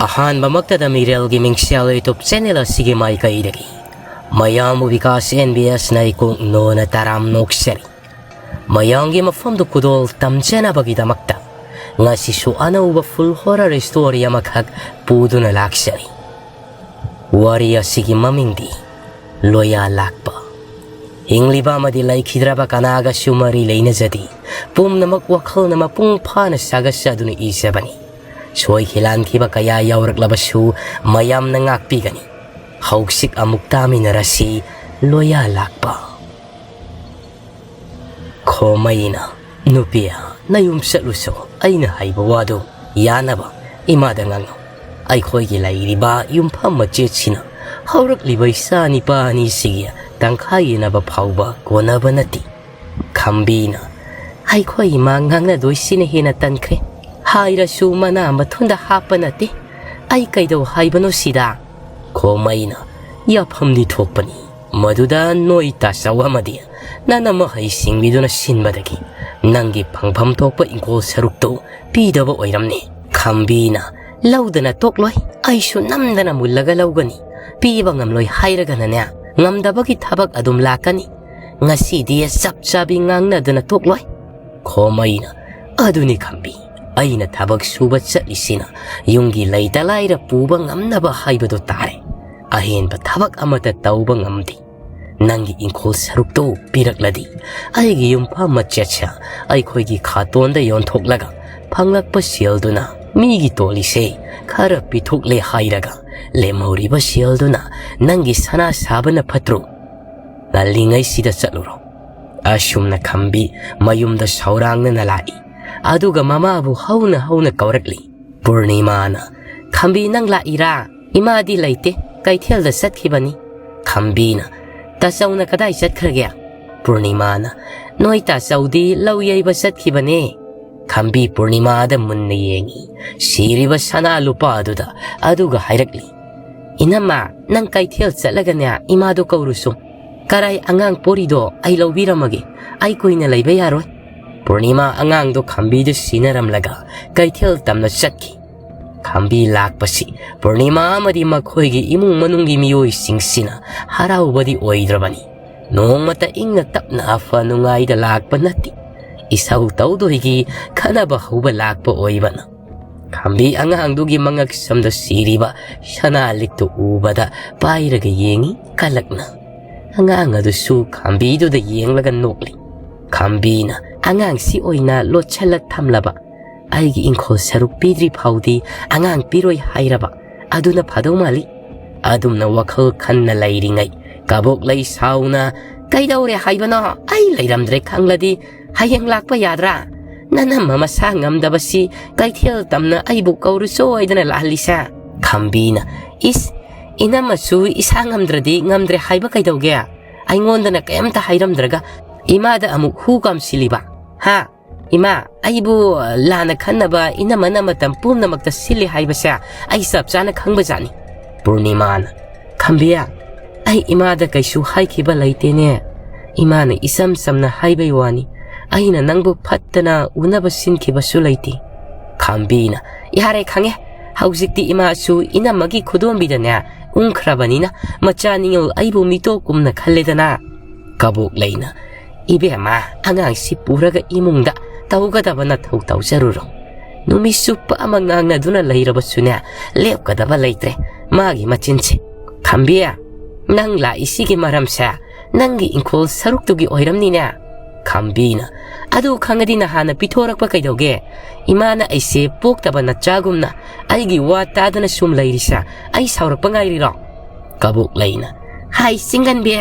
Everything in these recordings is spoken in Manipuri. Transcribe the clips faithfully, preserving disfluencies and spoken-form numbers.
ꯑꯍꯥꯟꯕꯃꯛꯇꯗ ꯃꯤꯔꯦꯜꯒꯤ ꯃꯤꯡꯁꯦꯜ YouTube channel ꯑꯁꯤꯒꯤ ꯃꯥꯏꯀꯩꯗꯒꯤ ꯃꯌꯥꯝꯕꯨ ꯕꯤꯀꯥꯁ NBS ꯅ ꯏꯀꯣꯛ ꯅꯣꯅ ꯇꯔꯥꯝ ꯅꯣꯛꯆꯔꯤ꯫ ꯃꯌꯥꯝꯒꯤ ꯃꯐꯝꯗꯨ ꯈꯨꯗꯣꯜ ꯇꯝꯖꯅꯕꯒꯤꯗꯃꯛꯇ ꯉꯁꯤꯁꯨ ꯑꯅꯧꯕ full horror story ꯑꯃꯈꯛ ꯄꯨꯗꯨꯅ ꯂꯥꯛꯆꯔꯤ꯫ ꯋꯥꯔꯤ ꯑꯁꯤꯒꯤ ꯃꯃꯤꯡꯗꯤ ꯂꯣꯌꯥ ꯂꯥꯛꯄ꯫ ꯍꯤꯡꯂꯤꯕ ꯑꯃꯗꯤ ꯂꯩꯈꯤꯗ꯭ꯔꯕ ꯀꯅꯥꯒꯁꯨ ꯃꯔꯤ ꯂꯩꯅꯖꯗꯦ꯫ ꯄꯨꯝꯅꯃꯛ ꯋꯥꯈꯜꯅ ꯃꯄꯨꯡ ꯐꯥꯅ ꯁꯥꯒꯠꯆꯗꯨꯅ ꯏꯖꯕꯅꯤ꯫ ꯁꯣꯏꯈꯤ ꯂꯥꯟꯈꯤꯕ ꯀꯌꯥ ꯌꯥꯎꯔꯛꯂꯕꯁꯨ ꯃꯌꯥꯝꯅ ꯉꯥꯛꯄꯤꯒꯅꯤ꯫ ꯍꯧꯖꯤꯛ ꯑꯃꯨꯛ ꯇꯥꯃꯤꯟꯅꯔꯁꯤ, ꯂꯣꯌꯥ ꯂꯥꯛꯄ꯫ ꯈꯣꯃꯩꯅ, "ꯅꯨꯄꯤ, ꯅꯌꯨꯝ ꯆꯠꯂꯨꯁꯣ, ꯑꯩꯅ ꯍꯥꯏꯕ ꯋꯥꯗꯨ ꯌꯥꯅꯕ ꯏꯃꯥꯗ ꯉꯥꯡꯉꯨ꯫ ꯑꯩꯈꯣꯏꯒꯤ ꯂꯩꯔꯤꯕ ꯌꯨꯝꯐꯝ ꯃꯆꯦꯠꯁꯤꯅ ꯍꯧꯔꯛꯂꯤꯕ ꯏꯆꯥ ꯅꯤꯄꯥ ꯑꯅꯤꯁꯤꯒꯤ ꯇꯪꯈꯥꯏ ꯌꯦꯟꯅꯕ ꯐꯥꯎꯕ ꯀꯣꯟꯅꯕ ꯅꯠꯇꯦ꯫" ꯈꯝꯕꯤꯅ, "ꯑꯩꯈꯣꯏ ꯏꯃꯥ ꯉꯥꯡꯅꯗꯣꯏꯁꯤꯅ ꯍꯦꯟꯅ ꯇꯟꯈ꯭ꯔꯦ꯫ ꯍꯥꯏꯔꯁꯨ ꯃꯅꯥ ꯃꯊꯨꯟꯗ ꯍꯥꯞꯄ ꯅꯠꯇꯦ꯫ ꯑꯩ ꯀꯩꯗꯧ ꯍꯥꯏꯕꯅꯣ ꯁꯤꯗ?" ꯈꯣꯃꯩꯅ, "ꯌꯥꯐꯝꯗꯤ ꯊꯣꯛꯄꯅꯤ꯫ ꯃꯗꯨꯗ ꯅꯣꯏ ꯇꯥꯆꯧ ꯑꯃꯗꯤ ꯅꯅꯝꯃ ꯍꯩ ꯁꯤꯡꯕꯤꯗꯨꯅ ꯁꯤꯟꯕꯗꯒꯤ ꯅꯪꯒꯤ ꯐꯪꯐꯝ ꯊꯣꯛꯄ ꯏꯪꯈꯣꯜ ꯁꯔꯨꯛꯇꯨ ꯄꯤꯗꯕ ꯑꯣꯏꯔꯝꯅꯤ꯫" ꯈꯝꯕꯤꯅ, "ꯂꯧꯗꯅ ꯇꯣꯛꯂꯣꯏ, ꯑꯩꯁꯨ ꯅꯝꯗꯅ ꯃꯨꯜꯂꯒ ꯂꯧꯒꯅꯤ꯫ ꯄꯤꯕ ꯉꯝꯂꯣꯏ ꯍꯥꯏꯔꯒꯅꯅꯦ, ꯉꯝꯗꯕꯒꯤ ꯊꯕꯛ ꯑꯗꯨꯝ ꯂꯥꯛꯀꯅꯤ꯫ ꯉꯁꯤꯗꯤ ꯆꯞ ꯆꯥꯕꯤ ꯉꯥꯡꯅꯗꯅ ꯇꯣꯛꯂꯣꯏ꯫" ꯈꯣꯃꯩꯅ, "ꯑꯗꯨꯅꯤ ꯈꯝꯕꯤ, ꯑꯩꯅ ꯊꯕꯛ ꯁꯨꯕ ꯆꯠꯂꯤꯁꯤꯅ ꯌꯨꯝꯒꯤ ꯂꯩꯇ ꯂꯥꯏꯔ ꯄꯨꯕ ꯉꯝꯅꯕ ꯍꯥꯏꯕꯗꯨ ꯇꯥꯔꯦ꯫ ꯑꯍꯦꯟꯕ ꯊꯕꯛ ꯑꯃꯠꯇ ꯇꯧꯕ ꯉꯝꯗꯦ꯫ ꯅꯪꯒꯤ ꯏꯪꯈꯣꯜ ꯁꯔꯨꯛꯇꯨ ꯄꯤꯔꯛꯂꯗꯤ ꯑꯩꯒꯤ ꯌꯨꯝꯐꯝ ꯃꯆꯦꯠꯁꯦ ꯑꯩꯈꯣꯏꯒꯤ ꯈꯥꯇꯣꯟꯗ ꯌꯣꯟꯊꯣꯛꯂꯒ ꯐꯪꯂꯛꯄ ꯁꯦꯜꯗꯨꯅ ꯃꯤꯒꯤ ꯇꯣꯜꯂꯤꯁꯦ ꯈꯔ ꯄꯤꯊꯣꯛꯂꯦ ꯍꯥꯏꯔꯒ ꯂꯦꯝꯍꯧꯔꯤꯕ ꯁꯦꯜꯗꯨꯅ ꯅꯪꯒꯤ ꯁꯅꯥ ꯁꯥꯕꯅ ꯐꯠꯇ꯭ꯔꯣ? ꯉꯜꯂꯤꯉꯩꯁꯤꯗ ꯆꯠꯂꯨꯔꯣ꯫" ꯑꯁꯨꯝꯅ ꯈꯝꯕꯤ ꯃꯌꯨꯝꯗ ꯁꯧꯔꯥꯡꯅꯅ ꯂꯥꯛꯏ꯫ ꯑꯗꯨꯒ ꯃꯃꯥꯕꯨ ꯍꯧꯅ ꯍꯧꯅ ꯀꯧꯔꯛꯂꯤ꯫ ꯄꯨꯔꯅꯤꯃꯥꯅ, "ꯈꯝꯕꯤ, ꯅꯪ ꯂꯥꯛꯏꯔꯥ? ꯏꯃꯥꯗꯤ ꯂꯩꯇꯦ, ꯀꯩꯊꯦꯜꯗ ꯆꯠꯈꯤꯕꯅꯤ꯫" ꯈꯝꯕꯤꯅ, "ꯇꯥꯆꯧꯅ ꯀꯗꯥꯏ ꯆꯠꯈ꯭ꯔꯒꯦ?" ꯄꯨꯔꯅꯤꯃꯥꯅ, "ꯅꯣꯏ ꯇꯥꯆꯧꯗꯤ ꯂꯧ ꯌꯩꯕ ꯆꯠꯈꯤꯕꯅꯦ꯫" ꯈꯝꯕꯤ ꯄꯨꯔꯅꯤꯃꯥꯗ ꯃꯨꯟꯅ ꯌꯦꯡꯉꯤ꯫ ꯁꯤꯔꯤꯕ ꯁꯅꯥ ꯂꯨꯄꯥ ꯑꯗꯨꯗ, ꯑꯗꯨꯒ ꯍꯥꯏꯔꯛꯂꯤ, "ꯏꯅꯝꯃ, ꯅꯪ ꯀꯩꯊꯦꯜ ꯆꯠꯂꯒꯅꯦ, ꯏꯃꯥꯗꯨ ꯀꯧꯔꯨꯁꯨ꯫ ꯀꯔꯥꯏ ꯑꯉꯥꯡ ꯄꯣꯔꯤꯗꯣ ꯑꯩ ꯂꯧꯕꯤꯔꯝꯃꯒꯦ꯫ ꯑꯩ ꯀꯨꯏꯅ ꯂꯩꯕ ꯌꯥꯔꯣꯏ꯫" ꯄꯨꯔꯅꯤꯃꯥ ꯑꯉꯥꯡꯗꯣ ꯈꯝꯕꯤꯗ ꯁꯤꯟꯅꯔꯝꯂꯒ ꯀꯩꯊꯦꯜ ꯇꯝꯅ ꯆꯠꯈꯤ꯫ ꯈꯥꯝꯕꯤ ꯂꯥꯛꯄꯁꯤ ꯄꯨꯔꯅꯤꯃꯥ ꯑꯃꯗꯤ ꯃꯈꯣꯏꯒꯤ ꯏꯃꯨꯡ ꯃꯅꯨꯡꯒꯤ ꯃꯤꯑꯣꯏꯁꯤꯡꯁꯤꯅ ꯍꯔꯥꯎꯕꯗꯤ ꯑꯣꯏꯗ꯭ꯔꯕꯅꯤ꯫ ꯅꯣꯡꯃꯇ ꯏꯪꯅ ꯇꯞꯅ ꯑꯐ ꯅꯨꯡꯉꯥꯏꯗ ꯂꯥꯛꯄ ꯅꯠꯇꯦ꯫ ꯏꯁꯧ ꯇꯧꯗꯣꯏꯒꯤ ꯈꯠꯅꯕ ꯍꯧꯕ ꯂꯥꯛꯄ ꯑꯣꯏꯕꯅ꯫ ꯈꯥꯝꯕꯤ ꯑꯉꯥꯡꯗꯨꯒꯤ ꯃꯉꯛꯁꯝꯗ ꯁꯤꯔꯤꯕ ꯁꯅꯥ ꯂꯤꯛꯇꯨ ꯎꯕꯗ ꯄꯥꯏꯔꯒ ꯌꯦꯡꯉꯤ ꯀꯂꯛꯅ꯫ ꯑꯉꯥꯡ ꯑꯗꯨꯁꯨ ꯈꯥꯝꯕꯤꯗꯨꯗ ꯌꯦꯡꯂꯒ ꯅꯣꯛꯂꯤ꯫ ꯈꯥꯝꯕꯤꯅ ꯑꯉꯥꯡꯁꯤ ꯑꯣꯏꯅ ꯂꯣꯠꯁꯤꯜꯂ ꯊꯝꯂꯕ꯫ ꯑꯩꯒꯤ ꯏꯪꯈꯣꯜ ꯁꯔꯨꯛ ꯄꯤꯗ꯭ꯔꯤ ꯐꯥꯎꯗꯤ ꯑꯉꯥꯡ ꯄꯤꯔꯣꯏ ꯍꯥꯏꯔꯕ꯫ ꯑꯗꯨꯅ ꯐꯗꯧ ꯃꯥꯜꯂꯤ꯫ ꯑꯗꯨꯝꯅ ꯋꯥꯈꯜ ꯈꯟꯅ ꯂꯩꯔꯤꯉꯩ ꯀꯕꯣꯛꯂꯩ ꯁꯥꯎꯅ, "ꯀꯩꯗꯧꯔꯦ ꯍꯥꯏꯕꯅꯣ? ꯑꯩ ꯂꯩꯔꯝꯗ꯭ꯔꯦ ꯈꯪꯂꯗꯤ ꯍꯌꯦꯡ ꯂꯥꯛꯄ ꯌꯥꯗ꯭ꯔꯥ? ꯅꯅꯝꯃ ꯃꯁꯥ ꯉꯝꯗꯕꯁꯤ ꯀꯩꯊꯦꯜ ꯇꯝꯅ ꯑꯩꯕꯨ ꯀꯧꯔꯨ ꯁꯣꯏꯗꯅ ꯂꯥꯛꯍꯜꯂꯤꯁꯦ?" ꯈꯥꯝꯕꯤꯅ, "ꯏꯁ, ꯏꯅꯝꯃꯁꯨ ꯏꯁꯥ ꯉꯝꯗ꯭ꯔꯗꯤ ꯉꯝꯗ꯭ꯔꯦ ꯍꯥꯏꯕ ꯀꯩꯗꯧꯒꯦ? ꯑꯩꯉꯣꯟꯗꯅ ꯀꯩꯝꯇ ꯍꯥꯏꯔꯝꯗ꯭ꯔꯒ ꯏꯃꯥꯗ ꯑꯃꯨꯛ ꯍꯨ ꯀꯥꯝꯁꯤꯜꯂꯤꯕ? ꯍꯥ? ꯏꯃꯥ, ꯑꯩꯕꯨ ꯂꯥꯟꯅ ꯈꯟꯅꯕ ꯏꯅꯝꯃꯅ ꯃꯇꯝ ꯄꯨꯝꯅꯃꯛꯇ ꯁꯤꯜꯂꯤ ꯍꯥꯏꯕꯁꯦ ꯑꯩ ꯆꯞ ꯆꯥꯅ ꯈꯪꯕꯖꯥꯠꯅꯤ꯫" ꯄꯨꯔꯅꯤꯃꯥꯅ, "ꯈꯝꯕꯤꯌꯥ, ꯑꯩ ꯏꯃꯥꯗ ꯀꯩꯁꯨ ꯍꯥꯏꯈꯤꯕ ꯂꯩꯇꯦꯅꯦ꯫ ꯏꯃꯥꯅ ꯏꯆꯝ ꯆꯝꯅ ꯍꯥꯏꯕꯩ ꯋꯥꯅꯤ꯫ ꯑꯩꯅ ꯅꯪꯕꯨ ꯐꯠꯇꯅ ꯎꯅꯕ ꯁꯤꯟꯈꯤꯕꯁꯨ ꯂꯩꯇꯦ꯫" ꯈꯥꯝꯕꯤꯅ, "ꯌꯥꯔꯦ, ꯈꯪꯉꯦ꯫ ꯍꯧꯖꯤꯛꯇꯤ ꯏꯃꯥꯁꯨ ꯏꯅꯝꯃꯒꯤ ꯈꯨꯗꯣꯝꯕꯤꯗꯅꯦ ꯎꯪꯈ꯭ꯔꯕꯅꯤꯅ ꯃꯆꯥ ꯅꯤꯉꯣꯜ ꯑꯩꯕꯨ ꯃꯤꯇꯣꯞ ꯀꯨꯝꯅ ꯈꯜꯂꯦꯗꯅ꯫" ꯀꯕꯣꯛꯂꯩꯅ, "ꯏꯕꯦꯝꯃ, ꯑꯉꯥꯡꯁꯤ ꯄꯨꯔꯒ ꯏꯃꯨꯡꯗ ꯇꯧꯒꯗꯕ ꯅꯊꯧ ꯇꯧꯖꯔꯨꯔꯣ꯫ ꯅꯨꯃꯤꯠ ꯆꯨꯞꯄ ꯑꯃ ꯉꯥꯡꯅꯗꯨꯅ ꯂꯩꯔꯕꯁꯨꯅꯦ, ꯂꯦꯞꯀꯗꯕ ꯂꯩꯇ꯭ꯔꯦ ꯃꯥꯒꯤ ꯃꯆꯤꯟꯁꯦ꯫ ꯈꯝꯕꯤ, ꯅꯪ ꯂꯥꯛꯏꯁꯤꯒꯤ ꯃꯔꯝꯁꯦ ꯅꯪꯒꯤ ꯏꯪꯈꯣꯜ ꯁꯔꯨꯛꯇꯨꯒꯤ ꯑꯣꯏꯔꯝꯅꯤꯅꯦ?" ꯈꯝꯕꯤꯅ, "ꯑꯗꯨ ꯈꯪꯉꯗꯤ ꯅꯍꯥꯟꯅ ꯄꯤꯊꯣꯔꯛꯄ ꯀꯩꯗꯧꯒꯦ? ꯏꯃꯥꯅ ꯑꯩꯁꯦ ꯄꯣꯛꯇꯕ ꯅꯆꯥꯒꯨꯝꯅ ꯑꯩꯒꯤ ꯋꯥ ꯇꯥꯗꯅ ꯁꯨꯝ ꯂꯩꯔꯤꯁꯦ ꯑꯩ ꯁꯥꯎꯔꯛꯄ ꯉꯥꯏꯔꯤꯔꯣ?" ꯀꯕꯣꯛꯂꯩꯅ, "ꯍꯥꯏ ꯆꯤꯡꯒꯟꯕꯤ,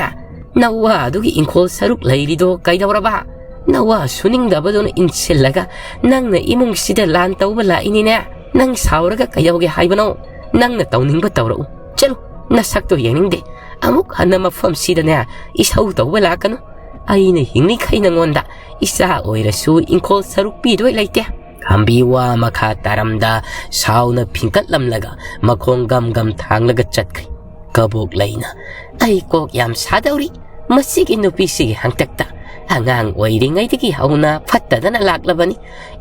ꯅꯋꯥ ꯑꯗꯨꯒꯤ ꯏꯪꯈꯣꯜ ꯁꯔꯨꯛ ꯂꯩꯔꯤꯗꯣ ꯀꯩꯗꯧꯔꯕ? ꯅꯋꯥ ꯁꯨꯅꯤꯡꯗꯕꯗꯨꯅ ꯏꯟꯁꯤꯜꯂꯒ ꯅꯪꯅ ꯏꯃꯨꯡꯁꯤꯗ ꯂꯥꯟ ꯇꯧꯕ ꯂꯥꯛꯏꯅꯤꯅꯦ꯫ ꯅꯪ ꯁꯥꯎꯔꯒ ꯀꯩꯗꯧꯒꯦ ꯍꯥꯏꯕꯅꯣ? ꯅꯪꯅ ꯇꯧꯅꯤꯡꯕ ꯇꯧꯔꯛꯎ꯫ ꯆꯠꯂꯨ, ꯅꯁꯛꯇꯣ ꯌꯦꯡꯅꯤꯡꯗꯦ꯫ ꯑꯃꯨꯛ ꯍꯟꯅ ꯃꯐꯝꯁꯤꯗꯅꯦ ꯏꯁꯧ ꯇꯧꯕ ꯂꯥꯛꯀꯅꯨ꯫ ꯑꯩꯅ ꯍꯤꯡꯂꯤꯈꯩ ꯅꯉꯣꯟꯗ ꯏꯆꯥ ꯑꯣꯏꯔꯁꯨ ꯏꯪꯈꯣꯜ ꯁꯔꯨꯛ ꯄꯤꯗꯣꯏ ꯂꯩꯇꯦ꯫" ꯈꯝꯕꯤ ꯋꯥ ꯃꯈꯥ ꯇꯥꯔꯝꯗ ꯁꯥꯎꯅ ꯐꯤꯡꯀꯠꯂꯝꯂꯒ ꯃꯈꯣꯡ ꯒꯝ ꯒꯝ ꯊꯥꯡꯂꯒ ꯆꯠꯈ꯭ꯔꯤ꯫ ꯀꯕꯣꯛꯂꯩꯅ, "ꯑꯩ ꯀꯣꯛ ꯌꯥꯝ ꯁꯥꯗꯧꯔꯤ ꯃꯁꯤꯒꯤ ꯅꯨꯄꯤꯁꯤꯒꯤ ꯍꯪꯇꯛꯇ꯫ ꯑꯉꯥꯡ ꯑꯣꯏꯔꯤꯉꯩꯗꯒꯤ ꯍꯧꯅ ꯐꯠꯇꯗꯅ ꯂꯥꯛꯂꯕꯅꯤ꯫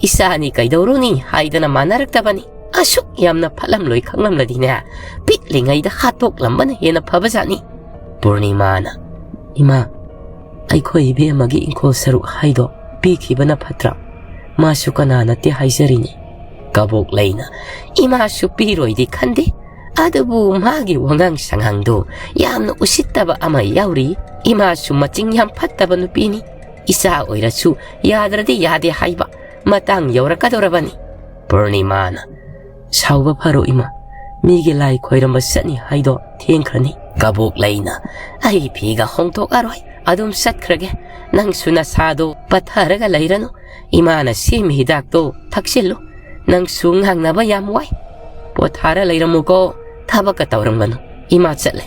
ꯏꯆꯥꯅꯤ ꯀꯩꯗꯧꯔꯨꯅꯤ ꯍꯥꯏꯗꯅ ꯃꯥꯟꯅꯔꯛꯇꯕꯅꯤ꯫ ꯑꯁꯨꯛ ꯌꯥꯝꯅ ꯐꯠꯂꯝꯂꯣꯏ ꯈꯪꯂꯝꯂꯗꯤꯅꯦ, ꯄꯤꯛꯂꯤꯉꯩꯗ ꯍꯥꯠꯇꯣꯛꯂꯝꯕꯅ ꯍꯦꯟꯅ ꯐꯕꯖꯥꯠꯅꯤ꯫ ꯄꯨꯔꯅꯤꯃꯥꯅ, "ꯏꯃꯥ, ꯑꯩꯈꯣꯏ ꯏꯕꯦꯝꯃꯒꯤ ꯏꯪꯈꯣꯜ ꯁꯔꯨꯛ ꯍꯥꯏꯗꯣ ꯄꯤꯈꯤꯕꯅ ꯐꯠꯇ꯭ꯔꯥ? ꯃꯥꯁꯨ ꯀꯅꯥ ꯅꯠꯇꯦ ꯍꯥꯏꯖꯔꯤꯅꯤ꯫" ꯀꯕꯣꯛꯂꯩꯅ, "ꯏꯃꯥꯁꯨ ꯄꯤꯔꯣꯏꯗꯤ ꯈꯟꯗꯦ, ꯑꯗꯨꯕꯨ ꯃꯥꯒꯤ ꯋꯥꯉꯥꯡ ꯁꯉꯥꯡꯗꯨ ꯌꯥꯝꯅ ꯎꯁꯤꯠꯇꯕ ꯑꯃ ꯌꯥꯎꯔꯤ꯫ ꯏꯃꯥꯁꯨ ꯃꯆꯤꯡ ꯌꯥꯝ ꯐꯠꯇꯕ ꯅꯨꯄꯤꯅꯤ꯫ ꯏꯆꯥ ꯑꯣꯏꯔꯁꯨ ꯌꯥꯗ꯭ꯔꯗꯤ ꯌꯥꯗꯦ ꯍꯥꯏꯕ ꯃꯇꯥꯡ ꯌꯧꯔꯛꯀꯗꯧꯔꯕꯅꯤ꯫" ꯄꯨꯔꯅꯤꯃꯥꯅ, "ꯁꯥꯎꯕ ꯐꯔꯣ ꯏꯃꯥ, ꯃꯤꯒꯤ ꯂꯥꯏ ꯈꯣꯏꯔꯝꯕ ꯆꯠꯅꯤ ꯍꯥꯏꯗꯣ ꯊꯦꯡꯈ꯭ꯔꯅꯤ꯫" ꯀꯕꯣꯛꯂꯩꯅ, "ꯑꯩ ꯐꯤꯒ ꯍꯣꯡꯗꯣꯛꯑꯔꯣꯏ, ꯑꯗꯨꯝ ꯆꯠꯈ꯭ꯔꯒꯦ꯫ ꯅꯪꯁꯨ ꯅꯁꯥꯗꯣ ꯄꯠꯊꯔꯒ ꯂꯩꯔꯅꯨ꯫ ꯏꯃꯥꯅ ꯁꯦꯝꯃꯤ ꯍꯤꯗꯥꯛꯇꯣ ꯊꯛꯆꯤꯜꯂꯨ꯫ ꯅꯪꯁꯨ ꯉꯥꯡꯅꯕ ꯌꯥꯝ ꯋꯥꯏ꯫ ꯄꯣꯊꯥꯔ ꯂꯩꯔꯝꯃꯨꯀꯣ, ꯊꯕꯛꯀ ꯇꯧꯔꯝꯒꯅꯨ꯫ ꯏꯃꯥ ꯆꯠꯂꯦ꯫"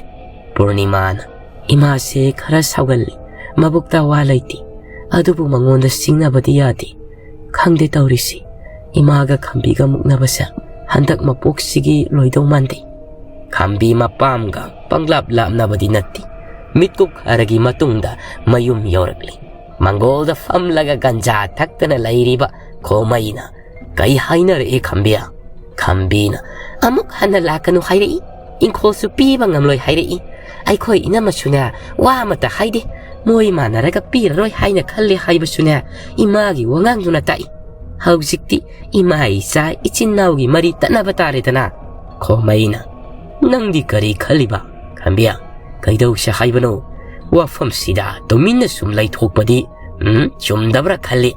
ꯄꯨꯔꯅꯤꯃꯥꯅ, "ꯏꯃꯥꯁꯦ ꯈꯔ ꯁꯥꯎꯒꯜꯂꯤ, ꯃꯕꯨꯛꯇ ꯋꯥ ꯂꯩꯇꯦ, ꯑꯗꯨꯕꯨ ꯃꯉꯣꯟꯗ ꯁꯤꯡꯅꯕꯗꯤ ꯌꯥꯗꯦ꯫ ꯈꯪꯗꯦ ꯇꯧꯔꯤꯁꯤ, ꯏꯃꯥꯒ ꯈꯝꯕꯤꯒ ꯃꯨꯛꯅꯕꯁꯦ ꯍꯟꯗꯛ ꯃꯄꯣꯛꯁꯤꯒꯤ ꯂꯣꯏꯗꯧ ꯃꯥꯟꯗꯦ꯫" ꯈꯝꯕꯤ ꯃꯄꯥꯝꯒ ꯄꯪꯂꯥꯞ ꯂꯥꯞꯅꯕꯗꯤ ꯅꯠꯇꯦ꯫ ꯃꯤꯠꯀꯨꯞ ꯈꯔꯒꯤ ꯃꯇꯨꯡꯗ ꯃꯌꯨꯝ ꯌꯧꯔꯛꯂꯤ꯫ ꯃꯪꯒꯣꯜꯗ ꯐꯝꯂꯒ ꯒꯟꯖꯥ ꯊꯛꯇꯅ ꯂꯩꯔꯤꯕ ꯈꯣꯃꯩꯅ, "ꯀꯩ ꯍꯥꯏꯅꯔꯛꯏ ꯈꯝꯕꯤ?" ꯈꯝꯕꯤꯅ, "ꯑꯃꯨꯛ ꯍꯟꯅ ꯂꯥꯛꯀꯅꯨ ꯍꯥꯏꯔꯛꯏ, ꯏꯪꯈꯣꯜꯁꯨ ꯄꯤꯕ ꯉꯝꯂꯣꯏ ꯍꯥꯏꯔꯛꯏ꯫ ꯑꯩꯈꯣꯏ ꯏꯅꯝꯃꯁꯨꯅꯦ ꯋꯥ ꯑꯃꯠꯇ ꯍꯥꯏꯗꯦ꯫ ꯃꯣꯏ ꯃꯥꯟꯅꯔꯒ ꯄꯤꯔꯔꯣꯏ ꯍꯥꯏꯅ ꯈꯜꯂꯦ ꯍꯥꯏꯕꯁꯨꯅꯦ ꯏꯃꯥꯒꯤ ꯋꯥꯉꯥꯡꯗꯨꯅ ꯇꯥꯛꯏ꯫ ꯍꯧꯖꯤꯛꯇꯤ ꯏꯃꯥ ꯏꯆꯥ ꯏꯆꯤꯟ ꯏꯅꯥꯎꯒꯤ ꯃꯔꯤ ꯇꯠꯅꯕ ꯇꯥꯔꯦꯗꯅ꯫" ꯈꯣꯃꯩꯅ, "ꯅꯪꯗꯤ ꯀꯔꯤ ꯈꯜꯂꯤꯕ ꯈꯝꯕꯤ? ꯀꯩꯗꯧꯁꯦ ꯍꯥꯏꯕꯅꯣ? ꯋꯥꯐꯝꯁꯤꯗ ꯇꯨꯃꯤꯟꯅ ꯁꯨꯝ ꯂꯩꯊꯣꯛꯄꯗꯤ, ꯎꯝ, ꯆꯨꯝꯗꯕ꯭ꯔꯥ ꯈꯜꯂꯤ꯫"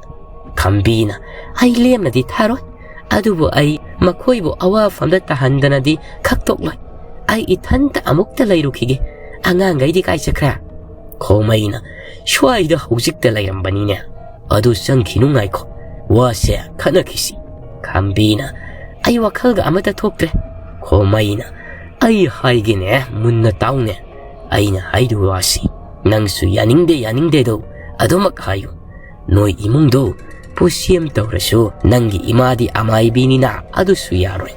ꯈꯝꯕꯤꯅ, "ꯑꯩ ꯂꯦꯝꯅꯗꯤ ꯊꯥꯔꯣꯏ, ꯑꯗꯨꯕꯨ ꯑꯩ ꯃꯈꯣꯏꯕꯨ ꯑꯋꯥꯐꯝꯗ ꯇꯥꯍꯟꯗꯅꯗꯤ ꯈꯛꯇꯣꯛꯂꯣꯏ꯫ ꯑꯩ ꯏꯊꯟꯇ ꯑꯃꯨꯛꯇ ꯂꯩꯔꯨꯈꯤꯒꯦ꯫ ꯑꯉꯥꯡꯈꯩꯗꯤ ꯀꯥꯏ ꯆꯠꯈ꯭ꯔꯦ?" ꯈꯣꯃꯩꯅ, "ꯁ꯭ꯋꯥꯏꯗ ꯍꯧꯖꯤꯛꯇ ꯂꯩꯔꯝꯕꯅꯤꯅꯦ꯫ ꯑꯗꯨ ꯆꯪꯈꯤꯅꯨ, ꯉꯥꯏꯈꯣ, ꯋꯥꯁꯦ ꯈꯟꯅꯈꯤꯁꯤ꯫" ꯈꯝꯕꯤꯅ, "ꯑꯩ ꯋꯥꯈꯜꯒ ꯑꯃꯠꯇ ꯊꯣꯛꯇ꯭ꯔꯦ꯫" ꯈꯣꯃꯩꯅ, "ꯑꯩ ꯍꯥꯏꯒꯦꯅꯦ, ꯃꯨꯟꯅ ꯇꯥꯎꯅꯦ꯫ ꯑꯩꯅ ꯍꯥꯏꯗꯣꯏ ꯋꯥꯁꯤ ꯅꯪꯁꯨ ꯌꯥꯅꯤꯡꯗꯦ ꯌꯥꯅꯤꯡꯗꯦꯗꯣ ꯑꯗꯨꯃꯛ ꯍꯥꯏꯌꯨ꯫ ꯅꯣꯏ ꯏꯃꯨꯡꯗꯣ ꯄꯨꯁꯦꯝ ꯇꯧꯔꯁꯨ ꯅꯪꯒꯤ ꯏꯃꯥꯗꯤ ꯑꯃꯥꯏꯕꯤꯅꯤꯅ ꯑꯗꯨꯁꯨ ꯌꯥꯔꯣꯏ꯫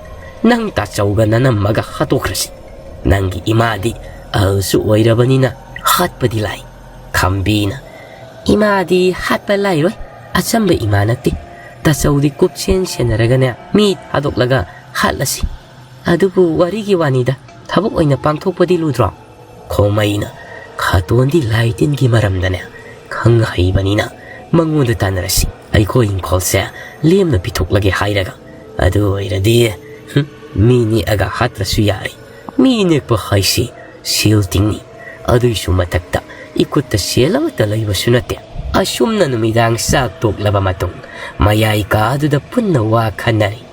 ꯅꯪ ꯇꯥꯆꯧꯒ ꯅꯅꯝꯃꯒ ꯍꯥꯠꯇꯣꯛꯈ꯭ꯔꯁꯤ꯫ ꯅꯪꯒꯤ ꯏꯃꯥꯗꯤ ꯑꯍꯜꯁꯨ ꯑꯣꯏꯔꯕꯅꯤꯅ ꯍꯥꯠꯄꯗꯤ ꯂꯥꯏ꯫" ꯈꯝꯕꯤꯅ, "ꯏꯃꯥꯗꯤ ꯍꯥꯠꯄ ꯂꯥꯏꯔꯣꯏ, ꯑꯆꯝꯕ ꯏꯃꯥ ꯅꯠꯇꯦ꯫ ꯇꯥꯆꯧꯗꯤ ꯀꯨꯞꯁꯦꯟ ꯁꯦꯟꯅꯔꯒꯅꯦ ꯃꯤ ꯊꯥꯗꯣꯛꯂꯒ ꯍꯥꯠꯂꯁꯤ꯫ ꯑꯗꯨꯕꯨ ꯋꯥꯔꯤꯒꯤ ꯋꯥꯅꯤꯗ, ꯊꯕꯛ ꯑꯣꯏꯅ ꯄꯥꯡꯊꯣꯛꯄꯗꯤ ꯂꯨꯗ꯭ꯔꯣ? ꯈꯣꯃꯩꯅ ꯈꯥꯇꯣꯟꯗꯤ ꯂꯥꯏ ꯇꯤꯟꯒꯤ ꯃꯔꯝꯗꯅꯦ ꯈꯪ ꯍꯩꯕꯅꯤꯅ ꯃꯉꯣꯟꯗ ꯇꯥꯟꯅꯔꯁꯤ꯫ ꯑꯩꯈꯣꯏ ꯏꯪꯈꯣꯜꯁꯦ ꯂꯦꯝꯅ ꯄꯤꯊꯣꯛꯂꯒꯦ ꯍꯥꯏꯔꯒ, ꯑꯗꯨ ꯑꯣꯏꯔꯗꯤ, ꯍꯨꯝ, ꯃꯤ ꯅꯦꯛꯑꯒ ꯍꯥꯠꯇ꯭ꯔꯁꯨ ꯌꯥꯔꯦ꯫ ꯃꯤ ꯅꯦꯛꯄ ꯍꯥꯏꯁꯤ ꯁꯦꯜ ꯇꯤꯡꯅꯤ꯫ ꯑꯗꯨꯏꯁꯨ ꯃꯊꯛꯇ ꯏꯈꯨꯠꯇ ꯁꯦꯜ ꯑꯃꯠꯇ ꯂꯩꯕꯁꯨ ꯅꯠꯇꯦ꯫ ꯑꯁꯨꯝꯅ ꯅꯨꯃꯤꯗꯥꯡ ꯆꯥꯛ ꯇꯣꯛꯂꯕ ꯃꯇꯨꯡ ꯃꯌꯥꯏ ꯀꯥꯗꯨꯗ ꯄꯨꯟꯅ ꯋꯥ ꯈꯟꯅꯔꯤ꯫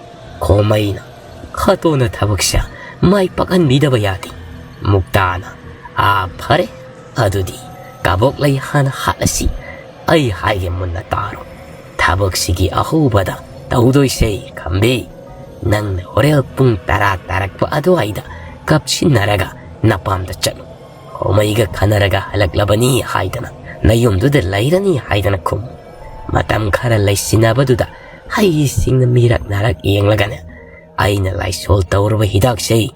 ꯈꯣꯃꯩꯅ ꯈꯥꯇꯣꯟꯅ ꯊꯕꯛꯁꯦ ꯃꯥꯏ ꯄꯥꯛꯍꯟꯕꯤꯗꯕ ꯌꯥꯗꯦ꯫ ꯃꯨꯛꯇꯥꯅ, "ꯑꯥ, ꯐꯔꯦ, ꯑꯗꯨꯗꯤ ꯀꯕꯣꯛꯂꯩ ꯍꯥꯟꯅ ꯍꯥꯠꯂꯁꯤ꯫ ꯑꯩ ꯍꯥꯏꯒꯦ ꯃꯨꯟꯅ ꯇꯥꯔꯣ꯫ ꯊꯕꯛꯁꯤꯒꯤ ꯑꯍꯧꯕꯗ ꯇꯧꯗꯣꯏꯁꯦ, ꯈꯝꯕꯤ, ꯅꯪꯅ ꯍꯣꯔꯦꯟ ꯄꯨꯡ ꯇꯔꯥ ꯇꯥꯔꯛꯄ ꯑꯗꯨꯋꯥꯏꯗ ꯀꯞꯁꯤꯟꯅꯔꯒ ꯅꯄꯥꯝꯗ ꯆꯠꯂꯨ꯫ ꯈꯣꯃꯩꯒ ꯈꯟꯅꯔꯒ ꯍꯜꯂꯛꯂꯕꯅꯤ ꯍꯥꯏꯗꯅ, ꯅꯌꯨꯝꯗꯨꯗ ꯂꯩꯔꯅꯤ ꯍꯥꯏꯗꯅ ꯈꯨꯝꯃꯨ꯫ ꯃꯇꯝ ꯈꯔ ꯂꯩꯁꯤꯟꯅꯕꯗꯨꯗ ꯍꯩꯁꯤꯡꯅ ꯃꯤꯔꯛ ꯅꯥꯔꯛ ꯌꯦꯡꯂꯒꯅꯦ, ꯑꯩꯅ ꯂꯥꯏꯁꯣꯜ ꯇꯧꯔꯕ ꯍꯤꯗꯥꯛꯁꯦ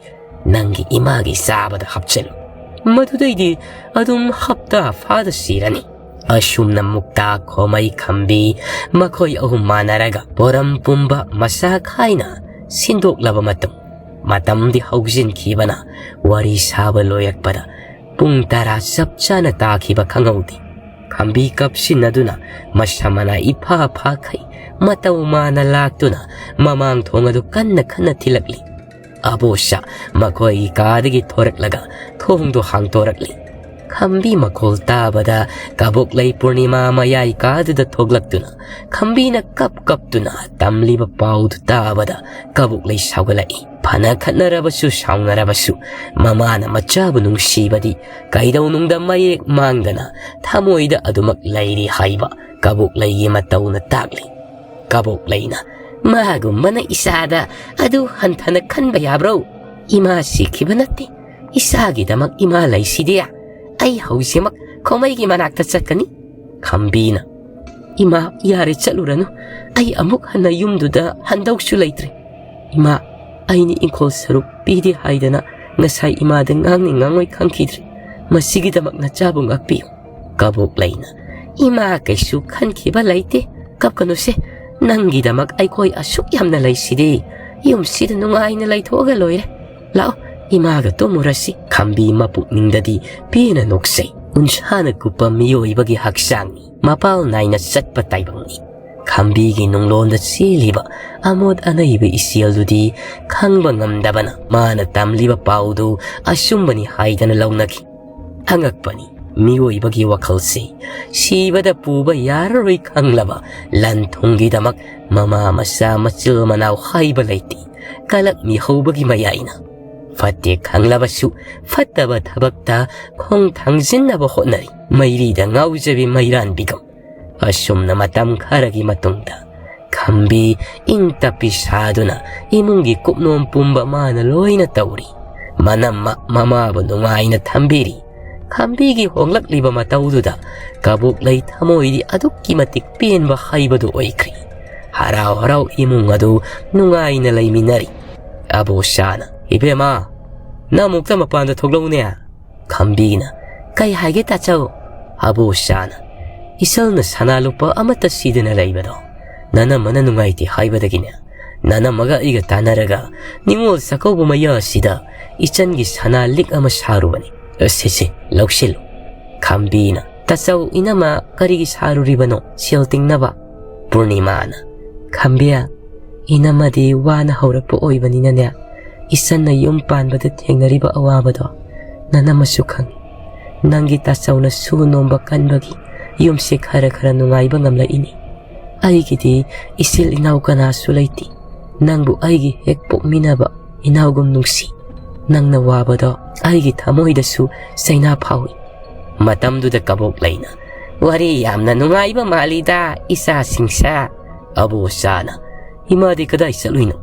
ꯅꯪꯒꯤ ꯏꯃꯥꯒꯤ ꯆꯥꯕꯗ ꯍꯥꯞꯆꯤꯜꯂꯨ꯫ ꯃꯗꯨꯗꯩꯗꯤ ꯑꯗꯨꯝ ꯍꯞꯇꯥ ꯐꯥꯗ ꯁꯤꯔꯅꯤ꯫" ꯑꯁꯨꯝꯅ ꯃꯨꯛꯇꯥ, ꯈꯣꯃꯩ, ꯈꯝꯕꯤ, ꯃꯈꯣꯏ ꯑꯍꯨꯝ ꯃꯥꯟꯅꯔꯒ ꯄꯣꯔꯝ ꯄꯨꯝꯕ ꯃꯁꯥ ꯈꯥꯏꯅ ꯁꯤꯟꯗꯣꯛꯂꯕ ꯃꯇꯨꯡ, ꯃꯇꯝꯗꯤ ꯍꯧꯖꯤꯟꯈꯤꯕꯅ ꯋꯥꯔꯤ ꯁꯥꯕ ꯂꯣꯏꯔꯛꯄꯗ ꯄꯨꯡ ꯇꯔꯥ ꯆꯞ ꯆꯥꯅ ꯇꯥꯈꯤꯕ ꯈꯪꯍꯧꯗꯦ꯫ ꯈꯝꯕꯤ ꯀꯞꯁꯤꯟꯅꯗꯨꯅ ꯃꯁꯝ ꯃꯅꯥ ꯏꯐꯥ ꯐꯥꯈꯩ ꯃꯇꯧ ꯃꯥꯅ ꯂꯥꯛꯇꯨꯅ ꯃꯃꯥꯡ ꯊꯣꯡ ꯑꯗꯨ ꯀꯟꯅ ꯀꯟꯅ ꯊꯤꯜꯂꯛꯂꯤ꯫ ꯑꯕꯣꯁ ꯃꯈꯣꯏꯒꯤ ꯀꯥꯗꯒꯤ ꯊꯣꯔꯛꯂꯒ ꯊꯣꯡꯗꯣ ꯍꯥꯡꯗꯣꯔꯛꯂꯤ꯫ ꯈꯝꯕꯤ ꯃꯈꯣꯜ ꯇꯥꯕꯗ ꯀꯕꯣꯛꯂꯩ ꯄꯨꯔꯅꯤꯃꯥ ꯃꯌꯥꯏ ꯀꯥꯗꯨꯗ ꯊꯣꯛꯂꯛꯇꯨꯅ ꯈꯝꯕꯤꯅ ꯀꯞ ꯀꯞꯇꯨꯅ ꯇꯝꯂꯤꯕ ꯄꯥꯎꯗꯨ ꯇꯥꯕꯗ ꯀꯕꯣꯛꯂꯩ ꯁꯥꯎꯒꯠꯂꯛꯏ꯫ ꯐꯅ ꯈꯠꯅꯔꯕꯁꯨ ꯁꯥꯎꯅꯔꯕꯁꯨ ꯃꯃꯥꯅ ꯃꯆꯥꯕꯨ ꯅꯨꯡꯁꯤꯕꯗꯤ ꯀꯩꯗꯧꯅꯨꯡꯗ ꯃꯌꯦꯛ ꯃꯥꯡꯗꯅ ꯊꯃꯣꯏꯗ ꯑꯗꯨꯃꯛ ꯂꯩꯔꯤ ꯍꯥꯏꯕ ꯀꯕꯣꯛꯂꯩꯒꯤ ꯃꯇꯧꯅ ꯇꯥꯛꯂꯤ꯫ ꯀꯕꯣꯛꯂꯩꯅ, "ꯃꯥꯒꯨꯝꯕꯅ ꯏꯆꯥꯗ ꯑꯗꯨ ꯍꯟꯊꯅ ꯈꯟꯕ ꯌꯥꯕ꯭ꯔꯣ? ꯏꯃꯥ ꯁꯤꯈꯤꯕ ꯅꯠꯇꯦ, ꯏꯆꯥꯒꯤꯗꯃꯛ ꯏꯃꯥ ꯂꯩꯁꯤꯗꯤ꯫ ꯑꯩ ꯍꯧꯖꯤꯛꯃꯛ ꯈꯣꯃꯩꯒꯤ ꯃꯅꯥꯛꯇ ꯆꯠꯀꯅꯤ꯫" ꯈꯝꯕꯤꯅ, "ꯏꯃꯥ, ꯌꯥꯔꯦ, ꯆꯠꯂꯨꯔꯅꯨ꯫ ꯑꯩ ꯑꯃꯨꯛ ꯍꯟꯅ ꯌꯨꯝꯗꯨꯗ ꯍꯟꯗꯧꯁꯨ ꯂꯩꯇ꯭ꯔꯦ꯫ ꯏꯃꯥ, ꯑꯩꯅ ꯏꯪꯈꯣꯜ ꯁꯔꯨꯛ ꯄꯤꯗꯦ ꯍꯥꯏꯗꯅ ꯉꯁꯥꯏ ꯏꯃꯥꯗ ꯉꯥꯡꯅꯤ ꯉꯥꯡꯉꯣꯏ ꯈꯪꯈꯤꯗ꯭ꯔꯦ꯫ ꯃꯁꯤꯒꯤꯗꯃꯛ ꯅꯆꯥꯕꯨ ꯉꯥꯛꯄꯤꯌꯨ꯫" ꯀꯕꯣꯛꯂꯩꯅ, "ꯏꯃꯥ ꯀꯩꯁꯨ ꯈꯟꯈꯤꯕ ꯂꯩꯇꯦ꯫ ꯀꯞꯀꯅꯨꯁꯦ꯫ ꯅꯪꯒꯤꯗꯃꯛ ꯑꯩꯈꯣꯏ ꯑꯁꯨꯛ ꯌꯥꯝꯅ ꯂꯩꯁꯤꯗꯤ꯫ ꯌꯨꯝꯁꯤꯗ ꯅꯨꯡꯉꯥꯏꯅ ꯂꯩꯊꯣꯛꯑꯒ ꯂꯣꯏꯔꯦ꯫ ꯂꯥꯛꯑꯣ, ꯏꯃꯥꯒ ꯇꯨꯝꯃꯨꯔꯁꯤ꯫ ꯈꯝꯕꯤ ꯃꯄꯨꯛꯅꯤꯡꯗꯗꯤ ꯄꯦꯟꯅ ꯅꯣꯛꯆꯩ꯫ ꯎꯟꯁꯥꯅ ꯀꯨꯞꯄ ꯃꯤꯑꯣꯏꯕꯒꯤ ꯍꯛꯆꯥꯡꯅꯤ꯫ ꯃꯄꯥꯜ ꯅꯥꯏꯅ ꯆꯠꯄ ꯇꯥꯏꯕꯪꯅꯤ꯫ ꯈꯝꯕꯤꯒꯤ ꯅꯨꯡꯂꯣꯟꯗ ꯆꯦꯜꯂꯤꯕ ꯑꯃꯣꯠ ꯑꯅꯩꯕ ꯏꯆꯦꯜꯗꯨꯗꯤ ꯈꯪꯕ ꯉꯝꯗꯕꯅ ꯃꯥꯅ ꯇꯝꯂꯤꯕ ꯄꯥꯎꯗꯨ ꯑꯆꯨꯝꯕꯅꯤ ꯍꯥꯏꯗꯅ ꯂꯧꯅꯈꯤ꯫ ꯑꯉꯛꯄꯅꯤ, ꯃꯤꯑꯣꯏꯕꯒꯤ ꯋꯥꯈꯜꯁꯤ ꯁꯤꯕꯗ ꯄꯨꯕ ꯌꯥꯔꯔꯣꯏ ꯈꯪꯂꯕ ꯂꯟ ꯊꯨꯝꯒꯤꯗꯃꯛ ꯃꯃꯥ ꯃꯆꯥ ꯃꯆꯤꯜ ꯃꯅꯥꯎ ꯍꯥꯏꯕ ꯂꯩꯇꯦ꯫ ꯀꯂꯛ ꯃꯤꯍꯧꯕꯒꯤ ꯃꯌꯥꯏꯅ ꯐꯠꯇꯦ ꯈꯪꯂꯕꯁꯨ ꯐꯠꯇꯕ ꯊꯕꯛꯇ ꯈꯣꯡ ꯊꯥꯡꯖꯤꯟꯅꯕ ꯍꯣꯠꯅꯔꯤ꯫ ꯃꯩꯔꯤꯗ ꯉꯥꯎꯖꯕꯤ ꯃꯩꯔꯥꯟꯕꯤꯒꯨꯝ ꯑꯁꯨꯝꯅ ꯃꯇꯝ ꯈꯔꯒꯤ ꯃꯇꯨꯡꯗ ꯈꯝꯕꯤ ꯏꯪ ꯇꯞꯄꯤ ꯁꯥꯗꯨꯅ ꯏꯃꯨꯡꯒꯤ ꯀꯨꯞꯅꯣꯝ ꯄꯨꯝꯕ ꯃꯥꯅ ꯂꯣꯏꯅ ꯇꯧꯔꯤ꯫ ꯃꯅꯝꯃ ꯃꯃꯥꯕꯨ ꯅꯨꯡꯉꯥꯏꯅ ꯊꯝꯕꯤꯔꯤ꯫ ꯈꯝꯕꯤꯒꯤ ꯍꯣꯡꯂꯛꯂꯤꯕ ꯃꯇꯧꯗꯨꯗ ꯀꯕꯣꯛꯂꯩ ꯊꯃꯣꯏꯗꯤ ꯑꯗꯨꯛꯀꯤ ꯃꯇꯤꯛ ꯄꯦꯟꯕ ꯍꯥꯏꯕꯗꯨ ꯑꯣꯏꯈ꯭ꯔꯤ꯫ ꯍꯔꯥꯎ ꯍꯔꯥꯎ ꯏꯃꯨꯡ ꯑꯗꯨ ꯅꯨꯡꯉꯥꯏꯅ ꯂꯩꯃꯤꯟꯅꯔꯤ꯫ ꯑꯕꯣꯁꯥꯅ, "ꯏꯕꯦꯝꯃ, ꯅꯪ ꯑꯃꯨꯛꯇ ꯃꯄꯥꯟꯗ ꯊꯣꯛꯂꯛꯎꯅꯦ꯫" ꯈꯝꯕꯤꯅ, "ꯀꯩ ꯍꯥꯏꯒꯦ ꯇꯥꯆꯧ?" ꯑꯕꯣꯁꯥꯅ, "ꯏꯆꯜꯅ ꯁꯅꯥ ꯂꯨꯄꯥ ꯑꯃꯠꯇ ꯁꯤꯗꯅ ꯂꯩꯕꯗꯣ ꯅꯅꯝꯃꯅ ꯅꯨꯡꯉꯥꯏꯇꯦ ꯍꯥꯏꯕꯗꯒꯤꯅꯦ, ꯅꯅꯝꯃꯒ ꯑꯩꯒ ꯇꯥꯟꯅꯔꯒ ꯅꯤꯉꯣꯜ ꯆꯥꯛꯀꯧꯕ ꯃꯌꯥ ꯑꯁꯤꯗ ꯏꯆꯟꯒꯤ ꯁꯅꯥ ꯂꯤꯛ ꯑꯃ ꯁꯥꯔꯨꯕꯅꯤ꯫ ꯁꯦ ꯁꯦ, ꯂꯧꯁꯤꯜꯂꯨ꯫" ꯈꯝꯕꯤꯅ, "ꯇꯥꯆꯧ, ꯏꯅꯝꯃ ꯀꯔꯤꯒꯤ ꯁꯥꯔꯨꯔꯤꯕꯅꯣ? ꯁꯦꯜ ꯇꯤꯡꯅꯕ?" ꯄꯨꯔꯅꯤꯃꯥꯅ, "ꯈꯝꯕꯤ, ꯏꯅꯝꯃꯗꯤ ꯋꯥꯅ ꯍꯧꯔꯛꯄ ꯑꯣꯏꯕꯅꯤꯅꯅꯦ, ꯏꯆꯟꯅ ꯌꯨꯝ ꯄꯥꯟꯕꯗ ꯊꯦꯡꯅꯔꯤꯕ ꯑꯋꯥꯕꯗꯣ ꯅꯅꯝꯃꯁꯨ ꯈꯪꯏ꯫ ꯅꯪꯒꯤ ꯇꯥꯆꯧꯅ ꯁꯨ ꯅꯣꯝꯕ ꯀꯟꯕꯒꯤ ꯌꯨꯝꯁꯦ ꯈꯔ ꯈꯔ ꯅꯨꯡꯉꯥꯏꯕ ꯉꯝꯂꯛꯏꯅꯤ꯫ ꯑꯩꯒꯤꯗꯤ ꯏꯆꯤꯜ ꯏꯅꯥꯎ ꯀꯅꯥꯁꯨ ꯂꯩꯇꯦ꯫ ꯅꯪꯕꯨ ꯑꯩꯒꯤ ꯍꯦꯛ ꯄꯣꯛꯃꯤꯟꯅꯕ ꯏꯅꯥꯎꯒꯨꯝ ꯅꯨꯡꯁꯤ꯫ ꯅꯪꯅ ꯋꯥꯕꯗꯣ ꯑꯩꯒꯤ ꯊꯃꯣꯏꯗꯁꯨ ꯆꯩꯅꯥ ꯐꯥꯎꯏ꯫" ꯃꯇꯝꯗꯨꯗ ꯀꯕꯣꯛꯂꯩꯅ, "ꯋꯥꯔꯤ ꯌꯥꯝꯅ ꯅꯨꯡꯉꯥꯏꯕ ꯃꯥꯜꯂꯤꯗ, ꯏꯆꯥꯁꯤꯡꯁꯦ꯫" ꯑꯕꯣꯆꯥꯅ, "ꯏꯃꯥꯗꯤ ꯀꯗꯥꯏ ꯆꯠꯂꯨꯏꯅꯣ?"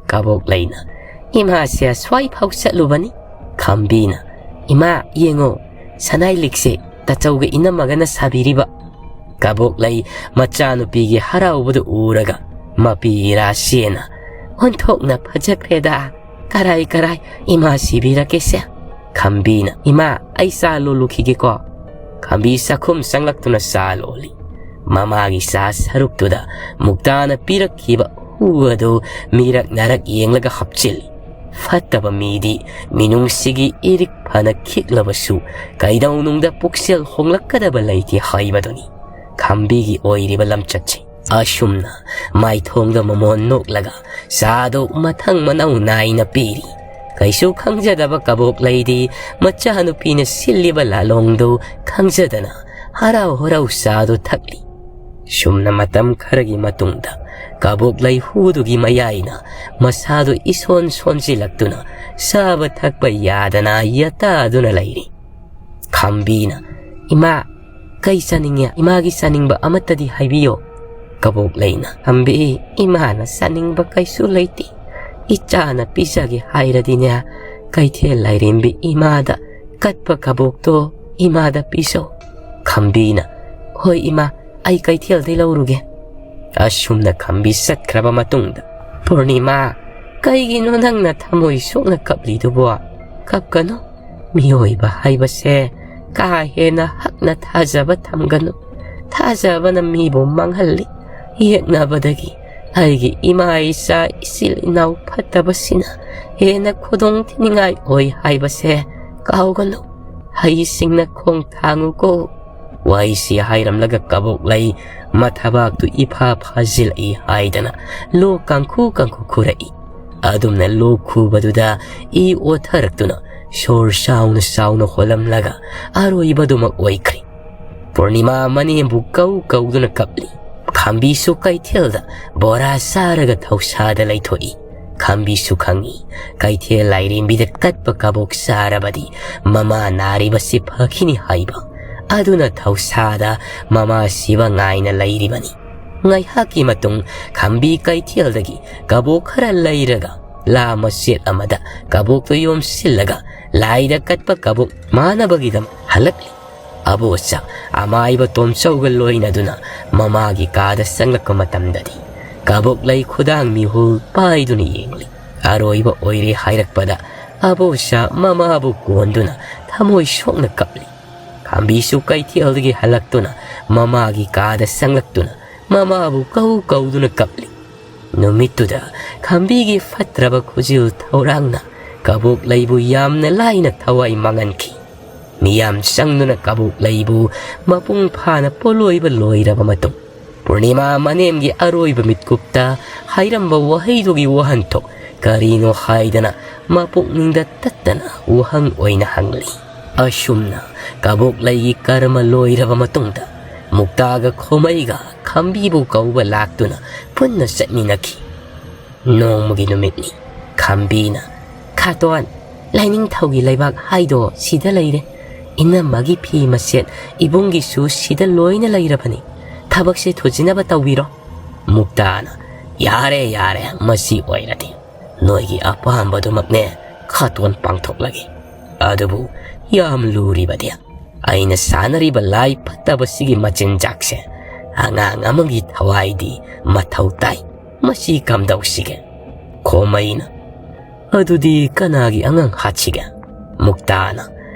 ꯀꯕꯣꯛꯂꯩꯅ, "ꯏꯃꯥꯁꯦ ꯁ꯭ꯋꯥꯏ ꯐꯥꯎ ꯆꯠꯂꯨꯕꯅꯤ꯫" ꯈꯝꯕꯤꯅ, "ꯏꯃꯥ, ꯌꯦꯡꯉꯣ, ꯁꯅꯥꯏ ꯂꯤꯛꯁꯦ ꯇꯥꯆꯧꯒ ꯏꯅꯝꯃꯒꯅ ꯁꯥꯕꯤꯔꯤꯕ꯫" ꯀꯕꯣꯛꯂꯩ ꯃꯆꯥꯅꯨꯄꯤꯒꯤ ꯍꯔꯥꯎꯕꯗꯨ ꯎꯔꯒ ꯃꯄꯤ ꯏꯔꯥ ꯆꯦꯟꯅ, "ꯑꯣꯟꯊꯣꯛꯅ ꯐꯖꯈ꯭ꯔꯦꯗ꯫ ꯀꯔꯥꯏ ꯀꯔꯥꯏ, ꯏꯃꯥ ꯁꯤꯕꯤꯔꯛꯀꯦꯁꯦ꯫" ꯈꯝꯕꯤꯅ, "ꯏꯃꯥ, ꯑꯩ ꯆꯥ ꯂꯣꯜꯂꯨꯈꯤꯒꯦꯀꯣ꯫" ꯈꯝꯕꯤ ꯆꯥꯛꯈꯨꯝ ꯆꯪꯂꯛꯇꯨꯅ ꯆꯥ ꯂꯣꯜꯂꯤ꯫ ꯃꯃꯥꯒꯤ ꯆꯥ ꯁꯔꯨꯛꯇꯨꯗ ꯃꯨꯛꯇꯥꯅ ꯄꯤꯔꯛꯈꯤꯕ ꯍꯨ ꯑꯗꯨ ꯃꯤꯔꯛ ꯅꯥꯔꯛ ꯌꯦꯡꯂꯒ ꯍꯥꯞꯆꯤꯜꯂꯤ꯫ ꯐꯠꯇꯕ ꯃꯤꯗꯤ ꯃꯤꯅꯨꯡꯁꯤꯒꯤ ꯏꯔꯤꯛ ꯐꯅ ꯈꯤꯛꯂꯕꯁꯨ ꯀꯩꯗꯧꯅꯨꯡꯗ ꯄꯨꯛꯆꯦꯜ ꯍꯣꯡꯂꯛꯀꯗꯕ ꯂꯩꯇꯦ ꯍꯥꯏꯕꯗꯨꯅꯤ ꯈꯝꯕꯤꯒꯤ ꯑꯣꯏꯔꯤꯕ ꯂꯝꯆꯠꯁꯦ꯫ ꯑꯁꯨꯝꯅ ꯃꯥꯏꯊꯣꯡꯗ ꯃꯃꯣꯟ ꯅꯣꯛꯂꯒ ꯆꯥꯗꯨ ꯃꯊꯪ ꯃꯅꯥꯎ ꯅꯥꯏꯅ ꯄꯤꯔꯤ꯫ ꯀꯩꯁꯨ ꯈꯪꯖꯗꯕ ꯀꯕꯣꯛꯂꯩꯗꯤ ꯃꯆꯥꯅꯨꯄꯤꯅ ꯁꯤꯜꯂꯤꯕ ꯂꯥꯂꯣꯡꯗꯨ ꯈꯪꯖꯗꯅ ꯍꯔꯥꯎ ꯍꯔꯥꯎ ꯆꯥꯗꯨ ꯊꯛꯂꯤ꯫ ꯁꯨꯝꯅ ꯃꯇꯝ ꯈꯔꯒꯤ ꯃꯇꯨꯡꯗ ꯀꯕꯣꯛꯂꯩ ꯍꯨꯗꯨꯒꯤ ꯃꯌꯥꯏꯅ ꯃꯁꯥꯗꯨ ꯏꯁꯣꯟ ꯁꯣꯟꯖꯤꯜꯂꯛꯇꯨꯅ ꯆꯥꯕ ꯊꯛꯄ ꯌꯥꯗꯅ ꯌꯥꯇꯥꯗꯨꯅ ꯂꯩꯔꯤ꯫ ꯈꯝꯕꯤꯅ, "ꯏꯃꯥ, ꯀꯩ ꯆꯥꯅꯤꯡꯉꯦ? ꯏꯃꯥꯒꯤ ꯆꯥꯅꯤꯡꯕ ꯑꯃꯠꯇꯗꯤ ꯍꯥꯏꯕꯤꯌꯣ꯫" ꯀꯕꯣꯛꯂꯩꯅ, "ꯈꯝꯕꯤ, ꯏꯃꯥꯅ ꯆꯥꯅꯤꯡꯕ ꯀꯩꯁꯨ ꯂꯩꯇꯦ꯫ ꯏꯆꯥꯅ ꯄꯤꯖꯒꯦ ꯍꯥꯏꯔꯗꯤꯅꯦ, ꯀꯩꯊꯦꯜ ꯂꯥꯏꯔꯦꯝꯕꯤ ꯏꯃꯥꯗ ꯀꯠꯄ ꯀꯕꯣꯛꯇꯣ ꯏꯃꯥꯗ ꯄꯤꯖꯧ꯫" ꯈꯝꯕꯤꯅ, "ꯍꯣꯏ ꯏꯃꯥ, ꯑꯩ ꯀꯩꯊꯦꯜꯗꯩ ꯂꯧꯔꯨꯒꯦ꯫" ꯑꯁꯨꯝꯅ ꯈꯝꯕꯤ ꯆꯠꯈ꯭ꯔꯕ ꯃꯇꯨꯡꯗ, "ꯄꯨꯔꯅꯤꯃꯥ, ꯀꯩꯒꯤꯅꯣ ꯅꯪꯅ ꯊꯃꯣꯏ ꯁꯣꯛꯅ ꯀꯞꯂꯤꯗꯨꯕꯣ? ꯀꯞꯀꯅꯨ꯫ ꯃꯤꯑꯣꯏꯕ ꯍꯥꯏꯕꯁꯦ ꯀꯥ ꯍꯦꯟꯅ ꯍꯛꯅ ꯊꯥꯖꯕ ꯊꯝꯒꯅꯨ꯫ ꯊꯥꯖꯕꯅ ꯃꯤꯕꯨ ꯃꯥꯡꯍꯜꯂꯤ꯫ ꯌꯦꯛꯅꯕꯗꯒꯤ ꯑꯩꯒꯤ ꯏꯃꯥ ꯏꯆꯥ ꯏꯆꯤꯜ ꯏꯅꯥꯎ ꯐꯠꯇꯕꯁꯤꯅ ꯍꯦꯟꯅ ꯈꯨꯗꯣꯡ ꯊꯤꯅꯤꯡꯉꯥꯏ ꯑꯣꯏ ꯍꯥꯏꯕꯁꯦ ꯀꯥꯎꯒꯅꯨ꯫ ꯍꯩꯁꯤꯡꯅ ꯈꯣꯡ ꯊꯥꯡꯉꯨꯀꯣ꯫" ꯋꯥꯍꯩꯁꯤ ꯍꯥꯏꯔꯝꯂꯒ ꯀꯕꯣꯛꯂꯩ ꯃꯊꯕꯥꯛꯇꯨ ꯏꯐꯥ ꯐꯥꯖꯤꯜꯂꯛꯏ ꯍꯥꯏꯗꯅ ꯂꯣꯛ ꯀꯥꯡꯈꯨ ꯀꯥꯡꯈꯨ ꯈꯨꯔꯛꯏ꯫ ꯑꯗꯨꯝꯅ ꯂꯣꯛ ꯈꯨꯕꯗꯨꯗ ꯏ ꯑꯣꯊꯔꯛꯇꯨꯅ ꯁꯣꯔ ꯆꯥꯎꯅ ꯆꯥꯎꯅ ꯍꯣꯜꯂꯝꯂꯒ ꯑꯔꯣꯏꯕꯗꯨꯃꯛ ꯑꯣꯏꯈ꯭ꯔꯦ꯫ ꯄꯨꯔꯅꯤꯃꯥ ꯃꯅꯦꯝꯕꯨ ꯀꯧ ꯀꯧꯗꯨꯅ ꯀꯞꯂꯤ꯫ ꯈꯥꯝꯕꯤꯁꯨ ꯀꯩꯊꯦꯜꯗ ꯕꯣꯔꯥ ꯆꯥꯔꯒ ꯊꯧꯁꯥꯗ ꯂꯩꯊꯣꯛꯏ꯫ ꯈꯥꯝꯕꯤꯁꯨ ꯈꯪꯏ, ꯀꯩꯊꯦꯜ ꯂꯥꯏꯔꯦꯝꯕꯤꯗ ꯀꯠꯄ ꯀꯕꯣꯛ ꯆꯥꯔꯕꯗꯤ ꯃꯃꯥ ꯅꯥꯔꯤꯕꯁꯤ ꯐꯈꯤꯅꯤ ꯍꯥꯏꯕ꯫ ꯑꯗꯨꯅ ꯊꯧꯁꯥꯗ ꯃꯃꯥ ꯁꯤꯕ ꯉꯥꯏꯅ ꯂꯩꯔꯤꯕꯅꯤ꯫ ꯉꯥꯏꯍꯥꯛꯀꯤ ꯃꯇꯨꯡ ꯈꯥꯝꯕꯤ ꯀꯩꯊꯦꯜꯗꯒꯤ ꯀꯕꯣꯛ ꯈꯔ ꯂꯩꯔꯒ ꯂꯥ ꯃꯆꯦꯠ ꯑꯃꯗ ꯀꯕꯣꯛꯇꯨ ꯌꯣꯝꯁꯤꯜꯂꯒ ꯂꯥꯏꯗ ꯀꯠꯄ ꯀꯕꯣꯛ ꯃꯥꯟꯅꯕꯒꯤꯗꯃꯛ ꯍꯜꯂꯛꯂꯤ꯫ ꯑꯕꯣꯆꯥ ꯑꯃꯥꯏꯕ ꯇꯣꯝꯆꯧꯒ ꯂꯣꯏꯅꯗꯨꯅ ꯃꯃꯥꯒꯤ ꯀꯥꯗ ꯆꯪꯂꯛꯄ ꯃꯇꯝꯗꯗꯤ ꯀꯕꯣꯛꯂꯩ ꯈꯨꯗꯥꯡ ꯃꯤꯍꯨꯜ ꯄꯥꯏꯗꯨꯅ ꯌꯦꯡꯂꯤ꯫ ꯑꯔꯣꯏꯕ ꯑꯣꯏꯔꯦ ꯍꯥꯏꯔꯛꯄꯗ ꯑꯕꯣꯆꯥ ꯃꯃꯥꯕꯨ ꯀꯣꯟꯗꯨꯅ ꯊꯃꯣꯏ ꯁꯣꯛꯅ ꯀꯞꯂꯤ꯫ ꯈꯥꯝꯕꯤꯁꯨ ꯀꯩꯊꯦꯜꯗꯒꯤ ꯍꯜꯂꯛꯇꯨꯅ ꯃꯃꯥꯒꯤ ꯀꯥꯗ ꯆꯪꯂꯛꯇꯨꯅ ꯃꯃꯥꯕꯨ ꯀꯧ ꯀꯧꯗꯨꯅ ꯀꯞꯂꯤ꯫ ꯅꯨꯃꯤꯠꯇꯨꯗ ꯈꯝꯕꯤꯒꯤ ꯐꯠꯇ꯭ꯔꯕ ꯈꯨꯖꯤꯜ ꯊꯧꯔꯥꯡꯅ ꯀꯕꯣꯛꯂꯩꯕꯨ ꯌꯥꯝꯅ ꯂꯥꯏꯅ ꯊꯋꯥꯏ ꯃꯥꯡꯍꯟꯈꯤ꯫ ꯃꯤꯌꯥꯝ ꯆꯪꯗꯨꯅ ꯀꯕꯣꯛꯂꯩꯕꯨ ꯃꯄꯨꯡ ꯐꯥꯅ ꯄꯣꯂꯣꯏꯕ ꯂꯣꯏꯔꯕ ꯃꯇꯨꯡ, ꯄꯨꯔꯅꯤꯃꯥ ꯃꯅꯦꯝꯒꯤ ꯑꯔꯣꯏꯕ ꯃꯤꯠꯀꯨꯞꯇ ꯍꯥꯏꯔꯝꯕ ꯋꯥꯍꯩꯗꯨꯒꯤ ꯋꯥꯍꯟꯊꯣꯛ ꯀꯔꯤꯅꯣ ꯍꯥꯏꯗꯅ ꯃꯄꯨꯛꯅꯤꯡꯗ ꯇꯠꯇꯅ ꯋꯥꯍꯪ ꯑꯣꯏꯅ ꯍꯪꯂꯤ꯫ ꯑꯁꯨꯝꯅ ꯀꯕꯣꯛꯂꯩꯒꯤ ꯀꯔꯃ ꯂꯣꯏꯔꯕ ꯃꯇꯨꯡꯗ ꯃꯨꯛꯇꯥꯒ ꯈꯣꯃꯩꯒ ꯈꯝꯕꯤꯕꯨ ꯀꯧꯕ ꯂꯥꯛꯇꯨꯅ ꯄꯨꯟꯅ ꯆꯠꯃꯤꯟꯅꯈꯤ꯫ ꯅꯣꯡꯃꯒꯤ ꯅꯨꯃꯤꯠꯅꯤ꯫ ꯈꯝꯕꯤꯅ, "ꯈꯥꯇꯣꯟ, ꯂꯥꯏꯅꯤꯡꯊꯧꯒꯤ ꯂꯩꯕꯥꯛ ꯍꯥꯏꯗꯣ ꯁꯤꯗ ꯂꯩꯔꯦ꯫ ꯏꯅꯝꯃꯒꯤ ꯐꯤ ꯃꯆꯦꯠ ꯏꯕꯨꯡꯒꯤꯁꯨ ꯁꯤꯗ ꯂꯣꯏꯅ ꯂꯩꯔꯕꯅꯤ꯫ ꯊꯕꯛꯁꯦ ꯊꯨꯖꯤꯟꯅꯕ ꯇꯧꯕꯤꯔꯣ꯫" ꯃꯨꯛꯇꯥꯅ, "ꯌꯥꯔꯦ, ꯌꯥꯔꯦ, ꯃꯁꯤ ꯑꯣꯏꯔꯗꯤ ꯅꯣꯏꯒꯤ ꯑꯄꯥꯝꯕꯗꯨꯃꯛꯅꯦ ꯈꯥꯇꯣꯟ ꯄꯥꯡꯊꯣꯛꯂꯒꯦ꯫ ꯑꯗꯨꯕꯨ ꯌꯥꯝ ꯂꯨꯔꯤꯕꯗꯤ ꯑꯩꯅ ꯁꯥꯟꯅꯔꯤꯕ ꯂꯥꯏ ꯐꯠꯇꯕꯁꯤꯒꯤ ꯃꯆꯤꯟꯖꯥꯛꯁꯦ꯫ ꯑꯉꯥꯡ ꯑꯃꯒꯤ ꯊꯋꯥꯏꯗꯤ ꯃꯊꯧ ꯇꯥꯏ꯫ ꯃꯁꯤ ꯀꯝꯗꯧꯁꯤꯒꯦ?" ꯈꯣꯃꯩꯅ, "ꯑꯗꯨꯗꯤ ꯀꯅꯥꯒꯤ ꯑꯉꯥꯡ ꯍꯥꯠꯁꯤꯒꯦ?" ꯃꯨꯛꯇꯥꯅ,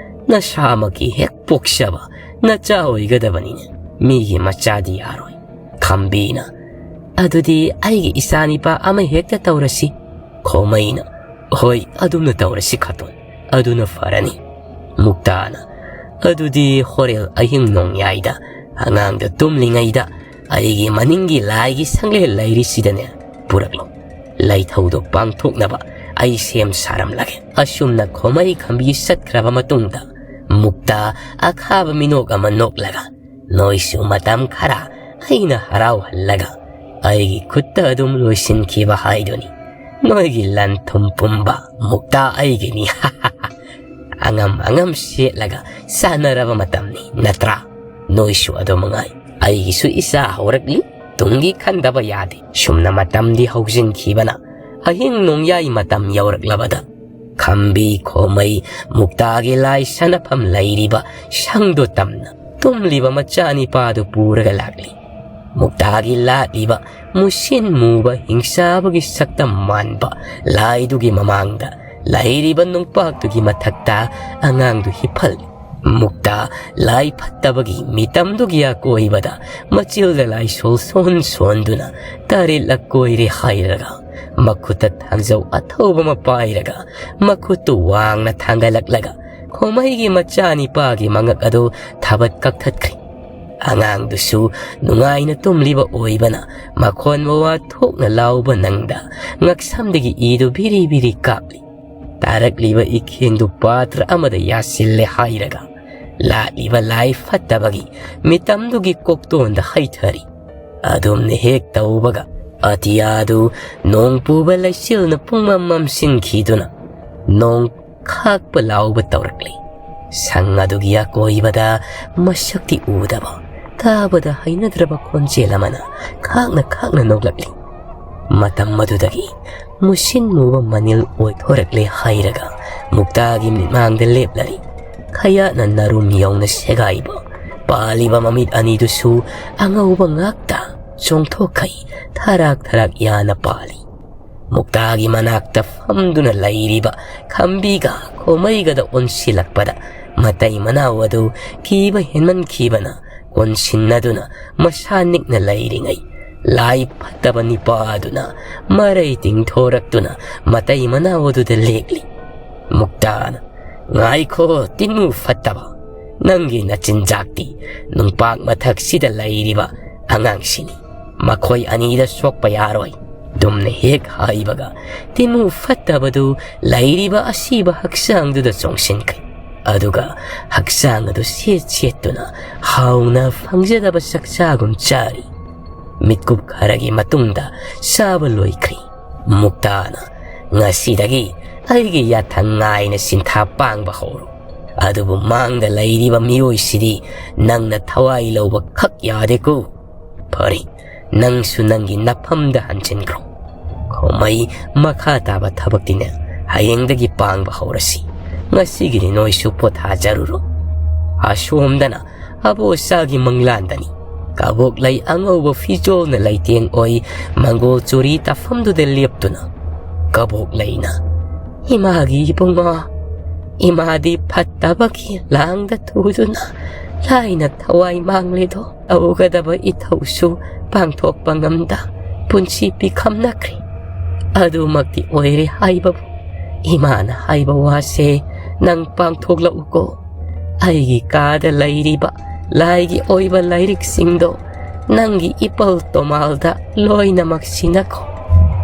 "ꯅꯁꯥꯃꯛꯀꯤ ꯍꯦꯛ ꯄꯣꯛꯆꯕ ꯅꯆꯥ ꯑꯣꯏꯒꯗꯕꯅꯤꯅꯦ꯫ ꯃꯤꯒꯤ ꯃꯆꯥꯗꯤ ꯌꯥꯔꯣꯏ꯫" ꯈꯝꯕꯤꯅ, "ꯑꯗꯨꯗꯤ ꯑꯩꯒꯤ ꯏꯆꯥꯅꯤꯄꯥ ꯑꯃ ꯍꯦꯛꯇ ꯇꯧꯔꯁꯤ꯫" ꯈꯣꯃꯩꯅ, "ꯍꯣꯏ, ꯑꯗꯨꯝꯅ ꯇꯧꯔꯁꯤ ꯈꯥꯇꯣꯟ, ꯑꯗꯨꯅ ꯐꯔꯅꯤ꯫" ꯃꯨꯛꯇꯥꯅ, "ꯑꯗꯨꯗꯤ ꯍꯣꯔꯦꯟ ꯑꯍꯤꯡ ꯅꯣꯡꯌꯥꯏꯗ ꯑꯉꯥꯡꯗ ꯇꯨꯝꯂꯤꯉꯩꯗ ꯑꯩꯒꯤ ꯃꯅꯤꯡꯒꯤ ꯂꯥꯏꯒꯤ ꯁꯪꯂꯦꯟ ꯂꯩꯔꯤꯁꯤꯗꯅꯦ ꯄꯨꯔꯛꯂꯣ꯫ ꯂꯩꯊꯧꯗꯣ ꯄꯥꯡꯊꯣꯛꯅꯕ ꯑꯩ ꯁꯦꯝ ꯁꯥꯔꯝꯂꯒꯦ꯫" ꯑꯁꯨꯝꯅ ꯈꯣꯃꯩ ꯈꯝꯕꯤ ꯆꯠꯈ꯭ꯔꯕ ꯃꯇꯨꯡꯗ ꯃꯨꯛꯇꯥ ꯑꯈꯥꯕ ꯃꯤꯅꯣꯛ ꯑꯃ ꯅꯣꯛꯂꯒ, "ꯅꯣꯏꯁꯨ ꯃꯇꯝ ꯈꯔ ꯑꯩꯅ ꯍꯔꯥꯎꯍꯜꯂꯒ ꯑꯩꯒꯤ ꯈꯨꯠꯇ ꯑꯗꯨꯝ ꯂꯣꯏꯁꯤꯟꯈꯤꯕ ꯍꯥꯏꯗꯨꯅꯤ꯫ ꯅꯣꯏꯒꯤ ꯂꯟ ꯊꯨꯝ ꯄꯨꯝꯕ ꯃꯨꯛꯇꯥ ꯑꯩꯒꯤꯅꯤ꯫" ꯑꯉꯝ ꯑꯉꯝ ꯁꯦꯠꯂꯒ ꯁꯥꯟꯅꯔꯕ ꯃꯇꯝꯅꯤ ꯅꯠꯇ꯭ꯔꯥ? ꯅꯣꯏꯁꯨ ꯑꯗꯨ ꯃꯉꯥꯏ꯫ ꯑꯩꯒꯤꯁꯨ ꯏꯆꯥ ꯍꯧꯔꯛꯂꯤ, ꯇꯨꯡꯒꯤ ꯈꯟꯗꯕ ꯌꯥꯗꯦ꯫ ꯁꯨꯝꯅ ꯃꯇꯝꯗꯤ ꯍꯧꯖꯤꯟꯈꯤꯕꯅ ꯑꯍꯤꯡ ꯅꯣꯡꯌꯥꯏ ꯃꯇꯝ ꯌꯧꯔꯛꯂꯕꯗ ꯈꯝꯕꯤ ꯈꯣꯃꯩ ꯃꯨꯛꯇꯥꯒꯤ ꯂꯥꯏ ꯁꯥꯟꯅꯐꯝ ꯂꯩꯔꯤꯕ ꯁꯪꯗꯨ ꯇꯝꯅ ꯇꯨꯝꯂꯤꯕ ꯃꯆꯥꯅꯤꯄꯥꯗꯨ ꯄꯨꯔꯒ ꯂꯥꯛꯂꯤ꯫ ꯃꯨꯛꯇꯥꯒꯤ ꯂꯥꯠꯂꯤꯕ ꯃꯨꯁꯤꯟ ꯃꯨꯕ ꯍꯤꯡꯆꯥꯕꯒꯤ ꯁꯛꯇꯝ ꯃꯥꯟꯕ ꯂꯥꯏꯗꯨꯒꯤ ꯃꯃꯥꯡꯗ ꯂꯩꯔꯤꯕ ꯅꯨꯡꯄꯥꯛꯇꯨꯒꯤ ꯃꯊꯛꯇ ꯑꯉꯥꯡꯗꯨ ꯍꯤꯞꯍꯜꯂꯤ꯫ ꯃꯨꯛꯇꯥ ꯂꯥꯏ ꯐꯠꯇꯕꯒꯤ ꯃꯤꯇꯝꯗꯨꯒꯤ ꯑꯀꯣꯏꯕꯗ ꯃꯆꯤꯜꯗ ꯂꯥꯏꯁꯣꯜ ꯁꯣꯟ ꯁꯣꯟꯗꯨꯅ ꯇꯔꯦꯠꯂꯛ ꯀꯣꯏꯔꯦ ꯍꯥꯏꯔꯒ, ꯃꯈꯨꯠꯇ ꯊꯥꯡꯖꯧ ꯑꯊꯧꯕ ꯑꯃ ꯄꯥꯏꯔꯒ, ꯃꯈꯨꯠꯇꯨ ꯋꯥꯡꯅ ꯊꯥꯡꯒꯠꯂꯛꯂꯒ, ꯈꯣꯃꯩꯒꯤ ꯃꯆꯥꯅꯤꯄꯥꯒꯤ ꯃꯉꯛ ꯑꯗꯨ ꯊꯕꯠ ꯀꯛꯊꯠꯈ꯭ꯔꯦ꯫ ꯑꯉꯥꯡꯗꯨꯁꯨ ꯅꯨꯡꯉꯥꯏꯅ ꯇꯨꯝꯂꯤꯕ ꯑꯣꯏꯕꯅ, ꯃꯈꯣꯟ ꯃꯋꯥ ꯊꯣꯛꯅ ꯂꯥꯎꯕ ꯅꯪꯗ ꯉꯛꯁꯝꯗꯒꯤ ꯏꯗꯨ ꯕꯤꯔꯤ ꯕꯤꯔꯤ ꯀꯥꯞꯂꯤ꯫ ꯇꯥꯔꯛꯂꯤꯕ ꯏꯈꯦꯟꯗꯨ ꯄꯥꯇ꯭ꯔ ꯑꯃꯗ ꯌꯥꯁꯤꯜꯂꯦ ꯍꯥꯏꯔꯒ, ꯂꯥꯠꯂꯤꯕ ꯂꯥꯏ ꯐꯠꯇꯕꯒꯤ ꯃꯤꯇꯝꯗꯨꯒꯤ ꯀꯣꯛꯇꯣꯟꯗ ꯍꯩꯊꯔꯤ꯫ ꯑꯗꯨꯝꯅ ꯍꯦꯛ ꯇꯧꯕꯒ, ꯑꯇꯤꯌꯥꯗꯨ ꯅꯣꯡ ꯄꯨꯕ ꯂꯩꯆꯤꯜꯅ ꯄꯨꯡꯃꯝ ꯃꯝꯁꯤꯟꯈꯤꯗꯨꯅ, ꯅꯣꯡ ꯈꯥꯛꯄ ꯂꯥꯎꯕ ꯇꯧꯔꯛꯂꯤ꯫ ꯁꯪ ꯑꯗꯨꯒꯤ ꯑꯀꯣꯏꯕꯗ ꯃꯁꯛꯇꯤ ꯎꯗꯕ, ꯇꯥꯕꯗ ꯍꯩꯅꯗ꯭ꯔꯕ ꯈꯣꯟꯖꯦꯜ ꯑꯃꯅ ꯈꯥꯛꯅ ꯈꯥꯛꯅ ꯅꯣꯛꯂꯛꯂꯤ꯫ ꯃꯇꯝ ꯑꯗꯨꯗꯒꯤ ꯃꯨꯁꯤꯟ ꯃꯨꯕ ꯃꯅꯤꯜ ꯑꯣꯏꯊꯣꯔꯛꯂꯦ ꯍꯥꯏꯔꯒ, ꯃꯨꯛꯇꯥꯒꯤ ꯃꯤꯠꯃꯥꯡꯗ ꯂꯦꯞꯂꯔꯤ꯫ ꯈꯌꯥꯠꯅ ꯅꯔꯨꯝ ꯌꯧꯅ ꯁꯦꯒꯥꯏꯕ ꯄꯥꯜꯂꯤꯕ ꯃꯃꯤꯠ ꯑꯅꯤꯗꯨꯁꯨ ꯑꯉꯧꯕ ꯉꯥꯛꯇ ꯆꯣꯡꯊꯣꯛꯈꯩ ꯊꯔꯥꯛ ꯊꯔꯥꯛ ꯌꯥꯅ ꯄꯥꯜꯂꯤ꯫ ꯃꯨꯛꯇꯥꯒꯤ ꯃꯅꯥꯛꯇ ꯐꯝꯗꯨꯅ ꯂꯩꯔꯤꯕ ꯈꯝꯕꯤꯒ ꯈꯣꯃꯩꯒꯗ ꯑꯣꯟꯁꯤꯜꯂꯛꯄꯗ, ꯃꯇꯩ ꯃꯅꯥꯎ ꯑꯗꯨ ꯀꯤꯕ ꯍꯦꯟꯃꯟꯈꯤꯕꯅ ꯀꯣꯟꯁꯤꯟꯅꯗꯨꯅ ꯃꯁꯥ ꯅꯤꯛꯅ ꯂꯩꯔꯤꯉꯩ, ꯂꯥꯏ ꯐꯠꯇꯕ ꯅꯤꯄꯥ ꯑꯗꯨꯅ ꯃꯔꯩ ꯇꯤꯡꯊꯣꯔꯛꯇꯨꯅ ꯃꯇꯩ ꯃꯅꯥꯎ ꯑꯗꯨꯗ ꯂꯦꯛꯂꯤ꯫ ꯃꯨꯛꯇꯥꯅ, "ꯉꯥꯏꯈꯣ, ꯇꯤꯟꯃꯨ ꯐꯠꯇꯕ, ꯅꯪꯒꯤ ꯅꯆꯤꯟꯖꯥꯛꯇꯤ ꯅꯨꯡꯄꯥꯛ ꯃꯊꯛꯁꯤꯗ ꯂꯩꯔꯤꯕ ꯑꯉꯥꯡꯁꯤꯅꯤ꯫ ꯃꯈꯣꯏ ꯑꯅꯤꯗ ꯁꯣꯛꯄ ꯌꯥꯔꯣꯏ"꯫ ꯗꯨꯝꯅ ꯍꯦꯛ ꯍꯥꯏꯕꯒ, ꯇꯤꯟꯃꯨ ꯐꯠꯇꯕꯗꯨ ꯂꯩꯔꯤꯕ ꯑꯁꯤꯕ ꯍꯛꯆꯥꯡꯗꯨꯗ ꯆꯣꯡꯁꯤꯟꯈꯤ꯫ ꯑꯗꯨꯒ ꯍꯛꯆꯥꯡ ꯑꯗꯨ ꯁꯦꯠ ꯁꯦꯠꯇꯨꯅ ꯍꯥꯎꯅ ꯐꯪꯖꯗꯕ ꯆꯥꯛꯆꯥꯒꯨꯝ ꯆꯥꯔꯤ꯫ ꯃꯤꯠꯀꯨꯞ ꯈꯔꯒꯤ ꯃꯇꯨꯡꯗ ꯆꯥꯕ ꯂꯣꯏꯈ꯭ꯔꯤ꯫ ꯃꯨꯛꯇꯥꯅ, "ꯉꯁꯤꯗꯒꯤ ꯑꯩꯒꯤ ꯌꯥꯊꯪ ꯉꯥꯏꯅ ꯁꯤꯟꯊꯥ ꯄꯥꯡꯕ ꯍꯧꯔꯣ꯫ ꯑꯗꯨꯕꯨ ꯃꯥꯡꯗ ꯂꯩꯔꯤꯕ ꯃꯤꯑꯣꯏꯁꯤꯗꯤ ꯅꯪꯅ ꯊꯋꯥꯏ ꯂꯧꯕ ꯈꯛ ꯌꯥꯗꯦꯀꯣ꯫ ꯐꯔꯦ, ꯅꯪꯁꯨ ꯅꯪꯒꯤ ꯅꯐꯝꯗ ꯍꯟꯖꯤꯟꯈ꯭ꯔꯣ꯫ ꯈꯣꯃꯩ, ꯃꯈꯥ ꯇꯥꯕ ꯊꯕꯛꯇꯤꯅꯦ, ꯍꯌꯦꯡꯗꯒꯤ ꯄꯥꯡꯕ ꯍꯧꯔꯁꯤ꯫ ꯉꯁꯤꯒꯤꯗꯤ ꯅꯣꯏꯁꯨ ꯄꯣꯊꯥꯖꯔꯨꯔꯣ"꯫ ꯑꯁꯣꯝꯗꯅ ꯑꯕꯣꯆꯥꯒꯤ ꯃꯪꯂꯥꯟꯗꯅꯤ꯫ ꯀꯕꯣꯛꯂꯩ ꯑꯉꯧꯕ ꯐꯤꯖꯣꯜꯅ ꯂꯩꯇꯦꯡ ꯑꯣꯏ ꯃꯪꯒꯣꯜ ꯆꯨꯔꯤ ꯇꯥꯐꯝꯗꯨꯗ ꯂꯦꯞꯇꯨꯅ, ꯀꯕꯣꯛꯂꯩꯅ, "ꯏꯃꯥꯒꯤ ꯏꯕꯨꯡꯉꯣ, ꯏꯃꯥꯗꯤ ꯐꯠꯇꯕꯒꯤ ꯂꯥꯡꯗ ꯇꯨꯗꯨꯅ ꯂꯥꯏꯅ ꯊꯋꯥꯏ ꯃꯥꯡꯂꯦꯗꯣ, ꯇꯧꯒꯗꯕ ꯏꯊꯧꯁꯨ ꯄꯥꯡꯊꯣꯛꯄ ꯉꯝꯗ ꯄꯨꯟꯁꯤ ꯄꯤꯈꯝꯅꯈ꯭ꯔꯦ꯫ ꯑꯗꯨꯃꯛꯇꯤ ꯑꯣꯏꯔꯦ ꯍꯥꯏꯕꯕꯨ, ꯏꯃꯥꯅ ꯍꯥꯏꯕ ꯋꯥꯁꯦ ꯅꯪ ꯄꯥꯡꯊꯣꯛꯂꯛꯎꯀꯣ꯫ ꯑꯩꯒꯤ ꯀꯥꯗ ꯂꯩꯔꯤꯕ ꯂꯥꯏꯒꯤ ꯑꯣꯏꯕ ꯂꯥꯏꯔꯤꯛꯁꯤꯡꯗꯣ ꯅꯪꯒꯤ ꯏꯄꯜ ꯇꯣꯃꯥꯜꯗ ꯂꯣꯏꯅꯃꯛ ꯁꯤꯟꯅꯈꯣ꯫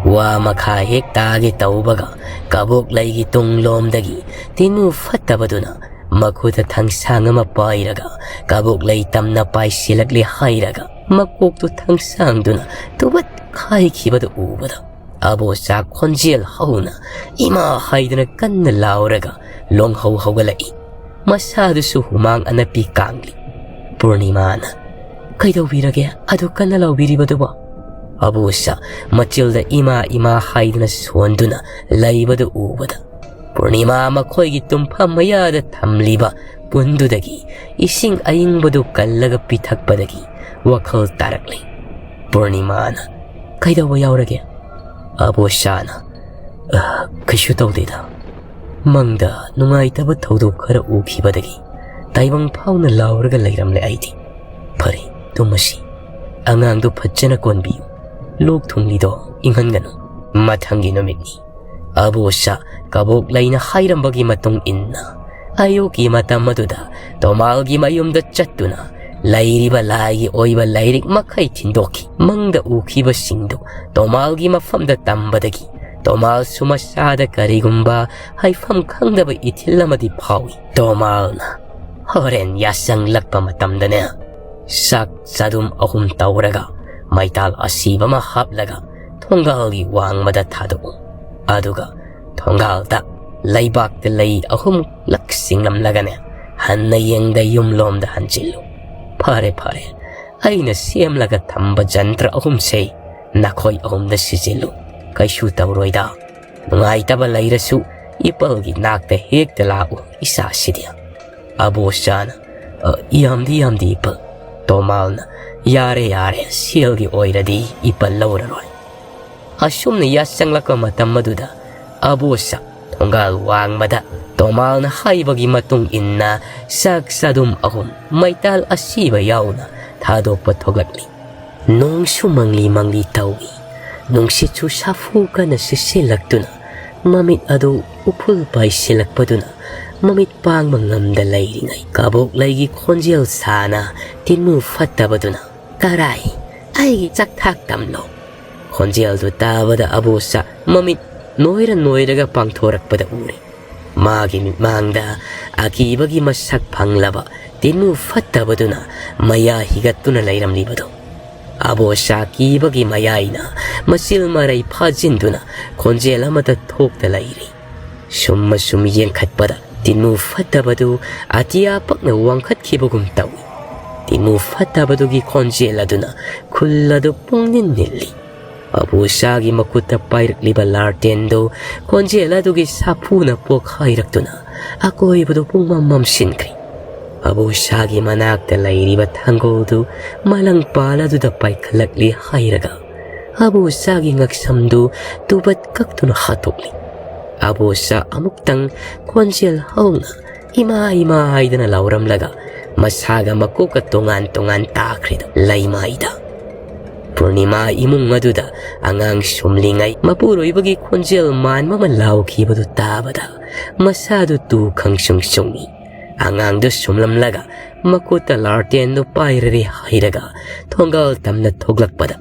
ꯋꯥ ꯃꯈꯥ ꯍꯦꯛ ꯇꯥꯒꯦ ꯇꯧꯕꯒ, ꯀꯕꯣꯛꯂꯩꯒꯤ ꯇꯨꯡꯂꯣꯝꯗꯒꯤ ꯇꯤꯅꯨ ꯐꯠꯇꯕꯗꯨꯅ ꯃꯈꯨꯠꯇ ꯊꯥꯡꯁꯥꯡ ꯑꯃ ꯄꯥꯏꯔꯒ ꯀꯕꯣꯛꯂꯩ ꯇꯝꯅ ꯄꯥꯏꯁꯤꯜꯂꯛꯂꯦ ꯍꯥꯏꯔꯒ ꯃꯀꯣꯛꯇꯨ ꯊꯥꯡꯁꯥꯡꯗꯨꯅ ꯇꯨꯕꯠ ꯈꯥꯏꯈꯤꯕꯗꯨ ꯎꯕꯗ, ꯑꯕꯣꯆꯥ ꯈꯣꯟꯖꯦꯜ ꯍꯧꯅ "ꯏꯃꯥ" ꯍꯥꯏꯗꯨꯅ ꯀꯟꯅ ꯂꯥꯎꯔꯒ ꯂꯣꯡꯍꯧ ꯍꯧꯒꯠꯂꯛꯏ꯫ ꯃꯁꯥꯗꯨꯁꯨ ꯍꯨꯃꯥꯡ ꯑꯅꯞꯄꯤ ꯀꯥꯡꯂꯤ꯫ ꯄꯨꯔꯅꯤꯃꯥꯅ, "ꯀꯩꯗꯧꯕꯤꯔꯒꯦ ꯑꯗꯨ ꯀꯟꯅ ꯂꯥꯎꯕꯤꯔꯤꯕꯗꯨꯕꯣ?" ꯑꯕꯣꯆꯥ ꯃꯆꯤꯜꯗ "ꯏꯃꯥ, ꯏꯃꯥ" ꯍꯥꯏꯗꯨꯅ ꯁꯣꯟꯗꯨꯅ ꯂꯩꯕꯗꯨ ꯎꯕꯗ, ꯄꯨꯔꯅꯤꯃꯥ ꯃꯈꯣꯏꯒꯤ ꯇꯨꯝꯐꯝ ꯃꯌꯥꯗ ꯊꯝꯂꯤꯕ ꯄꯨꯟꯗꯨꯗꯒꯤ ꯏꯁꯤꯡ ꯑꯏꯪꯕꯗꯨ ꯀꯜꯂꯒ ꯄꯤꯊꯛꯄꯗꯒꯤ ꯋꯥꯈꯜ ꯇꯥꯔꯛꯂꯦ꯫ ꯄꯨꯔꯅꯤꯃꯥꯅ, "ꯀꯩꯗꯧꯕ ꯌꯥꯎꯔꯒꯦ?" ꯑꯕꯣꯆꯥꯅ, "ꯑ, ꯀꯩꯁꯨ ꯇꯧꯗꯦꯗ꯫ ꯃꯪꯗ ꯅꯨꯡꯉꯥꯏꯇꯕ ꯊꯧꯗꯣꯛ ꯈꯔ ꯎꯈꯤꯕꯗꯒꯤ ꯇꯥꯏꯕꯪ ꯐꯥꯎꯅ ꯂꯥꯎꯔꯒ ꯂꯩꯔꯝꯂꯦ ꯑꯩꯗꯤ꯫ ꯐꯔꯦ, ꯇꯨꯝꯃꯁꯤ꯫ ꯑꯉꯥꯡꯗꯨ ꯐꯖꯅ ꯀꯣꯟꯕꯤꯌꯨ꯫ ꯂꯣꯛ ꯊꯨꯡꯂꯤꯗꯣ ꯏꯪꯍꯟꯒꯅꯨ꯫ ꯃꯊꯪꯒꯤ ꯅꯨꯃꯤꯠꯅꯤ꯫" ꯑꯕꯣꯆꯥ ꯀꯕꯣꯛꯂꯩꯅ ꯍꯥꯏꯔꯝꯕꯒꯤ ꯃꯇꯨꯡ ꯏꯟꯅ, ꯑꯌꯨꯛꯀꯤ ꯃꯇꯝ ꯑꯗꯨꯗ ꯇꯣꯃꯥꯜꯒꯤ ꯃꯌꯨꯝꯗ ꯆꯠꯇꯨꯅ ꯂꯩꯔꯤꯕ ꯂꯥꯏꯒꯤ ꯑꯣꯏꯕ ꯂꯥꯏꯔꯤꯛ ꯃꯈꯩ ꯊꯤꯟꯗꯣꯛꯈꯤ꯫ ꯃꯪꯗ ꯎꯈꯤꯕꯁꯤꯡꯗꯨ ꯇꯣꯃꯥꯜꯒꯤ ꯃꯐꯝꯗ ꯇꯝꯕꯗꯒꯤ ꯇꯣꯃꯥꯜꯁꯨ ꯃꯁꯥꯗ ꯀꯔꯤꯒꯨꯝꯕ ꯍꯥꯏꯐꯝ ꯈꯪꯗꯕ ꯏꯊꯤꯜ ꯑꯃꯗꯤ ꯐꯥꯎꯏ꯫ ꯇꯣꯃꯥꯜꯅ ꯍꯣꯔꯦꯟ ꯌꯥꯆꯪꯂꯛꯄ ꯃꯇꯝꯗꯅꯦ, ꯆꯥꯛ ꯆꯗꯨꯝ ꯑꯍꯨꯝ ꯇꯧꯔꯒ ꯃꯩꯇꯥꯜ ꯑꯁꯤꯕ ꯑꯃ ꯍꯥꯞꯂꯒ ꯊꯣꯡꯒꯥꯜꯒꯤ ꯋꯥꯡꯃꯗ ꯊꯥꯗꯣꯛꯎ꯫ ꯑꯗꯨꯒ ꯊꯣꯡꯒꯥꯜꯗ ꯂꯩꯕꯥꯛꯇ ꯂꯩ ꯑꯍꯨꯝꯂꯛ ꯆꯤꯡꯂꯝꯂꯒꯅꯦ, ꯍꯟꯅ ꯌꯦꯡꯗ ꯌꯨꯝꯂꯣꯝꯗ ꯍꯟꯖꯤꯜꯂꯨ꯫ ꯐꯔꯦ, ꯐꯔꯦ, ꯑꯩꯅ ꯁꯦꯝꯂꯒ ꯊꯝꯕ ꯖꯟꯇ꯭ꯔ ꯑꯍꯨꯝꯁꯦ ꯅꯈꯣꯏ ꯑꯍꯨꯝꯗ ꯁꯤꯖꯤꯜꯂꯨ꯫ ꯀꯩꯁꯨ ꯇꯧꯔꯣꯏꯗ꯫ ꯅꯨꯡꯉꯥꯏꯇꯕ ꯂꯩꯔꯁꯨ ꯏꯄꯜꯒꯤ ꯅꯥꯛꯇ ꯍꯦꯛꯇ ꯂꯥꯛꯎ, ꯏꯆꯥꯁꯤꯗꯤ꯫ ꯑꯕꯣꯆꯥꯅ, "ꯑ, ꯌꯥꯝꯗꯤ ꯌꯥꯝꯗꯦ ꯏꯄꯜ꯫" ꯇꯣꯃꯥꯜꯅ, "ꯌꯥꯔꯦ, ꯌꯥꯔꯦ, ꯁꯦꯜꯒꯤ ꯑꯣꯏꯔꯗꯤ ꯏꯄꯜ ꯂꯧꯔꯔꯣꯏ꯫" ꯑꯁꯨꯝꯅ ꯌꯥꯆꯪꯂꯛꯄ ꯃꯇꯝ ꯑꯗꯨꯗ ꯑꯕꯣꯆꯥ ꯊꯣꯡꯒꯥꯜ ꯋꯥꯡꯃꯗ ꯇꯣꯃꯥꯜꯅ ꯍꯥꯏꯕꯒꯤ ꯃꯇꯨꯡ ꯏꯟꯅ ꯆꯥꯛ ꯆꯥꯗꯨꯝ ꯑꯍꯨꯝ ꯃꯩꯇꯥꯜ ꯑꯁꯤꯕ ꯌꯥꯎꯅ ꯊꯥꯗꯣꯛꯄ ꯊꯣꯛꯂꯛꯂꯤ꯫ ꯅꯣꯡꯁꯨ ꯃꯪꯂꯤ ꯃꯪꯂꯤ ꯇꯧꯏ꯫ ꯅꯨꯡꯁꯤꯠꯁꯨ ꯁꯥꯐꯨ ꯀꯟꯅ ꯁꯤꯠꯆꯤꯜꯂꯛꯇꯨꯅ ꯃꯃꯤꯠ ꯑꯗꯨ ꯎꯐꯨꯜ ꯄꯥꯏꯁꯤꯜꯂꯛꯄꯗꯨꯅ ꯃꯃꯤꯠ ꯄꯥꯡꯕ ꯉꯝꯗ ꯂꯩꯔꯤꯉꯩ ꯀꯕꯣꯛꯂꯩꯒꯤ ꯈꯣꯟꯖꯦꯜ ꯁꯥꯅ ꯇꯤꯟꯃꯨ ꯐꯠꯇꯕꯗꯨꯅ, "ꯀꯔꯥꯏ? ꯑꯩꯒꯤ ꯆꯥꯛꯊꯥꯛ ꯇꯝꯂꯣ!" ꯈꯣꯟꯖꯦꯜꯗꯨ ꯇꯥꯕꯗ ꯑꯕꯣꯁꯥ ꯃꯃꯤꯠ ꯅꯣꯏꯔ ꯅꯣꯏꯔꯒ ꯄꯥꯡꯊꯣꯔꯛꯄꯗ ꯎꯔꯦ꯫ ꯃꯥꯒꯤ ꯃꯤꯠꯃꯥꯡꯗ ꯑꯀꯤꯕꯒꯤ ꯃꯁꯛ ꯐꯪꯂꯕ ꯇꯤꯟꯃꯨ ꯐꯠꯇꯕꯗꯨꯅ ꯃꯌꯥ ꯍꯤꯒꯠꯇꯨꯅ ꯂꯩꯔꯝꯂꯤꯕꯗꯨ꯫ ꯑꯕꯣꯁꯥ ꯀꯤꯕꯒꯤ ꯃꯌꯥꯏꯅ ꯃꯆꯤꯜ ꯃꯔꯩ ꯐꯥꯖꯤꯟꯗꯨꯅ ꯈꯣꯟꯖꯦꯜ ꯑꯃꯠꯇ ꯊꯣꯛꯇ ꯂꯩꯔꯤ꯫ ꯁꯨꯝ ꯑꯁꯨꯝ ꯌꯦꯡꯈꯠꯄꯗ ꯇꯤꯟꯃꯨ ꯐꯠꯇꯕꯗꯨ ꯑꯇꯤꯌꯥ ꯄꯛꯅ ꯋꯥꯡꯈꯠꯈꯤꯕꯒꯨꯝ ꯇꯧꯏ꯫ ꯇꯤꯟꯃꯨ ꯐꯠꯇꯕꯗꯨꯒꯤ ꯈꯣꯟꯖꯦꯜ ꯑꯗꯨꯅ ꯈꯨꯜ ꯑꯗꯨ ꯄꯨꯡꯅꯤꯟ ꯅꯤꯜꯂꯤ꯫ ꯑꯕꯨꯁꯥꯒꯤ ꯃꯈꯨꯠꯇ ꯄꯥꯏꯔꯛꯂꯤꯕ ꯂꯥꯔꯇꯦꯟꯗꯨ ꯈꯣꯟꯖꯦꯜ ꯑꯗꯨꯒꯤ ꯁꯥꯐꯨꯅ ꯄꯣꯛꯈꯥꯏꯔꯛꯇꯨꯅ ꯑꯀꯣꯏꯕꯗꯨ ꯄꯨꯡꯃꯝ ꯃꯝꯁꯤꯟꯈ꯭ꯔꯦ꯫ ꯑꯕꯨꯁꯥꯒꯤ ꯃꯅꯥꯛꯇ ꯂꯩꯔꯤꯕ ꯊꯥꯡꯒꯣꯜꯗꯨ ꯃꯂꯪꯄꯥꯜ ꯑꯗꯨꯗ ꯄꯥꯏꯈꯠꯂꯛꯂꯤ ꯍꯥꯏꯔꯒ ꯑꯕꯨꯁꯥꯒꯤ ꯉꯛꯁꯝꯗꯨ ꯇꯨꯕꯠ ꯀꯛꯇꯨꯅ ꯍꯥꯠꯇꯣꯛꯂꯤ꯫ ꯑꯕꯨꯁꯥ ꯑꯃꯨꯛꯇꯪ ꯈꯣꯟꯖꯦꯜ ꯍꯧꯅ "ꯏꯃꯥ, ꯏꯃꯥ" ꯍꯥꯏꯗꯅ ꯂꯥꯎꯔꯝꯂꯒ ꯃꯁꯥꯒ ꯃꯀꯣꯛꯀ ꯇꯣꯉꯥꯟ ꯇꯣꯉꯥꯟ ꯇꯥꯈ꯭ꯔꯦꯗꯣ ꯂꯩꯃꯥꯏꯗ꯫ ꯄꯨꯔꯅꯤꯃꯥ ꯏꯃꯨꯡ ꯑꯗꯨꯗ ꯑꯉꯥꯡ ꯁꯨꯝꯂꯤꯉꯩ ꯃꯄꯨꯔꯣꯏꯕꯒꯤ ꯈꯣꯟꯖꯦꯜ ꯃꯥꯟꯕ ꯑꯃ ꯂꯥꯎꯈꯤꯕꯗꯨ ꯇꯥꯕꯗ ꯃꯁꯥꯗꯨ ꯇꯨ ꯈꯪꯁꯨꯡ ꯁꯨꯡꯏ꯫ ꯑꯉꯥꯡꯗꯨ ꯁꯨꯝꯂꯝꯂꯒ ꯃꯈꯨꯠꯇ ꯂꯥꯔꯇꯦꯟꯗꯨ ꯄꯥꯏꯔꯔꯦ ꯍꯥꯏꯔꯒ ꯊꯣꯡꯒꯥꯜ ꯇꯝꯅ ꯊꯣꯛꯂꯛꯄꯗ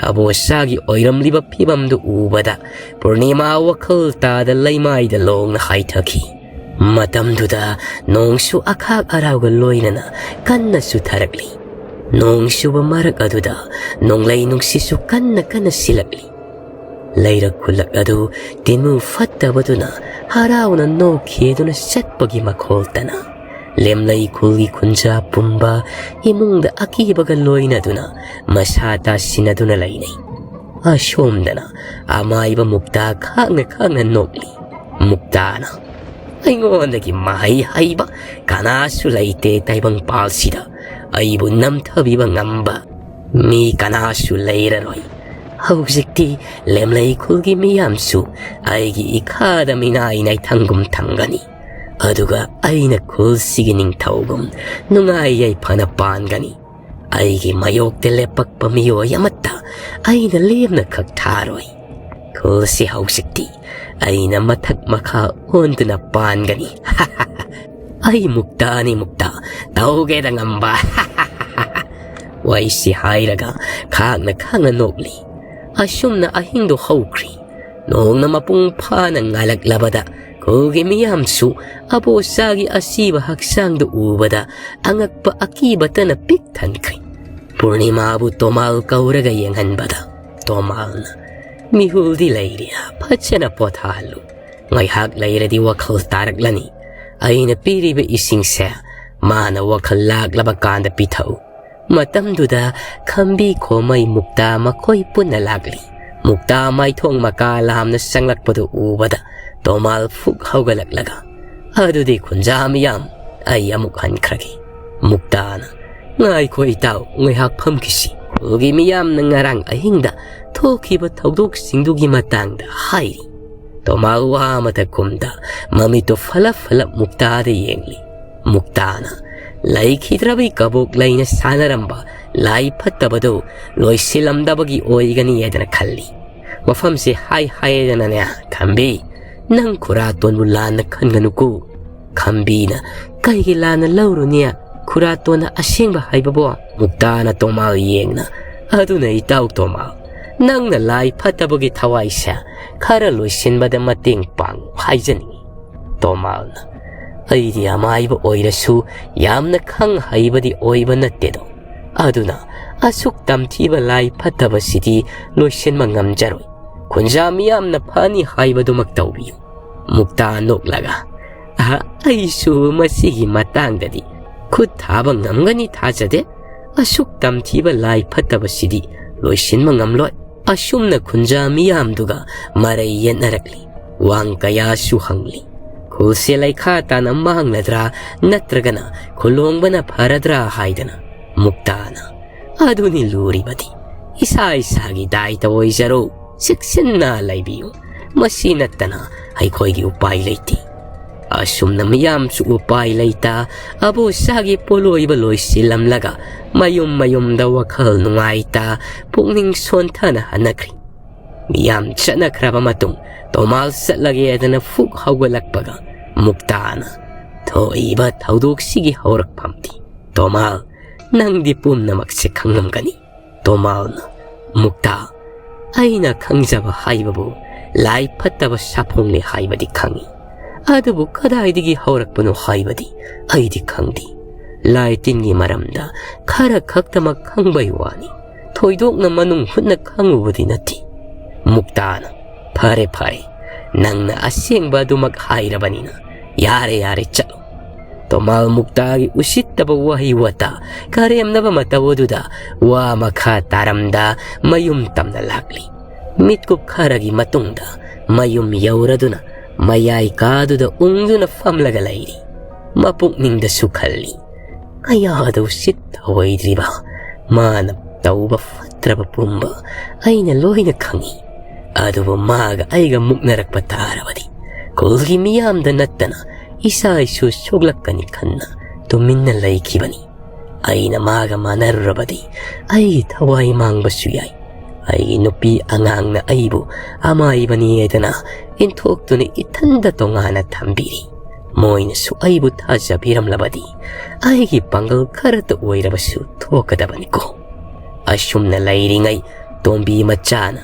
ꯑꯕꯣꯁꯥꯒꯤ ꯑꯣꯏꯔꯝꯂꯤꯕ ꯐꯤꯕꯝꯗꯨ ꯎꯕꯗ ꯄꯨꯔꯅꯤꯃꯥ ꯋꯥꯈꯜ ꯇꯥꯗ ꯂꯩꯃꯥꯏꯗ ꯂꯣꯡꯅ ꯍꯥꯏꯊꯈꯤ꯫ ꯃꯇꯝꯗꯨꯗ ꯅꯣꯡꯁꯨ ꯑꯈꯥꯛ ꯑꯔꯥꯎꯒ ꯂꯣꯏꯅꯅ ꯀꯟꯅ ꯆꯨꯊꯔꯛꯂꯤ꯫ ꯅꯣꯡ ꯆꯨꯕ ꯃꯔꯛ ꯑꯗꯨꯗ ꯅꯣꯡꯂꯩ ꯅꯨꯡꯁꯤꯠꯁꯨ ꯀꯟꯅ ꯀꯟꯅ ꯁꯤꯜꯂꯛꯂꯤ꯫ ꯂꯩꯔꯛ ꯈꯨꯜꯂꯛ ꯑꯗꯨ ꯇꯤꯟꯃꯨ ꯐꯠꯇꯕꯗꯨꯅ ꯍꯔꯥꯎꯅ ꯅꯣꯛꯈꯤꯗꯨꯅ ꯆꯠꯄꯒꯤ ꯃꯈꯣꯜꯇꯅ ꯂꯦꯝꯂꯩ ꯈꯨꯜꯒꯤ ꯈꯨꯟꯖꯥ ꯄꯨꯝꯕ ꯏꯃꯨꯡꯗ ꯑꯀꯤꯕꯒ ꯂꯣꯏꯅꯗꯨꯅ ꯃꯁꯥ ꯇꯥꯁꯤꯟꯅꯗꯨꯅ ꯂꯩꯅꯩ꯫ ꯑꯁꯣꯝꯗꯅ ꯑꯃꯥꯏꯕ ꯃꯨꯛꯇꯥ ꯈꯥꯡꯅ ꯈꯥꯡꯅ ꯅꯣꯛꯂꯤ꯫ ꯃꯨꯛꯇꯥꯅ, "ꯑꯩꯉꯣꯟꯗꯒꯤ ꯃꯍꯩ ꯍꯩꯕ ꯀꯅꯥꯁꯨ ꯂꯩꯇꯦ ꯇꯥꯏꯕꯪꯄꯥꯜꯁꯤꯗ꯫ ꯑꯩꯕꯨ ꯅꯝꯊꯕꯤꯕ ꯉꯝꯕ ꯃꯤ ꯀꯅꯥꯁꯨ ꯂꯩꯔꯔꯣꯏ꯫ ꯍꯧꯖꯤꯛꯇꯤ ꯂꯦꯝꯂꯩ ꯈꯨꯜꯒꯤ ꯃꯤꯌꯥꯝꯁꯨ ꯑꯩꯒꯤ ꯏꯈꯥꯗ ꯃꯤꯅꯥꯏ ꯅꯥꯏꯊꯪꯒꯨꯝ ꯊꯝꯒꯅꯤ꯫ ꯑꯗꯨꯒ ꯑꯩꯅ ꯈꯨꯜꯁꯤꯒꯤ ꯅꯤꯡꯊꯧꯒꯨꯝ ꯅꯨꯡꯉꯥꯏ ꯌꯥꯏꯐꯅ ꯄꯥꯟꯒꯅꯤ꯫ ꯑꯩꯒꯤ ꯃꯌꯣꯛꯇ ꯂꯦꯞꯄꯛꯄ ꯃꯤꯑꯣꯏ ꯑꯃꯠꯇ ꯑꯩꯅ ꯂꯦꯝꯅ ꯈꯛ ꯊꯥꯔꯣꯏ꯫ ꯈꯨꯜꯁꯤ ꯍꯧꯖꯤꯛꯇꯤ ꯑꯩꯅ ꯃꯊꯛ ꯃꯈꯥ ꯑꯣꯟꯗꯨꯅ ꯄꯥꯟꯒꯅꯤ꯫ ꯑꯩ ꯃꯨꯛꯇꯥꯅꯤ ꯃꯨꯛꯇꯥ, ꯇꯧꯒꯦꯗ ꯉꯝꯕ꯫ ꯋꯥꯔꯤꯁꯤ ꯍꯥꯏꯔꯒ ꯈꯥꯡꯅ ꯈꯥꯡꯅ ꯅꯣꯛꯂꯤ꯫ ꯑꯁꯨꯝꯅ ꯑꯍꯤꯡꯗꯨ ꯍꯧꯈ꯭ꯔꯤ꯫ ꯅꯣꯡꯅ ꯃꯄꯨꯡ ꯐꯥꯅ ꯉꯥꯜꯂꯛꯂꯕꯗ ꯈꯨꯜꯒꯤ ꯃꯤꯌꯥꯝꯁꯨ ꯑꯕꯣꯆꯥꯒꯤ ꯑꯁꯤꯕ ꯍꯛꯆꯥꯡꯗꯨ ꯎꯕꯗ ꯑꯉꯛꯄ ꯑꯀꯤꯕꯇꯅ ꯄꯤꯛ ꯊꯟꯈ꯭ꯔꯦ꯫ ꯄꯨꯔꯅꯤꯃꯥꯕꯨ ꯇꯣꯃꯥꯜ ꯀꯧꯔꯒ ꯌꯦꯡꯍꯟꯕꯗ ꯇꯣꯃꯥꯜꯅ, "ꯃꯤꯍꯨꯜꯗꯤ ꯂꯩꯔꯤ, ꯐꯖꯅ ꯄꯣꯊꯥꯍꯜꯂꯨ꯫ ꯉꯥꯏꯍꯥꯛ ꯂꯩꯔꯗꯤ ꯋꯥꯈꯜ ꯇꯥꯔꯛꯂꯅꯤ꯫ ꯑꯩꯅ ꯄꯤꯔꯤꯕ ꯏꯁꯤꯡꯁꯦ ꯃꯥꯅ ꯋꯥꯈꯜ ꯂꯥꯛꯂꯕ ꯀꯥꯟꯗ ꯄꯤꯊꯛꯎ꯫ ꯃꯇꯝꯗꯨꯗ ꯈꯝꯕꯤ ꯈꯣꯃꯩ ꯃꯨꯛꯇꯥ ꯃꯈꯣꯏ ꯄꯨꯟꯅ ꯂꯥꯛꯂꯤ꯫ ꯃꯨꯛꯇꯥ ꯃꯥꯏꯊꯣꯡ ꯃꯀꯥ ꯂꯥꯝꯅ ꯆꯪꯂꯛꯄꯗꯨ ꯎꯕꯗ ꯇꯣꯃꯥꯜ ꯐꯨꯛ ꯍꯧꯒꯠꯂꯛꯂꯒ, "ꯑꯗꯨꯗꯤ ꯈꯨꯟꯖꯥ ꯃꯤꯌꯥꯝ, ꯑꯩ ꯑꯃꯨꯛ ꯍꯟꯈ꯭ꯔꯒꯦ꯫" ꯃꯨꯛꯇꯥꯅ, "ꯉꯥꯏꯈꯣ ꯏꯇꯥꯎ, ꯉꯥꯏꯍꯥꯛ ꯐꯝꯈꯤꯁꯤ꯫" ꯈꯨꯜꯒꯤ ꯃꯤꯌꯥꯝꯅ ꯉꯔꯥꯡ ꯑꯍꯤꯡꯗ ꯊꯣꯛꯈꯤꯕ ꯊꯧꯗꯣꯛꯁꯤꯡꯗꯨꯒꯤ ꯃꯇꯥꯡꯗ ꯍꯥꯏꯔꯤ꯫ ꯇꯣꯃꯥꯜ ꯋꯥ ꯑꯃꯇ ꯈꯨꯝꯗ ꯃꯃꯤꯠꯇꯨ ꯐꯂꯞ ꯐꯂꯞ ꯃꯨꯛꯇꯥꯗ ꯌꯦꯡꯂꯤ꯫ ꯃꯨꯛꯇꯥꯅ ꯂꯩꯈꯤꯗ꯭ꯔꯕꯤ ꯀꯕꯣꯛ ꯂꯩꯅ ꯁꯥꯟꯅꯔꯝꯕ ꯂꯥꯏ ꯐꯠꯇꯕꯗꯨ ꯂꯣꯏꯁꯤꯜꯂꯝꯗꯕꯒꯤ ꯑꯣꯏꯒꯅꯤ ꯍꯥꯏꯗꯅ ꯈꯜꯂꯤ꯫ ꯋꯥꯐꯝꯁꯦ ꯍꯥꯏ ꯍꯥꯏꯗꯅꯅꯦ, ꯈꯝꯕꯤ, ꯅꯪ ꯈꯨꯔꯥꯇꯣꯟꯕꯨ ꯂꯥꯟꯅ ꯈꯟꯒꯅꯨꯀꯣ꯫ ꯈꯝꯕꯤꯅ, "ꯀꯩꯒꯤ ꯂꯥꯟꯅ ꯂꯧꯔꯨꯅꯤ? ꯈꯨꯔꯥꯇꯣꯟꯅ ꯑꯁꯦꯡꯕ ꯍꯥꯏꯕꯕꯣ?" ꯃꯨꯛꯇꯥꯅ ꯇꯣꯃꯥꯜ ꯌꯦꯡꯅ, "ꯑꯗꯨꯅ ꯏꯇꯥꯎ ꯇꯣꯃꯥꯜ, ꯅꯪꯅ ꯂꯥꯏ ꯐꯠꯇꯕꯒꯤ ꯊꯋꯥꯏꯁꯦ ꯈꯔ ꯂꯣꯏꯁꯤꯟꯕꯗ ꯃꯇꯦꯡ ꯄꯥꯡꯉꯨ ꯍꯥꯏꯖꯅꯤꯡꯏ꯫" ꯇꯣꯃꯥꯜꯅ, "ꯑꯩꯗꯤ ꯑꯃꯥꯏꯕ ꯑꯣꯏꯔꯁꯨ ꯌꯥꯝꯅ ꯈꯪ ꯍꯩꯕꯗꯤ ꯑꯣꯏꯕ ꯅꯠꯇꯦꯗꯣ꯫ ꯑꯗꯨꯅ ꯑꯁꯨꯛ ꯇꯝꯊꯤꯕ ꯂꯥꯏ ꯐꯠꯇꯕꯁꯤꯗꯤ ꯂꯣꯏꯁꯤꯟꯕ ꯉꯝꯖꯔꯣꯏ꯫ ꯈꯨꯟꯖꯥ ꯃꯤꯌꯥꯝꯅ ꯐꯅꯤ ꯍꯥꯏꯕꯗꯨꯃꯛ ꯇꯧꯕꯤꯌꯨ꯫" ꯃꯨꯛꯇꯥ ꯅꯣꯛꯂꯒ, "ꯑꯍ, ꯑꯩꯁꯨ ꯃꯁꯤꯒꯤ ꯃꯇꯥꯡꯗꯗꯤ ꯈꯨꯠ ꯊꯥꯕ ꯉꯝꯒꯅꯤ ꯊꯥꯖꯗꯦ꯫ ꯑꯁꯨꯛ ꯇꯝꯊꯤꯕ ꯂꯥꯏ ꯐꯠꯇꯕꯁꯤꯗꯤ ꯂꯣꯏꯁꯤꯟꯕ ꯉꯝꯂꯣꯏ꯫" ꯑꯁꯨꯝꯅ ꯈꯨꯟꯖꯥ ꯃꯤꯌꯥꯝꯗꯨꯒ ꯃꯔꯩ ꯌꯦꯠꯅꯔꯛꯂꯤ꯫ ꯋꯥꯡ ꯀꯌꯥꯁꯨ ꯍꯪꯂꯤ꯫ ꯈꯨꯜꯁꯦ ꯂꯩꯈꯥ ꯇꯥꯅ ꯃꯥꯡꯂꯗ꯭ꯔꯥ ꯅꯠꯇ꯭ꯔꯒꯅ ꯈꯨꯜꯍꯣꯡꯕꯅ ꯐꯔꯗ꯭ꯔꯥ ꯍꯥꯏꯗꯅ ꯃꯨꯛꯇꯥꯅ, "ꯑꯗꯨꯅꯤ ꯂꯨꯔꯤꯕꯗꯤ꯫ ꯏꯁꯥ ꯏꯁꯥꯒꯤ ꯗꯥꯏꯇ ꯑꯣꯏꯖꯔꯣ, ꯆꯦꯛꯁꯤꯟꯅ ꯂꯩꯕꯤꯌꯨ꯫ ꯃꯁꯤ ꯅꯠꯇꯅ ꯑꯩꯈꯣꯏꯒꯤ ꯎꯄꯥꯏ ꯂꯩꯇꯦ꯫" ꯑꯁꯨꯝꯅ ꯃꯤꯌꯥꯝꯁꯨ ꯎꯄꯥꯏ ꯂꯩꯇ ꯑꯕꯣꯆꯥꯒꯤ ꯄꯣꯂꯣꯏꯕ ꯂꯣꯏꯁꯤꯜꯂꯝꯂꯒ ꯃꯌꯨꯝ ꯃꯌꯨꯝꯗ ꯋꯥꯈꯜ ꯅꯨꯡꯉꯥꯏꯇ ꯄꯨꯛꯅꯤꯡ ꯁꯣꯟꯊꯅ ꯍꯟꯅꯈ꯭ꯔꯤ꯫ ꯃꯤꯌꯥꯝ ꯆꯠꯅꯈ꯭ꯔꯕ ꯃꯇꯨꯡ ꯇꯣꯃꯥꯜ ꯆꯠꯂꯒꯦꯗꯅ ꯐꯨꯛ ꯍꯧꯒꯠꯂꯛꯄꯒ ꯃꯨꯛꯇꯥꯅ ꯊꯣꯛꯏꯕ ꯊꯧꯗꯣꯛꯁꯤꯒꯤ ꯍꯧꯔꯛꯐꯝꯗꯤ ꯇꯣꯃꯥꯜ ꯅꯪꯗꯤ ꯄꯨꯝꯅꯃꯛꯁꯦ ꯈꯪꯂꯝꯒꯅꯤ꯫ ꯇꯣꯃꯥꯜꯅ ꯃꯨꯛꯇꯥ ꯑꯩꯅ ꯈꯪꯖꯕ ꯍꯥꯏꯕꯕꯨ ꯂꯥꯏ ꯐꯠꯇꯕ ꯁꯥꯐꯣꯡꯅꯤ ꯍꯥꯏꯕꯗꯤ ꯈꯪꯏ꯫ ꯑꯗꯨꯕꯨ ꯀꯗꯥꯏꯗꯒꯤ ꯍꯧꯔꯛꯄꯅꯣ ꯍꯥꯏꯕꯗꯤ ꯑꯩꯗꯤ ꯈꯪꯗꯦ꯫ ꯂꯥꯏ ꯇꯤꯟꯒꯤ ꯃꯔꯝꯗ ꯈꯔ ꯈꯛꯇꯃꯛ ꯈꯪꯕꯩ ꯋꯥꯅꯤ꯫ ꯊꯣꯏꯗꯣꯛꯅ ꯃꯅꯨꯡ ꯍꯨꯠꯅ ꯈꯪꯉꯨꯕꯗꯤ ꯅꯠꯇꯦ꯫ ꯃꯨꯛꯇꯥꯅ ꯐꯔꯦ ꯐꯔꯦ, ꯅꯪꯅ ꯑꯁꯦꯡꯕ ꯑꯗꯨꯃꯛ ꯍꯥꯏꯔꯕꯅꯤꯅ ꯌꯥꯔꯦ ꯌꯥꯔꯦ ꯆꯠꯂꯣ꯫ ꯇꯣꯃꯥꯜ ꯃꯨꯛꯇꯥꯒꯤ ꯎꯁꯤꯠꯇꯕ ꯋꯥꯍꯩ ꯋꯥꯇꯥ ꯀꯔꯦꯝꯅꯕ ꯃꯇꯧ ꯑꯗꯨꯗ ꯋꯥ ꯃꯈꯥ ꯇꯥꯔꯝꯗ ꯃꯌꯨꯝ ꯇꯝꯅ ꯂꯥꯛꯂꯤ꯫ ꯃꯤꯠꯀꯨꯞ ꯈꯔꯒꯤ ꯃꯇꯨꯡꯗ ꯃꯌꯨꯝ ꯌꯧꯔꯗꯨꯅ ꯃꯌꯥꯏ ꯀꯥꯗꯨꯗ ꯎꯪꯗꯨꯅ ꯐꯝꯂꯒ ꯂꯩꯔꯤ꯫ ꯃꯄꯨꯛꯅꯤꯡꯗꯁꯨ ꯈꯜꯂꯤ, ꯀꯌꯥꯗ ꯎꯁꯤꯠꯇ ꯑꯣꯏꯗ꯭ꯔꯤꯕ ꯃꯥꯅ ꯇꯧꯕ ꯐꯠꯇ꯭ꯔꯕ ꯄꯨꯝꯕ ꯑꯩꯅ ꯂꯣꯏꯅ ꯈꯪꯏ꯫ ꯑꯗꯨꯕꯨ ꯃꯥꯒ ꯑꯩꯒ ꯃꯨꯛꯅꯔꯛꯄ ꯇꯥꯔꯕꯗꯤ ꯈꯨꯜꯒꯤ ꯃꯤꯌꯥꯝꯗ ꯅꯠꯇꯅ ꯏꯁꯥ ꯏꯁꯨ ꯁꯣꯛꯂꯛꯀꯅꯤ ꯈꯟꯅ ꯇꯨꯃꯤꯟꯅ ꯂꯩꯈꯤꯕꯅꯤ꯫ ꯑꯩꯅ ꯃꯥꯒ ꯃꯥꯟꯅꯔꯨꯔꯕꯗꯤ ꯑꯩꯒꯤ ꯊꯋꯥꯏ ꯃꯥꯡꯕꯁꯨ ꯌꯥꯏ꯫ ꯑꯩꯒꯤ ꯅꯨꯄꯤ ꯑꯉꯥꯡꯅ ꯑꯩꯕꯨ ꯑꯃꯥꯏꯕꯅꯤ ꯍꯥꯏꯗꯅ ꯏꯟꯊꯣꯛꯇꯨꯅ ꯏꯊꯟꯗ ꯇꯣꯉꯥꯟꯅ ꯊꯝꯕꯤꯔꯤ꯫ ꯃꯣꯏꯅꯁꯨ ꯑꯩꯕꯨ ꯊꯥꯖꯕꯤꯔꯝꯂꯕꯗꯤ ꯑꯩꯒꯤ ꯄꯥꯡꯒꯜ ꯈꯔꯇ ꯑꯣꯏꯔꯕꯁꯨ ꯊꯣꯛꯀꯗꯕꯅꯤꯀꯣ꯫ ꯑꯁꯨꯝꯅ ꯂꯩꯔꯤꯉꯩ ꯇꯣꯝꯕꯤ ꯃꯆꯥꯅ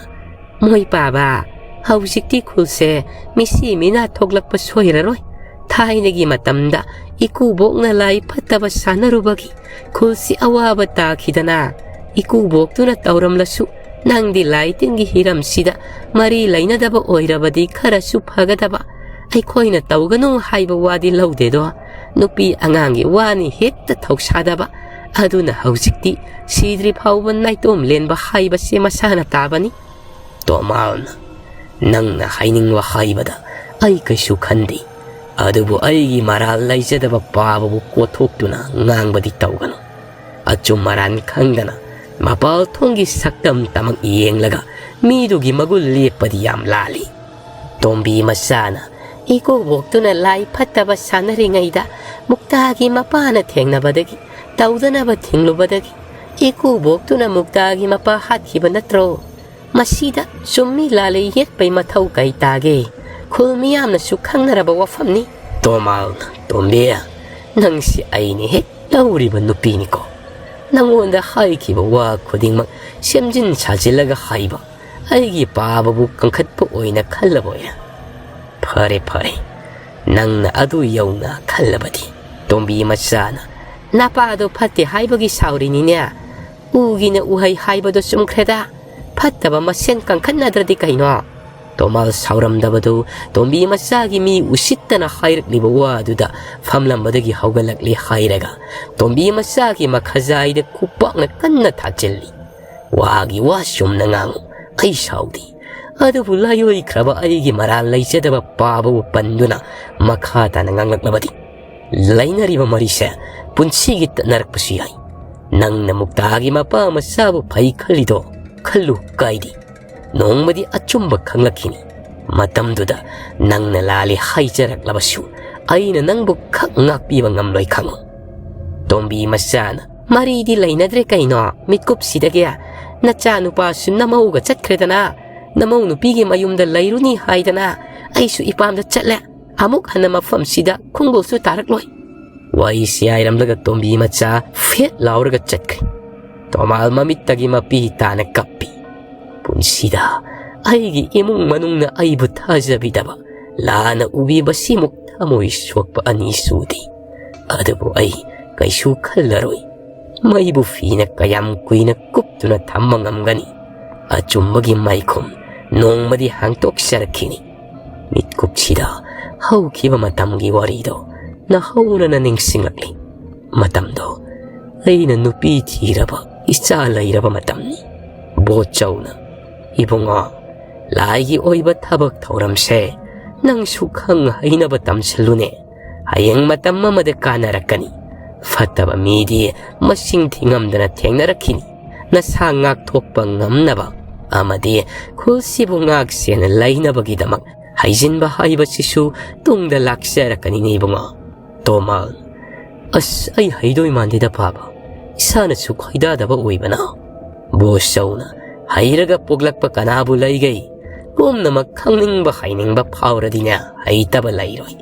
ꯃꯣꯏ ꯄꯥꯕ, ꯍꯧꯖꯤꯛꯇꯤ ꯈꯨꯜꯁꯦ ꯃꯤꯁꯤ ꯃꯤꯅꯥ ꯊꯣꯛꯂꯛꯄ ꯁꯣꯏꯔꯔꯣꯏ꯫ ꯊꯥꯏꯅꯒꯤ ꯃꯇꯝꯗ ꯏꯀꯨꯕꯣꯛꯅ ꯂꯥꯏ ꯐꯠꯇꯕ ꯁꯥꯟꯅꯔꯨꯕꯒꯤ ꯈꯨꯜꯁꯤ ꯑꯋꯥꯕ ꯇꯥꯈꯤꯗꯅ ꯏꯀꯨꯕꯣꯛꯇꯨꯅ ꯇꯧꯔꯝꯂꯁꯨ ꯅꯪꯗꯤ ꯂꯥꯏ ꯇꯤꯟꯒꯤ ꯍꯤꯔꯝꯁꯤꯗ ꯃꯔꯤ ꯂꯩꯅꯗꯕ ꯑꯣꯏꯔꯕꯗꯤ ꯈꯔꯁꯨ ꯐꯒꯗꯕ꯫ ꯑꯩꯈꯣꯏꯅ ꯇꯧꯒꯅꯨ ꯍꯥꯏꯕ ꯋꯥꯗꯤ ꯂꯧꯗꯦꯗꯣ꯫ ꯅꯨꯄꯤ ꯑꯉꯥꯡꯒꯤ ꯋꯥꯅꯤ ꯍꯦꯛꯇ ꯊꯧꯁꯥꯗꯕ꯫ ꯑꯗꯨꯅ ꯍꯧꯖꯤꯛꯇꯤ ꯁꯤꯗ꯭ꯔꯤ ꯐꯥꯎꯕ ꯅꯥꯏꯇꯣꯝ ꯂꯦꯟꯕ ꯍꯥꯏꯕꯁꯦ ꯃꯁꯥꯅ ꯇꯥꯕꯅꯤ꯫ ꯇꯣꯃꯥꯜꯅ ꯅꯪꯅ ꯍꯥꯏꯅꯤꯡꯕ ꯍꯥꯏꯕꯗ ꯑꯩ ꯀꯩꯁꯨ ꯈꯟꯗꯦ꯫ ꯑꯗꯨꯕꯨ ꯑꯩꯒꯤ ꯃꯔꯥꯜ ꯂꯩꯖꯗꯕ ꯄꯥꯕꯕꯨ ꯀꯣꯠꯊꯣꯛꯇꯨꯅ ꯉꯥꯡꯕꯗꯤ ꯇꯧꯒꯅꯨ꯫ ꯑꯆꯨꯝ ꯑꯔꯥꯟ ꯈꯪꯗꯅ ꯃꯄꯥꯜ ꯊꯣꯡꯒꯤ ꯁꯛꯇꯝ ꯇꯃꯛ ꯌꯦꯡꯂꯒ ꯃꯤꯗꯨꯒꯤ ꯃꯒꯨꯟ ꯂꯦꯞꯄꯗꯤ ꯌꯥꯝ ꯂꯥꯜꯂꯤ꯫ ꯇꯣꯝꯕꯤ ꯃꯆꯥꯅ ꯏꯀꯨꯕꯣꯛꯇꯨꯅ ꯂꯥꯏ ꯐꯠꯇꯕ ꯁꯥꯟꯅꯔꯤꯉꯩꯗ ꯃꯨꯛꯇꯥꯒꯤ ꯃꯄꯥꯅ ꯊꯦꯡꯅꯕꯗꯒꯤ, ꯇꯧꯗꯅꯕ ꯊꯤꯡꯂꯨꯕꯗꯒꯤ ꯏꯀꯨꯕꯣꯛꯇꯨꯅ ꯃꯨꯛꯇꯥꯒꯤ ꯃꯄꯥ ꯍꯥꯠꯈꯤꯕ ꯅꯠꯇ꯭ꯔꯣ? ꯃꯁꯤꯗ ꯆꯨꯝꯃꯤ ꯂꯥꯜꯂꯤ ꯌꯦꯠꯄꯩ ꯃꯊꯧ ꯀꯩ ꯇꯥꯒꯦ? ꯈꯨꯜ ꯃꯤꯌꯥꯝꯅꯁꯨ ꯈꯪꯅꯔꯕ ꯋꯥꯐꯝꯅꯤ꯫ ꯇꯣꯃꯥꯜꯅ, "ꯇꯣꯝꯕꯤ, ꯅꯪꯁꯤ ꯑꯩꯅ ꯍꯦꯛ ꯂꯧꯔꯤꯕ ꯅꯨꯄꯤꯅꯤꯀꯣ꯫ ꯅꯪꯉꯣꯟꯗ ꯍꯥꯏꯈꯤꯕ ꯋꯥ ꯈꯨꯗꯤꯡꯃꯛ ꯁꯦꯝꯖꯤꯟ ꯁꯥꯖꯤꯜꯂꯒ ꯍꯥꯏꯕ ꯑꯩꯒꯤ ꯄꯥꯕꯕꯨ ꯀꯟꯈꯠꯄ ꯑꯣꯏꯅ ꯈꯜꯂꯕꯣꯏꯔꯦ꯫ ꯐꯔꯦ, ꯐꯔꯦ, ꯅꯪꯅ ꯑꯗꯨ ꯌꯧꯅ ꯈꯜꯂꯕꯗꯤ꯫" ꯇꯣꯝꯕꯤ ꯃꯆꯥꯅ, "ꯅꯄꯥꯗꯣ ꯐꯠꯇꯦ ꯍꯥꯏꯕꯒꯤ ꯁꯥꯎꯔꯤꯅꯤꯅꯦ꯫ ꯎꯒꯤꯅ ꯎꯍꯩ ꯍꯥꯏꯕꯗꯣ ꯆꯨꯝꯈ꯭ꯔꯦꯗ꯫ ꯐꯠꯇꯕ ꯃꯁꯦꯟ ꯀꯟꯈꯠꯅꯗ꯭ꯔꯗꯤ ꯀꯩꯅꯣ?" ꯇꯣꯃꯥꯜ ꯁꯥꯎꯔꯝꯗꯕꯗꯨ ꯇꯣꯝꯕꯤ ꯃꯆꯥꯒꯤ ꯃꯤ ꯎꯁꯤꯠꯇꯅ ꯍꯥꯏꯔꯛꯂꯤꯕ ꯋꯥꯗꯨꯗ ꯐꯝꯂꯝꯕꯗꯒꯤ ꯍꯧꯒꯠꯂꯛꯂꯦ ꯍꯥꯏꯔꯒ ꯇꯣꯝꯕꯤ ꯃꯆꯥꯒꯤ ꯃꯈꯖꯥꯏꯗ ꯈꯨꯄꯥꯛꯅ ꯀꯟꯅ ꯊꯥꯖꯤꯜꯂꯤ꯫ "ꯋꯥꯒꯤ ꯋꯥ ꯆꯨꯝꯅ ꯉꯥꯡꯉꯨ, ꯑꯩ ꯁꯥꯎꯗꯦ꯫ ꯑꯗꯨꯕꯨ ꯂꯥꯏꯑꯣꯏꯈ꯭ꯔꯕ ꯑꯩꯒꯤ ꯃꯔꯥꯜ ꯂꯩꯖꯗꯕ ꯄꯥꯕꯕꯨ ꯄꯟꯗꯨꯅ ꯃꯈꯥ ꯇꯥꯅ ꯉꯥꯡꯂꯛꯂꯕꯗꯤ ꯂꯩꯅꯔꯤꯕ ꯃꯔꯤꯁꯦ ꯄꯨꯟꯁꯤꯒꯤ ꯇꯠꯅꯔꯛꯄꯁꯨ ꯌꯥꯏ꯫ ꯅꯪꯅ ꯃꯨꯛꯇꯥꯒꯤ ꯃꯄꯥ ꯃꯆꯥꯕꯨ ꯐꯩ ꯈꯜꯂꯤꯗꯣ ꯈꯜꯂꯨ ꯀꯥꯏꯗꯦ꯫ ꯅꯣꯡꯃꯗꯤ ꯑꯆꯨꯝꯕ ꯈꯪꯂꯛꯈꯤꯅꯤ꯫ ꯃꯇꯝꯗꯨꯗ ꯅꯪꯅ ꯂꯥꯜꯂꯤ ꯍꯥꯏꯖꯔꯛꯂꯕꯁꯨ ꯑꯩꯅ ꯅꯪꯕꯨ ꯈꯛ ꯉꯥꯛꯄꯤꯕ ꯉꯝꯂꯣꯏ ꯈꯪꯉꯨ꯫" ꯇꯣꯝꯕꯤ ꯃꯆꯥꯅ, "ꯃꯔꯤꯗꯤ ꯂꯩꯅꯗ꯭ꯔꯦ ꯀꯩꯅꯣ ꯃꯤꯠꯀꯨꯞꯁꯤꯗꯒꯤ꯫ ꯅꯆꯥ ꯅꯨꯄꯥꯁꯨ ꯅꯃꯧꯒ ꯆꯠꯈ꯭ꯔꯦꯗꯅ, ꯅꯃꯧ ꯅꯨꯄꯤꯒꯤ ꯃꯌꯨꯝꯗ ꯂꯩꯔꯨꯅꯤ ꯍꯥꯏꯗꯅ ꯑꯩꯁꯨ ꯏꯄꯥꯝꯗ ꯆꯠꯂꯦ꯫ ꯑꯃꯨꯛ ꯍꯟꯅ ꯃꯐꯝꯁꯤꯗ ꯈꯣꯡꯒꯨꯜꯁꯨ ꯇꯥꯔꯛꯂꯣꯏ꯫" ꯋꯥꯔꯤꯁꯤ ꯍꯥꯏꯔꯝꯂꯒ ꯇꯣꯝꯕꯤ ꯃꯆꯥ ꯐꯦꯠ ꯂꯥꯎꯔꯒ ꯆꯠꯈ꯭ꯔꯦ꯫ ꯇꯣꯃꯥꯜ ꯃꯃꯤꯠꯇꯒꯤ ꯃꯄꯤ ꯇꯥꯅ ꯀꯞꯄꯤ꯫ "ꯄꯨꯟꯁꯤꯗ ꯑꯩꯒꯤ ꯏꯃꯨꯡ ꯃꯅꯨꯡꯅ ꯑꯩꯕꯨ ꯊꯥꯖꯕꯤꯗꯕ, ꯂꯥꯟꯅ ꯎꯕꯤꯕꯁꯤꯃꯨꯛ ꯊꯃꯣꯏ ꯁꯣꯛꯄ ꯑꯅꯤ ꯁꯨꯗꯦ꯫ ꯑꯗꯨꯕꯨ ꯑꯩ ꯀꯩꯁꯨ ꯈꯜꯂꯔꯣꯏ꯫ ꯃꯩꯕꯨ ꯐꯤꯅ ꯀꯌꯥꯝ ꯀꯨꯏꯅ ꯀꯨꯞꯇꯨꯅ ꯊꯝꯕ ꯉꯝꯒꯅꯤ? ꯑꯆꯨꯝꯕꯒꯤ ꯃꯩꯈꯨꯝ ꯅꯣꯡꯃꯗꯤ ꯍꯥꯡꯇꯣꯛꯆꯔꯛꯈꯤꯅꯤ꯫ ꯃꯤꯠꯀꯨꯞꯁꯤꯗ ꯍꯧꯈꯤꯕ ꯃꯇꯝꯒꯤ ꯋꯥꯔꯤꯗꯣ ꯅꯍꯧꯅꯅ ꯅꯤꯡꯁꯤꯡꯂꯛꯂꯤ꯫ ꯃꯇꯝꯗꯣ ꯑꯩꯅ ꯅꯨꯄꯤ ꯊꯤꯔꯕ, ꯏꯆꯥ ꯂꯩꯔꯕ ꯃꯇꯝꯅꯤ꯫" ꯕꯣꯠꯆꯧꯅ, "ꯏꯕꯨꯡꯉꯣ, ꯂꯥꯏꯒꯤ ꯑꯣꯏꯕ ꯊꯕꯛ ꯊꯧꯔꯝꯁꯦ ꯅꯪꯁꯨ ꯈꯪ ꯍꯩꯅꯕ ꯇꯝꯁꯤꯜꯂꯨꯅꯦ꯫ ꯍꯌꯦꯡ ꯃꯇꯝ ꯑꯃꯗ ꯀꯥꯟꯅꯔꯛꯀꯅꯤ꯫ ꯐꯠꯇꯕ ꯃꯤꯗꯤ ꯃꯁꯤꯡ ꯊꯤꯉꯝꯗꯅ ꯊꯦꯡꯅꯔꯛꯈꯤꯅꯤ꯫ ꯅꯁꯥ ꯉꯥꯛꯊꯣꯛꯄ ꯉꯝꯅꯕ ꯑꯃꯗꯤ ꯈꯨꯜꯁꯤꯕꯨ ꯉꯥꯛ ꯁꯦꯟꯅ ꯂꯩꯅꯕꯒꯤꯗꯃꯛ ꯍꯩꯖꯤꯟꯕ ꯍꯥꯏꯕꯁꯤꯁꯨ ꯇꯨꯡꯗ ꯂꯥꯛꯆꯔꯛꯀꯅꯤꯅꯦ ꯏꯕꯨꯡꯉꯣ꯫ ꯇꯣꯃꯥꯜ, ꯑꯁ, ꯑꯩ ꯍꯩꯗꯣꯏ ꯃꯥꯟꯗꯦꯗ ꯄꯥꯕ, ꯏꯁꯥꯅꯁꯨ ꯈꯣꯏꯗꯥꯗꯕ ꯑꯣꯏꯕꯅ꯫ ꯕꯣꯆꯧꯅ, ꯍꯩꯔꯒ ꯄꯣꯛꯂꯛꯄ ꯀꯅꯥꯕꯨ ꯂꯩꯒꯦ? ꯄꯨꯝꯅꯃꯛ ꯈꯪꯅꯤꯡꯕ ꯍꯩꯅꯤꯡꯕ ꯐꯥꯎꯔꯗꯤꯅꯦ, ꯍꯩꯇꯕ ꯂꯩꯔꯣꯏ꯫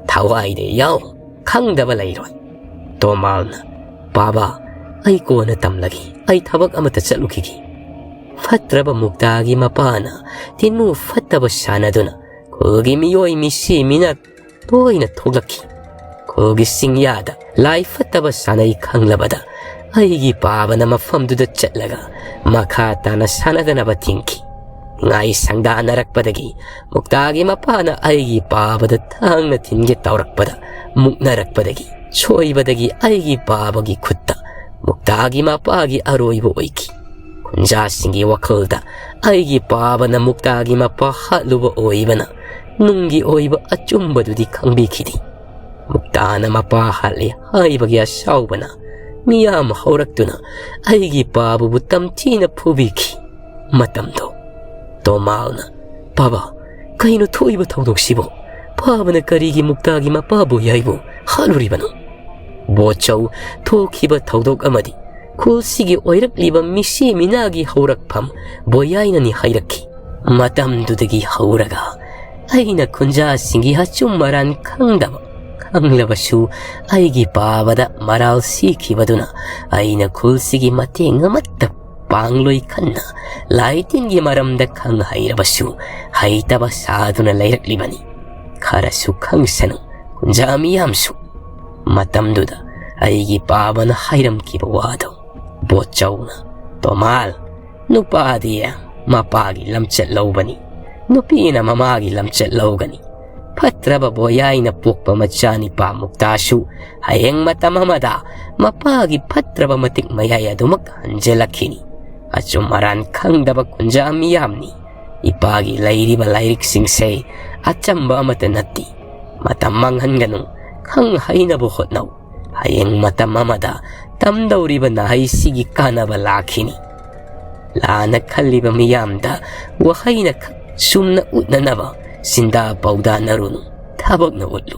ꯊꯋꯥꯏꯗ ꯌꯥꯎ, ꯈꯪꯗꯕ ꯂꯩꯔꯣꯏ꯫ ꯇꯣꯃꯥꯜꯅ, ꯄꯥꯕ, ꯑꯩ ꯀꯣꯟꯅ ꯇꯝꯂꯒꯦ, ꯑꯩ ꯊꯕꯛ ꯑꯃꯠꯇ ꯆꯠꯂꯨꯈꯤꯒꯦ꯫ ꯐꯠꯇ꯭ꯔꯕ ꯃꯨꯛꯇꯥꯒꯤ ꯃꯄꯥꯅ ꯇꯤꯟꯃꯨ ꯐꯠꯇꯕ ꯁꯥꯟꯅꯗꯨꯅ ꯈꯨꯜꯒꯤ ꯃꯤꯑꯣꯏ ꯃꯤꯁꯤ ꯃꯤꯅ ꯇꯣꯏꯅ ꯊꯣꯛꯂꯛꯈꯤ꯫ ꯈꯨꯜꯒꯤ ꯆꯤꯡꯌꯥꯗ ꯂꯥꯏ ꯐꯠꯇꯕ ꯁꯥꯟꯅꯩ ꯈꯪꯂꯕꯗ ꯑꯩꯒꯤ ꯄꯥꯕꯅ ꯃꯐꯝꯗꯨꯗ ꯆꯠꯂꯒ ꯃꯈꯥ ꯇꯥꯅ ꯁꯥꯟꯅꯗꯅꯕ ꯊꯤꯡꯈꯤ꯫ ꯅꯤꯡꯉꯥꯏ ꯁꯪꯗꯥꯅꯔꯛꯄꯗꯒꯤ ꯃꯨꯛꯇꯥꯒꯤ ꯃꯄꯥꯅ ꯑꯩꯒꯤ ꯄꯥꯕꯗ ꯊꯥꯡꯅ ꯊꯤꯟꯒꯦ ꯇꯧꯔꯛꯄꯗ, ꯃꯨꯛꯅꯔꯛꯄꯗꯒꯤ, ꯁꯣꯏꯕꯗꯒꯤ ꯑꯩꯒꯤ ꯄꯥꯕꯒꯤ ꯈꯨꯠꯇ ꯃꯨꯛꯇꯥꯒꯤ ꯃꯄꯥꯒꯤ ꯑꯔꯣꯏꯕ ꯑꯣꯏꯈꯤ꯫ ꯈꯨꯟꯖꯥꯁꯤꯡꯒꯤ ꯋꯥꯈꯜꯗ ꯑꯩꯒꯤ ꯄꯥꯕꯅ ꯃꯨꯛꯇꯥꯒꯤ ꯃꯄꯥ ꯍꯥꯠꯂꯨꯕ ꯑꯣꯏꯕꯅ ꯅꯨꯡꯒꯤ ꯑꯣꯏꯕ ꯑꯆꯨꯝꯕꯗꯨꯗꯤ ꯈꯪꯕꯤꯈꯤꯗꯦ꯫ ꯃꯨꯛꯇꯥꯅ ꯃꯄꯥ ꯍꯥꯠꯂꯦ ꯍꯥꯏꯕꯒꯤ ꯑꯁꯥꯎꯕꯅ ꯃꯤꯌꯥꯝ ꯍꯧꯔꯛꯇꯨꯅ ꯑꯩꯒꯤ ꯄꯥꯕꯕꯨ ꯇꯝꯊꯤꯅ ꯐꯨꯕꯤꯈꯤ꯫ ꯃꯇꯝꯗꯣ꯫ ꯇꯣꯃꯥꯜꯅ, ꯄꯥꯕ, ꯀꯩꯅꯣ ꯊꯣꯛꯏꯕ ꯊꯧꯗꯣꯛꯁꯤꯕꯣ? ꯄꯥꯕꯅ ꯀꯔꯤꯒꯤ ꯃꯨꯛꯇꯥꯒꯤ ꯃꯄꯥꯕꯨ ꯌꯥꯏꯕꯨ ꯍꯥꯠꯂꯨꯔꯤꯕꯅꯣ? ꯕꯣꯆꯧ, ꯊꯣꯛꯈꯤꯕ ꯊꯧꯗꯣꯛ ꯑꯃꯗꯤ ꯈꯨꯜꯁꯤꯒꯤ ꯑꯣꯏꯔꯛꯂꯤꯕ ꯃꯤꯁꯤ ꯃꯤꯅꯥꯒꯤ ꯍꯧꯔꯛꯐꯝ ꯕꯣꯌꯥꯏꯅꯅꯤ ꯍꯥꯏꯔꯛꯈꯤ꯫ ꯃꯇꯝꯗꯨꯗꯒꯤ ꯍꯧꯔꯒ ꯑꯩꯅ ꯈꯨꯟꯖꯥꯁꯤꯡꯒꯤ ꯑꯆꯨꯝ ꯑꯔꯥꯟ ꯈꯪꯗꯕ, ꯈꯪꯂꯕꯁꯨ ꯑꯩꯒꯤ ꯄꯥꯕꯗ ꯃꯔꯥꯜ ꯁꯤꯈꯤꯕꯗꯨꯅ ꯑꯩꯅ ꯈꯨꯜꯁꯤꯒꯤ ꯃꯇꯦꯡ ꯑꯃꯠꯇ ꯄꯥꯡꯂꯣꯏ ꯈꯟꯅ ꯂꯥꯏ ꯇꯤꯟꯒꯤ ꯃꯔꯝꯗ ꯈꯪ ꯍꯩꯔꯕꯁꯨ ꯍꯩꯇꯕ ꯁꯥꯗꯨꯅ ꯂꯩꯔꯛꯂꯤꯕꯅꯤ꯫ ꯈꯔꯁꯨ ꯈꯪꯁꯅꯨ, ꯈꯨꯟꯖꯥ ꯃꯤꯌꯥꯝꯁꯨ꯫ ꯃꯇꯝꯗꯨꯗ ꯑꯩꯒꯤ ꯄꯥꯕꯅ ꯍꯥꯏꯔꯝꯈꯤꯕ ꯋꯥꯗꯣ꯫ ꯕꯣꯠꯆꯧꯅ, ꯇꯣꯃꯥꯜ, ꯅꯨꯄꯥꯗꯤ ꯃꯄꯥꯒꯤ ꯂꯝꯆꯠ ꯂꯧꯕꯅꯤ, ꯅꯨꯄꯤꯅ ꯃꯃꯥꯒꯤ ꯂꯝꯆꯠ ꯂꯧꯒꯅꯤ꯫ ꯐꯠꯇ꯭ꯔꯕ ꯕꯣꯌꯥꯏꯅ ꯄꯣꯛꯄ ꯃꯆꯥꯅꯤꯄꯥ ꯃꯨꯛꯇꯥꯁꯨ ꯍꯌꯦꯡ ꯃꯇꯝ ꯑꯃꯗ ꯃꯄꯥꯒꯤ ꯐꯠꯇ꯭ꯔꯕ ꯃꯇꯤꯛ ꯃꯌꯥꯏ ꯑꯗꯨꯃꯛ ꯍꯟꯖꯤꯜꯂꯛꯈꯤꯅꯤ꯫ ꯑꯆꯨꯝ ꯑꯔꯥꯟ ꯈꯪꯗꯕ ꯈꯨꯟꯖꯥ ꯃꯤꯌꯥꯝꯅꯤ꯫ ꯏꯄꯥꯒꯤ ꯂꯩꯔꯤꯕ ꯂꯥꯏꯔꯤꯛꯁꯤꯡꯁꯦ ꯑꯆꯝꯕ ꯑꯃꯠꯇ ꯅꯠꯇꯦ꯫ ꯃꯇꯝ ꯃꯥꯡꯍꯟꯒꯅꯨ, ꯈꯪ ꯍꯩꯅꯕ ꯍꯣꯠꯅꯧ꯫ ꯍꯌꯦꯡ ꯃꯇꯝ ꯑꯃꯗ ꯇꯝꯗꯧꯔꯤꯕ ꯅꯍꯩꯁꯤꯒꯤ ꯀꯥꯟꯅꯕ ꯂꯥꯛꯈꯤꯅꯤ꯫ ꯂꯥꯟꯅ ꯈꯜꯂꯤꯕ ꯃꯤꯌꯥꯝꯗ ꯋꯥꯍꯩꯅ ꯈꯛ ꯆꯨꯝꯅ ꯎꯠꯅꯅꯕ ꯁꯤꯟꯗꯥ ꯄꯥꯎꯗꯥꯅꯔꯨꯅꯨ, ꯊꯕꯛꯅ ꯎꯠꯂꯨ꯫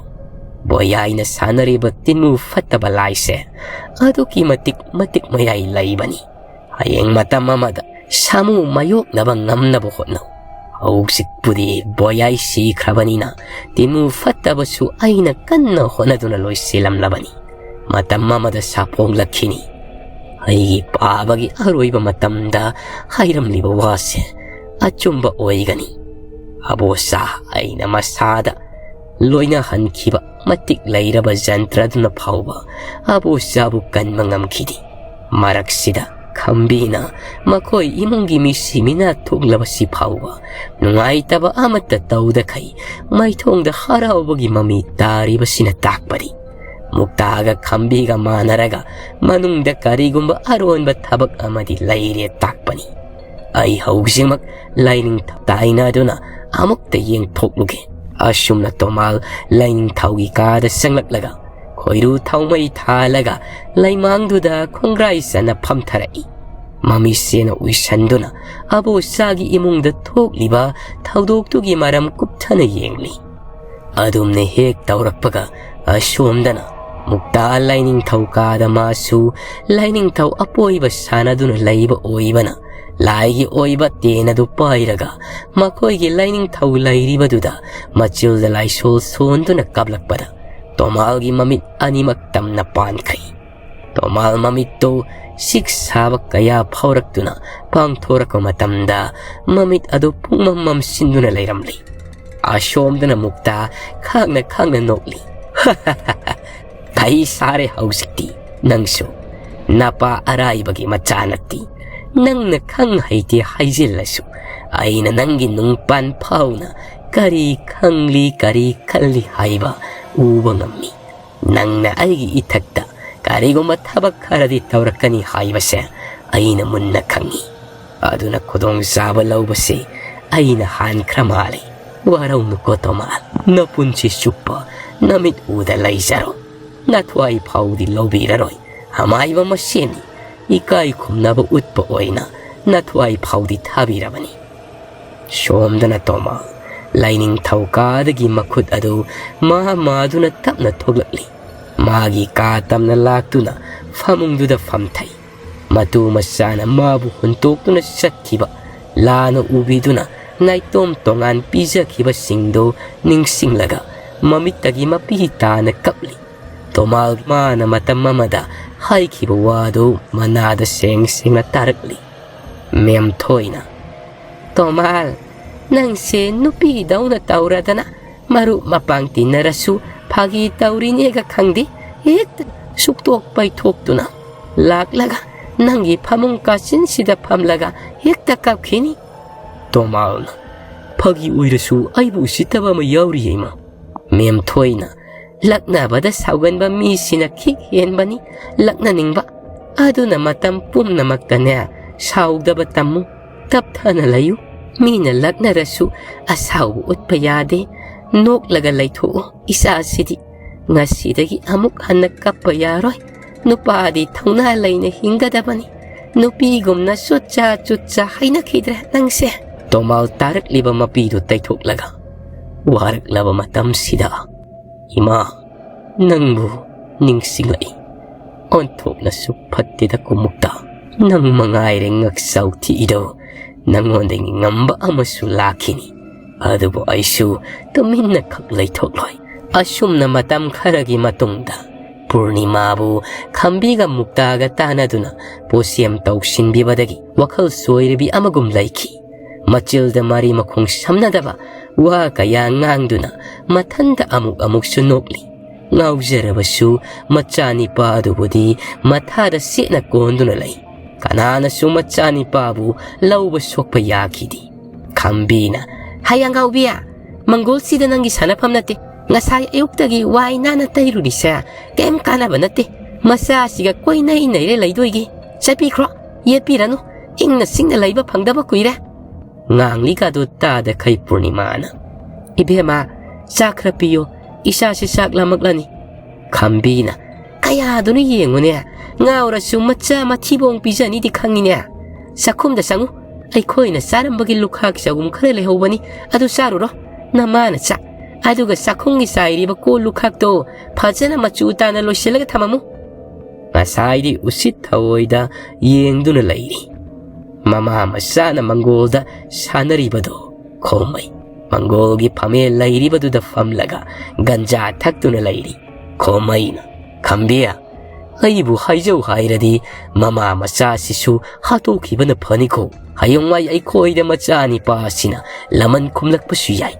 ꯕꯣꯌꯥꯏꯅ ꯁꯥꯟꯅꯔꯤꯕ ꯇꯤꯟꯃꯨ ꯐꯠꯇꯕ ꯂꯥꯏꯁꯦ ꯑꯗꯨꯛꯀꯤ ꯃꯇꯤꯛ ꯃꯇꯤꯛ ꯃꯌꯥꯏ ꯂꯩꯕꯅꯤ꯫ ꯍꯌꯦꯡ ꯃꯇꯝ ꯑꯃꯗ ꯁꯥꯃꯨ ꯃꯥꯌꯣꯛꯅꯕ ꯉꯝꯅꯕ ꯍꯣꯠꯅꯧ꯫ ꯍꯧꯖꯤꯛꯄꯨꯗꯤ ꯕꯣꯌꯥꯏ ꯁꯤꯈ꯭ꯔꯕꯅꯤꯅ ꯇꯤꯟꯃꯨ ꯐꯠꯇꯕꯁꯨ ꯑꯩꯅ ꯀꯟꯅ ꯍꯣꯠꯅꯗꯨꯅ ꯂꯣꯏꯁꯤꯜꯂꯝꯂꯕꯅꯤ꯫ ꯃꯇꯝ ꯑꯃꯗ ꯁꯥꯐꯣꯡꯂꯛꯈꯤꯅꯤ꯫ ꯑꯩꯒꯤ ꯄꯥꯕꯒꯤ ꯑꯔꯣꯏꯕ ꯃꯇꯝꯗ ꯍꯥꯏꯔꯝꯂꯤꯕ ꯋꯥꯁꯦ ꯑꯆꯨꯝꯕ ꯑꯣꯏꯒꯅꯤ꯫ ꯑꯕꯣꯆꯥ ꯑꯩꯅ ꯃꯁꯥꯗ ꯂꯣꯏꯅꯍꯟꯈꯤꯕ ꯃꯇꯤꯛ ꯂꯩꯔꯕ ꯖꯟꯇ꯭ꯔꯗꯨꯅ ꯐꯥꯎꯕ ꯑꯕꯣꯆꯥꯕꯨ ꯀꯟꯕ ꯉꯝꯈꯤꯗꯦ꯫ ꯃꯔꯛꯁꯤꯗ ꯈꯝꯕꯤꯅ ꯃꯈꯣꯏ ꯏꯃꯨꯡꯒꯤ ꯃꯤꯁꯤ ꯃꯤꯅꯥ ꯊꯣꯛꯂꯕꯁꯤ ꯐꯥꯎꯕ ꯅꯨꯡꯉꯥꯏꯇꯕ ꯑꯃꯠꯇ ꯇꯧꯗꯈꯩ ꯃꯥꯏꯊꯣꯡꯗ ꯍꯔꯥꯎꯕꯒꯤ ꯃꯃꯤ ꯇꯥꯔꯤꯕꯁꯤꯅ ꯇꯥꯛꯄꯗꯤ ꯃꯨꯛꯇꯥꯒ ꯈꯝꯕꯤꯒ ꯃꯥꯟꯅꯔꯒ ꯃꯅꯨꯡꯗ ꯀꯔꯤꯒꯨꯝꯕ ꯑꯔꯣꯟꯕ ꯊꯕꯛ ꯑꯃꯗꯤ ꯂꯩꯔꯦ ꯇꯥꯛꯄꯅꯤ꯫ ꯑꯩ ꯍꯧꯖꯤꯛꯃꯛ ꯂꯥꯏꯅꯤꯡꯊꯧ ꯇꯥꯏꯅꯗꯨꯅ ꯑꯃꯨꯛꯇ ꯌꯦꯡꯊꯣꯛꯂꯨꯒꯦ꯫ ꯑꯁꯨꯝꯅ ꯇꯣꯃꯥꯜ ꯂꯥꯏꯅꯤꯡꯊꯧꯒꯤ ꯀꯥꯗ ꯆꯪꯂꯛꯂꯒ ꯈꯣꯏꯔꯨ ꯊꯥꯎꯃꯩ ꯊꯥꯜꯂꯒ ꯂꯩꯃꯥꯡꯗꯨꯗ ꯈꯣꯡꯒ꯭ꯔꯥꯏ ꯆꯟꯅ ꯐꯝꯊꯔꯛꯏ꯫ ꯃꯃꯤꯠꯁꯦꯅ ꯎꯏꯁꯟꯗꯨꯅ ꯑꯕꯣꯆꯥꯒꯤ ꯏꯃꯨꯡꯗ ꯊꯣꯛꯂꯤꯕ ꯊꯧꯗꯣꯛꯇꯨꯒꯤ ꯃꯔꯝ ꯀꯨꯞꯊꯅ ꯌꯦꯡꯂꯤ꯫ ꯑꯗꯨꯝꯅ ꯍꯦꯛ ꯇꯧꯔꯛꯄꯒ ꯑꯁꯣꯝꯗꯅ ꯃꯨꯛꯇꯥ ꯂꯥꯏꯅꯤꯡꯊꯧ ꯀꯥꯗ ꯃꯥꯁꯨ ꯂꯥꯏꯅꯤꯡꯊꯧ ꯑꯄꯣꯏꯕ ꯁꯥꯟꯅꯗꯨꯅ ꯂꯩꯕ ꯑꯣꯏꯕꯅ ꯂꯥꯏꯒꯤ ꯑꯣꯏꯕ ꯇꯦꯟ ꯑꯗꯨ ꯄꯥꯏꯔꯒ ꯃꯈꯣꯏꯒꯤ ꯂꯥꯏꯅꯤꯡꯊꯧ ꯂꯩꯔꯤꯕꯗꯨꯗ ꯃꯆꯤꯜꯗ ꯂꯥꯏꯁꯣꯜ ꯁꯣꯟꯗꯨꯅ ꯀꯥꯞꯂꯛꯄꯗ ꯇꯣꯃꯥꯜꯒꯤ ꯃꯃꯤꯠ ꯑꯅꯤꯃꯛ ꯇꯝꯅ ꯄꯥꯟꯈ꯭ꯔꯦ꯫ ꯇꯣꯃꯥꯜ ꯃꯃꯤꯠꯇꯨ ꯁꯤꯛ ꯁꯥꯕ ꯀꯌꯥ ꯐꯥꯎꯔꯛꯇꯨꯅ ꯄꯥꯡꯊꯣꯔꯛꯄ ꯃꯇꯝꯗ ꯃꯃꯤꯠ ꯑꯗꯨ ꯄꯨꯡꯃꯝ ꯃꯝꯁꯤꯟꯗꯨꯅ ꯂꯩꯔꯝꯂꯤ꯫ ꯑꯁꯣꯝꯗꯅ ꯃꯨꯛꯇꯥ ꯈꯥꯡꯅ ꯈꯥꯡꯅ ꯅꯣꯛꯂꯤ꯫ ꯐꯩ ꯁꯥꯔꯦ ꯍꯧꯖꯤꯛꯇꯤ ꯅꯪꯁꯨ꯫ ꯅꯄꯥ ꯑꯔꯥꯏꯕꯒꯤ ꯃꯆꯥ ꯅꯠꯇꯦ꯫ ꯅꯪꯅ ꯈꯪ ꯍꯩꯇꯦ ꯍꯥꯏꯖꯤꯜꯂꯁꯨ ꯑꯩꯅ ꯅꯪꯒꯤ ꯅꯨꯡꯄꯥꯟ ꯐꯥꯎꯅ ꯀꯔꯤ ꯈꯪꯂꯤ ꯀꯔꯤ ꯈꯜꯂꯤ ꯍꯥꯏꯕ ꯎꯕ ꯉꯝꯃꯤ꯫ ꯅꯪꯅ ꯑꯩꯒꯤ ꯏꯊꯛꯇ ꯀꯔꯤꯒꯨꯝꯕ ꯊꯕꯛ ꯈꯔꯗꯤ ꯇꯧꯔꯛꯀꯅꯤ ꯍꯥꯏꯕꯁꯦ ꯑꯩꯅ ꯃꯨꯟꯅ ꯈꯪꯏ꯫ ꯑꯗꯨꯅ ꯈꯨꯗꯣꯡꯆꯥꯕ ꯂꯧꯕꯁꯤ ꯑꯩꯅ ꯍꯥꯟꯈ꯭ꯔ ꯃꯥꯜꯂꯤ꯫ ꯋꯥꯔꯧꯅꯨꯀꯣ ꯇꯣꯃꯥꯜ, ꯅꯄꯨꯟꯁꯤ ꯆꯨꯞꯄ ꯅꯃꯤꯠ ꯎꯗ ꯂꯩꯖꯔꯣ꯫ ꯅꯊ꯭ꯋꯥꯏ ꯐꯥꯎꯗꯤ ꯂꯧꯕꯤꯔꯔꯣꯏ꯫ ꯑꯃꯥꯏꯕ ꯃꯁꯦꯟꯅꯤ꯫ ꯏꯀꯥꯏ ꯈꯨꯝꯅꯕ ꯎꯠꯄ ꯑꯣꯏꯅ ꯅꯊ꯭ꯋꯥꯏ ꯐꯥꯎꯗꯤ ꯊꯥꯕꯤꯔꯕꯅꯤ꯫ ꯁꯣꯝꯗꯅ ꯇꯣꯃꯥꯜ ꯂꯥꯏꯅꯤꯡꯊꯧ ꯀꯥꯗꯒꯤ ꯃꯈꯨꯠ ꯑꯗꯨ ꯃꯥ ꯃꯥꯗꯨꯅ ꯇꯞꯅ ꯊꯣꯛꯂꯛꯂꯤ꯫ ꯃꯥꯒꯤ ꯀꯥ ꯇꯝꯅ ꯂꯥꯛꯇꯨꯅ ꯐꯃꯨꯡꯗꯨꯗ ꯐꯝꯊꯩ꯫ ꯃꯇꯨ ꯃꯆꯥꯅ ꯃꯥꯕꯨ ꯍꯨꯟꯇꯣꯛꯇꯨꯅ ꯆꯠꯈꯤꯕ ꯂꯥꯟꯅ ꯎꯕꯤꯗꯨꯅ ꯅꯥꯏꯇꯣꯝ ꯇꯣꯉꯥꯟ ꯄꯤꯖꯈꯤꯕꯁꯤꯡꯗꯨ ꯅꯤꯡꯁꯤꯡꯂꯒ ꯃꯃꯤꯠꯇꯒꯤ ꯃꯄꯤ ꯇꯥꯅ ꯀꯞꯂꯤ꯫ ꯇꯣꯃꯥꯜ ꯃꯥꯅ ꯃꯇꯝ ꯑꯃꯗ ꯍꯥꯏꯈꯤꯕ ꯋꯥꯗꯨ ꯃꯅꯥꯗ ꯁꯦꯡ ꯁꯦꯡꯅ ꯇꯥꯔꯛꯂꯤ꯫ ꯃꯦꯝꯊꯣꯏꯅ, "ꯇꯣꯃꯥꯜ, ꯅꯪꯁꯦ ꯅꯨꯄꯤꯗꯧꯅ ꯇꯧꯔꯗꯅ ꯃꯔꯨꯞ ꯃꯄꯥꯡ ꯇꯤꯟꯅꯔꯁꯨ ꯐꯥꯒꯤ ꯇꯧꯔꯤꯅꯦꯒ ꯈꯪꯗꯦ, ꯍꯦꯛꯇ ꯁꯨꯛꯇꯣꯛ ꯄꯩꯊꯣꯛꯇꯨꯅ ꯂꯥꯛꯂꯒ ꯅꯪꯒꯤ ꯐꯃꯨꯡ ꯀꯥꯆꯤꯟꯁꯤꯗ ꯐꯝꯂꯒ ꯍꯦꯛꯇ ꯀꯞꯈꯤꯅꯤ꯫" ꯇꯣꯃꯥꯜꯅ, "ꯐꯥꯒꯤ ꯑꯣꯏꯔꯁꯨ ꯑꯩꯕꯨ ꯎꯁꯤꯠꯇꯕ ꯑꯃ ꯌꯥꯎꯔꯤꯌꯦ ꯏꯃꯥ꯫" ꯃꯦꯝꯊꯣꯏꯅ, "ꯂꯛꯅꯕꯗ ꯁꯥꯎꯒꯟꯕ ꯃꯤꯁꯤꯅ ꯈꯤꯛ ꯍꯦꯟꯕꯅꯤ ꯂꯛꯅꯅꯤꯡꯕ꯫ ꯑꯗꯨꯅ ꯃꯇꯝ ꯄꯨꯝꯅꯃꯛꯇꯅꯦ ꯁꯥꯎꯗꯕ ꯇꯝꯃꯨ꯫ ꯇꯞꯊꯅ ꯂꯩꯌꯨ꯫ ꯃꯤꯅ ꯂꯛꯅꯔꯁꯨ ꯑꯁꯥꯎꯕ ꯎꯠꯄ ꯌꯥꯗꯦ꯫ ꯅꯣꯛꯂꯒ ꯂꯩꯊꯣꯛꯎ꯫ ꯏꯆꯥꯁꯤꯗꯤ ꯉꯁꯤꯗꯒꯤ ꯑꯃꯨꯛ ꯍꯟꯅ ꯀꯞꯄ ꯌꯥꯔꯣꯏ꯫ ꯅꯨꯄꯥꯗꯤ ꯊꯧꯅꯥ ꯂꯩꯅ ꯍꯤꯡꯒꯗꯕꯅꯤ꯫ ꯅꯨꯄꯤꯒꯨꯝꯅ ꯆꯨꯠꯆꯥ ꯆꯨꯠꯆꯥ ꯍꯩꯅꯈꯤꯗ꯭ꯔꯦ ꯅꯪꯁꯦ꯫" ꯇꯣꯃꯥꯜ ꯇꯥꯔꯛꯂꯤꯕ ꯃꯄꯤꯗꯨ ꯇꯩꯊꯣꯛꯂꯒ, ꯋꯥꯔꯛꯂꯕ ꯃꯇꯝꯁꯤꯗ, "ꯏꯃꯥ, ꯅꯪꯕꯨ ꯅꯤꯡꯁꯤꯡꯂꯛꯏ꯫ ꯑꯣꯟꯊꯣꯛꯅꯁꯨ ꯐꯠꯇꯦꯗ ꯀꯨꯝꯃꯨꯛꯇ꯫ ꯅꯪ ꯃꯉꯥꯏꯔꯦ ꯉꯛꯆꯥꯎ ꯊꯤꯛꯏꯗꯣ꯫ ꯅꯪꯉꯣꯟꯗꯒꯤ ꯉꯝꯕ ꯑꯃꯁꯨ ꯂꯥꯛꯈꯤꯅꯤ꯫ ꯑꯗꯨꯕꯨ ꯑꯩꯁꯨ ꯇꯨꯃꯤꯟꯅ ꯈꯛ ꯂꯩꯊꯣꯛꯂꯣꯏ꯫" ꯑꯁꯨꯝꯅ ꯃꯇꯝ ꯈꯔꯒꯤ ꯃꯇꯨꯡꯗ ꯄꯨꯔꯅꯤꯃꯥꯕꯨ ꯈꯝꯕꯤꯒ ꯃꯨꯛꯇꯥꯒ ꯇꯥꯟꯅꯗꯨꯅ ꯄꯣꯠꯁꯦꯝ ꯇꯧꯁꯤꯟꯕꯤꯕꯗꯒꯤ ꯋꯥꯈꯜ ꯆꯣꯏꯔꯕꯤ ꯑꯃꯒꯨꯝ ꯂꯩꯈꯤ꯫ ꯃꯆꯤꯜꯗ ꯃꯔꯤ ꯃꯈꯣꯡ ꯁꯝꯅꯗꯕ ꯋꯥ ꯀꯌꯥ ꯉꯥꯡꯗꯨꯅ ꯃꯊꯟꯇ ꯑꯃꯨꯛ ꯑꯃꯨꯛꯁꯨ ꯅꯣꯛꯂꯤ꯫ ꯉꯥꯎꯖꯔꯕꯁꯨ ꯃꯆꯥꯅꯤꯄꯥ ꯑꯗꯨꯕꯨꯗꯤ ꯃꯊꯥꯗ ꯁꯦꯠꯅ ꯀꯣꯟꯗꯨꯅ ꯂꯩ꯫ ꯀꯅꯥꯅꯁꯨ ꯃꯆꯥꯅꯤꯄꯥꯕꯨ ꯂꯧꯕ ꯁꯣꯛꯄ ꯌꯥꯈꯤꯗꯦ꯫ ꯈꯝꯕꯤꯅ, "ꯍꯩ ꯑꯉꯥꯎꯕꯤ, ꯃꯪꯒꯣꯜꯁꯤꯗ ꯅꯪꯒꯤ ꯁꯥꯟꯅꯐꯝ ꯅꯠꯇꯦ꯫ ꯉꯁꯥꯏ ꯑꯌꯨꯛꯇꯒꯤ ꯋꯥꯏ ꯅꯥꯟꯅ ꯇꯩꯔꯨꯔꯤꯁꯦ ꯀꯩꯝ ꯀꯥꯟꯅꯕ ꯅꯠꯇꯦ꯫ ꯃꯆꯥꯁꯤꯒ ꯀꯣꯏꯅꯩ ꯅꯩꯔꯦ ꯂꯩꯗꯣꯏꯒꯤ꯫ ꯆꯠꯄꯤꯈ꯭ꯔꯣ, ꯌꯦꯠꯄꯤꯔꯅꯨ꯫ ꯏꯪꯅ ꯆꯤꯛꯅ ꯂꯩꯕ ꯐꯪꯗꯕ ꯀꯨꯏꯔꯦ꯫" ꯉꯥꯡꯂꯤꯒꯗꯨ ꯇꯥꯗꯈꯩ ꯄꯨꯔꯅꯤꯃꯥꯅ, "ꯏꯕꯦꯝꯃ, ꯆꯥꯛ ꯈꯔ ꯄꯤꯌꯣ, ꯏꯁꯥꯁꯤ ꯆꯥꯛ ꯂꯥꯝꯃꯛꯂꯅꯤ꯫" ꯈꯝꯕꯤꯅ, "ꯀꯌꯥꯗꯨꯅ ꯌꯦꯡꯉꯨꯅꯦ, ꯉꯥꯎꯔꯁꯨ ꯃꯆꯥ ꯃꯊꯤꯕꯣꯡ ꯄꯤꯖꯅꯤꯗꯤ ꯈꯪꯉꯤꯅꯦ꯫ ꯆꯥꯛꯈꯨꯝꯗ ꯆꯪꯉꯨ, ꯑꯩꯈꯣꯏꯅ ꯆꯥꯔꯝꯕꯒꯤ ꯂꯨꯈꯥꯛ ꯆꯒꯨꯝ ꯈꯔ ꯂꯩꯍꯧꯕꯅꯤ, ꯑꯗꯨ ꯆꯥꯔꯨꯔꯣ꯫ ꯅꯃꯥꯅ ꯆꯥꯛ, ꯑꯗꯨꯒ ꯆꯥꯛꯈꯨꯝꯒꯤ ꯆꯥꯏꯔꯤꯕ ꯀꯣꯜ ꯂꯨꯈꯥꯛꯇꯣ ꯐꯖꯅ ꯃꯆꯨ ꯇꯥꯅ ꯂꯣꯏꯁꯤꯜꯂꯒ ꯊꯝꯃꯝꯃꯨ꯫ ꯉꯁꯥꯏꯗꯤ ꯎꯁꯤꯠ ꯊꯑꯣꯏꯗ ꯌꯦꯡꯗꯨꯅ ꯂꯩꯔꯤ꯫ ꯃꯃꯥ ꯃꯆꯥꯅ ꯃꯪꯒꯣꯜꯗ ꯁꯥꯟꯅꯔꯤꯕꯗꯣ ꯈꯣꯃꯩ꯫ ꯃꯪꯒꯣꯜꯒꯤ ꯐꯝꯃꯦꯜ ꯂꯩꯔꯤꯕꯗꯨꯗ ꯐꯝꯂꯒ ꯒꯟꯖꯥ ꯊꯛꯇꯨꯅ ꯂꯩꯔꯤ꯫ ꯈꯣꯃꯩꯅ, "ꯈꯝꯕꯤ, ꯑꯩꯕꯨ ꯍꯥꯏꯖꯧ ꯍꯥꯏꯔꯗꯤ ꯃꯃꯥ ꯃꯆꯥꯁꯤꯁꯨ ꯍꯥꯠꯇꯣꯛꯈꯤꯕꯅ ꯐꯅꯤꯀꯣ꯫ ꯍꯌꯦꯡꯋꯥꯏ ꯑꯩꯈꯣꯏꯗ ꯃꯆꯥ ꯅꯤꯄꯥꯁꯤꯅ ꯂꯃꯟ ꯈꯨꯝꯂꯛꯄꯁꯨ ꯌꯥꯏ꯫"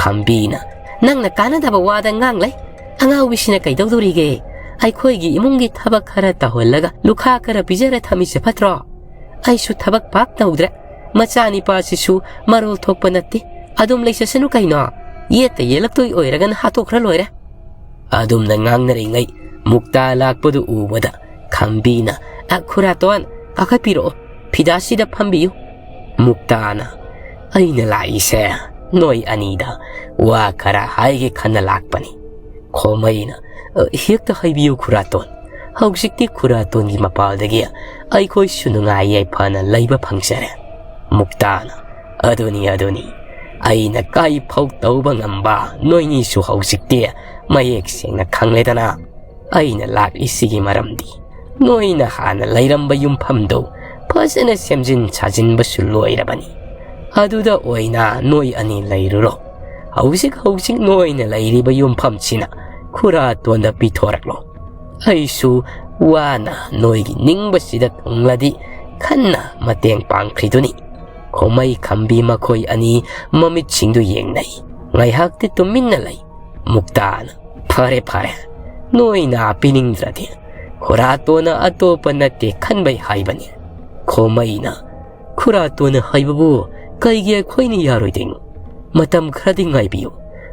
ꯈꯝꯕꯤꯅ, "ꯅꯪꯅ ꯀꯥꯟꯅꯗꯕ ꯋꯥꯗ ꯉꯥꯡꯂꯩ꯫ ꯑꯉꯥꯎꯕꯤꯁꯤꯅ ꯀꯩꯗꯧꯗꯣꯔꯤꯒꯦ? ꯑꯩꯈꯣꯏꯒꯤ ꯏꯃꯨꯡꯒꯤ ꯊꯕꯛ ꯈꯔ ꯇꯧꯍꯜꯂꯒ ꯂꯨꯈꯥ ꯈꯔ ꯄꯤꯖꯔ ꯊꯝꯃꯤꯁꯦ ꯐꯠꯇ꯭ꯔꯣ? ꯑꯩꯁꯨ ꯊꯕꯛ ꯄꯥꯛ ꯇꯧꯗ꯭ꯔꯦ꯫ ꯃꯆꯥ ꯅꯤꯄꯥꯁꯤꯁꯨ ꯃꯔꯣꯜ ꯊꯣꯛꯄ ꯅꯠꯇꯦ꯫ ꯑꯗꯨꯝ ꯂꯩꯖꯁꯅꯨ ꯀꯩꯅꯣ꯫ ꯌꯦꯠꯇ ꯌꯦꯠꯂꯛꯇꯣꯏ ꯑꯣꯏꯔꯒꯅ ꯍꯥꯠꯇꯣꯛꯈ꯭ꯔ ꯂꯣꯏꯔꯦ꯫" ꯑꯗꯨꯝꯅ ꯉꯥꯡꯅꯔꯤꯉꯩ ꯃꯨꯛꯇꯥ ꯂꯥꯛꯄꯗꯨ ꯎꯕꯗ ꯈꯝꯕꯤꯅ, "ꯑ, ꯈꯨꯔꯥꯇꯣꯟ, ꯀꯥꯈꯠꯄꯤꯔꯛꯑꯣ, ꯐꯤꯗꯥꯁꯤꯗ ꯐꯝꯕꯤꯌꯨ꯫" ꯃꯨꯛꯇꯥꯅ, "ꯑꯩꯅ ꯂꯥꯛꯏꯁꯦ ꯅꯣꯏ ꯑꯅꯤꯗ ꯋꯥ ꯈꯔ ꯍꯥꯏꯒꯦ ꯈꯟꯅ ꯂꯥꯛꯄꯅꯤ꯫" ꯈꯣꯃꯩꯅ, "ꯑ, ꯍꯦꯛꯇ ꯍꯥꯏꯕꯤꯌꯨ ꯈꯨꯔꯥꯇꯣꯟ꯫ ꯍꯧꯖꯤꯛꯇꯤ ꯈꯨꯔꯥꯇꯣꯟꯒꯤ ꯃꯄꯥꯜꯗꯒꯤ ꯑꯩꯈꯣꯏꯁꯨ ꯅꯨꯡꯉꯥꯏ ꯌꯥꯏꯐꯅ ꯂꯩꯕ ꯐꯪꯖꯔꯦ꯫" ꯃꯨꯛꯇꯥꯅ, "ꯑꯗꯨꯅꯤ, ꯑꯗꯨꯅꯤ꯫ ꯑꯩꯅ ꯀꯥꯏꯐꯥꯎ ꯇꯧꯕ ꯉꯝꯕ ꯅꯣꯏꯅꯤꯁꯨ ꯍꯧꯖꯤꯛꯇꯤ ꯃꯌꯦꯛ ꯁꯦꯡꯅ ꯈꯪꯂꯦꯗꯅ꯫ ꯑꯩꯅ ꯂꯥꯛꯂꯤꯁꯤꯒꯤ ꯃꯔꯝꯗꯤ ꯅꯣꯏꯅ ꯍꯥꯟꯅ ꯂꯩꯔꯝꯕ ꯌꯨꯝꯐꯝꯗꯨ ꯐꯖꯅ ꯁꯦꯝꯖꯤꯟ ꯁꯥꯖꯤꯟꯕꯁꯨ ꯂꯣꯏꯔꯕꯅꯤ꯫ ꯑꯗꯨꯗ ꯑꯣꯏꯅ ꯅꯣꯏ ꯑꯅꯤ ꯂꯩꯔꯨꯔꯣ꯫ ꯍꯧꯖꯤꯛ ꯍꯧꯖꯤꯛ ꯅꯣꯏꯅ ꯂꯩꯔꯤꯕ ꯌꯨꯝꯐꯝꯁꯤꯅ ꯈꯨꯔꯥꯇꯣꯟꯗ ꯄꯤꯊꯣꯔꯛꯂꯣ꯫ ꯑꯩꯁꯨ ꯋꯥꯅ ꯅꯣꯏꯒꯤ ꯅꯤꯡꯕꯁꯤꯗ ꯊꯨꯡꯂꯗꯤ ꯈꯟꯅ ꯃꯇꯦꯡ ꯄꯥꯡꯈ꯭ꯔꯤꯗꯨꯅꯤ꯫" ꯈꯣꯃꯩ ꯈꯝꯕꯤ ꯃꯈꯣꯏ ꯑꯅꯤ ꯃꯃꯤꯠꯁꯤꯡꯗꯨ ꯌꯦꯡꯅꯩ꯫ ꯉꯥꯏꯍꯥꯛꯇꯤ ꯇꯨꯃꯤꯟꯅ ꯂꯩ꯫ ꯃꯨꯛꯇꯥꯅ, "ꯐꯔꯦ, ꯐꯔꯦ꯫ ꯅꯣꯏꯅ ꯄꯤꯅꯤꯡꯗ꯭ꯔꯗꯤ ꯈꯨꯔꯥꯇꯣꯟꯅ ꯑꯇꯣꯞꯄ ꯅꯠꯇꯦ ꯈꯟꯕꯩ ꯍꯥꯏꯕꯅꯤ꯫" ꯈꯣꯃꯩꯅ, "ꯈꯨꯔꯥꯇꯣꯟꯅ ꯍꯥꯏꯕꯕꯨ ꯀꯩꯒꯤ ꯑꯩꯈꯣꯏꯅ ꯌꯥꯔꯣꯏꯗꯣꯏꯅꯣ? ꯃꯇꯝ ꯈꯔꯗꯤ ꯉꯥꯏꯕꯤꯌꯨ꯫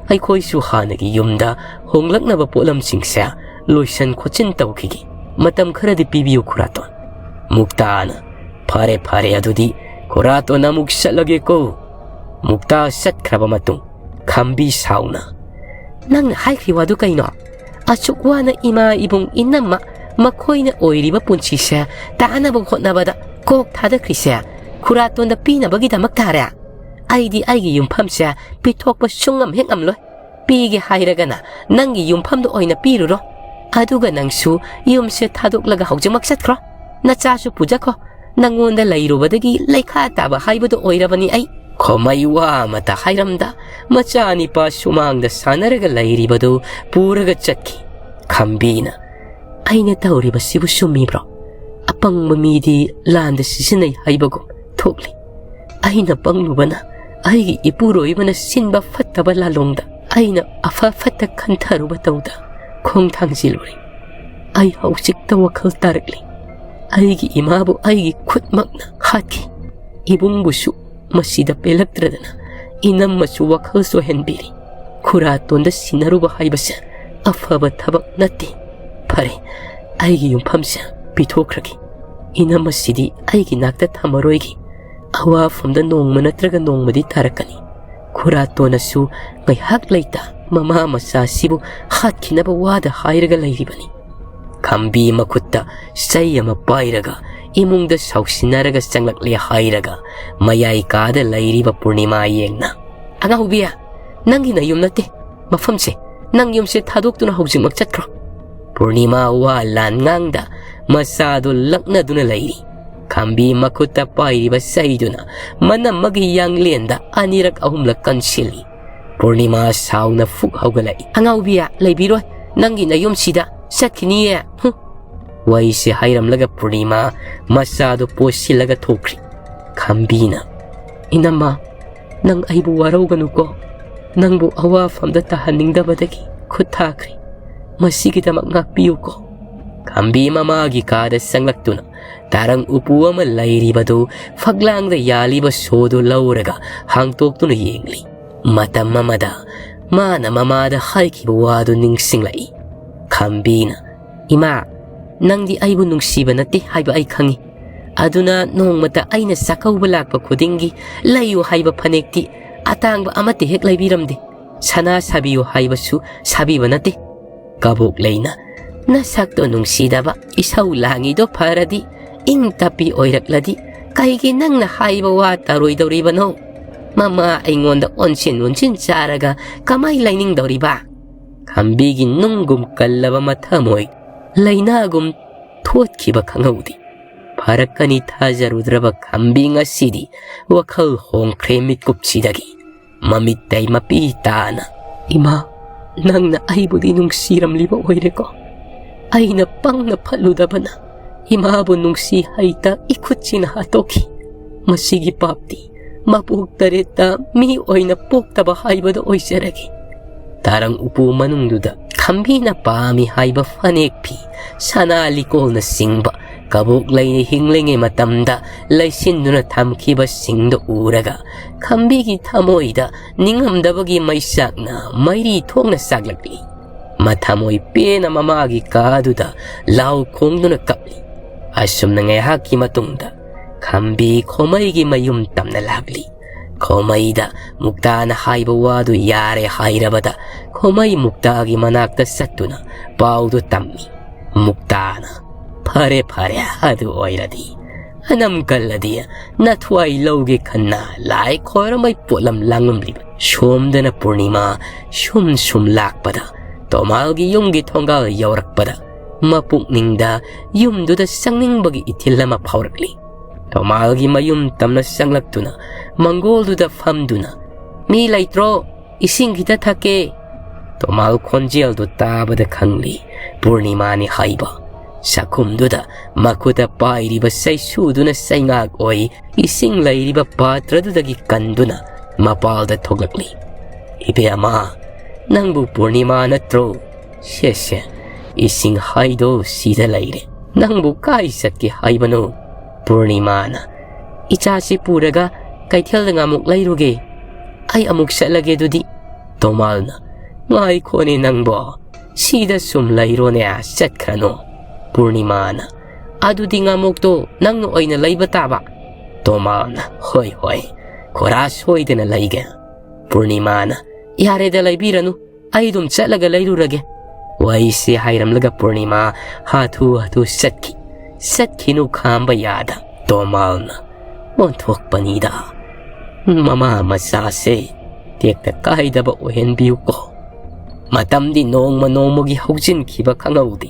ꯑꯩꯈꯣꯏꯁꯨ ꯍꯥꯟꯅꯒꯤ ꯌꯨꯝꯗ ꯍꯣꯡꯂꯛꯅꯕ ꯄꯣꯠꯂꯝꯁꯤꯡꯁꯦ ꯂꯣꯏꯁꯟ ꯈꯣꯠꯆꯤꯟ ꯇꯧꯈꯤꯒꯦ꯫ ꯃꯇꯝ ꯈꯔꯗꯤ ꯄꯤꯕꯤꯌꯨ ꯈꯨꯔꯥꯇꯣꯟ꯫" ꯃꯨꯛꯇꯥꯅ, "ꯐꯔꯦ, ꯐꯔꯦ, ꯑꯗꯨꯗꯤ ꯈꯨꯔꯥꯇꯣꯟ ꯑꯃꯨꯛ ꯆꯠꯂꯒꯦꯀꯣ꯫" ꯃꯨꯛꯇꯥ ꯆꯠꯈ꯭ꯔꯕ ꯃꯇꯨꯡ ꯈꯝꯕꯤ ꯁꯥꯎꯅ, "ꯅꯪꯅ ꯍꯥꯏꯈ꯭ꯔꯤ ꯋꯥꯗꯨ ꯀꯩꯅꯣ? ꯑꯁꯨꯛ ꯋꯥꯅ ꯏꯃꯥ ꯏꯕꯨꯡ ꯏꯅꯝꯃ ꯃꯈꯣꯏꯅ ꯑꯣꯏꯔꯤꯕ ꯄꯨꯟꯁꯤꯁꯦ ꯇꯥꯅꯕ ꯍꯣꯠꯅꯕꯗ ꯀꯣꯛ ꯊꯥꯗꯈ꯭ꯔꯤꯁꯦ ꯈꯨꯔꯥꯇꯣꯟꯗ ꯄꯤꯅꯕꯒꯤꯗꯃꯛ ꯇꯥꯔꯦ? ꯑꯩꯗꯤ ꯑꯩꯒꯤ ꯌꯨꯝꯐꯝꯁꯦ ꯄꯤꯊꯣꯛꯄ ꯁꯨꯡꯉꯝ ꯍꯦꯛ ꯉꯝꯂꯣꯏ꯫ ꯄꯤꯒꯦ ꯍꯥꯏꯔꯒꯅ ꯅꯪꯒꯤ ꯌꯨꯝꯐꯝꯗꯣ ꯑꯣꯏꯅ ꯄꯤꯔꯨꯔꯣ꯫ ꯑꯗꯨꯒ ꯅꯪꯁꯨ ꯌꯨꯝꯁꯦ ꯊꯥꯗꯣꯛꯂꯒ ꯍꯧꯖꯤꯛꯃꯛ ꯆꯠꯈ꯭ꯔꯣ꯫ ꯅꯆꯥꯁꯨ ꯄꯨꯖꯈꯣ꯫ ꯅꯪꯉꯣꯟꯗ ꯂꯩꯔꯨꯕꯗꯒꯤ ꯂꯩꯈꯥ ꯇꯥꯕ ꯍꯥꯏꯕꯗꯨ ꯑꯣꯏꯔꯕꯅꯤ ꯑꯩ꯫" ꯈꯣꯃꯩ ꯋꯥ ꯑꯃꯇ ꯍꯥꯏꯔꯝꯗ, ꯃꯆꯥꯅꯤꯄꯥ ꯁꯨꯃꯥꯡꯗ ꯁꯥꯟꯅꯔꯒ ꯂꯩꯔꯤꯕꯗꯨ ꯄꯨꯔꯒ ꯆꯠꯈꯤ꯫ ꯈꯝꯕꯤꯅ, "ꯑꯩꯅ ꯇꯧꯔꯤꯕꯁꯤꯕꯨ ꯆꯨꯝꯃꯤꯕ꯭ꯔꯣ? ꯑꯄꯪꯕ ꯃꯤꯗꯤ ꯂꯥꯟꯗ ꯁꯤꯖꯤꯟꯅꯩ ꯍꯥꯏꯕꯒꯨꯝ ꯊꯣꯛꯂꯤ꯫ ꯑꯩꯅ ꯄꯪꯂꯨꯕꯅ ꯑꯩꯒꯤ ꯏꯄꯨꯔꯣꯏꯕꯅ ꯁꯤꯟꯕ ꯐꯠꯇꯕ ꯂꯥꯂꯣꯡꯗ ꯑꯩꯅ ꯑꯐ ꯐꯠꯇ ꯈꯟꯊꯔꯨꯕ ꯇꯧꯗ ꯈꯣꯡ ꯊꯥꯡꯖꯤꯜꯂꯨꯔꯦ꯫ ꯑꯩ ꯍꯧꯖꯤꯛꯇ ꯋꯥꯈꯜ ꯇꯥꯔꯛꯂꯤ꯫ ꯑꯩꯒꯤ ꯏꯃꯥꯕꯨ ꯑꯩꯒꯤ ꯈꯨꯠꯃꯛꯅ ꯍꯥꯠꯈꯤ꯫ ꯏꯕꯨꯡꯕꯨꯁꯨ ꯃꯁꯤꯗ ꯄꯦꯜꯂꯛꯇ꯭ꯔꯗꯅ ꯏꯅꯝꯃꯁꯨ ꯋꯥꯈꯜ ꯆꯣꯏꯍꯟꯕꯤꯔꯤ꯫ ꯈꯨꯔꯥꯇꯣꯟꯗ ꯁꯤꯟꯅꯔꯨꯕ ꯍꯥꯏꯕꯁꯦ ꯑꯐꯕ ꯊꯕꯛ ꯅꯠꯇꯦ꯫ ꯐꯔꯦ, ꯑꯩꯒꯤ ꯌꯨꯝꯐꯝꯁꯦ ꯄꯤꯊꯣꯛꯈ꯭ꯔꯒꯦ꯫ ꯏꯅꯝꯃꯁꯤꯗꯤ ꯑꯩꯒꯤ ꯅꯥꯛꯇ ꯊꯝꯃꯔꯣꯏꯒꯦ꯫ ꯑꯋꯥꯐꯝꯗ ꯅꯣꯡꯃ ꯅꯠꯇ꯭ꯔꯒ ꯅꯣꯡꯃꯗꯤ ꯇꯥꯔꯛꯀꯅꯤ꯫" ꯈꯨꯔꯥꯇꯣꯟꯅꯁꯨ ꯉꯥꯏꯍꯥꯛ ꯂꯩꯇ ꯃꯃꯥ ꯃꯆꯥꯁꯤꯕꯨ ꯍꯥꯠꯈꯤꯅꯕ ꯋꯥꯗ ꯍꯥꯏꯔꯒ ꯂꯩꯔꯤꯕꯅꯤ꯫ ꯈꯝꯕꯤ ꯃꯈꯨꯠꯇ ꯆꯩ ꯑꯃ ꯄꯥꯏꯔꯒ ꯏꯃꯨꯡꯗ ꯁꯥꯎꯁꯤꯟꯅꯔꯒ ꯆꯪꯂꯛꯂꯦ ꯍꯥꯏꯔꯒ ꯃꯌꯥꯏ ꯀꯥꯗ ꯂꯩꯔꯤꯕ ꯄꯨꯔꯅꯤꯃꯥ ꯌꯦꯡꯅ, "ꯑꯉꯥꯎꯕꯤ, ꯅꯪꯒꯤ ꯅꯌꯨꯝ ꯅꯠꯇꯦ ꯃꯐꯝꯁꯦ꯫ ꯅꯪ ꯌꯨꯝꯁꯦ ꯊꯥꯗꯣꯛꯇꯨꯅ ꯍꯧꯖꯤꯛꯃꯛ ꯆꯠꯈ꯭ꯔꯣ꯫" ꯄꯨꯔꯅꯤꯃꯥ ꯋꯥ ꯂꯥꯟ ꯉꯥꯡꯗ ꯃꯆꯥꯗꯨ ꯂꯛꯅꯗꯨꯅ ꯂꯩꯔꯤ꯫ ꯈꯝꯕꯤ ꯃꯈꯨꯠꯇ ꯄꯥꯏꯔꯤꯕ ꯆꯩꯗꯨꯅ ꯃꯅꯝꯃꯒꯤ ꯌꯥꯡꯂꯦꯟꯗ ꯑꯅꯤꯔꯛ ꯑꯍꯨꯝꯂꯛ ꯀꯟꯁꯤꯜꯂꯤ꯫ ꯄꯨꯔꯅꯤꯃꯥ ꯁꯥꯎꯅ ꯐꯨꯛ ꯍꯧꯒꯠꯂꯛꯏ꯫ "ꯑꯉꯥꯎꯕꯤ, ꯂꯩꯕꯤꯔꯣꯏ꯫ ꯅꯪꯒꯤ ꯅꯌꯨꯝꯁꯤꯗ ꯆꯠꯈꯤꯅꯤꯌꯦ꯫ ꯍꯨꯝ꯫" ꯋꯥꯔꯤꯁꯦ ꯍꯥꯏꯔꯝꯂꯒ ꯄꯨꯔꯅꯤꯃꯥ ꯃꯆꯥꯗꯨ ꯄꯣꯠꯁꯤꯜꯂꯒ ꯊꯣꯛꯈ꯭ꯔꯤ꯫ ꯈꯝꯕꯤꯅ, "ꯏꯅꯝꯃ, ꯅꯪ ꯑꯩꯕꯨ ꯋꯥꯔꯧꯒꯅꯨꯀꯣ꯫ ꯅꯪꯕꯨ ꯑꯋꯥꯐꯝꯗ ꯇꯥꯍꯟꯅꯤꯡꯗꯕꯗꯒꯤ ꯈꯨꯠ ꯊꯥꯈ꯭ꯔꯦ꯫ ꯃꯁꯤꯒꯤꯗꯃꯛ ꯉꯥꯛꯄꯤꯌꯨꯀꯣ꯫" ꯈꯝꯕꯤ ꯃꯃꯥꯒꯤ ꯀꯥꯗ ꯆꯪꯂꯛꯇꯨꯅ ꯇꯥꯔꯪ ꯎꯄꯨ ꯑꯃ ꯂꯩꯔꯤꯕꯗꯨ ꯐꯛꯂꯥꯡꯗ ꯌꯥꯜꯂꯤꯕ ꯁꯣꯗꯨ ꯂꯧꯔꯒ ꯍꯥꯡꯇꯣꯛꯇꯨꯅ ꯌꯦꯡꯂꯤ꯫ ꯃꯇꯝ ꯑꯃꯗ ꯃꯥꯅ ꯃꯃꯥꯗ ꯍꯥꯏꯈꯤꯕ ꯋꯥꯗꯨ ꯅꯤꯡꯁꯤꯡꯂꯛꯏ꯫ ꯈꯝꯕꯤꯅ, "ꯏꯃꯥ, ꯅꯪꯗꯤ ꯑꯩꯕꯨ ꯅꯨꯡꯁꯤꯕ ꯅꯠꯇꯦ ꯍꯥꯏꯕ ꯑꯩ ꯈꯪꯏ꯫ ꯑꯗꯨꯅ ꯅꯣꯡꯃꯇ ꯑꯩꯅ ꯆꯥꯛꯀꯧꯕ ꯂꯥꯛꯄ ꯈꯨꯗꯤꯡꯒꯤ ꯂꯩꯌꯨ ꯍꯥꯏꯕ ꯐꯅꯦꯛꯇꯤ ꯑꯇꯥꯡꯕ ꯑꯃꯠꯇ ꯍꯦꯛ ꯂꯩꯕꯤꯔꯝꯗꯦ꯫ ꯁꯅꯥ ꯁꯥꯕꯤꯌꯨ ꯍꯥꯏꯕꯁꯨ ꯁꯥꯕꯤꯕ ꯅꯠꯇꯦ꯫" ꯀꯕꯣꯛ ꯂꯩꯅ, "ꯅꯁꯛꯇꯣ ꯅꯨꯡꯁꯤꯗꯕ, ꯏꯁꯧ ꯂꯥꯡꯉꯤꯗꯣ ꯐꯔꯗꯤ, ꯏꯪ ꯇꯞꯄꯤ ꯑꯣꯏꯔꯛꯂꯗꯤ ꯀꯩꯒꯤ ꯅꯪꯅ ꯍꯥꯏꯕ ꯋꯥ ꯇꯧꯔꯣꯏꯗꯧꯔꯤꯕꯅꯣ?" ꯃꯃꯥ ꯑꯩꯉꯣꯟꯗ ꯑꯣꯟꯁꯤꯟ ꯑꯣꯟꯁꯤꯟ ꯆꯥꯔꯒ ꯀꯃꯥꯏ ꯂꯩꯅꯤꯡꯗꯧꯔꯤꯕ? ꯈꯝꯕꯤꯒꯤ ꯅꯨꯡꯒꯨꯝ ꯀꯜꯂꯕ ꯃꯊꯃꯣꯏ ꯂꯩꯅꯥꯒꯨꯝ ꯊꯣꯠꯈꯤꯕ ꯈꯪꯍꯧꯗꯦ꯫ ꯐꯔꯛꯀꯅꯤ ꯊꯥꯖꯔꯨꯗ꯭ꯔꯕ ꯈꯝꯕꯤ ꯉꯁꯤꯗꯤ ꯋꯥꯈꯜ ꯍꯣꯡꯈ꯭ꯔꯦ ꯃꯤꯠꯀꯨꯞꯁꯤꯗꯒꯤ꯫ ꯃꯃꯤꯠꯇꯩ ꯃꯄꯤ ꯇꯥꯅ, "ꯏꯃꯥ, ꯅꯪꯅ ꯑꯩꯕꯨꯗꯤ ꯅꯨꯡꯁꯤꯔꯝꯂꯤꯕ ꯑꯣꯏꯔꯦꯀꯣ꯫ ꯑꯩꯅ ꯄꯪꯅ ꯐꯠꯂꯨꯗꯕꯅ ꯏꯃꯥꯕꯨ ꯅꯨꯡꯁꯤ ꯍꯩꯇ ꯏꯈꯨꯠꯁꯤꯅ ꯍꯥꯠꯇꯣꯛꯈꯤ꯫ ꯃꯁꯤꯒꯤ ꯄꯥꯞꯇꯤ ꯃꯄꯣꯛ ꯇꯔꯦꯠꯇ ꯃꯤ ꯑꯣꯏꯅ ꯄꯣꯛꯇꯕ ꯍꯥꯏꯕꯗꯨ ꯑꯣꯏꯖꯔꯒꯦ"꯫ ꯇꯥꯔꯪ ꯎꯄꯨ ꯃꯅꯨꯡꯗꯨꯗ ꯈꯝꯕꯤꯅ ꯄꯥꯝꯃꯤ ꯍꯥꯏꯕ ꯐꯅꯦꯛ ꯐꯤ, ꯁꯅꯥ ꯂꯤꯀꯣꯜꯅ ꯆꯤꯡꯕ, ꯀꯕꯣꯛ ꯂꯩꯅ ꯍꯤꯡꯂꯤꯉꯩ ꯃꯇꯝꯗ ꯂꯩꯁꯤꯟꯗꯨꯅ ꯊꯝꯈꯤꯕꯁꯤꯡꯗꯨ ꯎꯔꯒ ꯈꯝꯕꯤꯒꯤ ꯊꯃꯣꯏꯗ ꯅꯤꯡꯉꯝꯗꯕꯒꯤ ꯃꯩꯆꯥꯛꯅ ꯃꯩꯔꯤ ꯊꯣꯛꯅ ꯆꯥꯛꯂꯛꯂꯤ꯫ ꯃꯊꯃꯣꯏ ꯄꯦꯟꯅ ꯃꯃꯥꯒꯤ ꯀꯥꯗꯨꯗ ꯂꯥꯎ ꯈꯣꯡꯗꯨꯅ ꯀꯞꯂꯤ꯫ ꯑꯁꯨꯝꯅ ꯉꯥꯏꯍꯥꯛꯀꯤ ꯃꯇꯨꯡꯗ ꯈꯝꯕꯤ ꯈꯣꯃꯩꯒꯤ ꯃꯌꯨꯝ ꯇꯝꯅ ꯂꯥꯛꯂꯤ꯫ ꯈꯣꯃꯩꯗ ꯃꯨꯛꯇꯥꯅ ꯍꯥꯏꯕ ꯋꯥꯗꯨ ꯌꯥꯔꯦ ꯍꯥꯏꯔꯕꯗ ꯈꯣꯃꯩ ꯃꯨꯛꯇꯥꯒꯤ ꯃꯅꯥꯛꯇ ꯆꯠꯇꯨꯅ ꯄꯥꯎꯗꯨ ꯇꯝꯃꯤ꯫ ꯃꯨꯛꯇꯥꯅ, "ꯐꯔꯦ, ꯐꯔꯦ, ꯑꯗꯨ ꯑꯣꯏꯔꯗꯤ ꯑꯅꯝ ꯀꯜꯂꯗꯤ ꯅꯊ꯭ꯋꯥꯏ ꯂꯧꯒꯦ ꯈꯟꯅ ꯂꯥꯏ ꯈꯣꯏꯔꯝꯕꯩ ꯄꯣꯠꯂꯝ ꯂꯥꯡꯂꯝꯂꯤꯕ ꯁꯣꯝꯗꯅ ꯄꯨꯔꯅꯤꯃꯥ ꯁꯨꯝ ꯁꯨꯝ ꯂꯥꯛꯄꯗ ꯇꯣꯃꯥꯜꯒꯤ ꯌꯨꯝꯒꯤ ꯊꯣꯡꯒꯥꯜ ꯌꯧꯔꯛꯄꯗ ꯃꯄꯨꯛꯅꯤꯡꯗ ꯌꯨꯝꯗꯨꯗ ꯆꯪꯅꯤꯡꯕꯒꯤ ꯏꯊꯤꯜ ꯑꯃ ꯐꯥꯎꯔꯛꯂꯤ꯫ ꯇꯣꯃꯥꯜꯒꯤ ꯃꯌꯨꯝ ꯇꯝꯅ ꯆꯪꯂꯛꯇꯨꯅ ꯃꯪꯒꯣꯜꯗꯨꯗ ꯐꯝꯗꯨꯅ, "ꯃꯤ ꯂꯩꯇ꯭ꯔꯣ? ꯏꯁꯤꯡ ꯈꯤꯇ ꯊꯛꯀꯦ"꯫ ꯇꯣꯃꯥꯜ ꯈꯣꯟꯖꯦꯜꯗꯨ ꯇꯥꯕꯗ ꯈꯪꯂꯤ ꯄꯨꯔꯅꯤꯃꯥꯅꯤ ꯍꯥꯏꯕ꯫ ꯆꯥꯛꯈꯨꯝꯗꯨꯗ ꯃꯈꯨꯠꯇ ꯄꯥꯏꯔꯤꯕ ꯆꯩꯁꯨꯗꯨꯅ ꯆꯩꯉꯥꯛ ꯑꯣꯏ ꯏꯁꯤꯡ ꯂꯩꯔꯤꯕ ꯄꯥꯇ꯭ꯔꯗꯨꯗꯒꯤ ꯀꯟꯗꯨꯅ ꯃꯄꯥꯜꯗ ꯊꯣꯛꯂꯛꯂꯤ꯫ "ꯏꯕꯦꯝꯃ, ꯅꯪꯕꯨ ꯄꯨꯔꯅꯤꯃꯥ ꯅꯠꯇ꯭ꯔꯣ? ꯁꯦ, ꯁꯦ, ꯏꯁꯤꯡ ꯍꯥꯏꯗꯣ ꯁꯤꯗ ꯂꯩꯔꯦ꯫ ꯅꯪꯕꯨ ꯀꯥꯏ ꯆꯠꯀꯦ ꯍꯥꯏꯕꯅꯣ?" ꯄꯨꯔꯅꯤꯃꯥꯅ, "ꯏꯆꯥꯁꯤ ꯄꯨꯔꯒ ꯀꯩꯊꯦꯜꯗ ꯉꯥꯃꯨꯛ ꯂꯩꯔꯨꯒꯦ꯫ ꯑꯩ ꯑꯃꯨꯛ ꯆꯠꯂꯒꯦ ꯑꯗꯨꯗꯤ"꯫ ꯇꯣꯃꯥꯜꯅ, "ꯉꯥꯏꯈꯣꯅꯦ ꯅꯪꯕꯣ, ꯁꯤꯗ ꯁꯨꯝ ꯂꯩꯔꯣꯅꯦ, ꯆꯠꯈ꯭ꯔꯅꯨ"꯫ ꯄꯨꯔꯅꯤꯃꯥꯅ, "ꯑꯗꯨꯗꯤ ꯉꯥꯃꯣꯛꯇꯣ ꯅꯪꯅ ꯑꯣꯏꯅ ꯂꯩꯕ ꯇꯥꯕ"꯫ ꯇꯣꯃꯥꯜꯅ, "ꯍꯣꯏ, ꯍꯣꯏ, ꯈꯣꯔꯥ ꯁꯣꯏꯗꯅ ꯂꯩꯒꯦ"꯫ ꯄꯨꯔꯅꯤꯃꯥꯅ, "ꯌꯥꯔꯦꯗ, ꯂꯩꯕꯤꯔꯅꯨ, ꯑꯩ ꯑꯗꯨꯝ ꯆꯠꯂꯒ ꯂꯩꯔꯨꯔꯒꯦ"꯫ ꯋꯥꯔꯤꯁꯦ ꯍꯥꯏꯔꯝꯂꯒ ꯄꯨꯔꯅꯤꯃꯥ ꯍꯥꯊꯨ ꯍꯥꯊꯨ ꯆꯠꯈꯤ꯫ ꯆꯠꯈꯤꯅꯨ ꯈꯥꯝꯕ ꯌꯥꯗ꯫ ꯇꯣꯃꯥꯜꯅ, "ꯑꯣꯟꯊꯣꯛꯄꯅꯤꯗ"꯫ ꯃꯃꯥ ꯃꯆꯥꯁꯦ ꯇꯦꯛꯇ ꯀꯥꯏꯗꯕ ꯑꯣꯏꯍꯟꯕꯤꯌꯨꯀꯣ꯫ ꯃꯇꯝꯗꯤ ꯅꯣꯡꯃ ꯅꯣꯡꯃꯒꯤ ꯍꯧꯖꯤꯟꯈꯤꯕ ꯈꯪꯍꯧꯗꯦ꯫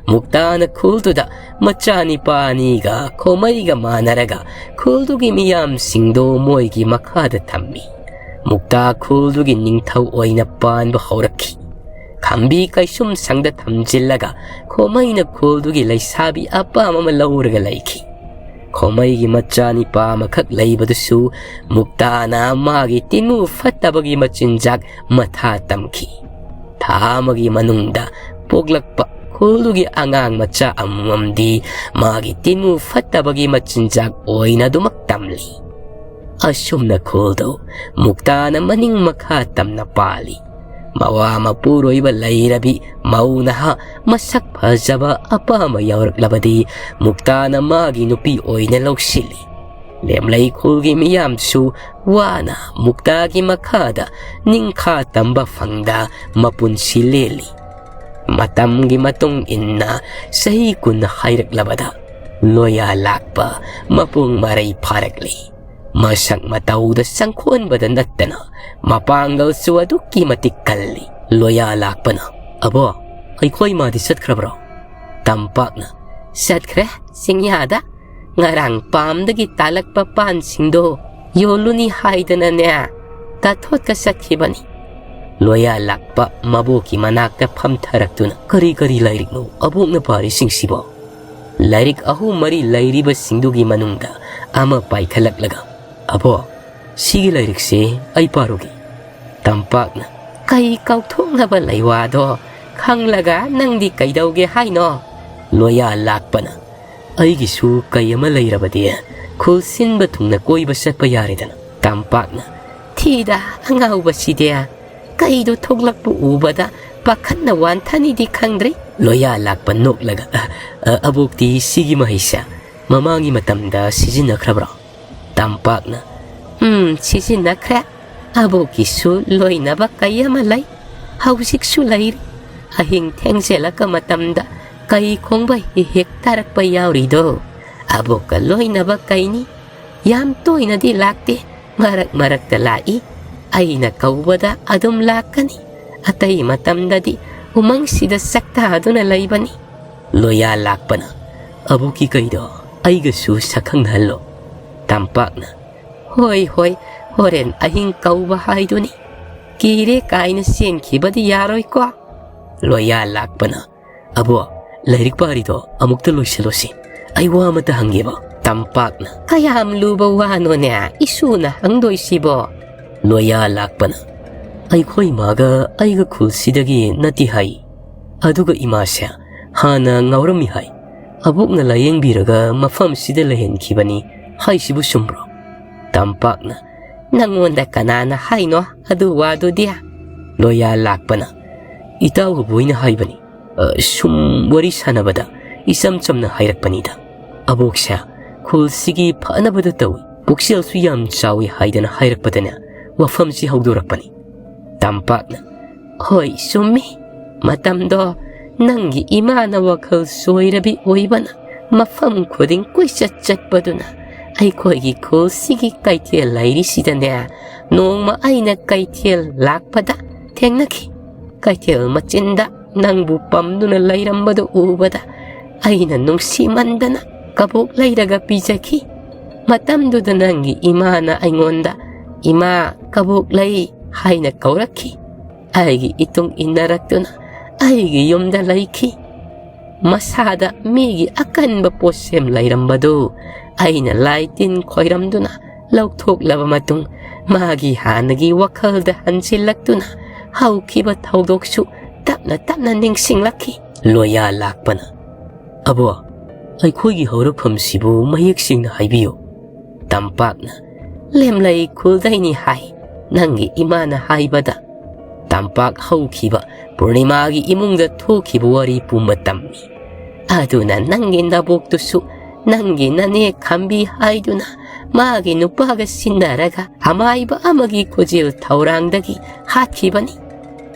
ꯃꯨꯛꯇꯥꯅ ꯈꯨꯜꯗꯨꯗ ꯃꯆꯥꯅꯤꯄꯥ ꯑꯅꯤꯒ ꯈꯣꯃꯩꯒ ꯃꯥꯟꯅꯔꯒ ꯈꯨꯜꯗꯨꯒꯤ ꯃꯤꯌꯥꯝꯁꯤꯡꯗꯨ ꯃꯣꯏꯒꯤ ꯃꯈꯥꯗ ꯊꯝꯃꯤ꯫ ꯃꯨꯛꯇꯥ ꯈꯨꯜꯗꯨꯒꯤ ꯅꯤꯡꯊꯧ ꯑꯣꯏꯅ ꯄꯥꯟꯕ ꯍꯧꯔꯛꯈꯤ꯫ ꯈꯝꯕꯤ ꯀꯩꯁꯨꯝ ꯁꯪꯗ ꯊꯝꯖꯤꯜꯂꯒ ꯈꯣꯃꯩꯅ ꯈꯨꯜꯗꯨꯒꯤ ꯂꯩꯁꯥꯕꯤ ꯑꯄꯥꯝꯕ ꯑꯃ ꯂꯧꯔꯒ ꯂꯩꯈꯤ꯫ ꯈꯣꯃꯩꯒꯤ ꯃꯆꯥꯅꯤꯄꯥ ꯑꯃꯈꯛ ꯂꯩꯕꯗꯨꯁꯨ ꯃꯨꯛꯇꯥꯅ ꯃꯥꯒꯤ ꯇꯤꯟꯃꯨ ꯐꯠꯇꯕꯒꯤ ꯃꯆꯤꯟꯖꯥꯛ ꯃꯊꯥ ꯇꯝꯈꯤ꯫ ꯊꯥ ꯑꯃꯒꯤ ꯃꯅꯨꯡꯗ ꯄꯣꯛꯂꯛꯄ ꯈꯨꯜꯗꯨꯒꯤ ꯑꯉꯥꯡ ꯃꯆꯥ ꯑꯃꯃꯝꯗꯤ ꯃꯥꯒꯤ ꯇꯤꯟꯃꯨ ꯐꯠꯇꯕꯒꯤ ꯃꯆꯤꯟꯖꯥꯛ ꯑꯣꯏꯅ ꯑꯗꯨꯃꯛ ꯇꯝꯂꯤ꯫ ꯑꯁꯨꯝꯅ ꯈꯨꯜꯗꯨ ꯃꯨꯛꯇꯥꯅ ꯃꯅꯤꯡ ꯃꯈꯥ ꯇꯝꯅ ꯄꯥꯜꯂꯤ꯫ ꯃꯋꯥ ꯃꯄꯨꯔꯣꯏꯕ ꯂꯩꯔꯕꯤ ꯃꯧ ꯅꯍꯥ ꯃꯁꯛ ꯐꯖꯕ ꯑꯄꯥꯝꯕ ꯌꯥꯎꯔꯛꯂꯕꯗꯤ ꯃꯨꯛꯇꯥꯅ ꯃꯥꯒꯤ ꯅꯨꯄꯤ ꯑꯣꯏꯅ ꯂꯧꯁꯤꯜꯂꯤ꯫ ꯂꯦꯝꯂꯩ ꯈꯨꯜꯒꯤ ꯃꯤꯌꯥꯝꯁꯨ ꯋꯥꯅ ꯃꯨꯛꯇꯥꯒꯤ ꯃꯈꯥꯗ ꯅꯤꯡꯈꯥ ꯇꯝꯕ ꯐꯪꯗ ꯃꯄꯨꯟꯁꯤ ꯂꯦꯜꯂꯤ꯫ ꯃꯇꯝꯒꯤ ꯃꯇꯨꯡ ꯏꯟꯅ ꯆꯍꯤ ꯀꯨꯟ ꯍꯥꯏꯔꯛꯂꯕꯗ ꯂꯣꯌꯥ ꯂꯥꯛꯄ ꯃꯄꯨꯡ ꯃꯔꯩ ꯐꯥꯔꯛꯂꯤ꯫ ꯃꯁꯛ ꯃꯇꯧꯗ ꯆꯪꯈꯣꯟꯕꯗ ꯅꯠꯇꯅ ꯃꯄꯥꯡꯒꯜꯁꯨ ꯑꯗꯨꯛꯀꯤ ꯃꯇꯤꯛ ꯀꯜꯂꯤ꯫ ꯂꯣꯌꯥ ꯂꯥꯛꯄꯅ, "ꯑꯕꯣ, ꯑꯩꯈꯣꯏ ꯃꯥꯗꯤ ꯆꯠꯈ꯭ꯔꯕ꯭ꯔꯣ?" ꯇꯝꯄꯥꯛꯅ, "ꯆꯠꯈ꯭ꯔꯦ ꯆꯤꯡꯌꯥꯗ꯫ ꯉꯔꯥꯡ ꯄꯥꯝꯗꯒꯤ ꯇꯥꯜꯂꯛꯄ ꯄꯥꯟꯁꯤꯡꯗꯣ ꯌꯣꯜꯂꯨꯅꯤ ꯍꯥꯏꯗꯅꯅꯦ ꯇꯥꯊꯣꯠꯀ ꯆꯠꯈꯤꯕꯅꯤ꯫" ꯂꯣꯌꯥ ꯂꯥꯛꯄ ꯃꯕꯣꯛꯀꯤ ꯃꯅꯥꯛꯇ ꯐꯝꯊꯔꯛꯇꯨꯅ, "ꯀꯔꯤ ꯀꯔꯤ ꯂꯥꯏꯔꯤꯛꯅꯣ ꯑꯕꯣꯛꯅ ꯄꯥꯔꯤꯁꯤꯡꯁꯤꯕꯣ?" ꯂꯥꯏꯔꯤꯛ ꯑꯍꯨꯝ ꯃꯔꯤ ꯂꯩꯔꯤꯕꯁꯤꯡꯗꯨꯒꯤ ꯃꯅꯨꯡꯗ ꯑꯃ ꯄꯥꯏꯈꯠꯂꯛꯂꯒ, "ꯑꯕꯣ, ꯁꯤꯒꯤ ꯂꯥꯏꯔꯤꯛꯁꯦ ꯑꯩ ꯄꯥꯔꯨꯒꯦ꯫" ꯇꯝꯄꯥꯛꯅ, "ꯀꯩ ꯀꯥꯎꯊꯣꯛꯅꯕ ꯂꯩꯋꯥꯗꯣ ꯈꯪꯂꯒ ꯅꯪꯗꯤ ꯀꯩꯗꯧꯒꯦ ꯍꯥꯏꯅꯣ?" ꯂꯣꯌꯥ ꯂꯥꯛꯄꯅ, "ꯑꯩꯒꯤꯁꯨ ꯀꯩ ꯑꯃ ꯂꯩꯔꯕꯗꯤ ꯈꯨꯜ ꯁꯤꯟꯕ ꯊꯨꯡꯅ ꯀꯣꯏꯕ ꯆꯠꯄ ꯌꯥꯔꯦꯗꯅ꯫" ꯇꯝꯄꯥꯛꯅ, "ꯊꯤꯗ ꯑꯉꯥꯎꯕꯁꯤꯗꯤ, ꯀꯩꯗꯣ ꯊꯣꯛꯂꯛꯄ ꯎꯕꯗ ꯄꯥꯈꯠꯅ ꯋꯥꯟꯊꯅꯤꯗꯤ ꯈꯪꯗ꯭ꯔꯤ꯫" ꯂꯣꯌꯥ ꯂꯥꯛꯄ ꯅꯣꯛꯂꯒ, "ꯑ, ꯑ, ꯑꯕꯣꯛꯇꯤ ꯁꯤꯒꯤ ꯃꯍꯩꯁꯦ ꯃꯃꯥꯡꯒꯤ ꯃꯇꯝꯗ ꯁꯤꯖꯤꯟꯅꯈ꯭ꯔꯕ꯭ꯔꯣ?" ꯇꯝꯄꯥꯛꯅ, "ꯎꯝ, ꯁꯤꯖꯤꯟꯅꯈ꯭ꯔꯦ꯫ ꯑꯕꯣꯛꯀꯤꯁꯨ ꯂꯣꯏꯅꯕ ꯀꯩ ꯑꯃ ꯂꯩ꯫ ꯍꯧꯖꯤꯛꯁꯨ ꯂꯩꯔꯤ꯫ ꯑꯍꯤꯡ ꯊꯦꯡꯖꯤꯜꯂꯛꯄ ꯃꯇꯝꯗ ꯀꯩ ꯈꯣꯡꯕ ꯍꯦꯛ ꯍꯦꯛ ꯇꯥꯔꯛꯄ ꯌꯥꯎꯔꯤꯗꯣ ꯑꯕꯣꯛꯀ ꯂꯣꯏꯅꯕ ꯀꯩꯅꯤ꯫ ꯌꯥꯝ ꯇꯣꯏꯅꯗꯤ ꯂꯥꯛꯇꯦ꯫ ꯃꯔꯛ ꯃꯔꯛꯇ ꯂꯥꯛꯏ꯫ ꯑꯩꯅ ꯀꯧꯕꯗ ꯑꯗꯨꯝ ꯂꯥꯛꯀꯅꯤ꯫ ꯑꯇꯩ ꯃꯇꯝꯗꯗꯤ ꯎꯃꯪꯁꯤꯗ ꯆꯥꯛꯇꯥꯗꯨꯅ ꯂꯩꯕꯅꯤ꯫ ꯂꯣꯌꯥ ꯂꯥꯛꯄꯅ, "ꯑꯕꯣꯛꯀꯤ ꯀꯩꯗꯣ ꯑꯩꯒꯁꯨ ꯁꯛꯈꯪꯅꯍꯜꯂꯣ꯫" ꯇꯝꯄꯥꯛꯅ, "ꯍꯣꯏ, ꯍꯣꯏ, ꯍꯣꯔꯦꯟ ꯑꯍꯤꯡ ꯀꯧꯕ ꯍꯥꯏꯗꯨꯅꯤ꯫ ꯀꯤꯔꯦ ꯀꯥꯏꯅ ꯆꯦꯟꯈꯤꯕꯗꯤ ꯌꯥꯔꯣꯏꯀꯣ꯫" ꯂꯣꯌꯥ ꯂꯥꯛꯄꯅ, "ꯑꯕꯣ, ꯂꯥꯏꯔꯤꯛ ꯄꯥꯔꯤꯗꯣ ꯑꯃꯨꯛꯇ ꯂꯣꯏꯁꯤꯜꯂꯣꯁꯤ꯫ ꯑꯩ ꯋꯥ ꯑꯃꯇ ꯍꯪꯒꯦꯕ꯫" ꯇꯝꯄꯥꯛꯅ, "ꯀꯌꯥꯝ ꯂꯨꯕ ꯋꯥꯅꯣꯅꯦ ꯏꯁꯨꯅ ꯍꯪꯗꯣꯏꯁꯤꯕꯣ?" ꯂꯣꯌꯥ ꯂꯥꯛꯄꯅ, "ꯑꯩꯈꯣꯏ ꯏꯃꯥꯒ ꯑꯩꯒ ꯈꯨꯜꯁꯤꯗꯒꯤ ꯅꯠꯇꯦ ꯍꯥꯏ꯫ ꯑꯗꯨꯒ ꯏꯃꯥꯁꯦ ꯍꯥꯟꯅ ꯉꯥꯎꯔꯝꯃꯤ ꯍꯥꯏ꯫ ꯑꯕꯣꯛꯅ ꯂꯥꯌꯦꯡꯕꯤꯔꯒ ꯃꯐꯝꯁꯤꯗ ꯂꯩꯍꯟꯈꯤꯕꯅꯤ ꯍꯥꯏꯁꯤꯕꯨ ꯆꯨꯝꯕ꯭ꯔꯣ?" ꯇꯝꯄꯥꯛꯅ, "ꯅꯪꯉꯣꯟꯗ ꯀꯅꯥꯅ ꯍꯥꯏꯅꯣ ꯑꯗꯨ ꯋꯥꯗꯨꯗꯤ?" ꯂꯣꯌꯥ ꯂꯥꯛꯄꯅ, "ꯏꯇꯥꯎ ꯕꯣꯏꯅ ꯍꯥꯏꯕꯅꯤ꯫ ꯑ, ꯁꯨꯝ ꯋꯥꯔꯤ ꯁꯥꯟꯅꯕꯗ ꯏꯆꯝ ꯆꯝꯅ ꯍꯥꯏꯔꯛꯄꯅꯤꯗ꯫ ꯑꯕꯣꯛꯁꯦ ꯈꯨꯜꯁꯤꯒꯤ ꯐꯅꯕꯗ ꯇꯧꯏ, ꯄꯨꯛꯆꯦꯜꯁꯨ ꯌꯥꯝ ꯆꯥꯎꯏ ꯍꯥꯏꯗꯅ ꯍꯥꯏꯔꯛꯄꯗꯅꯦ ꯋꯥꯐꯝꯁꯤ ꯍꯧꯗꯣꯔꯛꯄꯅꯤ꯫" ꯇꯝꯄꯥꯛꯅ, "ꯍꯣꯏ, ꯆꯨꯝꯃꯤ꯫ ꯃꯇꯝꯗꯣ ꯅꯪꯒꯤ ꯏꯃꯥꯅ ꯋꯥꯈꯜ ꯆꯣꯏꯔꯕꯤ ꯑꯣꯏꯕꯅ ꯃꯐꯝ ꯈꯨꯗꯤꯡ ꯀꯣꯏꯆꯠ ꯆꯠꯄꯗꯨꯅ ꯑꯩꯈꯣꯏꯒꯤ ꯈꯨꯜꯁꯤꯒꯤ ꯀꯩꯊꯦꯜ ꯂꯩꯔꯤꯁꯤꯗꯅꯦ ꯅꯣꯡꯃ ꯑꯩꯅ ꯀꯩꯊꯦꯜ ꯂꯥꯛꯄꯗ ꯊꯦꯡꯅꯈꯤ꯫ ꯀꯩꯊꯦꯜ ꯃꯆꯤꯟꯗ ꯅꯪꯕꯨ ꯄꯝꯗꯨꯅ ꯂꯩꯔꯝꯕꯗꯨ ꯎꯕꯗ ꯑꯩꯅ ꯅꯨꯡꯁꯤꯃꯟꯗꯅ ꯀꯕꯣꯛ ꯂꯩꯔꯒ ꯄꯤꯖꯈꯤ꯫ ꯃꯇꯝꯗꯨꯗ ꯅꯪꯒꯤ ꯏꯃꯥꯅ ꯑꯩꯉꯣꯟꯗ 'ꯏꯃꯥ, ꯀꯕꯣꯛ ꯂꯩ' ꯍꯥꯏꯅ ꯀꯧꯔꯛꯈꯤ꯫ ꯑꯩꯒꯤ ꯏꯇꯨꯡ ꯏꯟꯅꯔꯛꯇꯨꯅ ꯑꯩꯒꯤ ꯌꯨꯝꯗ ꯂꯩꯈꯤ꯫ ꯃꯁꯥꯗ ꯃꯤꯒꯤ ꯑꯀꯟꯕ ꯄꯣꯠꯁꯦꯝ ꯂꯩꯔꯝꯕꯗꯨ ꯑꯩꯅ ꯂꯥꯏ ꯇꯤꯟ ꯈꯣꯏꯔꯝꯗꯨꯅ ꯂꯧꯊꯣꯛꯂꯕ ꯃꯇꯨꯡ, ꯃꯥꯒꯤ ꯍꯥꯟꯅꯒꯤ ꯋꯥꯈꯜꯗ ꯍꯟꯖꯤꯜꯂꯛꯇꯨꯅ ꯍꯧꯈꯤꯕ ꯊꯧꯗꯣꯛꯁꯨ ꯇꯞꯅ ꯇꯞꯅ ꯅꯤꯡꯁꯤꯡꯂꯛꯈꯤ꯫" ꯂꯣꯌꯥ ꯂꯥꯛꯄꯅ, "ꯑꯕꯣ, ꯑꯩꯈꯣꯏꯒꯤ ꯍꯧꯔꯛꯐꯝꯁꯤꯕꯨ ꯃꯌꯦꯛ ꯁꯦꯡꯅ ꯍꯥꯏꯕꯤꯌꯨ꯫" ꯇꯝꯄꯥꯛꯅ, "ꯂꯦꯝꯂꯩ ꯈꯨꯜꯗꯩꯅꯤ ꯍꯥꯏ, ꯅꯪꯒꯤ ꯏꯃꯥꯅ ꯍꯥꯏꯕꯗ꯫ ꯇꯝꯄꯥꯛ ꯍꯧꯈꯤꯕ ꯄꯨꯔꯅꯤꯃꯥꯒꯤ ꯏꯃꯨꯡꯗ ꯊꯣꯛꯈꯤꯕ ꯋꯥꯔꯤ ꯄꯨꯝꯕ ꯇꯝꯃꯤ꯫ ꯑꯗꯨꯅ ꯅꯪꯒꯤ ꯅꯕꯣꯛꯇꯨꯁꯨ ꯅꯪꯒꯤ ꯅꯅꯦ ꯈꯝꯕꯤ ꯍꯥꯏꯗꯨꯅ ꯃꯥꯒꯤ ꯅꯨꯄꯥꯒ ꯁꯤꯟꯅꯔꯒ ꯑꯃꯥꯏꯕ ꯑꯃꯒꯤ ꯈꯨꯖꯤꯜ ꯊꯧꯔꯥꯡꯗꯒꯤ ꯍꯥꯠꯈꯤꯕꯅꯤ꯫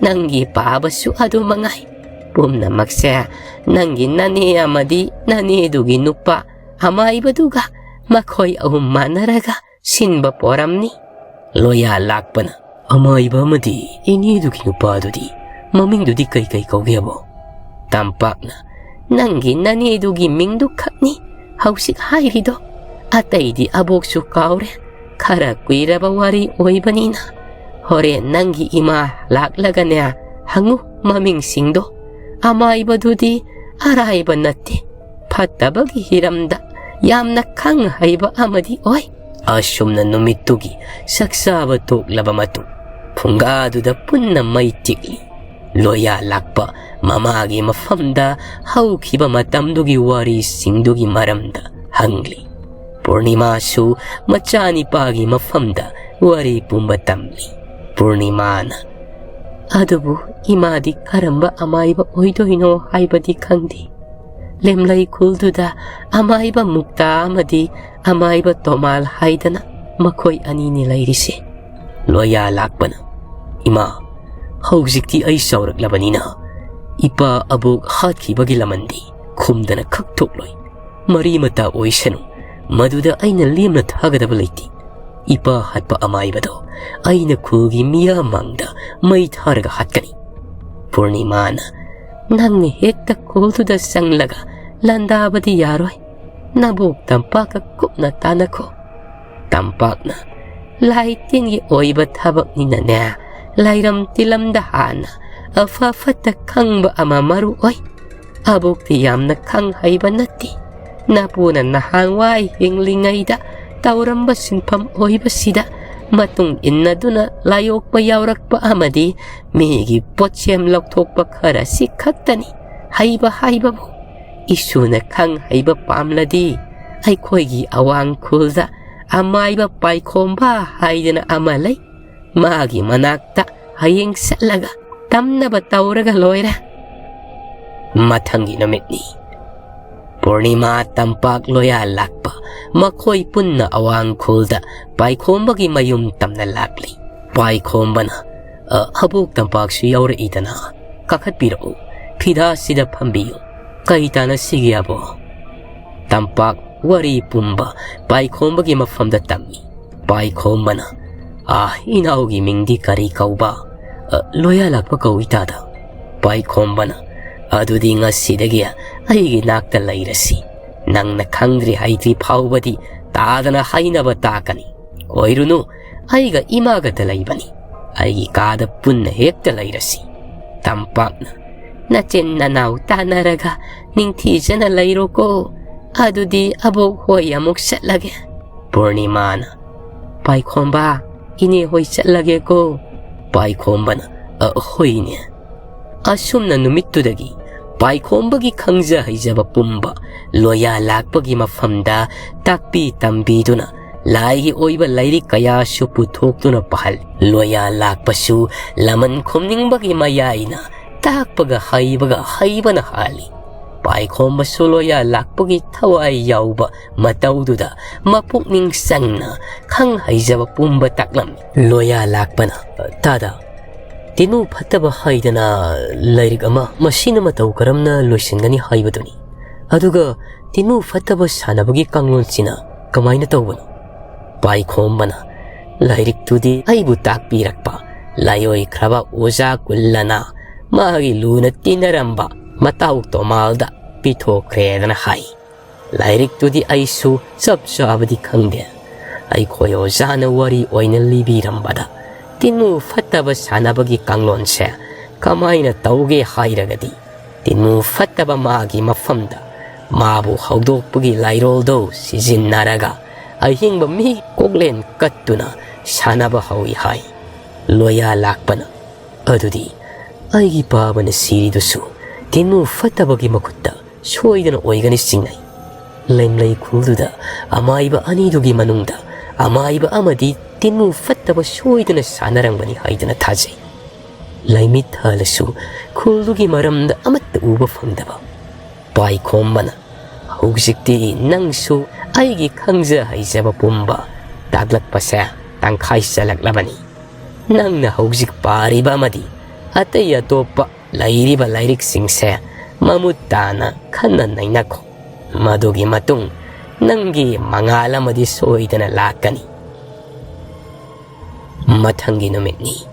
ꯅꯪꯒꯤ ꯄꯥꯕꯁꯨ ꯑꯗꯨ ꯃꯉꯥꯏ꯫ ꯄꯨꯝꯅꯃꯛꯁꯦ ꯅꯪꯒꯤ ꯅꯅꯦ ꯑꯃꯗꯤ ꯅꯅꯦꯗꯨꯒꯤ ꯅꯨꯄꯥ ꯑꯃꯥꯏꯕꯗꯨꯒ ꯃꯈꯣꯏ ꯑꯍꯨꯝ ꯃꯥꯟꯅꯔꯒ ꯁꯤꯟꯕ ꯄꯣꯔꯝꯅꯤ꯫ ꯂꯣꯌꯥ ꯂꯥꯛꯄꯅ, "ꯑꯃꯥꯏꯕ ꯑꯃꯗꯤ ꯏꯅꯦꯗꯨꯒꯤ ꯅꯨꯄꯥꯗꯨꯗꯤ, ꯃꯃꯤꯡꯗꯨꯗꯤ ꯀꯩ ꯀꯩ ꯀꯧꯒꯦꯕꯣ?" ꯇꯝꯄꯥꯛꯅ, "ꯅꯪꯒꯤ ꯅꯅꯦꯗꯨꯒꯤ ꯃꯤꯡꯗꯨ ꯈꯛꯅꯤ ꯍꯧꯖꯤꯛ ꯍꯥꯏꯔꯤꯗꯣ, ꯑꯇꯩꯗꯤ ꯑꯕꯣꯛꯁꯨ ꯀꯥꯎꯔꯦ꯫ ꯈꯔ ꯀꯨꯏꯔꯕ ꯋꯥꯔꯤ ꯑꯣꯏꯕꯅꯤꯅ꯫ ꯍꯣꯔꯦꯟ ꯅꯪꯒꯤ ꯏꯃꯥ ꯂꯥꯛꯂꯒꯅꯦ, ꯍꯪꯉꯨ ꯃꯃꯤꯡꯁꯤꯡꯗꯣ꯫ ꯑꯃꯥꯏꯕꯗꯨꯗꯤ ꯑꯔꯥꯏꯕ ꯅꯠꯇꯦ꯫ ꯐꯠꯇꯕꯒꯤ ꯍꯤꯔꯝꯗ ꯌꯥꯝꯅ ꯈꯪ ꯍꯩꯕ ꯑꯃꯗꯤ ꯑꯣꯏ꯫" ꯑꯁꯨꯝꯅ ꯅꯨꯃꯤꯠꯇꯨꯒꯤ ꯆꯥꯛꯆꯥꯕ ꯇꯣꯛꯂꯕ ꯃꯇꯨꯡ, ꯐꯨꯡꯒꯥꯗꯨꯗ ꯄꯨꯟꯅ ꯃꯩ ꯇꯤꯛꯂꯤ꯫ ꯂꯣꯌꯥ ꯂꯥꯛꯄ ꯃꯃꯥꯒꯤ ꯃꯐꯝꯗ ꯍꯧꯈꯤꯕ ꯃꯇꯝꯗꯨꯒꯤ ꯋꯥꯔꯤꯁꯤꯡꯗꯨꯒꯤ ꯃꯔꯝꯗ ꯍꯪꯂꯤ꯫ ꯄꯨꯔꯅꯤꯃꯥꯁꯨ ꯃꯆꯥꯅꯤꯄꯥꯒꯤ ꯃꯐꯝꯗ ꯋꯥꯔꯤ ꯄꯨꯝꯕ ꯇꯝꯂꯤ꯫ ꯄꯨꯔꯅꯤꯃꯥꯅ, "ꯑꯗꯨꯕꯨ ꯏꯃꯥꯗꯤ ꯀꯔꯝꯕ ꯑꯃꯥꯏꯕ ꯑꯣꯏꯗꯣꯏꯅꯣ ꯍꯥꯏꯕꯗꯤ ꯈꯪꯗꯦ꯫ ꯂꯦꯝꯂꯩ ꯈꯨꯜꯗꯨꯗ ꯑꯃꯥꯏꯕ ꯃꯨꯛꯇꯥ ꯑꯃꯗꯤ ꯑꯃꯥꯏꯕ ꯇꯣꯃꯥꯜ ꯍꯥꯏꯗꯅ ꯃꯈꯣꯏ ꯑꯅꯤꯅꯤ ꯂꯩꯔꯤꯁꯦ꯫" ꯂꯣꯌꯥ ꯂꯥꯛꯄꯅ, "ꯏꯃꯥ, ꯍꯧꯖꯤꯛꯇꯤ ꯑꯩ ꯆꯥꯎꯔꯛꯂꯕꯅꯤꯅ ꯏꯄꯥ ꯑꯕꯣꯛ ꯍꯥꯠꯈꯤꯕꯒꯤ ꯂꯃꯟꯗꯤ ꯈꯨꯝꯗꯅ ꯈꯛ ꯊꯣꯛꯂꯣꯏ꯫ ꯃꯔꯤ ꯃꯇꯥ ꯑꯣꯏꯁꯅꯨ, ꯃꯗꯨꯗ ꯑꯩꯅ ꯂꯦꯝꯅ ꯊꯥꯒꯗꯕ ꯂꯩꯇꯦ꯫ ꯏꯄꯥ ꯍꯥꯠꯄ ꯑꯃꯥꯏꯕꯗꯣ ꯑꯩꯅ ꯈꯨꯜꯒꯤ ꯃꯤꯌꯥꯝ ꯃꯥꯡꯗ ꯃꯩ ꯊꯥꯔꯒ ꯍꯥꯠꯀꯅꯤ꯫" ꯄꯨꯔꯅꯤꯃꯥꯅ, "ꯅꯪꯅ ꯍꯦꯛꯇ ꯈꯨꯜꯗꯨꯗ ꯆꯪꯂꯒ ꯂꯥꯟꯗꯥꯕꯗꯤ ꯌꯥꯔꯣꯏ꯫ ꯅꯕꯣꯛ ꯇꯝꯄꯥꯛꯀ ꯀꯨꯞꯅ ꯇꯥꯟꯅꯈꯣ꯫" ꯇꯝꯄꯥꯛꯅ, "ꯂꯥꯏ ꯇꯤꯟꯒꯤ ꯑꯣꯏꯕ ꯊꯕꯛꯅꯤꯅꯅꯦ, ꯂꯥꯏꯔꯝ ꯇꯤꯂꯝꯗ ꯍꯥꯟꯅ ꯑꯐ ꯐꯠꯇ ꯈꯪꯕ ꯑꯃ ꯃꯔꯨ ꯑꯣꯏ꯫ ꯑꯕꯣꯛꯇꯤ ꯌꯥꯝꯅ ꯈꯪ ꯍꯩꯕ ꯅꯠꯇꯦ꯫ ꯅꯄꯨꯅ ꯅꯍꯥꯟꯋꯥꯏ ꯍꯤꯡꯂꯤꯉꯩꯗ ꯇꯧꯔꯝꯕ ꯁꯤꯟꯐꯝ ꯑꯣꯏꯕꯁꯤꯗ ꯃꯇꯨꯡ ꯏꯟꯅꯗꯨꯅ ꯂꯥꯏꯌꯣꯛꯄ ꯌꯥꯎꯔꯛꯄ ꯑꯃꯗꯤ ꯃꯤꯒꯤ ꯄꯣꯠꯁꯦꯝ ꯂꯧꯊꯣꯛꯄ ꯈꯔꯁꯤ ꯈꯛꯇꯅꯤ ꯍꯩꯕ ꯍꯥꯏꯕꯕꯨ꯫ ꯏꯁꯨꯅ ꯈꯪ ꯍꯩꯕ ꯄꯥꯝꯂꯗꯤ ꯑꯩꯈꯣꯏꯒꯤ ꯑꯋꯥꯡ ꯈꯨꯜꯗ ꯑꯃꯥꯏꯕ ꯄꯥꯏꯈꯣꯝꯕ ꯍꯥꯏꯗꯅ ꯑꯃ ꯂꯩ꯫ ꯃꯥꯒꯤ ꯃꯅꯥꯛꯇ ꯍꯌꯦꯡ ꯆꯠꯂꯒ ꯇꯝꯅꯕ ꯇꯧꯔꯒ ꯂꯣꯏꯔꯦ꯫" ꯃꯊꯪꯒꯤ ꯅꯨꯃꯤꯠꯅꯤ꯫ ꯄꯨꯔꯅꯤꯃꯥ ꯇꯝꯄꯥꯛ ꯂꯣꯌꯥ ꯂꯥꯛꯄ ꯃꯈꯣꯏ ꯄꯨꯟꯅ ꯑꯋꯥꯡ ꯈꯨꯜꯗ ꯄꯥꯏꯈꯣꯝꯕꯒꯤ ꯃꯌꯨꯝ ꯇꯝꯅ ꯂꯥꯛꯂꯤ꯫ ꯄꯥꯏꯈꯣꯝꯕꯅ, "ꯑ, ꯑꯕꯣꯛ ꯇꯝꯄꯥꯛꯁꯨ ꯌꯥꯎꯔꯛꯏꯗꯅ, ꯀꯥꯈꯠꯄꯤꯔꯛꯎ, ꯐꯤꯗꯥꯁꯤꯗ ꯐꯝꯕꯤꯌꯨ, ꯀꯩ ꯇꯥꯟꯅꯁꯤꯒꯦ ꯑꯕꯣꯛ?" ꯇꯝꯄꯥꯛ ꯋꯥꯔꯤ ꯄꯨꯝꯕ ꯄꯥꯏꯈꯣꯝꯕꯒꯤ ꯃꯐꯝꯗ ꯇꯝꯃꯤ꯫ ꯄꯥꯏꯈꯣꯝꯕꯅ, "ꯑꯥ, ꯏꯅꯥꯎꯒꯤ ꯃꯤꯡꯗꯤ ꯀꯔꯤ ꯀꯧꯕ?" "ꯑ, ꯂꯣꯌꯥ ꯂꯥꯛꯄ ꯀꯧꯏ ꯇꯥꯗ꯫" ꯄꯥꯏꯈꯣꯝꯕꯅ, "ꯑꯗꯨꯗꯤ ꯉꯁꯤꯗꯒꯤ ꯑꯩꯒꯤ ꯅꯥꯛꯇ ꯂꯩꯔꯁꯤ꯫ ꯅꯪꯅ ꯈꯪꯗ꯭ꯔꯤ ꯍꯩꯇ꯭ꯔꯤ ꯐꯥꯎꯕꯗꯤ ꯇꯥꯗꯅ ꯍꯩꯅꯕ ꯇꯥꯛꯀꯅꯤ꯫ ꯑꯣꯏꯔꯨꯅꯨ, ꯑꯩꯒ ꯏꯃꯥꯒꯇ ꯂꯩꯕꯅꯤ꯫ ꯑꯩꯒꯤ ꯀꯥꯗ ꯄꯨꯟꯅ ꯍꯦꯛꯇ ꯂꯩꯔꯁꯤ꯫" ꯇꯝꯄꯥꯛꯅ, "ꯅꯆꯤꯟ ꯅꯅꯥꯎ ꯇꯥꯟꯅꯔꯒ ꯅꯤꯡꯊꯤꯖꯅ ꯂꯩꯔꯣꯀꯣ꯫ ꯑꯗꯨꯗꯤ ꯑꯕꯣꯛ ꯍꯣꯏ ꯑꯃꯨꯛ ꯆꯠꯂꯒꯦ꯫" ꯄꯨꯔꯅꯤꯃꯥꯅ, "ꯄꯥꯏꯈꯣꯝꯕ, ꯏꯅꯦ ꯍꯣꯏ ꯆꯠꯂꯒꯦꯀꯣ꯫" ꯄꯥꯏꯈꯣꯝꯕꯅ, "ꯑ, ꯍꯣꯏꯅꯦ꯫" ꯑꯁꯨꯝꯅ ꯅꯨꯃꯤꯠꯇꯨꯗꯒꯤ ꯄꯥꯏꯈꯣꯝꯕꯒꯤ ꯈꯪꯖ ꯍꯩꯖꯕ ꯄꯨꯝꯕ ꯂꯣꯌꯥ ꯂꯥꯛꯄꯒꯤ ꯃꯐꯝꯗ ꯇꯥꯛꯄꯤ ꯇꯝꯕꯤꯗꯨꯅ ꯂꯥꯏꯒꯤ ꯑꯣꯏꯕ ꯂꯥꯏꯔꯤꯛ ꯀꯌꯥꯁꯨ ꯄꯨꯊꯣꯛꯇꯨꯅ ꯄꯥꯍꯜꯂꯤ꯫ ꯂꯣꯌꯥ ꯂꯥꯛꯄꯁꯨ ꯂꯃꯟ ꯈꯨꯝꯅꯤꯡꯕꯒꯤ ꯃꯌꯥꯏꯅ ꯇꯥꯛꯄꯒ ꯍꯩꯕꯒ ꯍꯩꯕꯅ ꯍꯥꯜꯂꯤ꯫ ꯄꯥꯏꯈꯣꯝꯕꯁꯨ ꯂꯣꯌꯥ ꯂꯥꯛꯄꯒꯤ ꯊꯋꯥꯏ ꯌꯥꯎꯕ ꯃꯇꯧꯗꯨꯗ ꯃꯄꯨꯛꯅꯤꯡ ꯆꯪꯅ ꯈꯪ ꯍꯩꯖꯕ ꯄꯨꯝꯕ ꯇꯥꯛꯂꯝꯃꯤ꯫ ꯂꯣꯌꯥ ꯂꯥꯛꯄꯅ, "ꯇꯥꯗ, ꯇꯤꯅꯨ ꯐꯠꯇꯕ ꯍꯥꯏꯗꯅ ꯂꯥꯏꯔꯤꯛ ꯑꯃ, ꯃꯁꯤꯅ ꯃꯇꯧ ꯀꯔꯝꯅ ꯂꯣꯏꯁꯤꯟꯒꯅꯤ ꯍꯥꯏꯕꯗꯨꯅꯤ꯫ ꯑꯗꯨꯒ ꯇꯤꯅꯨ ꯐꯠꯇꯕ ꯁꯥꯟꯅꯕꯒꯤ ꯀꯥꯡꯂꯣꯟꯁꯤꯅ ꯀꯃꯥꯏꯅ ꯇꯧꯕꯅꯣ?" ꯄꯥꯏꯈꯣꯝꯕꯅ, "ꯂꯥꯏꯔꯤꯛꯇꯨꯗꯤ ꯑꯩꯕꯨ ꯇꯥꯛꯄꯤꯔꯛꯄ ꯂꯥꯏꯑꯣꯏꯈ꯭ꯔꯕ ꯑꯣꯖꯥ ꯀꯨꯜꯂꯅ ꯃꯥꯒꯤ ꯂꯨꯅ ꯇꯤꯟꯅꯔꯝꯕ ꯃꯇꯥꯎ ꯇꯣꯃꯥꯜꯗ ꯄꯤꯊꯣꯛꯈ꯭ꯔꯦꯗꯅ ꯍꯥꯏ꯫ ꯂꯥꯏꯔꯤꯛꯇꯨꯗꯤ ꯑꯩꯁꯨ ꯆꯞ ꯆꯥꯕꯗꯤ ꯈꯪꯗꯦ꯫ ꯑꯩꯈꯣꯏ ꯑꯣꯖꯥꯅ ꯋꯥꯔꯤ ꯑꯣꯏꯅ ꯂꯤꯕꯤꯔꯝꯕꯗ ꯇꯤꯅꯨ ꯐꯠꯇꯕ ꯁꯥꯟꯅꯕꯒꯤ ꯀꯥꯡꯂꯣꯟꯁꯦ ꯀꯃꯥꯏꯅ ꯇꯧꯒꯦ ꯍꯥꯏꯔꯒꯗꯤ, ꯇꯤꯅꯨ ꯐꯠꯇꯕ ꯃꯥꯒꯤ ꯃꯐꯝꯗ ꯃꯥꯕꯨ ꯍꯧꯗꯣꯛꯄꯒꯤ ꯂꯥꯏꯔꯣꯜꯗꯣ ꯁꯤꯖꯤꯟꯅꯔꯒ ꯑꯍꯤꯡꯕ ꯃꯤ ꯀꯣꯛꯂꯦꯟ ꯀꯠꯇꯨꯅ ꯁꯥꯟꯅꯕ ꯍꯧꯏ ꯍꯥꯏ꯫" ꯂꯣꯌꯥ ꯂꯥꯛꯄꯅ, "ꯑꯗꯨꯗꯤ ꯑꯩꯒꯤ ꯄꯥꯕꯅ ꯁꯤꯔꯤꯗꯨꯁꯨ ꯇꯤꯅꯨ ꯐꯠꯇꯕꯒꯤ ꯃꯈꯨꯠꯇ ꯁꯣꯏꯗꯅ ꯑꯣꯏꯒꯅꯤ ꯆꯤꯡꯅꯩ꯫ ꯂꯩꯃꯂꯩ ꯈꯨꯜꯗꯨꯗ ꯑꯃꯥꯏꯕ ꯑꯅꯤꯗꯨꯒꯤ ꯃꯅꯨꯡꯗ ꯑꯃꯥꯏꯕ ꯑꯃꯗꯤ ꯇꯤꯅꯨ ꯐꯠꯇꯕ ꯁꯣꯏꯗꯅ ꯁꯥꯟꯅꯔꯝꯒꯅꯤ ꯍꯥꯏꯗꯅ ꯊꯥꯖꯩ꯫ ꯂꯩꯃꯤꯠ ꯊꯥꯜꯂꯁꯨ ꯈꯨꯜꯗꯨꯒꯤ ꯃꯔꯝꯗ ꯑꯃꯠꯇ ꯎꯕ ꯐꯪꯗꯕ꯫" ꯄꯥꯏꯈꯣꯝꯕꯅ, "ꯍꯧꯖꯤꯛꯇꯤ ꯅꯪꯁꯨ ꯑꯩꯒꯤ ꯈꯪꯖ ꯍꯩꯖꯕ ꯄꯨꯝꯕ ꯇꯥꯛꯂꯛꯄꯁꯦ ꯇꯪꯈꯥꯏ ꯆꯜꯂꯛꯂꯕꯅꯤ꯫ ꯅꯪꯅ ꯍꯧꯖꯤꯛ ꯄꯥꯔꯤꯕ ꯑꯃꯗꯤ ꯑꯇꯩ ꯑꯇꯣꯞꯄ ꯂꯩꯔꯤꯕ ꯂꯥꯏꯔꯤꯛꯁꯤꯡꯁꯦ ꯃꯃꯨꯠ ꯇꯥꯅ ꯈꯟꯅ ꯅꯩꯅꯈꯣ꯫ ꯃꯗꯨꯒꯤ ꯃꯇꯨꯡ ꯅꯪꯒꯤ ꯃꯉꯥꯜ ꯑꯃꯗꯤ ꯁꯣꯏꯗꯅ ꯂꯥꯛꯀꯅꯤ꯫" ꯃꯊꯪꯒꯤ ꯅꯨꯃꯤꯠꯅꯤ꯫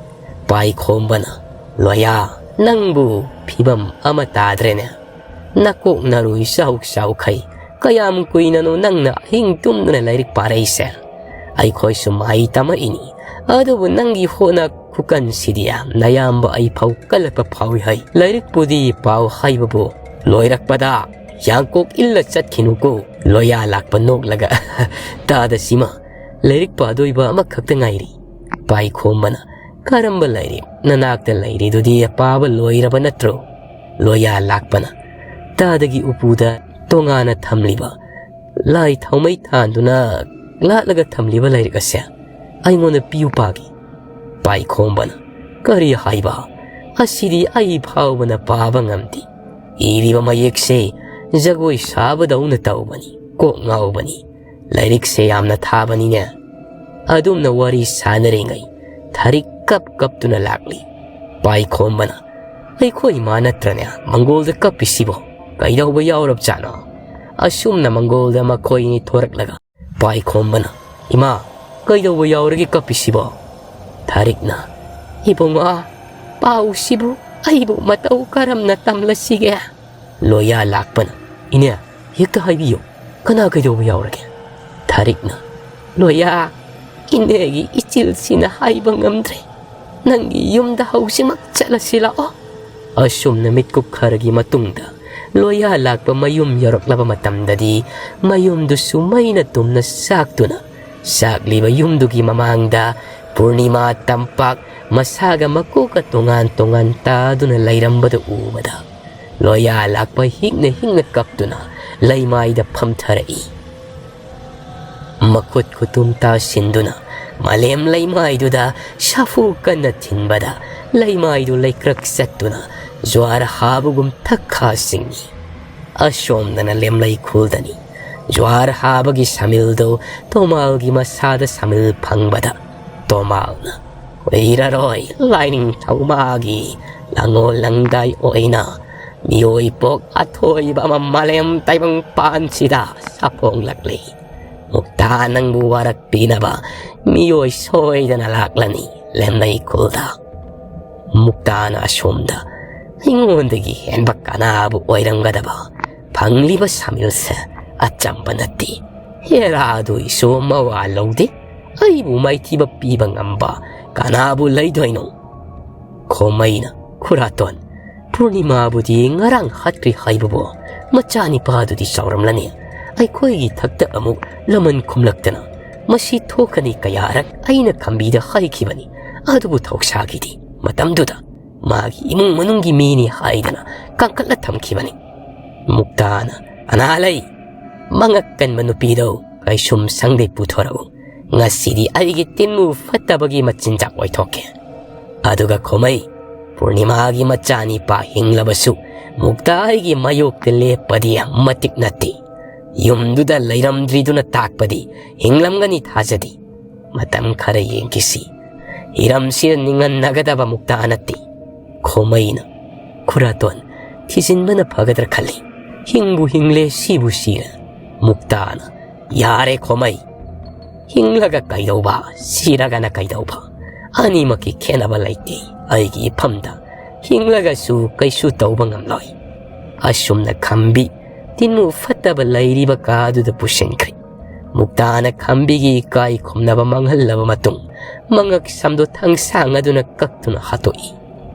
ꯄꯥꯏꯈꯣꯝꯕꯅ, "ꯂꯣꯌꯥ, ꯅꯪꯕꯨ ꯐꯤꯕꯝ ꯑꯃ ꯇꯥꯗ꯭ꯔꯦꯅꯦ꯫ ꯅꯀꯣꯛ ꯅꯔꯨꯏ ꯆꯥꯎ ꯆꯥꯎꯈꯩ꯫ ꯀꯌꯥꯝ ꯀꯨꯏꯅꯅꯣ ꯅꯪꯅ ꯑꯍꯤꯡ ꯇꯨꯝꯗꯨꯅ ꯂꯥꯏꯔꯤꯛ ꯄꯥꯔꯛꯏꯁꯦ? ꯑꯩꯈꯣꯏꯁꯨ ꯃꯍꯩ ꯇꯝꯃꯛꯏꯅꯤ꯫ ꯑꯗꯨꯕꯨ ꯅꯪꯒꯤ ꯍꯣꯠꯅ ꯈꯨꯀꯟꯁꯤꯗꯤ ꯅꯌꯥꯝꯕ ꯑꯩ ꯐꯥꯎ ꯀꯜꯂꯛꯄ ꯐꯥꯎꯏ ꯍꯩ꯫ ꯂꯥꯏꯔꯤꯛꯄꯨꯗꯤ ꯄꯥꯎ ꯍꯥꯏꯕꯕꯨ ꯂꯣꯏꯔꯛꯄꯗ ꯌꯥꯡꯀꯣꯛ ꯏꯜꯂ ꯆꯠꯈꯤꯅꯨꯀꯣ꯫" ꯂꯣꯌꯥ ꯂꯥꯛꯄ ꯅꯣꯛꯂꯒ, "ꯇꯥꯗ ꯁꯤꯃ, ꯂꯥꯏꯔꯤꯛ ꯄꯥꯗꯣꯏꯕ ꯑꯃꯈꯛꯇ ꯉꯥꯏꯔꯤ꯫" ꯄꯥꯏꯈꯣꯝꯕꯅ, "ꯀꯔꯝꯕ ꯂꯥꯏꯔꯤꯛ? ꯅꯅꯥꯛꯇ ꯂꯩꯔꯤꯗꯨꯗꯤ ꯄꯥꯕ ꯂꯣꯏꯔꯕ ꯅꯠꯇ꯭ꯔꯣ?" ꯂꯣꯌꯥ ꯂꯥꯛꯄꯅ, "ꯇꯥꯗꯒꯤ ꯎꯄꯨꯗ ꯇꯣꯉꯥꯟꯅ ꯊꯝꯂꯤꯕ, ꯂꯥꯏ ꯊꯥꯎꯃꯩ ꯊꯥꯟꯗꯨꯅ ꯂꯥꯠꯂꯒ ꯊꯝꯂꯤꯕ ꯂꯥꯏꯔꯤꯛ ꯑꯁꯦ ꯑꯩꯉꯣꯟꯗ ꯄꯤꯌꯨ ꯄꯥꯒꯦ꯫" ꯄꯥꯏꯈꯣꯝꯕꯅ, "ꯀꯔꯤ ꯍꯥꯏꯕ? ꯑꯁꯤꯗꯤ ꯑꯩ ꯐꯥꯎꯕꯅ ꯄꯥꯕ ꯉꯝꯗꯦ꯫ ꯏꯔꯤꯕ ꯃꯌꯦꯛꯁꯦ ꯖꯒꯣꯏ ꯁꯥꯕꯗꯧꯅ ꯇꯧꯕꯅꯤ꯫ ꯀꯣꯛ ꯉꯥꯎꯕꯅꯤ꯫ ꯂꯥꯏꯔꯤꯛꯁꯦ ꯌꯥꯝꯅ ꯊꯥꯕꯅꯤꯅꯦ꯫" ꯑꯗꯨꯝꯅ ꯋꯥꯔꯤ ꯁꯥꯟꯅꯔꯤꯉꯩ ꯊꯥꯔꯤꯛ ꯀꯞ ꯀꯞꯇꯨꯅ ꯂꯥꯛꯂꯤ꯫ ꯄꯥꯏꯈꯣꯝꯕꯅ, "ꯑꯩꯈꯣꯏ ꯏꯃꯥ ꯅꯠꯇ꯭ꯔꯅꯦ ꯃꯪꯒꯣꯜꯗ ꯀꯞꯄꯤꯁꯤꯕꯣ? ꯀꯩꯗꯧꯕ ꯌꯥꯎꯔꯕꯖꯥꯠꯅꯣ?" ꯑꯁꯨꯝꯅ ꯃꯪꯒꯣꯜꯗ ꯃꯈꯣꯏꯅꯤ ꯊꯣꯔꯛꯂꯒ ꯄꯥꯏꯈꯣꯝꯕꯅ, "ꯏꯃꯥ, ꯀꯩꯗꯧꯕ ꯌꯥꯎꯔꯒꯦ ꯀꯞꯄꯤꯁꯤꯕꯣ?" ꯊꯥꯔꯤꯛꯅ, "ꯏꯕꯨꯡꯉꯣ, ꯄꯥꯎꯁꯤꯕꯨ ꯑꯩꯕꯨ ꯃꯇꯧ ꯀꯔꯝꯅ ꯇꯝꯂꯁꯤꯒꯦ?" ꯂꯣꯌꯥ ꯂꯥꯛꯄꯅ, "ꯏꯅꯦ, ꯍꯦꯛꯇ ꯍꯥꯏꯕꯤꯌꯨ, ꯀꯅꯥ ꯀꯩꯗꯧꯕ ꯌꯥꯎꯔꯒꯦ?" ꯊꯥꯔꯤꯛꯅ, "ꯂꯣꯌꯥ, ꯏꯅꯦꯒꯤ ꯏꯆꯤꯜꯁꯤꯅ ꯍꯥꯏꯕ ꯉꯝꯗ꯭ꯔꯦ꯫ ꯅꯪꯒꯤ ꯌꯨꯝꯗ ꯍꯧꯖꯤꯛꯃꯛ ꯆꯠꯂꯁꯤ ꯂꯥꯛꯑꯣ꯫" ꯑꯁꯨꯝꯅ ꯃꯤꯠꯀꯨꯞ ꯈꯔꯒꯤ ꯃꯇꯨꯡꯗ ꯂꯣꯌꯥ ꯂꯥꯛꯄ ꯃꯌꯨꯝ ꯌꯧꯔꯛꯂꯕ ꯃꯇꯝꯗꯗꯤ ꯃꯌꯨꯝꯗꯨꯁꯨ ꯃꯩꯅ ꯇꯨꯝꯅ ꯆꯥꯛꯇꯨꯅ ꯆꯥꯛꯂꯤꯕ ꯌꯨꯝꯗꯨꯒꯤ ꯃꯃꯥꯡꯗ ꯄꯨꯔꯅꯤꯃꯥ ꯇꯝꯄꯥꯛ ꯃꯁꯥꯒ ꯃꯀꯣꯛꯀ ꯇꯣꯉꯥꯟ ꯇꯣꯉꯥꯟ ꯇꯥꯗꯨꯅ ꯂꯩꯔꯝꯕꯗꯨ ꯎꯕꯗ ꯂꯣꯌꯥ ꯂꯥꯛꯄ ꯍꯤꯛꯅ ꯍꯤꯛꯅ ꯀꯞꯇꯨꯅ ꯂꯩꯃꯥꯏꯗ ꯐꯝꯊꯔꯛꯏ꯫ ꯃꯈꯨꯠ ꯈꯨꯇꯨꯝ ꯇꯥꯁꯤꯟꯗꯨꯅ ꯃꯥꯂꯦꯝ ꯂꯩꯃꯥꯏꯗꯨꯗ ꯁꯥꯐꯨ ꯀꯟꯅ ꯊꯤꯟꯕꯗ ꯂꯩꯃꯥꯏꯗꯨ ꯂꯩꯀ꯭ꯔꯛ ꯆꯠꯇꯨꯅ ꯖ꯭ꯋꯥꯔ ꯍꯥꯕꯒꯨꯝ ꯊꯛꯈꯥ ꯆꯤꯡꯏ꯫ ꯑꯁꯣꯝꯗꯅ ꯂꯦꯝꯂꯩ ꯈꯨꯜꯗꯅꯤ꯫ ꯖ꯭ꯋꯥꯔ ꯍꯥꯕꯒꯤ ꯁꯥꯃꯤꯜꯗꯨ ꯇꯣꯃꯥꯜꯒꯤ ꯃꯁꯥꯗ ꯁꯥꯃꯤꯜ ꯐꯪꯕꯗ ꯇꯣꯃꯥꯜꯅ, "ꯀꯨꯏꯔꯔꯣꯏ ꯂꯥꯏꯅꯤꯡꯊꯧ ꯃꯥꯒꯤ ꯂꯥꯡꯉꯣꯜ ꯂꯪꯗꯥꯏ ꯑꯣꯏꯅ ꯃꯤꯑꯣꯏ ꯄꯣꯛ ꯑꯊꯣꯏꯕ ꯑꯃ ꯃꯥꯂꯦꯝ ꯇꯥꯏꯕꯪ ꯄꯥꯟꯁꯤꯗ ꯁꯥꯐꯣꯡꯂꯛꯂꯤ꯫ "ꯃꯨꯛꯇꯥ, ꯅꯪꯕꯨ ꯋꯥꯔꯛꯄꯤꯅꯕ ꯃꯤꯑꯣꯏ ꯁꯣꯏꯗꯅ ꯂꯥꯛꯂꯅꯤ ꯂꯦꯝꯂꯩ ꯈꯨꯜꯗ꯫ ꯃꯨꯛꯇꯥꯅ ꯑꯁꯣꯝꯗ ꯑꯩꯉꯣꯟꯗꯒꯤ ꯍꯦꯟꯕ ꯀꯅꯥꯕꯨ ꯑꯣꯏꯔꯝꯒꯗꯕ? ꯐꯪꯂꯤꯕ ꯁꯥꯃꯤꯜꯁꯦ ꯑꯆꯝꯕ ꯅꯠꯇꯦ꯫ ꯍꯦꯔꯥꯗꯨꯏꯁꯨ ꯃꯋꯥ ꯂꯧꯗꯦ꯫ ꯑꯩꯕꯨ ꯃꯥꯏꯊꯤꯕ ꯄꯤꯕ ꯉꯝꯕ ꯀꯅꯥꯕꯨ ꯂꯩꯗꯣꯏꯅꯣ?" ꯈꯣꯃꯩꯅ, "ꯈꯨꯔꯥꯇꯣꯟ, ꯄꯨꯔꯅꯤꯃꯥꯕꯨꯗꯤ ꯉꯔꯥꯡ ꯍꯥꯠꯈ꯭ꯔꯦ ꯍꯥꯏꯕꯕꯨ, ꯃꯆꯥꯅꯤꯄꯥꯗꯨꯗꯤ ꯆꯥꯎꯔꯝꯂꯅꯤ꯫ ꯑꯩꯈꯣꯏꯒꯤ ꯊꯛꯇ ꯑꯃꯨꯛ ꯂꯃꯟ ꯈꯨꯝꯂꯛꯇꯅ ꯃꯁꯤ ꯊꯣꯛꯀꯅꯤ ꯀꯌꯥꯔꯛ ꯑꯩꯅ ꯈꯝꯕꯤꯗ ꯍꯥꯏꯈꯤꯕꯅꯤ꯫ ꯑꯗꯨꯕꯨ ꯊꯧꯁꯥꯈꯤꯗꯦ꯫ ꯃꯇꯝꯗꯨꯗ ꯃꯥꯒꯤ ꯏꯃꯨꯡ ꯃꯅꯨꯡꯒꯤ ꯃꯤꯅꯤ ꯍꯥꯏꯗꯅ ꯀꯥꯡꯈꯠꯂ ꯊꯝꯈꯤꯕꯅꯤ꯫" ꯃꯨꯛꯇꯥꯅ, "ꯑꯅꯥ ꯂꯩ, ꯃꯉꯛ ꯀꯟꯕ ꯅꯨꯄꯤꯗꯣ ꯀꯩꯁꯨꯝ ꯁꯪꯗꯦ, ꯄꯨꯊꯣꯔꯛꯎ꯫ ꯉꯁꯤꯗꯤ ꯑꯩꯒꯤ ꯇꯤꯟꯃꯨ ꯐꯠꯇꯕꯒꯤ ꯃꯆꯤꯟꯖꯥꯛ ꯑꯣꯏꯊꯣꯛꯀꯦ꯫ ꯑꯗꯨꯒ ꯈꯣꯃꯩ, ꯄꯨꯔꯅꯤꯃꯥꯒꯤ ꯃꯆꯥꯅꯤꯄꯥ ꯍꯤꯡꯂꯕꯁꯨ ꯃꯨꯛꯇꯥ ꯑꯩꯒꯤ ꯃꯥꯌꯣꯛꯇ ꯂꯦꯞꯄꯗꯤ ꯃꯇꯤꯛ ꯅꯠꯇꯦ꯫ ꯌꯨꯝꯗꯨꯗ ꯂꯩꯔꯝꯗ꯭ꯔꯤꯗꯨꯅ ꯇꯥꯛꯄꯗꯤ ꯍꯤꯡꯂꯝꯒꯅꯤ ꯊꯥꯖꯗꯦ꯫ ꯃꯇꯝ ꯈꯔ ꯌꯦꯡꯈꯤꯁꯤ꯫ ꯍꯤꯔꯝꯁꯤꯗ ꯅꯤꯡꯍꯟꯅꯒꯗꯕ ꯃꯨꯛꯇꯥ ꯅꯠꯇꯦ꯫" ꯈꯣꯃꯩꯅ, "ꯈꯨꯔꯥꯇꯣꯟ, ꯊꯤꯖꯤꯟꯕꯅ ꯐꯒꯗ꯭ꯔꯥ ꯈꯜꯂꯤ꯫ ꯍꯤꯡꯕꯨ ꯍꯤꯡꯂꯦ, ꯁꯤꯕꯨ ꯁꯤꯔꯦ꯫" ꯃꯨꯛꯇꯥꯅ, "ꯌꯥꯔꯦ ꯈꯣꯃꯩ, ꯍꯤꯡꯂꯒ ꯀꯩꯗꯧꯕ, ꯁꯤꯔꯒꯅ ꯀꯩꯗꯧꯕ? ꯑꯅꯤꯃꯛꯀꯤ ꯈꯦꯠꯅꯕ ꯂꯩꯇꯦ꯫ ꯑꯩꯒꯤ ꯏꯐꯝꯗ ꯍꯤꯡꯂꯒꯁꯨ ꯀꯩꯁꯨ ꯇꯧꯕ ꯉꯝꯂꯣꯏ꯫" ꯑꯁꯨꯝꯅ ꯈꯝꯕꯤ ꯇꯤꯟꯃꯨ ꯐꯠꯇꯕ ꯂꯩꯔꯤꯕ ꯀꯥꯗꯨꯗ ꯄꯨꯁꯤꯟꯈ꯭ꯔꯦ꯫ ꯃꯨꯛꯇꯥꯅ ꯈꯝꯕꯤꯒꯤ ꯏꯀꯥꯏ ꯈꯨꯝꯅꯕ ꯃꯥꯡꯍꯜꯂꯕ ꯃꯇꯨꯡ, ꯃꯉꯛ ꯁꯝꯗꯣ ꯊꯥꯡꯁꯥꯡ ꯑꯗꯨꯅ ꯀꯛꯇꯨꯅ ꯍꯥꯠꯇꯣꯛꯏ꯫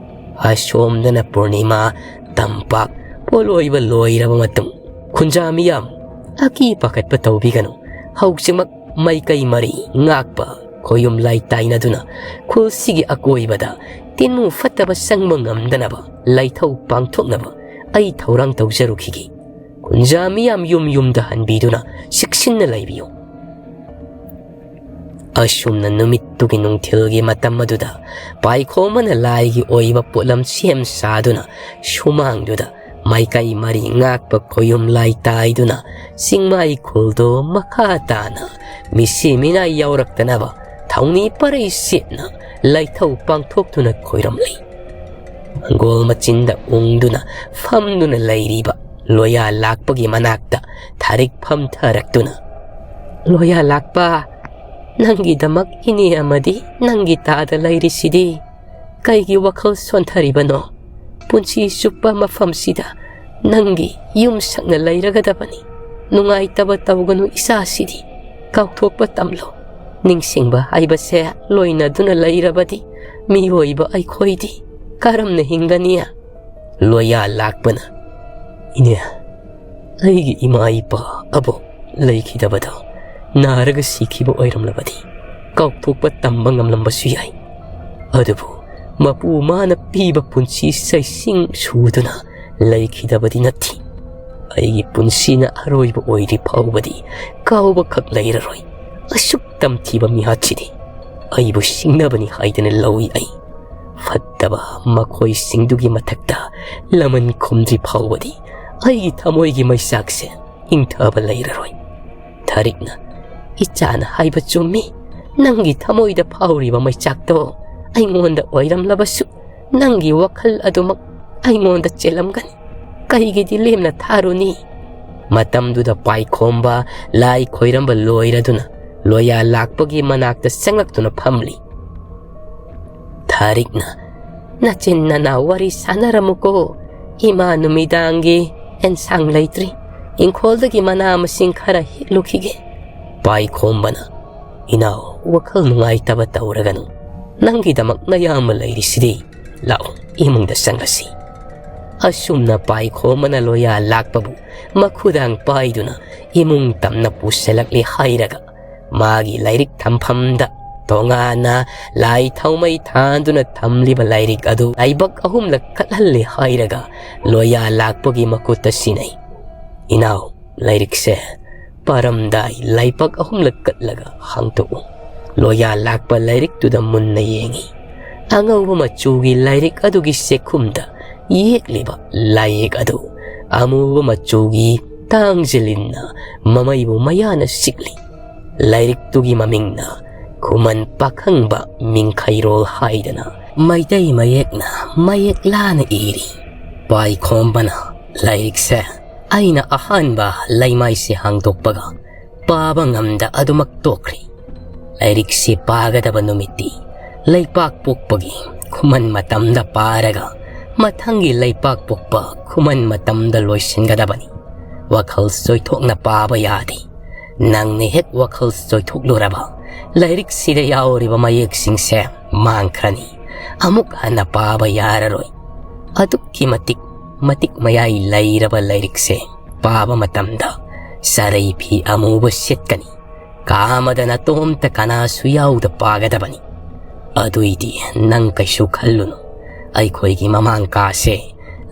ꯑꯁꯣꯝꯗꯅ ꯄꯨꯔꯅꯤꯃꯥ ꯇꯝꯄꯥꯛ ꯄꯣꯠꯂꯣꯏꯕ ꯂꯣꯏꯔꯕ ꯃꯇꯨꯡ, "ꯈꯨꯟꯖꯥ ꯃꯤꯌꯥꯝ, ꯑꯀꯤ ꯄꯥꯈꯠꯄ ꯇꯧꯕꯤꯒꯅꯨ꯫ ꯍꯧꯖꯤꯛꯃꯛ ꯃꯥꯏꯀꯩ ꯃꯔꯤ ꯉꯥꯛꯄ ꯈꯣꯌꯨꯝ ꯂꯥꯏ ꯇꯥꯏꯅꯗꯨꯅ ꯈꯨꯜꯁꯤꯒꯤ ꯑꯀꯣꯏꯕꯗ ꯇꯤꯟꯃꯨ ꯐꯠꯇꯕ ꯆꯪꯕ ꯉꯝꯗꯅꯕ ꯂꯥꯏꯊꯧ ꯄꯥꯡꯊꯣꯛꯅꯕ ꯑꯩ ꯊꯧꯔꯥꯡ ꯇꯧꯖꯔꯨꯈꯤꯒꯦ꯫ ꯈꯨꯟꯖꯥ ꯃꯤꯌꯥꯝ ꯌꯨꯝ ꯌꯨꯝꯗ ꯍꯟꯕꯤꯗꯨꯅ ꯆꯦꯛꯁꯤꯟꯅ ꯂꯩꯕꯤꯌꯨ꯫" ꯑꯁꯨꯝꯅ ꯅꯨꯃꯤꯠꯇꯨꯒꯤ ꯅꯨꯡꯊꯤꯜꯒꯤ ꯃꯇꯝ ꯑꯗꯨꯗ ꯄꯥꯏꯈꯣꯝꯕꯅ ꯂꯥꯏꯒꯤ ꯑꯣꯏꯕ ꯄꯣꯠꯂꯝ ꯁꯦꯝ ꯁꯥꯗꯨꯅ ꯁꯨꯃꯥꯡꯗꯨꯗ ꯃꯥꯏꯀꯩ ꯃꯔꯤ ꯉꯥꯛꯄ ꯈꯣꯌꯨꯝ ꯂꯥꯏ ꯇꯥꯏꯗꯨꯅ ꯆꯤꯡꯃꯥꯏ ꯈꯨꯜꯗꯣ ꯃꯈꯥ ꯇꯥꯅ ꯃꯤꯁꯤ ꯃꯤꯅꯥꯏ ꯌꯥꯎꯔꯛꯇꯅꯕ ꯊꯧꯅꯤ ꯄꯔꯩ ꯁꯦꯠꯅ ꯂꯥꯏꯊꯧ ꯄꯥꯡꯊꯣꯛꯇꯨꯅ ꯈꯣꯏꯔꯝꯂꯤ꯫ ꯃꯪꯒꯣꯜ ꯃꯆꯤꯟꯗ ꯎꯪꯗꯨꯅ ꯐꯝꯗꯨꯅ ꯂꯩꯔꯤꯕ ꯂꯣꯌꯥ ꯂꯥꯛꯄꯒꯤ ꯃꯅꯥꯛꯇ ꯊꯥꯔꯤꯛ ꯐꯝꯊꯔꯛꯇꯨꯅ, "ꯂꯣꯌꯥ ꯂꯥꯛꯄ, ꯅꯪꯒꯤꯗꯃꯛ ꯏꯅꯦ ꯑꯃꯗꯤ ꯅꯪꯒꯤ ꯇꯥꯗ ꯂꯩꯔꯤꯁꯤꯗꯤ꯫ ꯀꯩꯒꯤ ꯋꯥꯈꯜ ꯁꯣꯟꯊꯔꯤꯕꯅꯣ? ꯄꯨꯟꯁꯤ ꯆꯨꯞꯄ ꯃꯐꯝꯁꯤꯗ ꯅꯪꯒꯤ ꯌꯨꯝ ꯁꯛꯅ ꯂꯩꯔꯒꯗꯕꯅꯤ꯫ ꯅꯨꯡꯉꯥꯏꯇꯕ ꯇꯧꯒꯅꯨ ꯏꯆꯥꯁꯤꯗꯤ꯫ ꯀꯥꯎꯊꯣꯛꯄ ꯇꯝꯂꯣ꯫ ꯅꯤꯡꯁꯤꯡꯕ ꯍꯥꯏꯕꯁꯦ ꯂꯣꯏꯅꯗꯨꯅ ꯂꯩꯔꯕꯗꯤ ꯃꯤꯑꯣꯏꯕ ꯑꯩꯈꯣꯏꯗꯤ ꯀꯔꯝꯅ ꯍꯤꯡꯒꯅꯤ?" ꯂꯣꯌꯥ ꯂꯥꯛꯄꯅ, "ꯏꯅꯦ, ꯑꯩꯒꯤ ꯏꯃꯥ ꯏꯄꯥ ꯑꯕꯣꯛ ꯂꯩꯈꯤꯗꯕꯗꯣ ꯅꯥꯔꯒ ꯁꯤꯈꯤꯕ ꯑꯣꯏꯔꯝꯂꯕꯗꯤ ꯀꯥꯎꯊꯣꯛꯄ ꯇꯝꯕ ꯉꯝꯂꯝꯕꯁꯨ ꯌꯥꯏ꯫ ꯑꯗꯨꯕꯨ ꯃꯄꯨ ꯃꯥꯅ ꯄꯤꯕ ꯄꯨꯟꯁꯤ ꯆꯩꯁꯤꯡ ꯁꯨꯗꯨꯅ ꯂꯩꯈꯤꯗꯕꯗꯤ ꯅꯠꯇꯦ꯫ ꯑꯩꯒꯤ ꯄꯨꯟꯁꯤꯅ ꯑꯔꯣꯏꯕ ꯑꯣꯏꯗ꯭ꯔꯤ ꯐꯥꯎꯕꯗꯤ ꯀꯥꯎꯕꯈꯛ ꯂꯩꯔꯔꯣꯏ꯫ ꯑꯁꯨꯛ ꯇꯝꯊꯤꯕ ꯃꯤꯍꯥꯠꯁꯤꯗꯤ ꯑꯩꯕꯨ ꯁꯤꯡꯅꯕꯅꯤ ꯍꯥꯏꯗꯅ ꯂꯧꯏ ꯑꯩ꯫ ꯐꯠꯇꯕ ꯃꯈꯣꯏꯁꯤꯡꯗꯨꯒꯤ ꯃꯊꯛꯇ ꯂꯃꯟ ꯈꯨꯝꯗ꯭ꯔꯤ ꯐꯥꯎꯕꯗꯤ ꯑꯩꯒꯤ ꯊꯃꯣꯏꯒꯤ ꯃꯩꯆꯥꯛꯁꯦ ꯏꯪꯊꯕ ꯂꯩꯔꯔꯣꯏ꯫" ꯊꯥꯔꯤꯛꯅ, "ꯏꯆꯥꯅ ꯍꯥꯏꯕ ꯆꯨꯝꯃꯤ꯫ ꯅꯪꯒꯤ ꯊꯃꯣꯏꯗ ꯐꯥꯎꯔꯤꯕ ꯃꯩꯆꯥꯛꯇꯣ ꯑꯩꯉꯣꯟꯗ ꯑꯣꯏꯔꯝꯂꯕꯁꯨ ꯅꯪꯒꯤ ꯋꯥꯈꯜ ꯑꯗꯨꯃꯛ ꯑꯩꯉꯣꯟꯗ ꯆꯦꯜꯂꯝꯒꯅꯤ꯫ ꯀꯩꯒꯤꯗꯤ ꯂꯦꯝꯅ ꯊꯥꯔꯨꯅꯤ?" ꯃꯇꯝꯗꯨꯗ ꯄꯥꯏꯈꯣꯝꯕ ꯂꯥꯏ ꯈꯣꯏꯔꯝꯕ ꯂꯣꯏꯔꯗꯨꯅ ꯂꯣꯌꯥ ꯂꯥꯛꯄꯒꯤ ꯃꯅꯥꯛꯇ ꯆꯪꯂꯛꯇꯨꯅ ꯐꯝꯂꯤ꯫ ꯊꯥꯔꯤꯛꯅ, "ꯅꯆꯤꯟ ꯅꯅꯥꯎ ꯋꯥꯔꯤ ꯁꯥꯟꯅꯔꯝꯃꯨꯀꯣ꯫ ꯏꯃꯥ ꯅꯨꯃꯤꯗꯥꯡꯒꯤ ꯑꯦꯟꯁꯥꯡ ꯂꯩꯇ꯭ꯔꯤ꯫ ꯏꯪꯈꯣꯜꯗꯒꯤ ꯃꯅꯥ ꯃꯁꯤꯡ ꯈꯔ ꯍꯦꯛꯂꯨꯈꯤꯒꯦ꯫" ꯄꯥꯏꯈꯣꯝꯕꯅ, "ꯏꯅꯥꯎ, ꯋꯥꯈꯜ ꯅꯨꯡꯉꯥꯏꯇꯕ ꯇꯧꯔꯒꯅꯨ꯫ ꯅꯪꯒꯤꯗꯃꯛ ꯅꯌꯥꯝꯕ ꯂꯩꯔꯤꯁꯤꯗꯤ꯫ ꯂꯥꯛꯑꯣ, ꯏꯃꯨꯡꯗ ꯆꯪꯂꯁꯤ꯫" ꯑꯁꯨꯝꯅ ꯄꯥꯏꯈꯣꯝꯕꯅ ꯂꯣꯌꯥ ꯂꯥꯛꯄꯕꯨ ꯃꯈꯨꯗꯥꯡ ꯄꯥꯏꯗꯨꯅ ꯏꯃꯨꯡ ꯇꯝꯅ ꯄꯨꯁꯤꯜꯂꯛꯂꯦ ꯍꯥꯏꯔꯒ ꯃꯥꯒꯤ ꯂꯥꯏꯔꯤꯛ ꯊꯝꯐꯝꯗ ꯇꯣꯉꯥꯟꯅ ꯂꯥꯏ ꯊꯥꯎꯃꯩ ꯊꯥꯟꯗꯨꯅ ꯊꯝꯂꯤꯕ ꯂꯥꯏꯔꯤꯛ ꯑꯗꯨ ꯂꯥꯏꯕꯛ ꯑꯍꯨꯝꯂꯛ ꯀꯠꯍꯜꯂꯦ ꯍꯥꯏꯔꯒ ꯂꯣꯌꯥ ꯂꯥꯛꯄꯒꯤ ꯃꯈꯨꯠꯇ ꯁꯤꯟꯅꯩ꯫ "ꯏꯅꯥꯎ, ꯂꯥꯏꯔꯤꯛꯁꯦ ꯄꯥꯔꯝꯗꯥꯏ ꯂꯥꯏꯕꯛ ꯑꯍꯨꯝꯂꯛ ꯀꯠꯂꯒ ꯍꯥꯡꯗꯣꯛꯎ꯫" ꯂꯣꯌꯥ ꯂꯥꯛꯄ ꯂꯥꯏꯔꯤꯛꯇꯨꯗ ꯃꯨꯟꯅ ꯌꯦꯡꯉꯤ꯫ ꯑꯉꯧꯕ ꯃꯆꯨꯒꯤ ꯂꯥꯏꯔꯤꯛ ꯑꯗꯨꯒꯤ ꯆꯦꯛꯈꯨꯝꯗ ꯌꯦꯛꯂꯤꯕ ꯂꯥꯏꯌꯦꯛ ꯑꯗꯨ ꯑꯃꯨꯕ ꯃꯆꯨꯒꯤ ꯇꯥꯡꯖꯂꯤꯟꯅ ꯃꯃꯩꯕꯨ ꯃꯌꯥꯅ ꯁꯤꯛꯂꯤ꯫ ꯂꯥꯏꯔꯤꯛꯇꯨꯒꯤ ꯃꯃꯤꯡꯅ "ꯈꯨꯃꯟ ꯄꯥꯈꯪꯕ ꯃꯤꯡꯈꯩꯔꯣꯜ" ꯍꯥꯏꯗꯅ ꯃꯩꯇꯩ ꯃꯌꯦꯛꯅ ꯃꯌꯦꯛ ꯂꯥꯅ ꯏꯔꯤ꯫ ꯄꯥꯏꯈꯣꯝꯕꯅ ꯂꯥꯏꯔꯤꯛꯁꯦ ꯑꯩꯅ ꯑꯍꯥꯟꯕ ꯂꯩꯃꯥꯏꯁꯦ ꯍꯥꯡꯗꯣꯛꯄꯒ ꯄꯥꯕ ꯉꯝꯗ ꯑꯗꯨꯃꯛ ꯇꯣꯛꯈ꯭ꯔꯤ꯫ ꯂꯥꯏꯔꯤꯛꯁꯤ ꯄꯥꯒꯗꯕ ꯅꯨꯃꯤꯠꯇꯤ ꯂꯩꯄꯥꯛ ꯄꯣꯛꯄꯒꯤ ꯈꯨꯃꯟ ꯃꯇꯝꯗ ꯄꯥꯔꯒ, ꯃꯊꯪꯒꯤ ꯂꯩꯄꯥꯛ ꯄꯣꯛꯄ ꯈꯨꯃꯟ ꯃꯇꯝꯗ ꯂꯣꯏꯁꯤꯟꯒꯗꯕꯅꯤ꯫ ꯋꯥꯈꯜ ꯆꯣꯏꯊꯣꯛꯅ ꯄꯥꯕ ꯌꯥꯗꯦ꯫ ꯅꯪꯅ ꯍꯦꯛ ꯋꯥꯈꯜ ꯆꯣꯏꯊꯣꯛꯂꯨꯔꯕ, ꯂꯥꯏꯔꯤꯛꯁꯤꯗ ꯌꯥꯎꯔꯤꯕ ꯃꯌꯦꯛꯁꯤꯡꯁꯦ ꯃꯥꯡꯈ꯭ꯔꯅꯤ꯫ ꯑꯃꯨꯛ ꯍꯟꯅ ꯄꯥꯕ ꯌꯥꯔꯔꯣꯏ꯫ ꯑꯗꯨꯛꯀꯤ ꯃꯇꯤꯛ, ꯃꯇꯤꯛ ꯃꯌꯥꯏ ꯂꯩꯔꯕ ꯂꯥꯏꯔꯤꯛꯁꯦ ꯄꯥꯕ ꯃꯇꯝꯗ ꯆꯥꯔꯩ ꯐꯤ ꯑꯃꯨꯕ ꯁꯦꯠꯀꯅꯤ꯫ ꯀꯥ ꯑꯃꯗ ꯅꯇꯣꯝꯇ ꯀꯅꯥꯁꯨ ꯌꯥꯎꯗ ꯄꯥꯒꯗꯕꯅꯤ꯫ ꯑꯗꯨꯏꯗꯤ ꯅꯪ ꯀꯩꯁꯨ ꯈꯜꯂꯨꯅꯨ꯫ ꯑꯩꯈꯣꯏꯒꯤ ꯃꯃꯥꯡ ꯀꯥꯁꯦ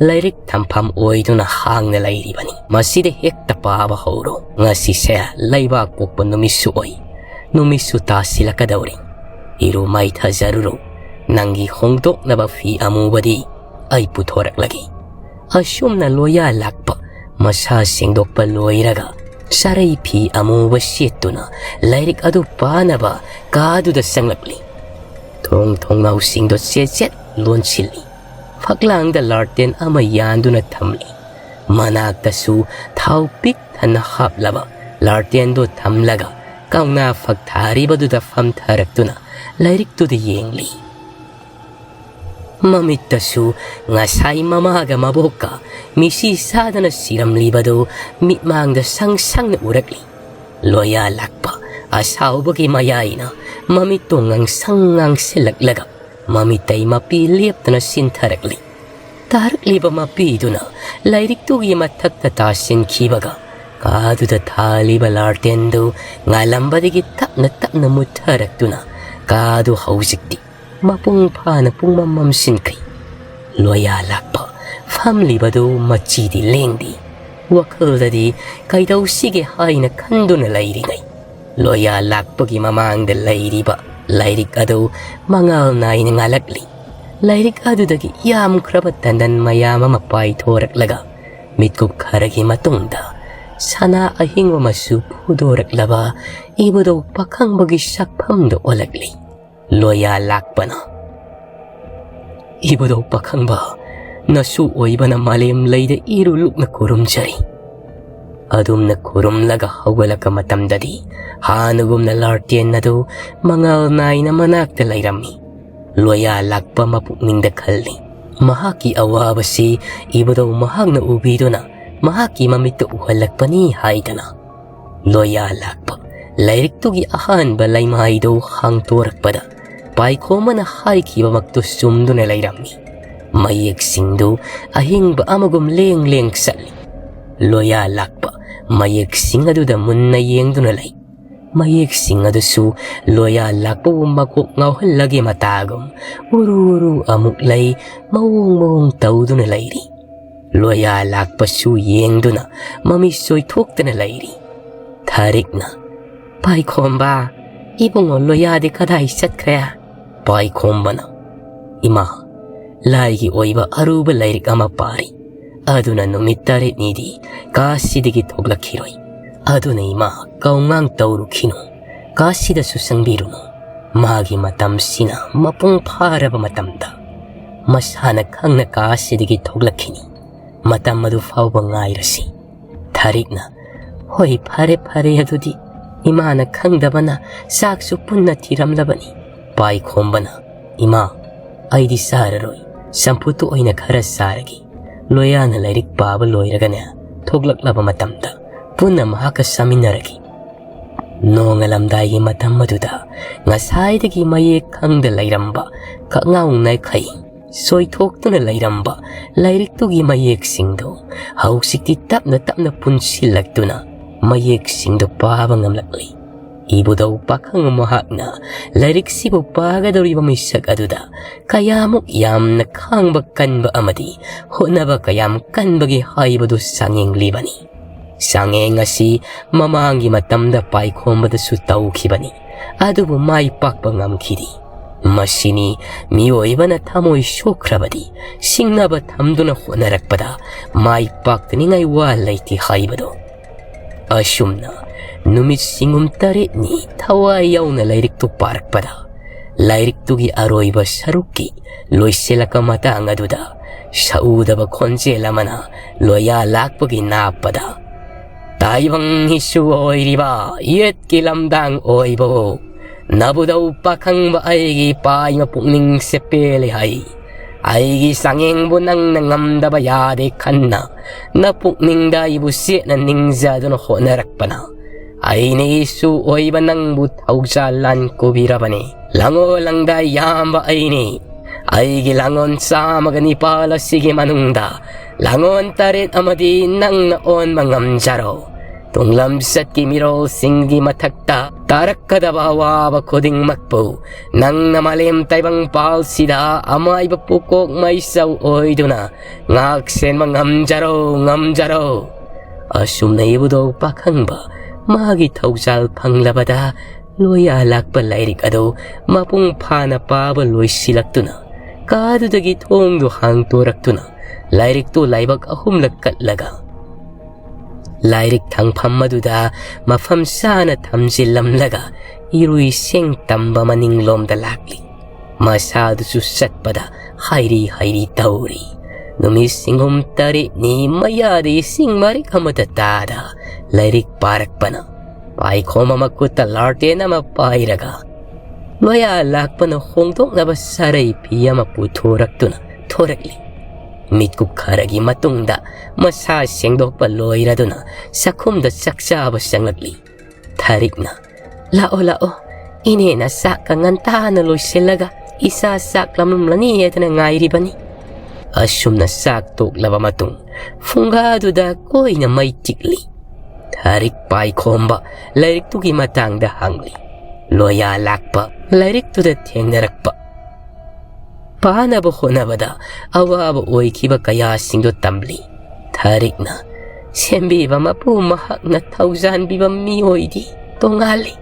ꯂꯥꯏꯔꯤꯛ ꯊꯝꯐꯝ ꯑꯣꯏꯗꯨꯅ ꯍꯥꯡꯅ ꯂꯩꯔꯤꯕꯅꯤ꯫ ꯃꯁꯤꯗ ꯍꯦꯛꯇ ꯄꯥꯕ ꯍꯧꯔꯣ꯫ ꯉꯁꯤꯁꯦ ꯂꯩꯕꯥꯛ ꯄꯣꯛꯄ ꯅꯨꯃꯤꯠꯁꯨ ꯑꯣꯏ꯫ ꯅꯨꯃꯤꯠꯁꯨ ꯇꯥꯁꯤꯜꯂꯛꯀꯗꯧꯔꯦ꯫ ꯏꯔꯨ ꯃꯥꯏꯊꯖꯔꯨꯔꯣ꯫ ꯅꯪꯒꯤ ꯍꯣꯡꯗꯣꯛꯅꯕ ꯐꯤ ꯑꯃꯨꯕꯗꯤ ꯑꯩ ꯄꯨꯊꯣꯔꯛꯂꯒꯦ꯫ ꯑꯁꯨꯝꯅ ꯂꯣꯌꯥ ꯂꯥꯛꯄ ꯃꯁꯥ ꯁꯦꯡꯗꯣꯛꯄ ꯂꯣꯏꯔꯒ, ꯆꯥꯔꯩ ꯐꯤ ꯑꯃꯨꯕ ꯁꯦꯠꯇꯨꯅ ꯂꯥꯏꯔꯤꯛ ꯑꯗꯨ ꯄꯥꯅꯕ ꯀꯥꯗꯨꯗ ꯆꯪꯂꯛꯂꯤ꯫ ꯊꯣꯡ ꯊꯣꯡꯅꯥꯎꯁꯤꯡꯗꯣ ꯆꯦꯠ ꯆꯦꯠ ꯂꯣꯟꯁꯤꯜꯂꯤ꯫ ꯐꯛꯂꯥꯡꯗ ꯂꯥꯔꯇꯦꯟ ꯑꯃ ꯌꯥꯟꯗꯨꯅ ꯊꯝꯂꯤ꯫ ꯃꯅꯥꯛꯇꯁꯨ ꯊꯥꯎ ꯄꯤꯛ ꯊꯟꯅ ꯍꯥꯞꯂꯕ ꯂꯥꯔꯇꯦꯟꯗꯨ ꯊꯝꯂꯒ, ꯀꯧꯅꯥ ꯐꯛ ꯊꯥꯔꯤꯕꯗꯨꯗ ꯐꯝꯊꯔꯛꯇꯨꯅ ꯂꯥꯏꯔꯤꯛꯇꯨꯗ ꯌꯦꯡꯂꯤ꯫ ꯃꯃꯤꯠꯇꯁꯨ ꯉꯁꯥꯏ ꯃꯃꯥꯒ ꯃꯕꯣꯛꯀ ꯃꯤꯁꯤ ꯆꯥꯗꯅ ꯁꯤꯔꯝꯂꯤꯕꯗꯨ ꯃꯤꯠꯃꯥꯡꯗ ꯁꯪ ꯁꯪꯅ ꯎꯔꯛꯂꯤ꯫ ꯂꯣꯌꯥ ꯂꯥꯛꯄ ꯑꯁꯥꯎꯕꯒꯤ ꯃꯌꯥꯏꯅ ꯃꯃꯤꯠꯇꯨ ꯉꯥꯡꯁꯪ ꯉꯥꯡꯁꯤꯜꯂꯛꯂꯒ ꯃꯃꯤꯇꯩ ꯃꯄꯤ ꯂꯦꯞꯇꯅ ꯆꯤꯟꯊꯔꯛꯂꯤ꯫ ꯇꯥꯔꯛꯂꯤꯕ ꯃꯄꯤꯗꯨꯅ ꯂꯥꯏꯔꯤꯛꯇꯨꯒꯤ ꯃꯊꯛꯇ ꯇꯥꯁꯤꯟꯈꯤꯕꯒ, ꯀꯥꯗꯨꯗ ꯊꯥꯜꯂꯤꯕ ꯂꯥꯔꯇꯦꯟꯗꯨ ꯉꯥꯜꯂꯝꯕꯗꯒꯤ ꯇꯞꯅ ꯇꯞꯅ ꯃꯨꯠꯊꯔꯛꯇꯨꯅ ꯀꯥꯗꯨ ꯍꯧꯖꯤꯛꯇꯤ ꯃꯄꯨꯡ ꯐꯥꯅ ꯄꯨꯡꯃꯝ ꯃꯝꯁꯤꯟꯈ꯭ꯔꯤ꯫ ꯂꯣꯌꯥ ꯂꯥꯛꯄ ꯐꯝꯂꯤꯕꯗꯨ ꯃꯆꯤꯗꯤ ꯂꯦꯡꯗꯦ꯫ ꯋꯥꯈꯜꯗꯗꯤ ꯀꯩꯗꯧꯁꯤꯒꯦ ꯍꯥꯏꯅ ꯈꯟꯗꯨꯅ ꯂꯩꯔꯤꯉꯩ, ꯂꯣꯌꯥ ꯂꯥꯛꯄꯒꯤ ꯃꯃꯥꯡꯗ ꯂꯩꯔꯤꯕ ꯂꯥꯏꯔꯤꯛ ꯑꯗꯨ ꯃꯉꯥꯜ ꯅꯥꯏꯅ ꯉꯥꯜꯂꯛꯂꯤ꯫ ꯂꯥꯏꯔꯤꯛ ꯑꯗꯨꯗꯒꯤ ꯌꯥꯝꯈ꯭ꯔꯕ ꯇꯟꯗꯟ ꯃꯌꯥꯝ ꯑꯃ ꯄꯥꯏꯊꯣꯔꯛꯂꯒ, ꯃꯤꯠꯀꯨꯞ ꯈꯔꯒꯤ ꯃꯇꯨꯡꯗ ꯁꯅꯥ ꯑꯍꯤꯡꯕ ꯃꯆꯨ ꯐꯨꯗꯣꯔꯛꯂꯕ ꯏꯕꯨꯙꯧ ꯄꯥꯈꯪꯕꯒꯤ ꯁꯛꯐꯝꯗꯨ ꯑꯣꯜꯂꯛꯂꯤ꯫ ꯂꯣꯌꯥ ꯂꯥꯛꯄꯅ, "ꯏꯕꯨꯙꯧ ꯄꯥꯈꯪꯕ, ꯅꯁꯨ ꯑꯣꯏꯕꯅ ꯃꯥꯂꯦꯝ ꯂꯩꯗ ꯏꯔꯨ ꯂꯨꯛꯅ ꯈꯨꯔꯨꯝꯖꯔꯤ꯫ ꯑꯗꯨꯝꯅ ꯈꯨꯔꯨꯝꯂꯒ ꯍꯧꯒꯠꯂꯛꯄ ꯃꯇꯝꯗꯗꯤ ꯍꯥꯟꯅꯒꯨꯝꯅ ꯂꯥꯔꯇꯦꯟ ꯑꯗꯨ ꯃꯉꯥꯜ ꯅꯥꯏꯅ ꯃꯅꯥꯛꯇ ꯂꯩꯔꯝꯃꯤ꯫ ꯂꯣꯌꯥ ꯂꯥꯛꯄ ꯃꯄꯨꯛꯅꯤꯡꯗ ꯈꯜꯂꯤ꯫ ꯃꯍꯥꯛꯀꯤ ꯑꯋꯥꯕꯁꯤ ꯏꯕꯨꯙꯧ ꯃꯍꯥꯛꯅ ꯎꯕꯤꯗꯨꯅ ꯃꯍꯥꯛꯀꯤ ꯃꯃꯤꯠꯇ ꯎꯍꯜꯂꯛꯄꯅꯤ ꯍꯥꯏꯗꯅ꯫ ꯂꯣꯌꯥ ꯂꯥꯛꯄ ꯂꯥꯏꯔꯤꯛꯇꯨꯒꯤ ꯑꯍꯥꯟꯕ ꯂꯩꯃꯥꯏꯗꯨ ꯍꯥꯡꯇꯣꯔꯛꯄꯗ ꯄꯥꯏꯈꯣꯝꯕꯅ ꯍꯥꯏꯈꯤꯕꯃꯛꯇꯨ ꯆꯨꯝꯗꯨꯅ ꯂꯩꯔꯝꯃꯤ꯫ ꯃꯌꯦꯛꯁꯤꯡꯗꯨ ꯑꯍꯤꯡꯕ ꯑꯃꯒꯨꯝ ꯂꯦꯡ ꯂꯦꯡ ꯆꯠꯂꯤ꯫ ꯂꯣꯌꯥ ꯂꯥꯛꯄ ꯃꯌꯦꯛꯁꯤꯡ ꯑꯗꯨꯗ ꯃꯨꯟꯅ ꯌꯦꯡꯗꯨꯅ ꯂꯩ꯫ ꯃꯌꯦꯛꯁꯤꯡ ꯑꯗꯨꯁꯨ ꯂꯣꯌꯥ ꯂꯥꯛꯄꯕꯨ ꯃꯀꯣꯛ ꯉꯥꯎꯍꯜꯂꯒꯦ ꯃꯇꯥꯒꯨꯝ ꯎꯔꯨ ꯎꯔꯨ ꯑꯃꯨꯛ ꯂꯩ, ꯃꯑꯣꯡ ꯃꯑꯣꯡ ꯇꯧꯗꯨꯅ ꯂꯩꯔꯤ꯫ ꯂꯣꯌꯥ ꯂꯥꯛꯄꯁꯨ ꯌꯦꯡꯗꯨꯅ ꯃꯃꯤꯠ ꯆꯣꯏꯊꯣꯛꯇꯅ ꯂꯩꯔꯤ꯫ ꯊꯥꯔꯤꯛꯅ, "ꯄꯥꯏꯈꯣꯝꯕ, ꯏꯕꯨꯡꯉꯣ ꯂꯣꯌꯥꯗꯤ ꯀꯗꯥꯏ ꯆꯠꯈ꯭ꯔꯦ?" ꯄꯥꯏꯈꯣꯝꯕꯅ, "ꯏꯃꯥ, ꯂꯥꯏꯒꯤ ꯑꯣꯏꯕ ꯑꯔꯨꯕ ꯂꯥꯏꯔꯤꯛ ꯑꯃ ꯄꯥꯔꯤ꯫ ꯑꯗꯨꯅ ꯅꯨꯃꯤꯠ ꯇꯔꯦꯠꯅꯤꯗꯤ ꯀꯥꯁꯤꯗꯒꯤ ꯊꯣꯛꯂꯛꯈꯤꯔꯣꯏ꯫ ꯑꯗꯨꯅ ꯏꯃꯥ, ꯀꯧꯉꯥꯡ ꯇꯧꯔꯨꯈꯤꯅꯨ, ꯀꯥꯁꯤꯗꯁꯨ ꯆꯪꯕꯤꯔꯨꯅꯨ꯫ ꯃꯥꯒꯤ ꯃꯇꯝꯁꯤꯅ ꯃꯄꯨꯡ ꯐꯥꯔꯕ ꯃꯇꯝꯗ ꯃꯁꯥꯅ ꯈꯪꯅ ꯀꯥꯁꯤꯗꯒꯤ ꯊꯣꯛꯂꯛꯈꯤꯅꯤ꯫ ꯃꯇꯝ ꯑꯗꯨ ꯐꯥꯎꯕ ꯉꯥꯏꯔꯁꯤ꯫" ꯊꯥꯔꯤꯛꯅ, "ꯍꯣꯏ, ꯐꯔꯦ, ꯐꯔꯦ, ꯑꯗꯨꯗꯤ ꯏꯃꯥꯅ ꯈꯪꯗꯕꯅ ꯆꯥꯛꯁꯨ ꯄꯨꯟꯅ ꯊꯤꯔꯝꯂꯕꯅꯤ꯫" ꯄꯥꯏꯈꯣꯝꯕꯅ, "ꯏꯃꯥ, ꯑꯩꯗꯤ ꯆꯥꯔꯔꯣꯏ, ꯆꯝꯐꯨꯠꯇꯨ ꯑꯣꯏꯅ ꯈꯔ ꯆꯥꯔꯒꯦ꯫ ꯂꯣꯌꯥꯅ ꯂꯥꯏꯔꯤꯛ ꯄꯥꯕ ꯂꯣꯏꯔꯒꯅꯦ, ꯊꯣꯛꯂꯛꯂꯕ ꯃꯇꯝꯗ ꯄꯨꯟꯅ ꯃꯍꯥꯛꯀ ꯆꯥꯃꯤꯟꯅꯔꯒꯦ꯫" ꯅꯣꯡꯉꯥꯜꯂꯝꯗꯥꯏꯒꯤ ꯃꯇꯝ ꯑꯗꯨꯗ ꯉꯁꯥꯏꯗꯒꯤ ꯃꯌꯦꯛ ꯈꯪꯗ ꯂꯩꯔꯝꯕ ꯀꯛꯉꯥꯎ ꯅꯥꯏꯈꯩ ꯆꯣꯏꯊꯣꯛꯇꯨꯅ ꯂꯩꯔꯝꯕ ꯂꯥꯏꯔꯤꯛꯇꯨꯒꯤ ꯃꯌꯦꯛꯁꯤꯡꯗꯨ ꯍꯧꯖꯤꯛꯇꯤ ꯇꯞꯅ ꯇꯞꯅ ꯄꯨꯟꯁꯤꯜꯂꯛꯇꯨꯅ ꯃꯌꯦꯛꯁꯤꯡꯗꯨ ꯄꯥꯕ ꯉꯝꯂꯛꯂꯤ꯫ ꯏꯕꯨꯙꯧ ꯄꯥꯈꯪ ꯃꯍꯥꯛꯅ ꯂꯥꯏꯔꯤꯛꯁꯤꯕꯨ ꯄꯥꯒꯗꯧꯔꯤꯕ ꯃꯤꯁꯛ ꯑꯗꯨꯗ ꯀꯌꯥꯃꯨꯛ ꯌꯥꯝꯅ ꯈꯥꯡꯕ ꯀꯟꯕ ꯑꯃꯗꯤ ꯍꯣꯠꯅꯕ ꯀꯌꯥꯝ ꯀꯟꯕꯒꯦ ꯍꯥꯏꯕꯗꯨ ꯆꯥꯡꯌꯦꯡꯂꯤꯕꯅꯤ꯫ ꯆꯥꯡꯌꯦꯡ ꯑꯁꯤ ꯃꯃꯥꯡꯒꯤ ꯃꯇꯝꯗ ꯄꯥꯏꯈꯣꯝꯕꯗꯁꯨ ꯇꯧꯈꯤꯕꯅꯤ, ꯑꯗꯨꯕꯨ ꯃꯥꯏ ꯄꯥꯛꯄ ꯉꯝꯈꯤꯗꯦ꯫ ꯃꯁꯤꯅꯤ ꯃꯤꯑꯣꯏꯕꯅ ꯊꯃꯣꯏ ꯁꯣꯛꯈ꯭ꯔꯕꯗꯤ ꯁꯤꯡꯅꯕ ꯊꯝꯗꯨꯅ ꯍꯣꯠꯅꯔꯛꯄꯗ ꯃꯥꯏ ꯄꯥꯛꯇꯅꯤꯡꯉꯥꯏ ꯋꯥ ꯂꯩꯇꯦ ꯍꯥꯏꯕꯗꯣ꯫ ꯑꯁꯨꯝꯅ ꯅꯨꯃꯤꯠ ꯁꯤꯡꯒꯨꯝ ꯇꯔꯦꯠꯅꯤ ꯊꯋꯥꯏ ꯌꯥꯎꯅ ꯂꯥꯏꯔꯤꯛꯇꯨ ꯄꯥꯔꯛꯄꯗ, ꯂꯥꯏꯔꯤꯛꯇꯨꯒꯤ ꯑꯔꯣꯏꯕ ꯁꯔꯨꯛꯀꯤ ꯂꯣꯏꯁꯤꯜꯂꯛꯄ ꯃꯇꯥꯡ ꯑꯗꯨꯗ ꯁꯛꯎꯗꯕ ꯈꯣꯟꯖꯦꯜ ꯑꯃꯅ ꯂꯣꯌꯥ ꯂꯥꯛꯄꯒꯤ ꯅꯥꯞꯄꯗ, ꯇꯥꯏꯕꯪ ꯏꯁꯨ ꯑꯣꯏꯔꯤꯕ ꯌꯦꯠꯀꯤ ꯂꯝꯗꯥꯡ ꯑꯣꯏꯕꯕꯨ, ꯅꯕꯨꯙꯧ ꯄꯥꯈꯪꯕ ꯑꯩꯒꯤ ꯄꯥꯏꯃ ꯄꯨꯛꯅꯤꯡꯁꯦ ꯄꯦꯜꯂꯤ ꯍꯥꯏ꯫ ꯑꯩꯒꯤ ꯆꯥꯡꯌꯦꯡꯕꯨ ꯅꯪꯅ ꯉꯝꯗꯕ ꯌꯥꯗꯦ ꯈꯟꯅ, ꯅꯄꯨꯛꯅꯤꯡꯗ ꯑꯩꯕꯨ ꯆꯦꯠꯅ ꯅꯤꯡꯖꯗꯨꯅ ꯍꯣꯠꯅꯔꯛꯄꯅ, ꯑꯩꯅ ꯏꯁꯨ ꯑꯣꯏꯕ ꯅꯪꯕꯨ ꯊꯧꯖꯥꯜ ꯂꯥꯟ ꯀꯨꯕꯤꯔꯕꯅꯤ꯫ ꯂꯥꯡꯑꯣꯜ ꯂꯪꯗꯥꯏ ꯌꯥꯝꯕ ꯑꯩꯅꯤ꯫ ꯑꯩꯒꯤ ꯂꯥꯡꯑꯣꯜ ꯆꯥꯝꯃꯒ ꯅꯤꯄꯥꯜ ꯑꯁꯤꯒꯤ ꯃꯅꯨꯡꯗ ꯂꯥꯡꯑꯣꯜ ꯇꯔꯦꯠ ꯑꯃꯗꯤ ꯅꯪꯅ ꯑꯣꯟꯕ ꯉꯝꯖꯔꯣ꯫ ꯇꯨꯡꯂꯝꯆꯠꯀꯤ ꯃꯤꯔꯣꯜꯁꯤꯡꯒꯤ ꯃꯊꯛꯇ ꯇꯥꯔꯛꯀꯗꯕ ꯑꯋꯥꯕ ꯈꯨꯗꯤꯡꯃꯛꯄꯨ ꯅꯪꯅ ꯃꯥꯂꯦꯝ ꯇꯥꯏꯕꯪ ꯄꯥꯜꯁꯤꯗ ꯑꯃꯥꯏꯕ ꯄꯨꯀꯣꯛ ꯃꯩꯆꯧ ꯑꯣꯏꯗꯨꯅ ꯉꯥꯛ ꯁꯦꯟꯕ ꯉꯝꯖꯔꯣ, ꯉꯝꯖꯔꯣ꯫ ꯑꯁꯨꯝꯅ ꯏꯕꯨꯙꯧ ꯄꯥꯈꯪꯕ ꯃꯥꯒꯤ ꯊꯧꯖꯥꯜ ꯐꯪꯂꯕꯗ, ꯂꯣꯌꯥ ꯂꯥꯛꯄ ꯂꯥꯏꯔꯤꯛ ꯑꯗꯨ ꯃꯄꯨꯡ ꯐꯥꯅ ꯄꯥꯕ ꯂꯣꯏꯁꯤꯜꯂꯛꯇꯨꯅ, ꯀꯥꯗꯨꯗꯒꯤ ꯊꯣꯡꯗꯨ ꯍꯥꯡꯗꯣꯔꯛꯇꯨꯅ, ꯂꯥꯏꯔꯤꯛꯇꯨ ꯂꯥꯏꯕꯛ ꯑꯍꯨꯝꯂꯛ ꯀꯠꯂꯒ, ꯂꯥꯏꯔꯤꯛ ꯊꯝꯐꯝ ꯑꯗꯨꯗ ꯃꯐꯝ ꯆꯥꯅ ꯊꯝꯖꯤꯜꯂꯝꯂꯒ, ꯏꯔꯨꯏ ꯁꯦꯡ ꯇꯝꯕ ꯃꯅꯤꯡꯂꯣꯝꯗ ꯂꯥꯛꯂꯤ꯫ ꯃꯁꯥꯗꯨꯁꯨ ꯆꯠꯄꯗ ꯍꯥꯏꯔꯤ ꯍꯥꯏꯔꯤ ꯇꯧꯔꯤ꯫ ꯅꯨꯃꯤꯠ ꯁꯤꯡꯒꯨꯝ ꯇꯔꯦꯠꯅꯤ ꯃꯌꯥꯗ ꯏꯁꯤꯡ ꯃꯔꯤꯛ ꯑꯃꯠꯇ ꯇꯥꯗ ꯂꯥꯏꯔꯤꯛ ꯄꯥꯔꯛꯄꯅ, ꯄꯥꯏꯈꯣꯝ ꯑꯃ ꯈꯨꯠꯇ ꯂꯥꯔꯇꯦꯟ ꯑꯃ ꯄꯥꯏꯔꯒ, ꯂꯣꯌꯥ ꯂꯥꯛꯄꯅ ꯍꯣꯡꯗꯣꯛꯅꯕ ꯁꯥꯔꯩ ꯐꯤ ꯑꯃ ꯄꯨꯊꯣꯔꯛꯇꯨꯅ ꯊꯣꯔꯛꯂꯤ꯫ ꯃꯤꯠꯀꯨꯞ ꯈꯔꯒꯤ ꯃꯇꯨꯡꯗ ꯃꯁꯥ ꯁꯦꯡꯗꯣꯛꯄ ꯂꯣꯏꯔꯗꯨꯅ ꯆꯥꯛꯈꯨꯝꯗ ꯆꯥꯛ ꯆꯥꯕ ꯆꯪꯂꯛꯂꯤ꯫ ꯊꯥꯔꯤꯛꯅ, "ꯂꯥꯛꯑꯣ, ꯂꯥꯛꯑꯣ, ꯏꯅꯦꯅ ꯆꯥꯛꯀ ꯉꯟꯇꯥꯅ ꯂꯣꯏꯁꯤꯜꯂꯒ ꯏꯆꯥ ꯆꯥꯛ ꯂꯥꯝꯂꯝꯂꯅꯤ ꯍꯥꯏꯗꯅ ꯉꯥꯏꯔꯤꯕꯅꯤ"꯫ ꯑꯁꯨꯝꯅ ꯆꯥꯛ ꯇꯣꯛꯂꯕ ꯃꯇꯨꯡ, ꯐꯨꯡꯒꯥꯗꯨꯗ ꯀꯣꯏꯅ ꯃꯩ ꯇꯤꯛꯂꯤ꯫ ꯊꯥꯔꯤꯛ ꯄꯥꯏꯈꯣꯝꯕ ꯂꯥꯏꯔꯤꯛꯇꯨꯒꯤ ꯃꯇꯥꯡꯗ ꯍꯪꯂꯤ꯫ ꯂꯣꯌꯥ ꯂꯥꯛꯄ ꯂꯥꯏꯔꯤꯛꯇꯨꯗ ꯊꯦꯡꯅꯔꯛꯄ꯫ ꯄꯥꯅꯕ ꯍꯣꯠꯅꯕꯗ ꯑꯋꯥꯕ ꯑꯣꯏꯈꯤꯕ ꯀꯌꯥꯁꯤꯡꯗꯨ ꯇꯝꯂꯤ꯫ ꯊꯥꯔꯤꯛꯅ, "ꯁꯦꯝꯕꯤꯕ ꯃꯄꯨ ꯃꯍꯥꯛꯅ ꯊꯧꯖꯥꯟꯕꯤꯕ ꯃꯤꯑꯣꯏꯗꯤ ꯇꯣꯉꯥꯜꯂꯤ꯫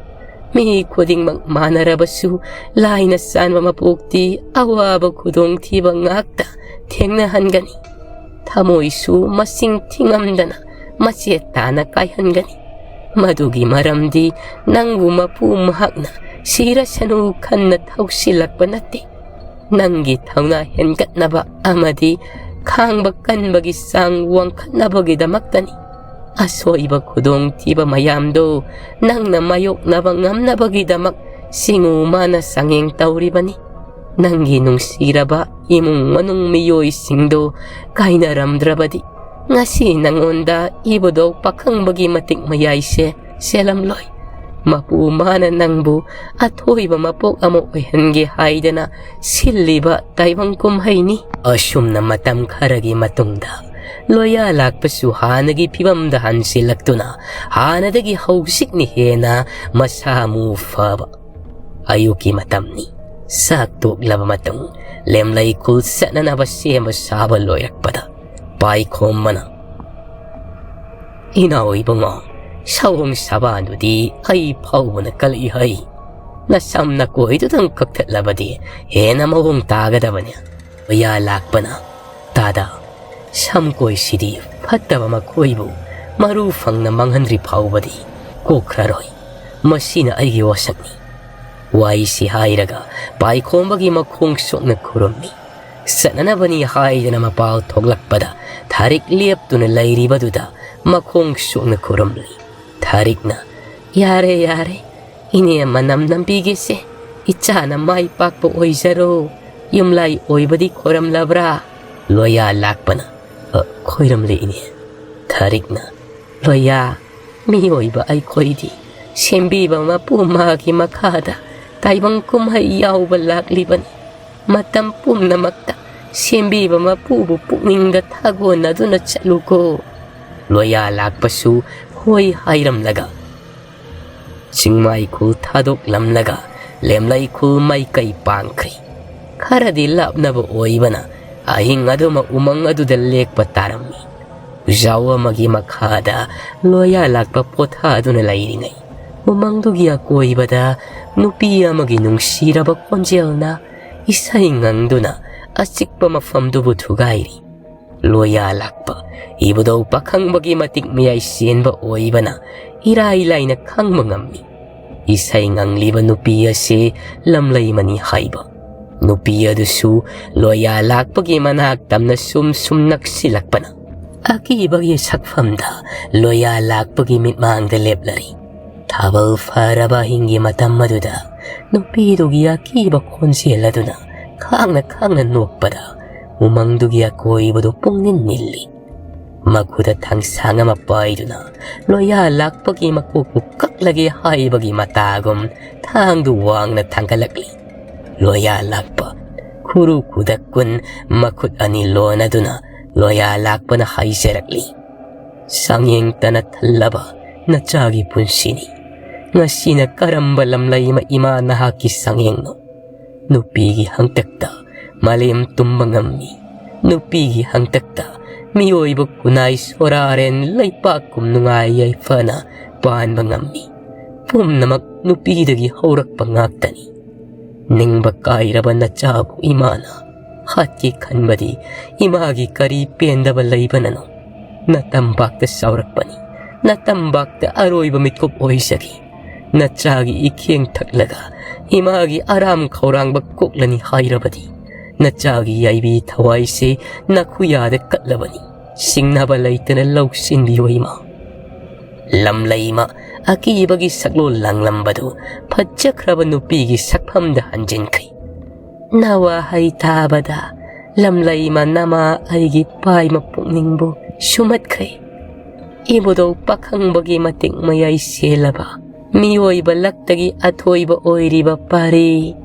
ꯃꯤ ꯈꯨꯗꯤꯡꯃꯛ ꯃꯥꯟꯅꯔꯕꯁꯨ, ꯂꯥꯏꯅ ꯆꯥꯟꯕ ꯃꯄꯣꯛꯇꯤ ꯑꯋꯥꯕ ꯈꯨꯗꯣꯡꯊꯤꯕ ꯉꯥꯛꯇ ꯊꯦꯡꯅꯍꯟꯒꯅꯤ꯫ ꯊꯃꯣꯏꯁꯨ ꯃꯁꯤꯡ ꯊꯤꯉꯝꯗꯅ ꯃꯆꯦꯠ ꯇꯥꯅ ꯀꯥꯏꯍꯟꯒꯅꯤ꯫ ꯃꯗꯨꯒꯤ ꯃꯔꯝꯗꯤ ꯅꯪꯕꯨ ꯃꯄꯨ ꯃꯍꯥꯛꯅ ꯁꯤꯔꯁꯅꯨ ꯈꯟꯅ ꯊꯧꯁꯤꯜꯂꯛꯄ ꯅꯠꯇꯦ꯫ ꯅꯪꯒꯤ ꯊꯧꯅꯥ ꯍꯦꯟꯒꯠꯅꯕ ꯑꯃꯗꯤ ꯈꯥꯡꯕ ꯀꯟꯕꯒꯤ ꯆꯥꯡ ꯋꯥꯡꯈꯠꯅꯕꯒꯤꯗꯃꯛꯇꯅꯤ"꯫ ꯑꯁꯣꯏꯕ ꯈꯨꯗꯣꯡꯊꯤꯕ ꯃꯌꯥꯝꯗꯨ ꯅꯪꯅ ꯃꯥꯌꯣꯛꯅꯕ ꯉꯝꯅꯕꯒꯤꯗꯃꯛ ꯁꯤꯡꯎ ꯃꯥꯅ ꯆꯥꯡꯌꯦꯡ ꯇꯧꯔꯤꯕꯅꯤ꯫ ꯅꯪꯒꯤ ꯅꯨꯡꯁꯤꯔꯕ ꯏꯃꯨꯡ ꯃꯅꯨꯡ ꯃꯤꯑꯣꯏꯁꯤꯡꯗꯨ ꯀꯥꯏꯅꯔꯝꯗ꯭ꯔꯕꯗꯤ ꯉꯁꯤ ꯅꯪꯉꯣꯟꯗ ꯏꯕꯨꯙꯧ ꯄꯥꯈꯪꯕꯒꯤ ꯃꯇꯤꯛ ꯃꯌꯥꯏꯁꯦ ꯆꯦꯜꯂꯝꯂꯣꯏ꯫ ꯃꯄꯨ ꯃꯥꯅ ꯅꯪꯕꯨ ꯑꯊꯣꯏꯕ ꯃꯄꯣꯛ ꯑꯃ ꯑꯣꯏꯍꯟꯒꯦ ꯍꯥꯏꯗꯅ ꯁꯤꯜꯂꯤꯕ ꯇꯥꯏꯕꯪ ꯀꯨꯝꯍꯩꯅꯤ꯫ ꯑꯁꯨꯝꯅ ꯃꯇꯝ ꯈꯔꯒꯤ ꯃꯇꯨꯡꯗ ꯂꯣꯌꯥ ꯂꯥꯛꯄꯁꯨ ꯍꯥꯟꯅꯒꯤ ꯐꯤꯕꯝꯗ ꯍꯟꯁꯤꯜꯂꯛꯇꯨꯅ ꯍꯥꯟꯅꯗꯒꯤ ꯍꯧꯖꯤꯛꯅ ꯍꯦꯟꯅ ꯃꯁꯥ ꯃꯎ ꯐꯕ ꯑꯌꯨꯛꯀꯤ ꯃꯇꯝꯅꯤ꯫ ꯆꯥꯛ ꯇꯣꯛꯂꯕ ꯃꯇꯨꯡ ꯂꯦꯝꯂꯩ ꯈꯨꯜ ꯆꯠꯅꯅꯕ ꯁꯦꯝꯕ ꯁꯥꯕ ꯂꯣꯏꯔꯛꯄꯗ ꯄꯥꯏꯈꯣꯝꯕꯅ, "ꯏꯅꯥꯎ ꯏꯕꯨꯡꯉꯣ, ꯁꯑꯣꯡ ꯁꯥꯕꯥꯟꯗꯨꯗꯤ ꯑꯩ ꯐꯥꯎꯕꯅ ꯀꯜꯂꯛꯏ ꯍꯩ꯫ ꯅꯁꯝ ꯅꯀꯣꯏꯗꯨꯗꯪ ꯀꯛꯊꯠꯂꯕꯗꯤ ꯍꯦꯟꯅ ꯃꯑꯣꯡ ꯇꯥꯒꯗꯕꯅꯤ꯫" ꯂꯣꯌꯥ ꯂꯥꯛꯄꯅ, "ꯇꯥꯗ, ꯁꯝꯀꯣꯏꯁꯤꯗꯤ ꯐꯠꯇꯕ ꯃꯈꯣꯏꯕꯨ ꯃꯔꯨ ꯐꯪꯅ ꯃꯥꯡꯍꯟꯗ꯭ꯔꯤ ꯐꯥꯎꯕꯗꯤ ꯀꯣꯛꯈ꯭ꯔꯔꯣꯏ꯫ ꯃꯁꯤꯅ ꯑꯩꯒꯤ ꯋꯥꯁꯛꯅꯤ꯫" ꯋꯥꯍꯩꯁꯤ ꯍꯥꯏꯔꯒ ꯄꯥꯏꯈꯣꯝꯕꯒꯤ ꯃꯈꯣꯡ ꯁꯣꯛꯅ ꯈꯨꯔꯨꯝꯃꯤ꯫ ꯆꯠꯅꯅꯕꯅꯤ ꯍꯥꯏꯗꯅ ꯃꯄꯥꯜ ꯊꯣꯛꯂꯛꯄꯗ ꯊꯥꯔꯤꯛ ꯂꯦꯞꯇꯨꯅ ꯂꯩꯔꯤꯕꯗꯨꯗ ꯃꯈꯣꯡ ꯁꯣꯛꯅ ꯈꯨꯔꯨꯝꯂꯤ꯫ ꯊꯥꯔꯤꯛꯅ, "ꯌꯥꯔꯦ, ꯌꯥꯔꯦ, ꯏꯅꯦ ꯃꯅꯝ ꯅꯝꯕꯤꯒꯦꯁꯦ, ꯏꯆꯥꯅ ꯃꯥꯏ ꯄꯥꯛꯄ ꯑꯣꯏꯖꯔꯣ꯫ ꯌꯨꯝꯂꯥꯏ ꯑꯣꯏꯕꯗꯤ ꯈꯣꯏꯔꯝꯂꯕ꯭ꯔꯥ?" ꯂꯣꯌꯥ ꯂꯥꯛꯄꯅ, "ꯑ, ꯈꯣꯏꯔꯝꯂꯦ ꯏꯅꯦ꯫" ꯊꯥꯔꯤꯛꯅ, "ꯂꯣꯌꯥ, ꯃꯤꯑꯣꯏꯕ ꯑꯩꯈꯣꯏꯗꯤ ꯁꯦꯝꯕꯤꯕ ꯃꯄꯨ ꯃꯥꯒꯤ ꯃꯈꯥꯗ ꯇꯥꯏꯕꯪ ꯀꯨꯝꯍꯩ ꯌꯥꯎꯕ ꯂꯥꯛꯂꯤꯕꯅꯤ꯫ ꯃꯇꯝ ꯄꯨꯝꯅꯃꯛꯇ ꯁꯦꯝꯕꯤꯕ ꯃꯄꯨꯕꯨ ꯄꯨꯛꯅꯤꯡꯗ ꯊꯥꯒꯣꯟꯅꯗꯨꯅ ꯆꯠꯂꯨꯀꯣ꯫" ꯂꯣꯌꯥ ꯂꯥꯛꯄꯁꯨ ꯍꯣꯏ ꯍꯥꯏꯔꯝꯂꯒ ꯆꯤꯡꯃꯥꯏ ꯈꯨꯜ ꯊꯥꯗꯣꯛꯂꯝꯂꯒ ꯂꯦꯝꯂꯩ ꯈꯨꯜ ꯃꯥꯏꯀꯩ ꯄꯥꯡꯈ꯭ꯔꯤ꯫ ꯈꯔꯗꯤ ꯂꯥꯞꯅꯕ ꯑꯣꯏꯕꯅ ꯑꯍꯤꯡ ꯑꯗꯨꯃꯛ ꯎꯃꯪ ꯑꯗꯨꯗ ꯂꯦꯛꯄ ꯇꯥꯔꯝꯃꯤ꯫ ꯎꯖꯥꯎ ꯑꯃꯒꯤ ꯃꯈꯥꯗ ꯂꯣꯌꯥ ꯂꯥꯛꯄ ꯄꯣꯊꯥꯗꯨꯅ ꯂꯩꯔꯤꯉꯩ, ꯎꯃꯪꯗꯨꯒꯤ ꯑꯀꯣꯏꯕꯗ ꯅꯨꯄꯤ ꯑꯃꯒꯤ ꯅꯨꯡꯁꯤꯔꯕ ꯈꯣꯟꯖꯦꯜꯅ ꯏꯁꯩ ꯉꯪꯗꯨꯅ ꯑꯆꯤꯛꯄ ꯃꯐꯝꯗꯨꯕꯨ ꯊꯨꯒꯥꯏꯔꯤ꯫ ꯂꯣꯌꯥ ꯂꯥꯛꯄ ꯏꯕꯨꯙꯧ ꯄꯥꯈꯪꯕꯒꯤ ꯃꯇꯤꯛ ꯃꯌꯥꯏ ꯆꯦꯟꯕ ꯑꯣꯏꯕꯅ ꯏꯔꯥꯏ ꯂꯥꯏꯅ ꯈꯪꯕ ꯉꯝꯃꯤ꯫ ꯏꯁꯩ ꯉꯪꯂꯤꯕ ꯅꯨꯄꯤ ꯑꯁꯤ ꯂꯝꯂꯩꯃꯅꯤ ꯍꯥꯏꯕ꯫ ꯅꯨꯄꯤ ꯑꯗꯨꯁꯨ ꯂꯣꯌꯥ ꯂꯥꯛꯄꯒꯤ ꯃꯅꯥꯛ ꯇꯝꯅ ꯁꯨꯝ ꯁꯨꯝ ꯅꯛꯁꯤꯜꯂꯛꯄꯅ ꯑꯀꯤꯕꯒꯤ ꯁꯛꯐꯝꯗ ꯂꯣꯌꯥ ꯂꯥꯛꯄꯒꯤ ꯃꯤꯠꯃꯥꯡꯗ ꯂꯦꯞꯂꯔꯤ꯫ ꯊꯥꯕꯜ ꯐꯔꯕ ꯑꯍꯤꯡꯒꯤ ꯃꯇꯝ ꯑꯗꯨꯗ ꯅꯨꯄꯤꯗꯨꯒꯤ ꯑꯀꯤꯕ ꯈꯣꯟꯖꯦꯜ ꯑꯗꯨꯅ ꯈꯥꯡꯅ ꯈꯥꯡꯅ ꯅꯣꯛꯄꯗ ꯎꯃꯪꯗꯨꯒꯤ ꯑꯀꯣꯏꯕꯗꯨ ꯄꯨꯡꯅꯤꯟ ꯅꯤꯜꯂꯤ꯫ ꯃꯈꯨꯗ ꯊꯥꯡꯁꯥꯡ ꯑꯃ ꯄꯥꯏꯗꯨꯅ ꯂꯣꯌꯥ ꯂꯥꯛꯄꯒꯤ ꯃꯀꯣꯛꯄꯨ ꯀꯛꯂꯒꯦ ꯍꯥꯏꯕꯒꯤ ꯃꯇꯥꯒꯨꯝ ꯊꯥꯡꯗꯨ ꯋꯥꯡꯅ ꯊꯥꯡꯒꯠꯂꯛꯂꯤ꯫ ꯂꯣꯌꯥ ꯂꯥꯛꯄ ꯈꯨꯔꯨ ꯈꯨꯗꯛ ꯀꯨꯟ ꯃꯈꯨꯠ ꯑꯅꯤ ꯂꯣꯟꯅꯗꯨꯅ ꯂꯣꯌꯥ ꯂꯥꯛꯄꯅ ꯍꯥꯏꯖꯔꯛꯂꯤ, "ꯆꯥꯡꯌꯦꯡꯇꯅ ꯊꯜꯂꯕ ꯅꯆꯥꯒꯤ ꯄꯨꯟꯁꯤꯅꯤ꯫ ꯉꯁꯤꯅ ꯀꯔꯝꯕ ꯂꯝꯂꯩꯃ ꯏꯃꯥ ꯅꯍꯥꯛꯀꯤ ꯆꯥꯡꯌꯦꯡꯅꯣ?" ꯅꯨꯄꯤꯒꯤ ꯍꯪꯇꯛꯇ ꯃꯥꯂꯦꯝ ꯇꯨꯝꯕ ꯉꯝꯃꯤ꯫ ꯅꯨꯄꯤꯒꯤ ꯍꯪꯇꯛꯇ ꯃꯤꯑꯣꯏꯕ ꯈꯨꯟꯅꯥꯏ ꯁꯣꯔꯥꯔꯦꯟ ꯂꯩꯄꯥꯛꯀꯨꯝ ꯅꯨꯡꯉꯥꯏ ꯌꯥꯏꯐꯅ ꯄꯥꯟꯕ ꯉꯝꯃꯤ꯫ ꯄꯨꯝꯅꯃꯛ ꯅꯨꯄꯤꯗꯒꯤ ꯍꯧꯔꯛꯄ ꯉꯥꯛꯇꯅꯤ꯫ ꯅꯤꯡꯕ ꯀꯥꯏꯔꯕ ꯅꯆꯥꯕꯨ ꯏꯃꯥꯅ ꯍꯥꯠꯀꯦ ꯈꯟꯕꯗꯤ ꯏꯃꯥꯒꯤ ꯀꯔꯤ ꯄꯦꯟꯗꯕ ꯂꯩꯕꯅꯅꯣ? ꯅꯇꯝꯄꯥꯛꯇ ꯆꯥꯎꯔꯛꯄꯅꯤ꯫ ꯅꯇꯝꯄꯥꯛꯇ ꯑꯔꯣꯏꯕ ꯃꯤꯀꯨꯞ ꯑꯣꯏꯖꯈꯤ꯫ ꯅꯆꯥꯒꯤ ꯏꯈꯦꯡ ꯊꯛꯂꯒ ꯏꯃꯥꯒꯤ ꯑꯔꯥꯝ ꯈꯧꯔꯥꯡꯕ ꯀꯣꯛꯂꯅꯤ ꯍꯥꯏꯔꯕꯗꯤ ꯅꯆꯥꯒꯤ ꯌꯥꯏꯕꯤ ꯊꯋꯥꯏꯁꯦ ꯅꯈꯨꯌꯥꯗ ꯀꯠꯂꯕꯅꯤ꯫ ꯁꯤꯡꯅꯕ ꯂꯩꯇꯅ ꯂꯧꯁꯤꯟꯕꯤꯌꯨ ꯏꯃꯥ꯫ ꯂꯝꯂꯩꯃ ꯑꯀꯤꯕꯒꯤ ꯁꯛꯂꯣꯟ ꯂꯥꯡꯂꯝꯕꯗꯨ ꯐꯖꯈ꯭ꯔꯕ ꯅꯨꯄꯤꯒꯤ ꯁꯛꯐꯝꯗ ꯍꯟꯖꯤꯟꯈꯤ꯫ ꯅꯋꯥꯍꯩ ꯇꯥꯕꯗ ꯂꯝꯂꯩꯃ ꯅꯃꯥ ꯑꯩꯒꯤ ꯄꯥꯏꯃ ꯄꯨꯛꯅꯤꯡꯕꯨ ꯁꯨꯝꯍꯠꯈꯩ꯫ ꯏꯕꯨꯙꯧ ꯄꯥꯈꯪꯕꯒꯤ ꯃꯇꯤꯛ ꯃꯌꯥꯏ ꯁꯦꯜꯂꯕ ꯃꯤꯑꯣꯏꯕ ꯂꯛꯇꯒꯤ ꯑꯊꯣꯏꯕ ꯑꯣꯏꯔꯤꯕ ꯄꯥꯔꯤ,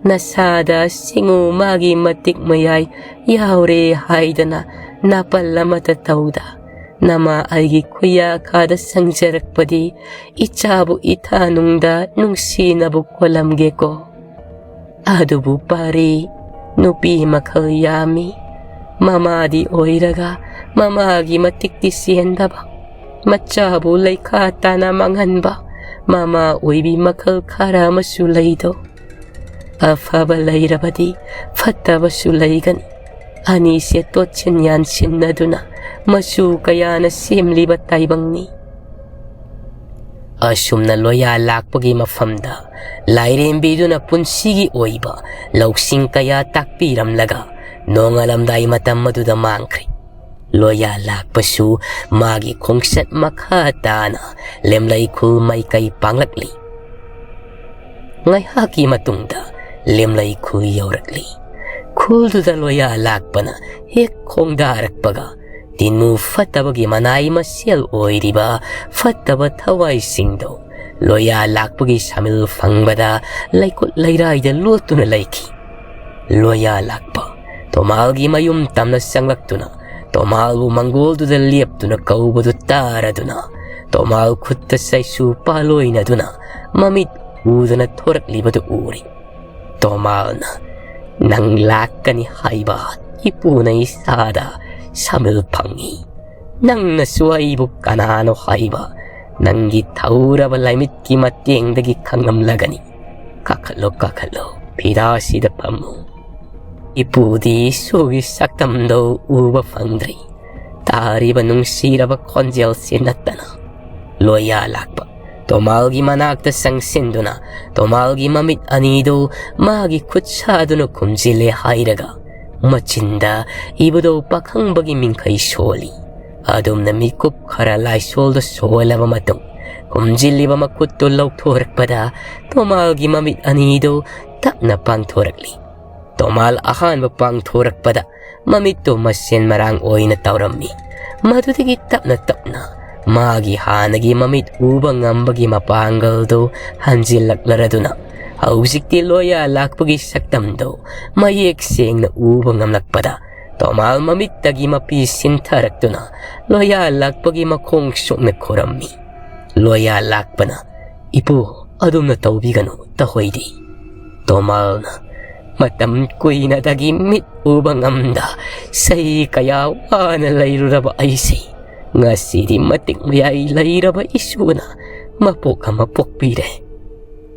ꯅꯁꯥꯗ ꯁꯤꯡꯉꯨ ꯃꯥꯒꯤ ꯃꯇꯤꯛ ꯃꯌꯥꯏ ꯌꯥꯎꯔꯦ ꯍꯥꯏꯗꯅ ꯅꯥꯄꯜ ꯑꯃꯇ ꯇꯧꯗ ꯅꯃꯥ ꯑꯩꯒꯤ ꯈꯨꯌꯥꯈꯥꯗ ꯁꯪꯖꯔꯛꯄꯗꯤ ꯏꯆꯥꯕꯨ ꯏꯊꯥꯅꯨꯡꯗ ꯅꯨꯡꯁꯤꯅꯕꯨ ꯀꯣꯜꯂꯝꯒꯦꯀꯣ꯫ ꯑꯗꯨꯕꯨ ꯄꯥꯔꯤ, ꯅꯨꯄꯤ ꯃꯈꯜ ꯌꯥꯝꯃꯤ꯫ ꯃꯃꯥꯗꯤ ꯑꯣꯏꯔꯒ ꯃꯃꯥꯒꯤ ꯃꯇꯤꯛꯇꯤ ꯆꯦꯟꯗꯕ, ꯃꯆꯥꯕꯨ ꯂꯩꯈꯥ ꯇꯥꯅ ꯃꯥꯡꯍꯟꯕ ꯃꯃꯥ ꯑꯣꯏꯕꯤ ꯃꯈꯜ ꯈꯔ ꯑꯃꯁꯨ ꯂꯩꯗꯣ꯫ ꯑꯐꯕ ꯂꯩꯔꯕꯗꯤ ꯐꯠꯇꯕꯁꯨ ꯂꯩꯒꯅꯤ꯫ ꯑꯅꯤꯁꯦ ꯇꯣꯠꯁꯤꯟ ꯌꯥꯟꯁꯤꯟꯅꯗꯨꯅ ꯃꯆꯨ ꯀꯌꯥꯅ ꯁꯦꯝꯂꯤꯕ ꯇꯥꯏꯕꯪꯅꯤ꯫ ꯑꯁꯨꯝꯅ ꯂꯣꯌꯥ ꯂꯥꯛꯄꯒꯤ ꯃꯐꯝꯗ ꯂꯥꯏꯔꯦꯝꯕꯤꯗꯨꯅ ꯄꯨꯟꯁꯤꯒꯤ ꯑꯣꯏꯕ ꯂꯧꯁꯤꯡ ꯀꯌꯥ ꯇꯥꯛꯄꯤꯔꯝꯂꯒ ꯅꯣꯡꯉꯥꯜꯂꯝꯗꯥꯏ ꯃꯇꯝ ꯑꯗꯨꯗ ꯃꯥꯡꯈ꯭ꯔꯦ꯫ ꯂꯣꯌꯥ ꯂꯥꯛꯄꯁꯨ ꯃꯥꯒꯤ ꯈꯣꯡꯆꯠ ꯃꯈꯥ ꯇꯥꯅ ꯂꯦꯝꯂꯩ ꯈꯨꯜ ꯃꯥꯏꯀꯩ ꯄꯥꯡꯂꯛꯂꯤ꯫ ꯉꯥꯏꯍꯥꯛꯀꯤ ꯃꯇꯨꯡꯗ ꯂꯦꯝꯂꯩ ꯈꯨꯜ ꯌꯧꯔꯛꯂꯤ꯫ ꯈꯨꯜꯗꯨꯗ ꯂꯣꯌꯥ ꯂꯥꯛꯄꯅ ꯍꯦꯛ ꯈꯣꯡꯗꯥꯔꯛꯄꯒ, ꯇꯤꯟꯃꯨ ꯐꯠꯇꯕꯒꯤ ꯃꯅꯥꯏ ꯃꯁꯦꯜ ꯑꯣꯏꯔꯤꯕ ꯐꯠꯇꯕ ꯊꯋꯥꯏꯁꯤꯡꯗꯣ ꯂꯣꯌꯥ ꯂꯥꯛꯄꯒꯤ ꯁꯥꯃꯤꯜ ꯐꯪꯕꯗ ꯂꯩꯀꯨꯠ ꯂꯩꯔꯥꯏꯗ ꯂꯣꯠꯇꯨꯅ ꯂꯩꯈꯤ꯫ ꯂꯣꯌꯥ ꯂꯥꯛꯄ ꯇꯣꯃꯥꯜꯒꯤ ꯃꯌꯨꯝ ꯇꯝꯅ ꯆꯪꯂꯛꯇꯨꯅ, ꯇꯣꯃꯥꯜꯕꯨ ꯃꯪꯒꯣꯜꯗꯨꯗ ꯂꯦꯞꯇꯨꯅ ꯀꯧꯕꯗꯨ ꯇꯥꯔꯗꯨꯅ, ꯇꯣꯃꯥꯜ ꯈꯨꯠꯇ ꯆꯩꯁꯨ ꯄꯥꯂꯣꯏꯅꯗꯨꯅ ꯃꯃꯤꯠ ꯎꯗꯅ ꯊꯣꯔꯛꯂꯤꯕꯗꯨ ꯎꯔꯤ꯫ ꯇꯣꯃꯥꯜꯅ, "ꯅꯪ ꯂꯥꯛꯀꯅꯤ ꯍꯥꯏꯕ ꯏꯄꯨꯅ ꯏꯁꯥꯗ ꯁꯥꯃꯤꯜ ꯐꯪꯉꯤ꯫ ꯅꯪꯅꯁꯨ ꯑꯩꯕꯨ ꯀꯅꯥꯅꯣ ꯍꯥꯏꯕ ꯅꯪꯒꯤ ꯊꯧꯔꯕ ꯂꯥꯏꯃꯤꯠꯀꯤ ꯃꯇꯦꯡꯗꯒꯤ ꯈꯪꯂꯝꯂꯒꯅꯤ꯫ ꯀꯥꯈꯠꯂꯣ, ꯀꯥꯈꯠꯂꯣ, ꯐꯤꯔꯥꯁꯤꯗ ꯐꯝꯃꯨ꯫ ꯏꯄꯨꯗꯤ ꯏꯁꯨꯒꯤ ꯁꯛꯇꯝꯗꯣ ꯎꯕ ꯐꯪꯗ꯭ꯔꯤ꯫ ꯇꯥꯔꯤꯕ ꯅꯨꯡꯁꯤꯔꯕ ꯈꯣꯟꯖꯦꯜꯁꯤ ꯅꯠꯇꯅ꯫" ꯂꯣꯌꯥ ꯂꯥꯛꯄ ꯇꯣꯃꯥꯜꯒꯤ ꯃꯅꯥꯛꯇ ꯆꯪꯁꯤꯟꯗꯨꯅ, ꯇꯣꯃꯥꯜꯒꯤ ꯃꯃꯤꯠ ꯑꯅꯤꯗꯨ ꯃꯥꯒꯤ ꯈꯨꯠꯁꯥꯗꯨꯅ ꯈꯨꯝꯖꯤꯜꯂꯦ ꯍꯥꯏꯔꯒ, ꯃꯆꯤꯟꯗ ꯏꯕꯗꯧ ꯄꯥꯈꯪꯕꯒꯤ ꯃꯤꯡꯈꯩ ꯁꯣꯜꯂꯤ꯫ ꯑꯗꯨꯝꯅ ꯃꯤꯀꯨꯞ ꯈꯔ ꯂꯥꯏꯁꯣꯜꯗ ꯁꯣꯜꯂꯕ ꯃꯇꯨꯡ, ꯈꯨꯝꯖꯤꯜꯂꯤꯕ ꯃꯈꯨꯠꯇꯨ ꯂꯧꯊꯣꯔꯛꯄꯗ, ꯇꯣꯃꯥꯜꯒꯤ ꯃꯃꯤꯠ ꯑꯅꯤꯗꯨ ꯇꯞꯅ ꯄꯥꯡꯊꯣꯔꯛꯂꯤ꯫ ꯇꯣꯃꯥꯜ ꯑꯍꯥꯟꯕ ꯄꯥꯡꯊꯣꯔꯛꯄꯗ, ꯃꯃꯤꯠꯇꯨ ꯃꯁꯦꯟ ꯃꯔꯥꯡ ꯑꯣꯏꯅ ꯇꯧꯔꯝꯃꯤ꯫ ꯃꯗꯨꯗꯒꯤ ꯇꯞꯅ ꯇꯞꯅ ꯃꯥꯒꯤ ꯍꯥꯟꯅꯒꯤ ꯃꯃꯤꯠ ꯎꯕ ꯉꯝꯕꯒꯤ ꯃꯄꯥꯡꯒꯜꯗꯨ ꯍꯟꯖꯤꯜꯂꯛꯂꯔꯗꯨꯅ, ꯍꯧꯖꯤꯛꯇꯤ ꯂꯣꯌꯥ ꯂꯥꯛꯄꯒꯤ ꯁꯛꯇꯝꯗꯨ ꯃꯌꯦꯛ ꯁꯦꯡꯅ ꯎꯕ ꯉꯝꯂꯛꯄꯗ, ꯇꯣꯃꯥꯜ ꯃꯃꯤꯠꯇꯒꯤ ꯃꯄꯤ ꯁꯤꯟꯊꯔꯛꯇꯨꯅ ꯂꯣꯌꯥ ꯂꯥꯛꯄꯒꯤ ꯃꯈꯣꯡ ꯁꯣꯛꯅ ꯈꯨꯔꯝꯃꯤ꯫ ꯂꯣꯌꯥ ꯂꯥꯛꯄꯅ, "ꯏꯄꯨ, ꯑꯗꯨꯝꯅ ꯇꯧꯕꯤꯒꯅꯨ, ꯇꯍꯣꯏꯗꯤ꯫" ꯇꯣꯃꯥꯜꯅ, "ꯃꯇꯝ ꯀꯨꯏꯅꯗꯒꯤ ꯃꯤꯠ ꯎꯕ ꯉꯝꯗ ꯆꯍꯤ ꯀꯌꯥ ꯋꯥꯅ ꯂꯩꯔꯨꯔꯕ ꯑꯩꯁꯦ ꯉꯁꯤꯗꯤ ꯃꯇꯤꯛ ꯃꯌꯥꯏ ꯂꯩꯔꯕ ꯏꯁꯨꯅ ꯃꯄꯣꯛ ꯑꯃ ꯄꯣꯛꯄꯤꯔꯦ꯫"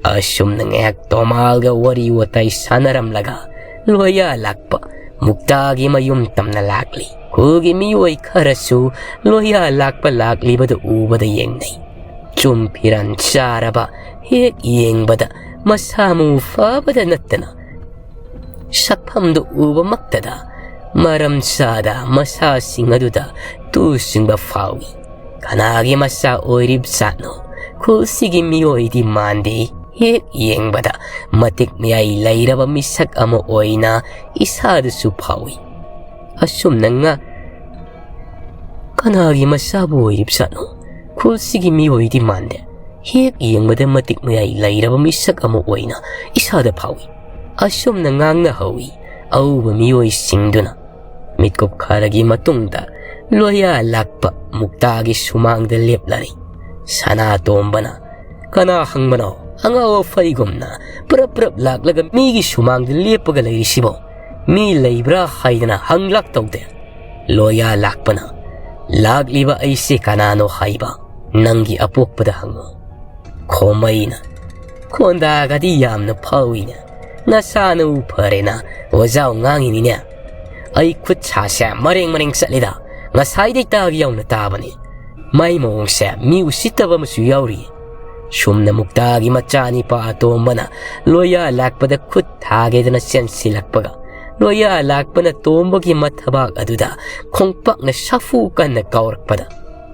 ꯑꯁꯨꯝꯅ ꯉꯥꯏꯍꯥꯛ ꯇꯣꯃꯥꯜꯒ ꯋꯥꯔꯤ ꯋꯥꯇꯥꯏ ꯁꯥꯟꯅꯔꯝꯂꯒ ꯂꯣꯌꯥ ꯂꯥꯛꯄ ꯃꯨꯛꯇꯥꯒꯤ ꯃꯌꯨꯝ ꯇꯝꯅ ꯂꯥꯛꯂꯤ꯫ ꯈꯨꯜꯒꯤ ꯃꯤꯑꯣꯏ ꯈꯔꯁꯨ ꯂꯣꯌꯥ ꯂꯥꯛꯄ ꯂꯥꯛꯂꯤꯕꯗꯨ ꯎꯕꯗ ꯌꯦꯡꯅꯩ꯫ ꯆꯨꯝ ꯐꯤꯔꯥꯟ ꯆꯥꯔꯕ, ꯍꯦꯛ ꯌꯦꯡꯕꯗ ꯃꯁꯥ ꯃꯎ ꯐꯕꯗ ꯅꯠꯇꯅ ꯁꯛꯐꯝꯗꯨ ꯎꯕꯃꯛꯇꯗ ꯃꯔꯝ ꯆꯥꯗ ꯃꯁꯥꯁꯤꯡ ꯑꯗꯨꯗ ꯇꯨ ꯆꯤꯡꯕ ꯐꯥꯎꯏ꯫ ꯀꯅꯥꯒꯤ ꯃꯆꯥ ꯑꯣꯏꯔꯤꯕꯖꯥꯠꯅꯣ? ꯈꯨꯜꯁꯤꯒꯤ ꯃꯤꯑꯣꯏꯗꯤ ꯃꯥꯟꯗꯦ꯫ ꯍꯦꯛ ꯌꯦꯡꯕꯗ ꯃꯇꯤꯛ ꯃꯌꯥꯏ ꯂꯩꯔꯕ ꯃꯤꯁꯛ ꯑꯃ ꯑꯣꯏꯅ ꯏꯁꯥꯗꯁꯨ ꯐꯥꯎꯏ꯫ ꯑꯁꯨꯝꯅ ꯉꯥ-, ꯀꯅꯥꯒꯤ ꯃꯆꯥꯕꯨ ꯑꯣꯏꯔꯤꯕꯖꯥꯠꯅꯣ? ꯈꯨꯜꯁꯤꯒꯤ ꯃꯤꯑꯣꯏꯗꯤ ꯃꯥꯟꯗꯦ꯫ ꯍꯦꯛ ꯌꯦꯡꯕꯗ ꯃꯇꯤꯛ ꯃꯌꯥꯏ ꯂꯩꯔꯕ ꯃꯤꯁꯛ ꯑꯃ ꯑꯣꯏꯅ ꯏꯁꯥꯗ ꯐꯥꯎꯏ꯫ ꯑꯁꯨꯝꯅ ꯉꯥꯡꯅꯍꯧꯏ ꯑꯎꯕ ꯃꯤꯑꯣꯏꯁꯤꯡꯗꯨꯅ꯫ ꯃꯤꯠꯀꯨꯞ ꯈꯔꯒꯤ ꯃꯇꯨꯡꯗ ꯂꯣꯌꯥ ꯂꯥꯛꯄ ꯃꯨꯛꯇꯥꯒꯤ ꯁꯨꯃꯥꯡꯗ ꯂꯦꯞꯂꯔꯦ꯫ ꯁꯅꯥꯇꯣꯝꯕꯅ, "ꯀꯅꯥ ꯍꯪꯕꯅꯣ? ꯑꯉꯥꯎ ꯑꯐꯩꯒꯨꯝꯅ ꯄ꯭ꯔꯞ ꯄ꯭ꯔꯞ ꯂꯥꯛꯂꯒ ꯃꯤꯒꯤ ꯁꯨꯃꯥꯡꯗ ꯂꯦꯞꯄꯒ ꯂꯩꯔꯤꯁꯤꯕꯣ? ꯃꯤ ꯂꯩꯕ꯭ꯔꯥ ꯍꯥꯏꯗꯅ ꯍꯪꯂꯥꯛ ꯇꯧꯗꯦ?" ꯂꯣꯌꯥ ꯂꯥꯛꯄꯅ, "ꯂꯥꯛꯂꯤꯕ ꯑꯩꯁꯦ ꯀꯅꯥꯅꯣ ꯍꯥꯏꯕ ꯅꯪꯒꯤ ꯑꯄꯣꯛꯄꯗ ꯍꯪꯉꯨ꯫" ꯈꯣꯃꯩꯅ, "ꯈꯣꯟꯗꯥꯒꯗꯤ ꯌꯥꯝꯅ ꯐꯥꯎꯏꯅꯦ꯫ ꯅꯁꯥꯅ ꯎ ꯐꯔꯦꯅ ꯋꯥꯖꯥꯎ ꯉꯥꯡꯉꯤꯅꯤꯅꯦ꯫ ꯑꯩ ꯈꯨꯠ ꯁꯥꯁꯦ ꯃꯔꯦꯡ ꯃꯔꯦꯡ ꯆꯠꯂꯤꯗ꯫ ꯉꯁꯥꯏꯗꯩ ꯇꯥꯒꯦ ꯌꯥꯎꯅ ꯇꯥꯕꯅꯤ꯫ ꯃꯥꯏ ꯃꯑꯣꯡꯁꯦ ꯃꯤ ꯎꯁꯤꯠꯇꯕ ꯑꯃꯁꯨ ꯌꯥꯎꯔꯤ꯫" ꯁꯨꯝꯅ ꯃꯨꯛꯇꯥꯒꯤ ꯃꯆꯥꯅꯤꯄꯥ ꯑꯇꯣꯝꯕꯅ ꯂꯣꯌꯥ ꯂꯥꯛꯄꯗ ꯈꯨꯠ ꯊꯥꯒꯦꯗꯅ ꯆꯦꯟꯁꯤꯜꯂꯛꯄꯒ, ꯂꯣꯌꯥ ꯂꯥꯛꯄꯅ ꯇꯣꯝꯕꯒꯤ ꯃꯊꯕꯥꯛ ꯑꯗꯨꯗ ꯈꯣꯡꯄꯥꯛꯅ ꯁꯥꯐꯨ ꯀꯟꯅ ꯀꯥꯎꯔꯛꯄꯗ,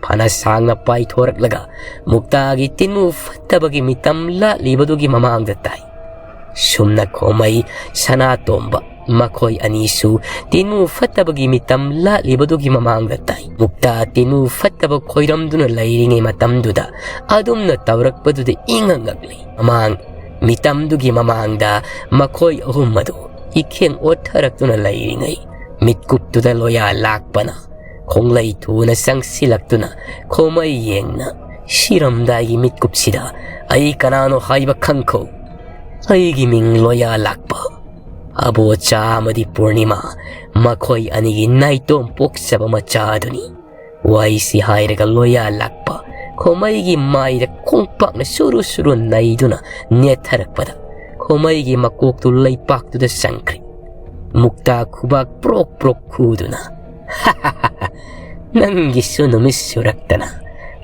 ꯐꯅ ꯁꯥꯡꯅ ꯄꯥꯏꯊꯣꯔꯛꯂꯒ ꯃꯨꯛꯇꯥꯒꯤ ꯇꯤꯟꯃꯨ ꯐꯠꯇꯕꯒꯤ ꯃꯤꯇꯝ ꯂꯥꯠꯂꯤꯕꯗꯨꯒꯤ ꯃꯃꯥꯡꯗ ꯇꯥꯏ꯫ ꯁꯨꯝꯅ ꯈꯣꯃꯩ, ꯁꯅꯥꯇꯣꯝꯕ, ꯃꯈꯣꯏ ꯑꯅꯤꯁꯨ ꯇꯤꯟꯃꯨ ꯐꯠꯇꯕꯒꯤ ꯃꯤꯇꯝ ꯂꯥꯠꯂꯤꯕꯗꯨꯒꯤ ꯃꯃꯥꯡꯗ ꯇꯥꯏ꯫ ꯃꯨꯛꯇꯥ ꯇꯤꯟꯃꯨ ꯐꯠꯇꯕ ꯈꯣꯏꯔꯝꯗꯨꯅ ꯂꯩꯔꯤꯉꯩ ꯃꯇꯝꯗꯨꯗ ꯑꯗꯨꯝꯅ ꯇꯧꯔꯛꯄꯗꯨꯗ ꯏꯉꯛ ꯉꯛꯂꯤ꯫ ꯃꯃꯥꯡ ꯃꯤꯇꯝꯗꯨꯒꯤ ꯃꯃꯥꯡꯗ ꯃꯈꯣꯏ ꯑꯍꯨꯝ ꯑꯗꯨ ꯏꯈꯦꯡ ꯑꯣꯠꯊꯔꯛꯇꯨꯅ ꯂꯩꯔꯤꯉꯩ ꯃꯤꯠꯀꯨꯞꯇꯨꯗ ꯂꯣꯌꯥ ꯂꯥꯛꯄꯅ ꯈꯣꯡꯂꯩ ꯊꯨꯅ ꯆꯪꯁꯤꯜꯂꯛꯇꯨꯅ ꯈꯣꯃꯩ ꯌꯦꯡꯅ, "ꯁꯤꯔꯝꯗꯥꯏꯒꯤ ꯃꯤꯠꯀꯨꯞꯁꯤꯗ ꯑꯩ ꯀꯅꯥꯅꯣ ꯍꯥꯏꯕ ꯈꯪꯈꯣ꯫ ꯑꯩꯒꯤ ꯃꯤꯡ ꯂꯣꯌꯥ ꯂꯥꯛꯄ, ꯑꯕꯣꯆꯥ ꯑꯃꯗꯤ ꯄꯨꯔꯅꯤꯃꯥ, ꯃꯈꯣꯏ ꯑꯅꯤꯒꯤ ꯅꯥꯏꯇꯣꯝ ꯄꯣꯛꯆꯕ ꯃꯆꯥ ꯑꯗꯨꯅꯤ꯫" ꯋꯥꯍꯩꯁꯤ ꯍꯥꯏꯔꯒ ꯂꯣꯌꯥ ꯂꯥꯛꯄ ꯈꯣꯃꯩꯒꯤ ꯃꯥꯏꯗ ꯈꯣꯡꯄꯥꯛꯅ ꯁꯨꯔꯨ ꯁꯨꯔꯨ ꯅꯩꯗꯨꯅ ꯅꯦꯠꯊꯔꯛꯄꯗ ꯈꯣꯃꯩꯒꯤ ꯃꯀꯣꯛꯇꯨ ꯂꯩꯄꯥꯛꯇꯨꯗ ꯆꯪꯈ꯭ꯔꯦ꯫ ꯃꯨꯛꯇꯥ ꯈꯨꯕꯥꯛ ꯄ꯭ꯔꯣꯛ ꯄ꯭ꯔꯣꯛ ꯈꯨꯗꯨꯅ, "ꯅꯪꯒꯤꯁꯨ ꯅꯨꯃꯤꯠ ꯁꯨꯔꯛꯇꯅ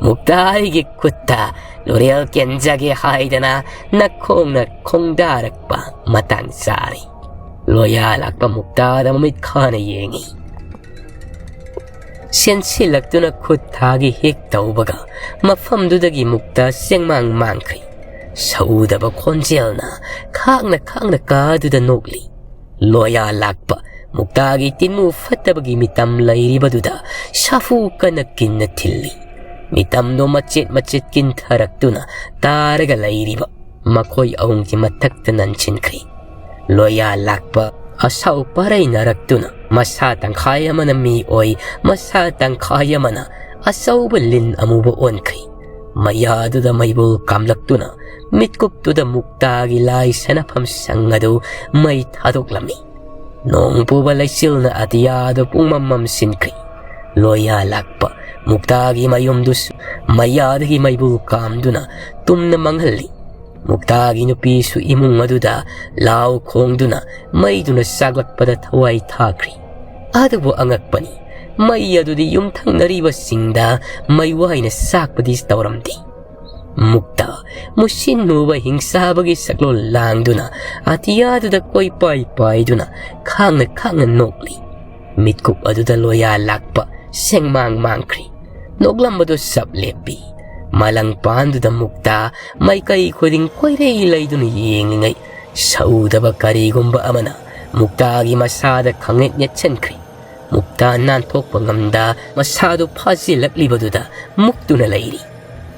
ꯃꯨꯛꯇꯥ ꯑꯩꯒꯤ ꯈꯨꯠꯇ ꯂꯣꯔꯦꯜ ꯀꯦꯟꯖꯒꯦ ꯍꯥꯏꯗꯅ ꯅꯈꯣꯡꯅ ꯈꯣꯡꯗꯥꯔꯛꯄ ꯃꯇꯥꯡ ꯆꯥꯔꯦ꯫ ꯂꯣꯌꯥ ꯂꯥꯛꯄ ꯃꯨꯛꯇꯥꯗ ꯃꯃꯤꯠ ꯈꯥꯅ ꯌꯦꯡꯉꯤ꯫ ꯆꯦꯟꯁꯤꯜꯂꯛꯇꯨꯅ ꯈꯨꯠ ꯊꯥꯒꯤ ꯍꯦꯛ ꯇꯧꯕꯒ ꯃꯐꯝꯗꯨꯗꯒꯤ ꯃꯨꯛꯇꯥ ꯆꯦꯡꯃꯥꯡ ꯃꯥꯡꯈ꯭ꯔꯤ꯫ ꯁꯎꯗꯕ ꯈꯣꯟꯖꯦꯜꯅ ꯈꯥꯡꯅ ꯈꯥꯡꯅ ꯀꯥꯗꯨꯗ ꯅꯣꯛꯂꯤ꯫ ꯂꯣꯌꯥ ꯂꯥꯛꯄ ꯃꯨꯛꯇꯥꯒꯤ ꯇꯤꯟꯃꯨ ꯐꯠꯇꯕꯒꯤ ꯃꯤꯇꯝ ꯂꯩꯔꯤꯕꯗꯨꯗ ꯁꯥꯐꯨ ꯀꯟꯅ ꯀꯤꯟꯅ ꯊꯤꯜꯂꯤ꯫ ꯃꯤꯇꯝꯗꯣ ꯃꯆꯦꯠ ꯃꯆꯦꯠ ꯀꯤꯟꯊꯔꯛꯇꯨꯅ ꯇꯥꯔꯒ ꯂꯩꯔꯤꯕ ꯃꯈꯣꯏ ꯑꯍꯨꯝꯒꯤ ꯃꯊꯛꯇ ꯅꯟꯁꯤꯟꯈ꯭ꯔꯤ꯫ ꯂꯣꯌꯥ ꯂꯥꯛꯄ ꯑꯁꯥꯎ ꯄꯥꯔꯩꯅꯔꯛꯇꯨꯅ ꯃꯁꯥ ꯇꯪꯈꯥꯏ ꯑꯃꯅ ꯃꯤ ꯑꯣꯏ, ꯃꯁꯥ ꯇꯪꯈꯥꯏ ꯑꯃꯅ ꯑꯆꯧꯕ ꯂꯤꯟ ꯑꯃꯨꯕ ꯑꯣꯟꯈ꯭ꯔꯤ꯫ ꯃꯌꯥꯗꯨꯗ ꯃꯩꯕꯨꯜ ꯀꯥꯝꯂꯛꯇꯨꯅ ꯃꯤꯠꯀꯨꯞꯇꯨꯗ ꯃꯨꯛꯇꯥꯒꯤ ꯂꯥꯏ ꯁꯥꯟꯅꯐꯝ ꯁꯪ ꯑꯗꯨ ꯃꯩ ꯊꯥꯗꯣꯛꯂꯝꯃꯤ꯫ ꯅꯣꯡ ꯄꯨꯕ ꯂꯩꯆꯤꯜꯅ ꯑꯇꯤꯌꯥꯗꯨ ꯄꯨꯡꯃꯝ ꯃꯝꯁꯤꯟꯈ꯭ꯔꯤ꯫ ꯂꯣꯌꯥ ꯂꯥꯛꯄ ꯃꯨꯛꯇꯥꯒꯤ ꯃꯌꯨꯝꯗꯨꯁꯨ ꯃꯌꯥꯗꯒꯤ ꯃꯩꯕꯨꯜ ꯀꯥꯝꯗꯨꯅ ꯇꯨꯝꯅ ꯃꯥꯡꯍꯜꯂꯤ꯫ ꯃꯨꯛꯇꯥꯒꯤ ꯅꯨꯄꯤꯁꯨ ꯏꯃꯨꯡ ꯑꯗꯨꯗ ꯂꯥꯎ ꯈꯣꯡꯗꯨꯅ ꯃꯩꯗꯨꯅ ꯆꯥꯛꯂꯛꯄꯗ ꯊꯋꯥꯏ ꯊꯥꯈ꯭ꯔꯤ꯫ ꯑꯗꯨꯕꯨ ꯑꯉꯛꯄꯅꯤ, ꯃꯩ ꯑꯗꯨꯗꯤ ꯌꯨꯝꯊꯪꯅꯔꯤꯕꯁꯤꯡꯗ ꯃꯩ ꯋꯥꯏꯅ ꯆꯥꯛꯄꯗꯤ ꯇꯧꯔꯝꯗꯦ꯫ ꯃꯨꯛꯇ ꯃꯨꯁꯤꯟ ꯃꯨꯕ ꯍꯤꯡꯆꯥꯕꯒꯤ ꯁꯛꯂꯣꯟ ꯂꯥꯡꯗꯨꯅ ꯑꯇꯤꯌꯥꯗꯨꯗ ꯀꯣꯏꯄꯥꯏ ꯄꯥꯏꯗꯨꯅ ꯈꯥꯡꯅ ꯈꯥꯡꯅ ꯅꯣꯛꯂꯤ꯫ ꯃꯤꯠꯀꯨꯞ ꯑꯗꯨꯗ ꯂꯣꯌꯥ ꯂꯥꯛꯄ ꯁꯦꯡꯃꯥꯡ ꯃꯥꯡꯈ꯭ꯔꯤ꯫ ꯅꯣꯛꯂꯝꯕꯗꯨ ꯆꯞ ꯂꯦꯞꯄꯤ꯫ ꯃꯂꯪ ꯄꯥꯟꯗꯨꯗ ꯃꯨꯛꯇ ꯃꯥꯏꯀꯩ ꯈꯨꯗꯤꯡ ꯀꯣꯏꯔꯩ ꯂꯩꯗꯨꯅ ꯌꯦꯡꯂꯤꯉꯩ ꯁꯎꯗꯕ ꯀꯔꯤꯒꯨꯝꯕ ꯑꯃꯅ ꯃꯨꯛꯇꯥꯒꯤ ꯃꯁꯥꯗ ꯈꯪꯉꯦꯠ ꯅꯦꯠꯁꯟꯈ꯭ꯔꯤ꯫ ꯃꯨꯛꯇꯥ ꯅꯥꯟꯊꯣꯛꯄ ꯉꯝꯗ ꯃꯁꯥꯗꯨ ꯐꯥꯖꯤꯜꯂꯛꯂꯤꯕꯗꯨꯗ ꯃꯨꯛꯇꯨꯅ ꯂꯩꯔꯤ꯫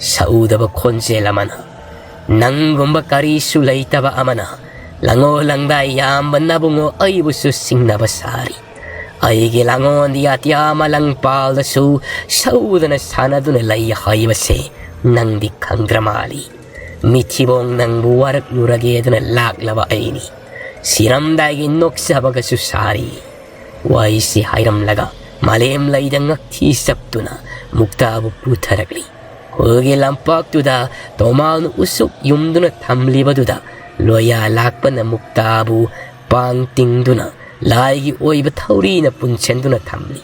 ꯁꯎꯗꯕ ꯈꯣꯟꯖꯦꯜ ꯑꯃꯅ, "ꯅꯪꯒꯨꯝꯕ ꯀꯔꯤꯁꯨ ꯂꯩꯇꯕ ꯑꯃꯅ ꯂꯉꯣ ꯂꯪꯗꯥꯏ ꯌꯥꯝꯕ ꯅꯕꯨꯡꯉꯣ ꯑꯩꯕꯨꯁꯨ ꯁꯤꯡꯅꯕ ꯁꯥꯔꯤ꯫ ꯑꯩꯒꯤ ꯂꯉꯣꯟꯗꯤ ꯑꯇꯤꯌꯥ ꯃꯂꯪ ꯄꯥꯜꯗꯁꯨ ꯁꯎꯗꯅ ꯁꯥꯟꯅꯗꯨꯅ ꯂꯩ ꯍꯥꯏꯕꯁꯦ ꯅꯪꯗꯤ ꯈꯪꯗ꯭ꯔ ꯃꯥꯜꯂꯤ꯫ ꯃꯤꯊꯤꯕꯣꯡ ꯅꯪꯕꯨ ꯋꯥꯔꯛꯂꯨꯔꯒꯦꯗꯅ ꯂꯥꯛꯂꯕ ꯑꯩꯅꯤ꯫ ꯁꯤꯔꯝꯗꯥꯏꯒꯤ ꯅꯣꯛꯆꯕꯒꯁꯨ ꯁꯥꯔꯤ꯫" ꯋꯥꯍꯩꯁꯤ ꯍꯥꯏꯔꯝꯂꯒ ꯃꯥꯂꯦꯝ ꯂꯩꯗ ꯉꯛꯊꯤ ꯆꯞꯇꯨꯅ ꯃꯨꯛꯇꯥꯕꯨ ꯄꯨꯊꯔꯛꯂꯤ꯫ ꯈꯨꯜꯒꯤ ꯂꯝꯄꯥꯛꯇꯨꯗ ꯇꯣꯃꯥꯜꯅ ꯎꯁꯨꯛ ꯌꯨꯝꯗꯨꯅ ꯊꯝꯂꯤꯕꯗꯨꯗ ꯂꯣꯌꯥ ꯂꯥꯛꯄꯅ ꯃꯨꯛꯇꯥꯕꯨ ꯄꯥꯡ ꯇꯤꯡꯗꯨꯅ ꯂꯥꯏꯒꯤ ꯑꯣꯏꯕ ꯊꯧꯔꯤꯅ ꯄꯨꯟꯁꯤꯟꯗꯨꯅ ꯊꯝꯂꯤ꯫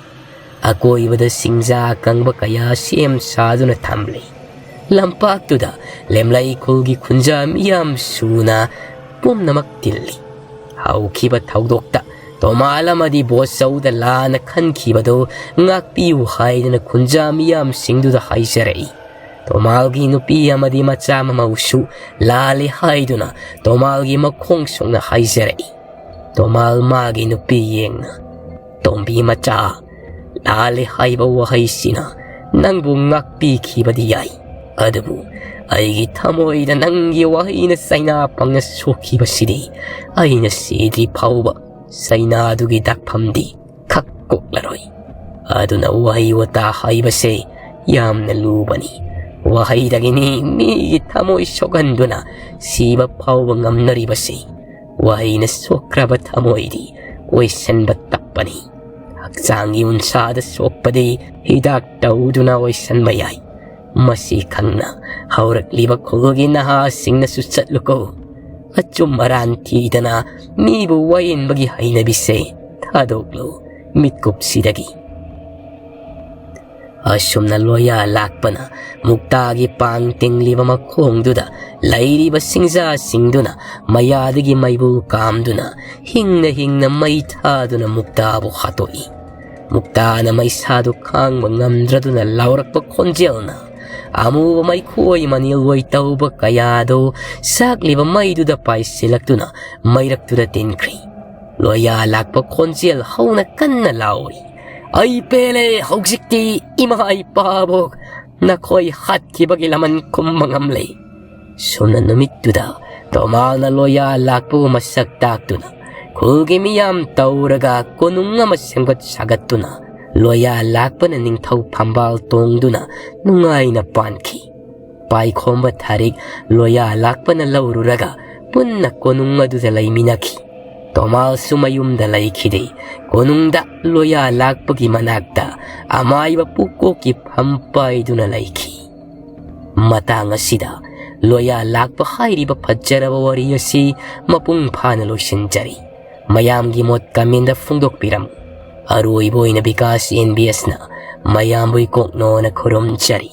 ꯑꯀꯣꯏꯕꯗ ꯁꯤꯡꯖꯥ ꯀꯪꯕ ꯀꯌꯥ ꯁꯦꯝ ꯁꯥꯗꯨꯅ ꯊꯝꯂꯤ꯫ ꯂꯝꯄꯥꯛꯇꯨꯗ ꯂꯦꯝꯂꯩ ꯈꯨꯜꯒꯤ ꯈꯨꯟꯖꯥ ꯃꯤꯌꯥꯝ ꯁꯨꯅ ꯄꯨꯝꯅꯃꯛ ꯇꯤꯜꯂꯤ꯫ ꯍꯧꯈꯤꯕ ꯊꯧꯗꯣꯛꯇ ꯇꯣꯃꯥꯜ ꯑꯃꯗꯤ ꯕꯣꯆꯧꯗ ꯂꯥꯟꯅ ꯈꯟꯈꯤꯕꯗꯨ ꯉꯥꯛꯄꯤꯌꯨ ꯍꯥꯏꯗꯨꯅ ꯈꯨꯟꯖꯥ ꯃꯤꯌꯥꯝꯁꯤꯡꯗꯨꯗ ꯍꯥꯏꯖꯔꯛꯏ꯫ ꯇꯣꯃꯥꯜꯒꯤ ꯅꯨꯄꯤ ꯑꯃꯗꯤ ꯃꯆꯥ ꯃꯃꯧꯁꯨ ꯂꯥꯜꯂꯦ ꯍꯥꯏꯗꯨꯅ ꯇꯣꯃꯥꯜꯒꯤ ꯃꯈꯣꯡ ꯁꯣꯛꯅ ꯍꯥꯏꯖꯔꯛꯏ꯫ ꯇꯣꯃꯥꯜ ꯃꯥꯒꯤ ꯅꯨꯄꯤ ꯌꯦꯡꯅ, "ꯇꯣꯝꯕꯤ ꯃꯆꯥ, ꯂꯥꯜꯂꯦ ꯍꯥꯏꯕ ꯋꯥꯍꯩꯁꯤꯅ ꯅꯪꯕꯨ ꯉꯥꯛꯄꯤꯈꯤꯕꯗꯤ ꯌꯥꯏ, ꯑꯗꯨꯕꯨ ꯑꯩꯒꯤ ꯊꯃꯣꯏꯗ ꯅꯪꯒꯤ ꯋꯥꯍꯩꯅ ꯆꯩꯅꯥ ꯄꯪꯅ ꯁꯣꯛꯈꯤꯕꯁꯤꯗꯤ ꯑꯩꯅ ꯁꯤꯗ꯭ꯔꯤ ꯐꯥꯎꯕ ꯆꯩꯅꯥꯗꯨꯒꯤ ꯗꯥꯛꯐꯝꯗꯤ ꯈꯛ ꯀꯣꯛꯂꯔꯣꯏ꯫ ꯑꯗꯨꯅ ꯋꯥꯍꯩ ꯋꯥꯇꯥ ꯍꯥꯏꯕꯁꯦ ꯌꯥꯝꯅ ꯂꯨꯕꯅꯤ꯫ ꯋꯥꯍꯩꯗꯒꯤꯅꯤ ꯃꯤꯒꯤ ꯊꯃꯣꯏ ꯁꯣꯛꯍꯟꯗꯨꯅ ꯁꯤꯕ ꯐꯥꯎꯕ ꯉꯝꯅꯔꯤꯕꯁꯤ꯫ ꯋꯥꯍꯩꯅ ꯁꯣꯛꯈ꯭ꯔꯕ ꯊꯃꯣꯏꯗꯤ ꯑꯣꯏꯁꯟꯕ ꯇꯞꯄꯅꯤ꯫ ꯍꯛꯆꯥꯡꯒꯤ ꯎꯟꯁꯥꯗ ꯁꯣꯛꯄꯗꯤ ꯍꯤꯗꯥꯛ ꯇꯧꯗꯨꯅ ꯑꯣꯏꯁꯟꯕ ꯌꯥꯏ꯫ ꯃꯁꯤ ꯈꯪꯅ ꯍꯧꯔꯛꯂꯤꯕ ꯈꯨꯜꯒꯤ ꯅꯍꯥꯁꯤꯡꯅꯁꯨ ꯆꯠꯂꯨꯀꯣ꯫ ꯑꯆꯨꯝ ꯑꯔꯥꯟ ꯊꯤꯗꯅ ꯃꯤꯕꯨ ꯋꯥꯌꯦꯟꯕꯒꯤ ꯍꯩꯅꯕꯤꯁꯦ ꯊꯥꯗꯣꯛꯂꯨ ꯃꯤꯠꯀꯨꯞꯁꯤꯗꯒꯤ"꯫ ꯑꯁꯨꯝꯅ ꯂꯣꯌꯥ ꯂꯥꯛꯄꯅ ꯃꯨꯛꯇꯥꯒꯤ ꯄꯥꯡ ꯇꯤꯡꯂꯤꯕ ꯃꯈꯣꯡꯗꯨꯗ ꯂꯩꯔꯤꯕ ꯁꯤꯡꯖꯥꯁꯤꯡꯗꯨꯅ ꯃꯌꯥꯗꯒꯤ ꯃꯩꯕꯨ ꯀꯥꯝꯗꯨꯅ ꯍꯤꯡꯅ ꯍꯤꯡꯅ ꯃꯩ ꯊꯥꯗꯨꯅ ꯃꯨꯛꯇꯥꯕꯨ ꯍꯥꯠꯇꯣꯛꯏ꯫ ꯃꯨꯛꯇꯥꯅ ꯃꯩꯁꯥꯗꯨ ꯈꯥꯡꯕ ꯉꯝꯗ꯭ꯔꯗꯨꯅ ꯂꯥꯎꯔꯛꯄ ꯈꯣꯟꯖꯦꯜꯅ ꯑꯃꯨꯕ ꯃꯩꯈꯣꯏ ꯃꯅꯤꯜ ꯑꯣꯏ ꯇꯧꯕ ꯀꯌꯥꯗꯨ ꯁꯥꯛꯂꯤꯕ ꯃꯩꯗꯨꯗ ꯄꯥꯏꯁꯤꯜꯂꯛꯇꯨꯅ ꯃꯩꯔꯛꯇꯨꯗ ꯇꯤꯟꯈ꯭ꯔꯤ꯫ ꯂꯣꯌꯥ ꯂꯥꯛꯄ ꯈꯣꯟꯖꯦꯜ ꯍꯧꯅ ꯀꯟꯅ ꯂꯥꯎꯏ, "ꯑꯩ ꯄꯦꯜꯂꯦ, ꯍꯧꯖꯤꯛꯇꯤ ꯏꯃꯥ ꯏꯄꯥꯕꯨ ꯅꯈꯣꯏ ꯍꯥꯠꯈꯤꯕꯒꯤ ꯂꯃꯟ ꯈꯨꯝꯕ ꯉꯝꯂꯦ"꯫ ꯁꯨꯝꯅ ꯅꯨꯃꯤꯠꯇꯨꯗ ꯇꯣꯃꯥꯜꯅ ꯂꯣꯌꯥ ꯂꯥꯛꯄꯕꯨ ꯃꯁꯛ ꯇꯥꯛꯇꯨꯅ ꯈꯨꯜꯒꯤ ꯃꯤꯌꯥꯝ ꯇꯧꯔꯒ ꯀꯣꯅꯨꯡ ꯑꯃ ꯁꯦꯝꯒꯠ ꯁꯥꯒꯠꯇꯨꯅ ꯂꯣꯌꯥ ꯂꯥꯛꯄꯅ ꯅꯤꯡꯊꯧ ꯐꯝꯕꯥꯜ ꯇꯣꯡꯗꯨꯅ ꯅꯨꯡꯉꯥꯏꯅ ꯄꯥꯟꯈꯤ꯫ ꯄꯥꯏꯈꯣꯝꯕ ꯊꯥꯔꯤꯛ ꯂꯣꯌꯥ ꯂꯥꯛꯄꯅ ꯂꯧꯔꯨꯔꯒ ꯄꯨꯟꯅ ꯀꯣꯅꯨꯡ ꯑꯗꯨꯗ ꯂꯩꯃꯤꯟꯅꯈꯤ꯫ ꯇꯣꯃꯥꯜꯁꯨ ꯃꯌꯨꯝꯗ ꯂꯩꯈꯤꯗꯦ꯫ ꯀꯣꯅꯨꯡꯗ ꯂꯣꯌꯥ ꯂꯥꯛꯄꯒꯤ ꯃꯅꯥꯛꯇ ꯑꯃꯥꯏꯕ ꯄꯨꯀꯣꯛꯀꯤ ꯐꯝ ꯄꯥꯏꯗꯨꯅ ꯂꯩꯈꯤ꯫ ꯃꯇꯥꯡ ꯑꯁꯤꯗ ꯂꯣꯌꯥ ꯂꯥꯛꯄ ꯍꯥꯏꯔꯤꯕ ꯐꯖꯔꯕ ꯋꯥꯔꯤ ꯑꯁꯤ ꯃꯄꯨꯡ ꯐꯥꯅ ꯂꯣꯏꯁꯤꯟꯖꯔꯤ꯫ ꯃꯌꯥꯝꯒꯤ ꯃꯣꯠ comment ꯐꯣꯡꯗꯣꯛꯄꯤꯔꯝꯃꯨ꯫ ꯑꯔꯣꯏꯕ ꯑꯣꯏꯅ ꯕꯤꯀꯥꯁ ꯑꯦꯟ ꯕꯤ ꯑꯦꯁꯅ ꯃꯌꯥꯝꯕꯨ ꯏꯀꯣꯛꯅꯣꯅ ꯈꯨꯔꯨꯝꯖꯔꯤ꯫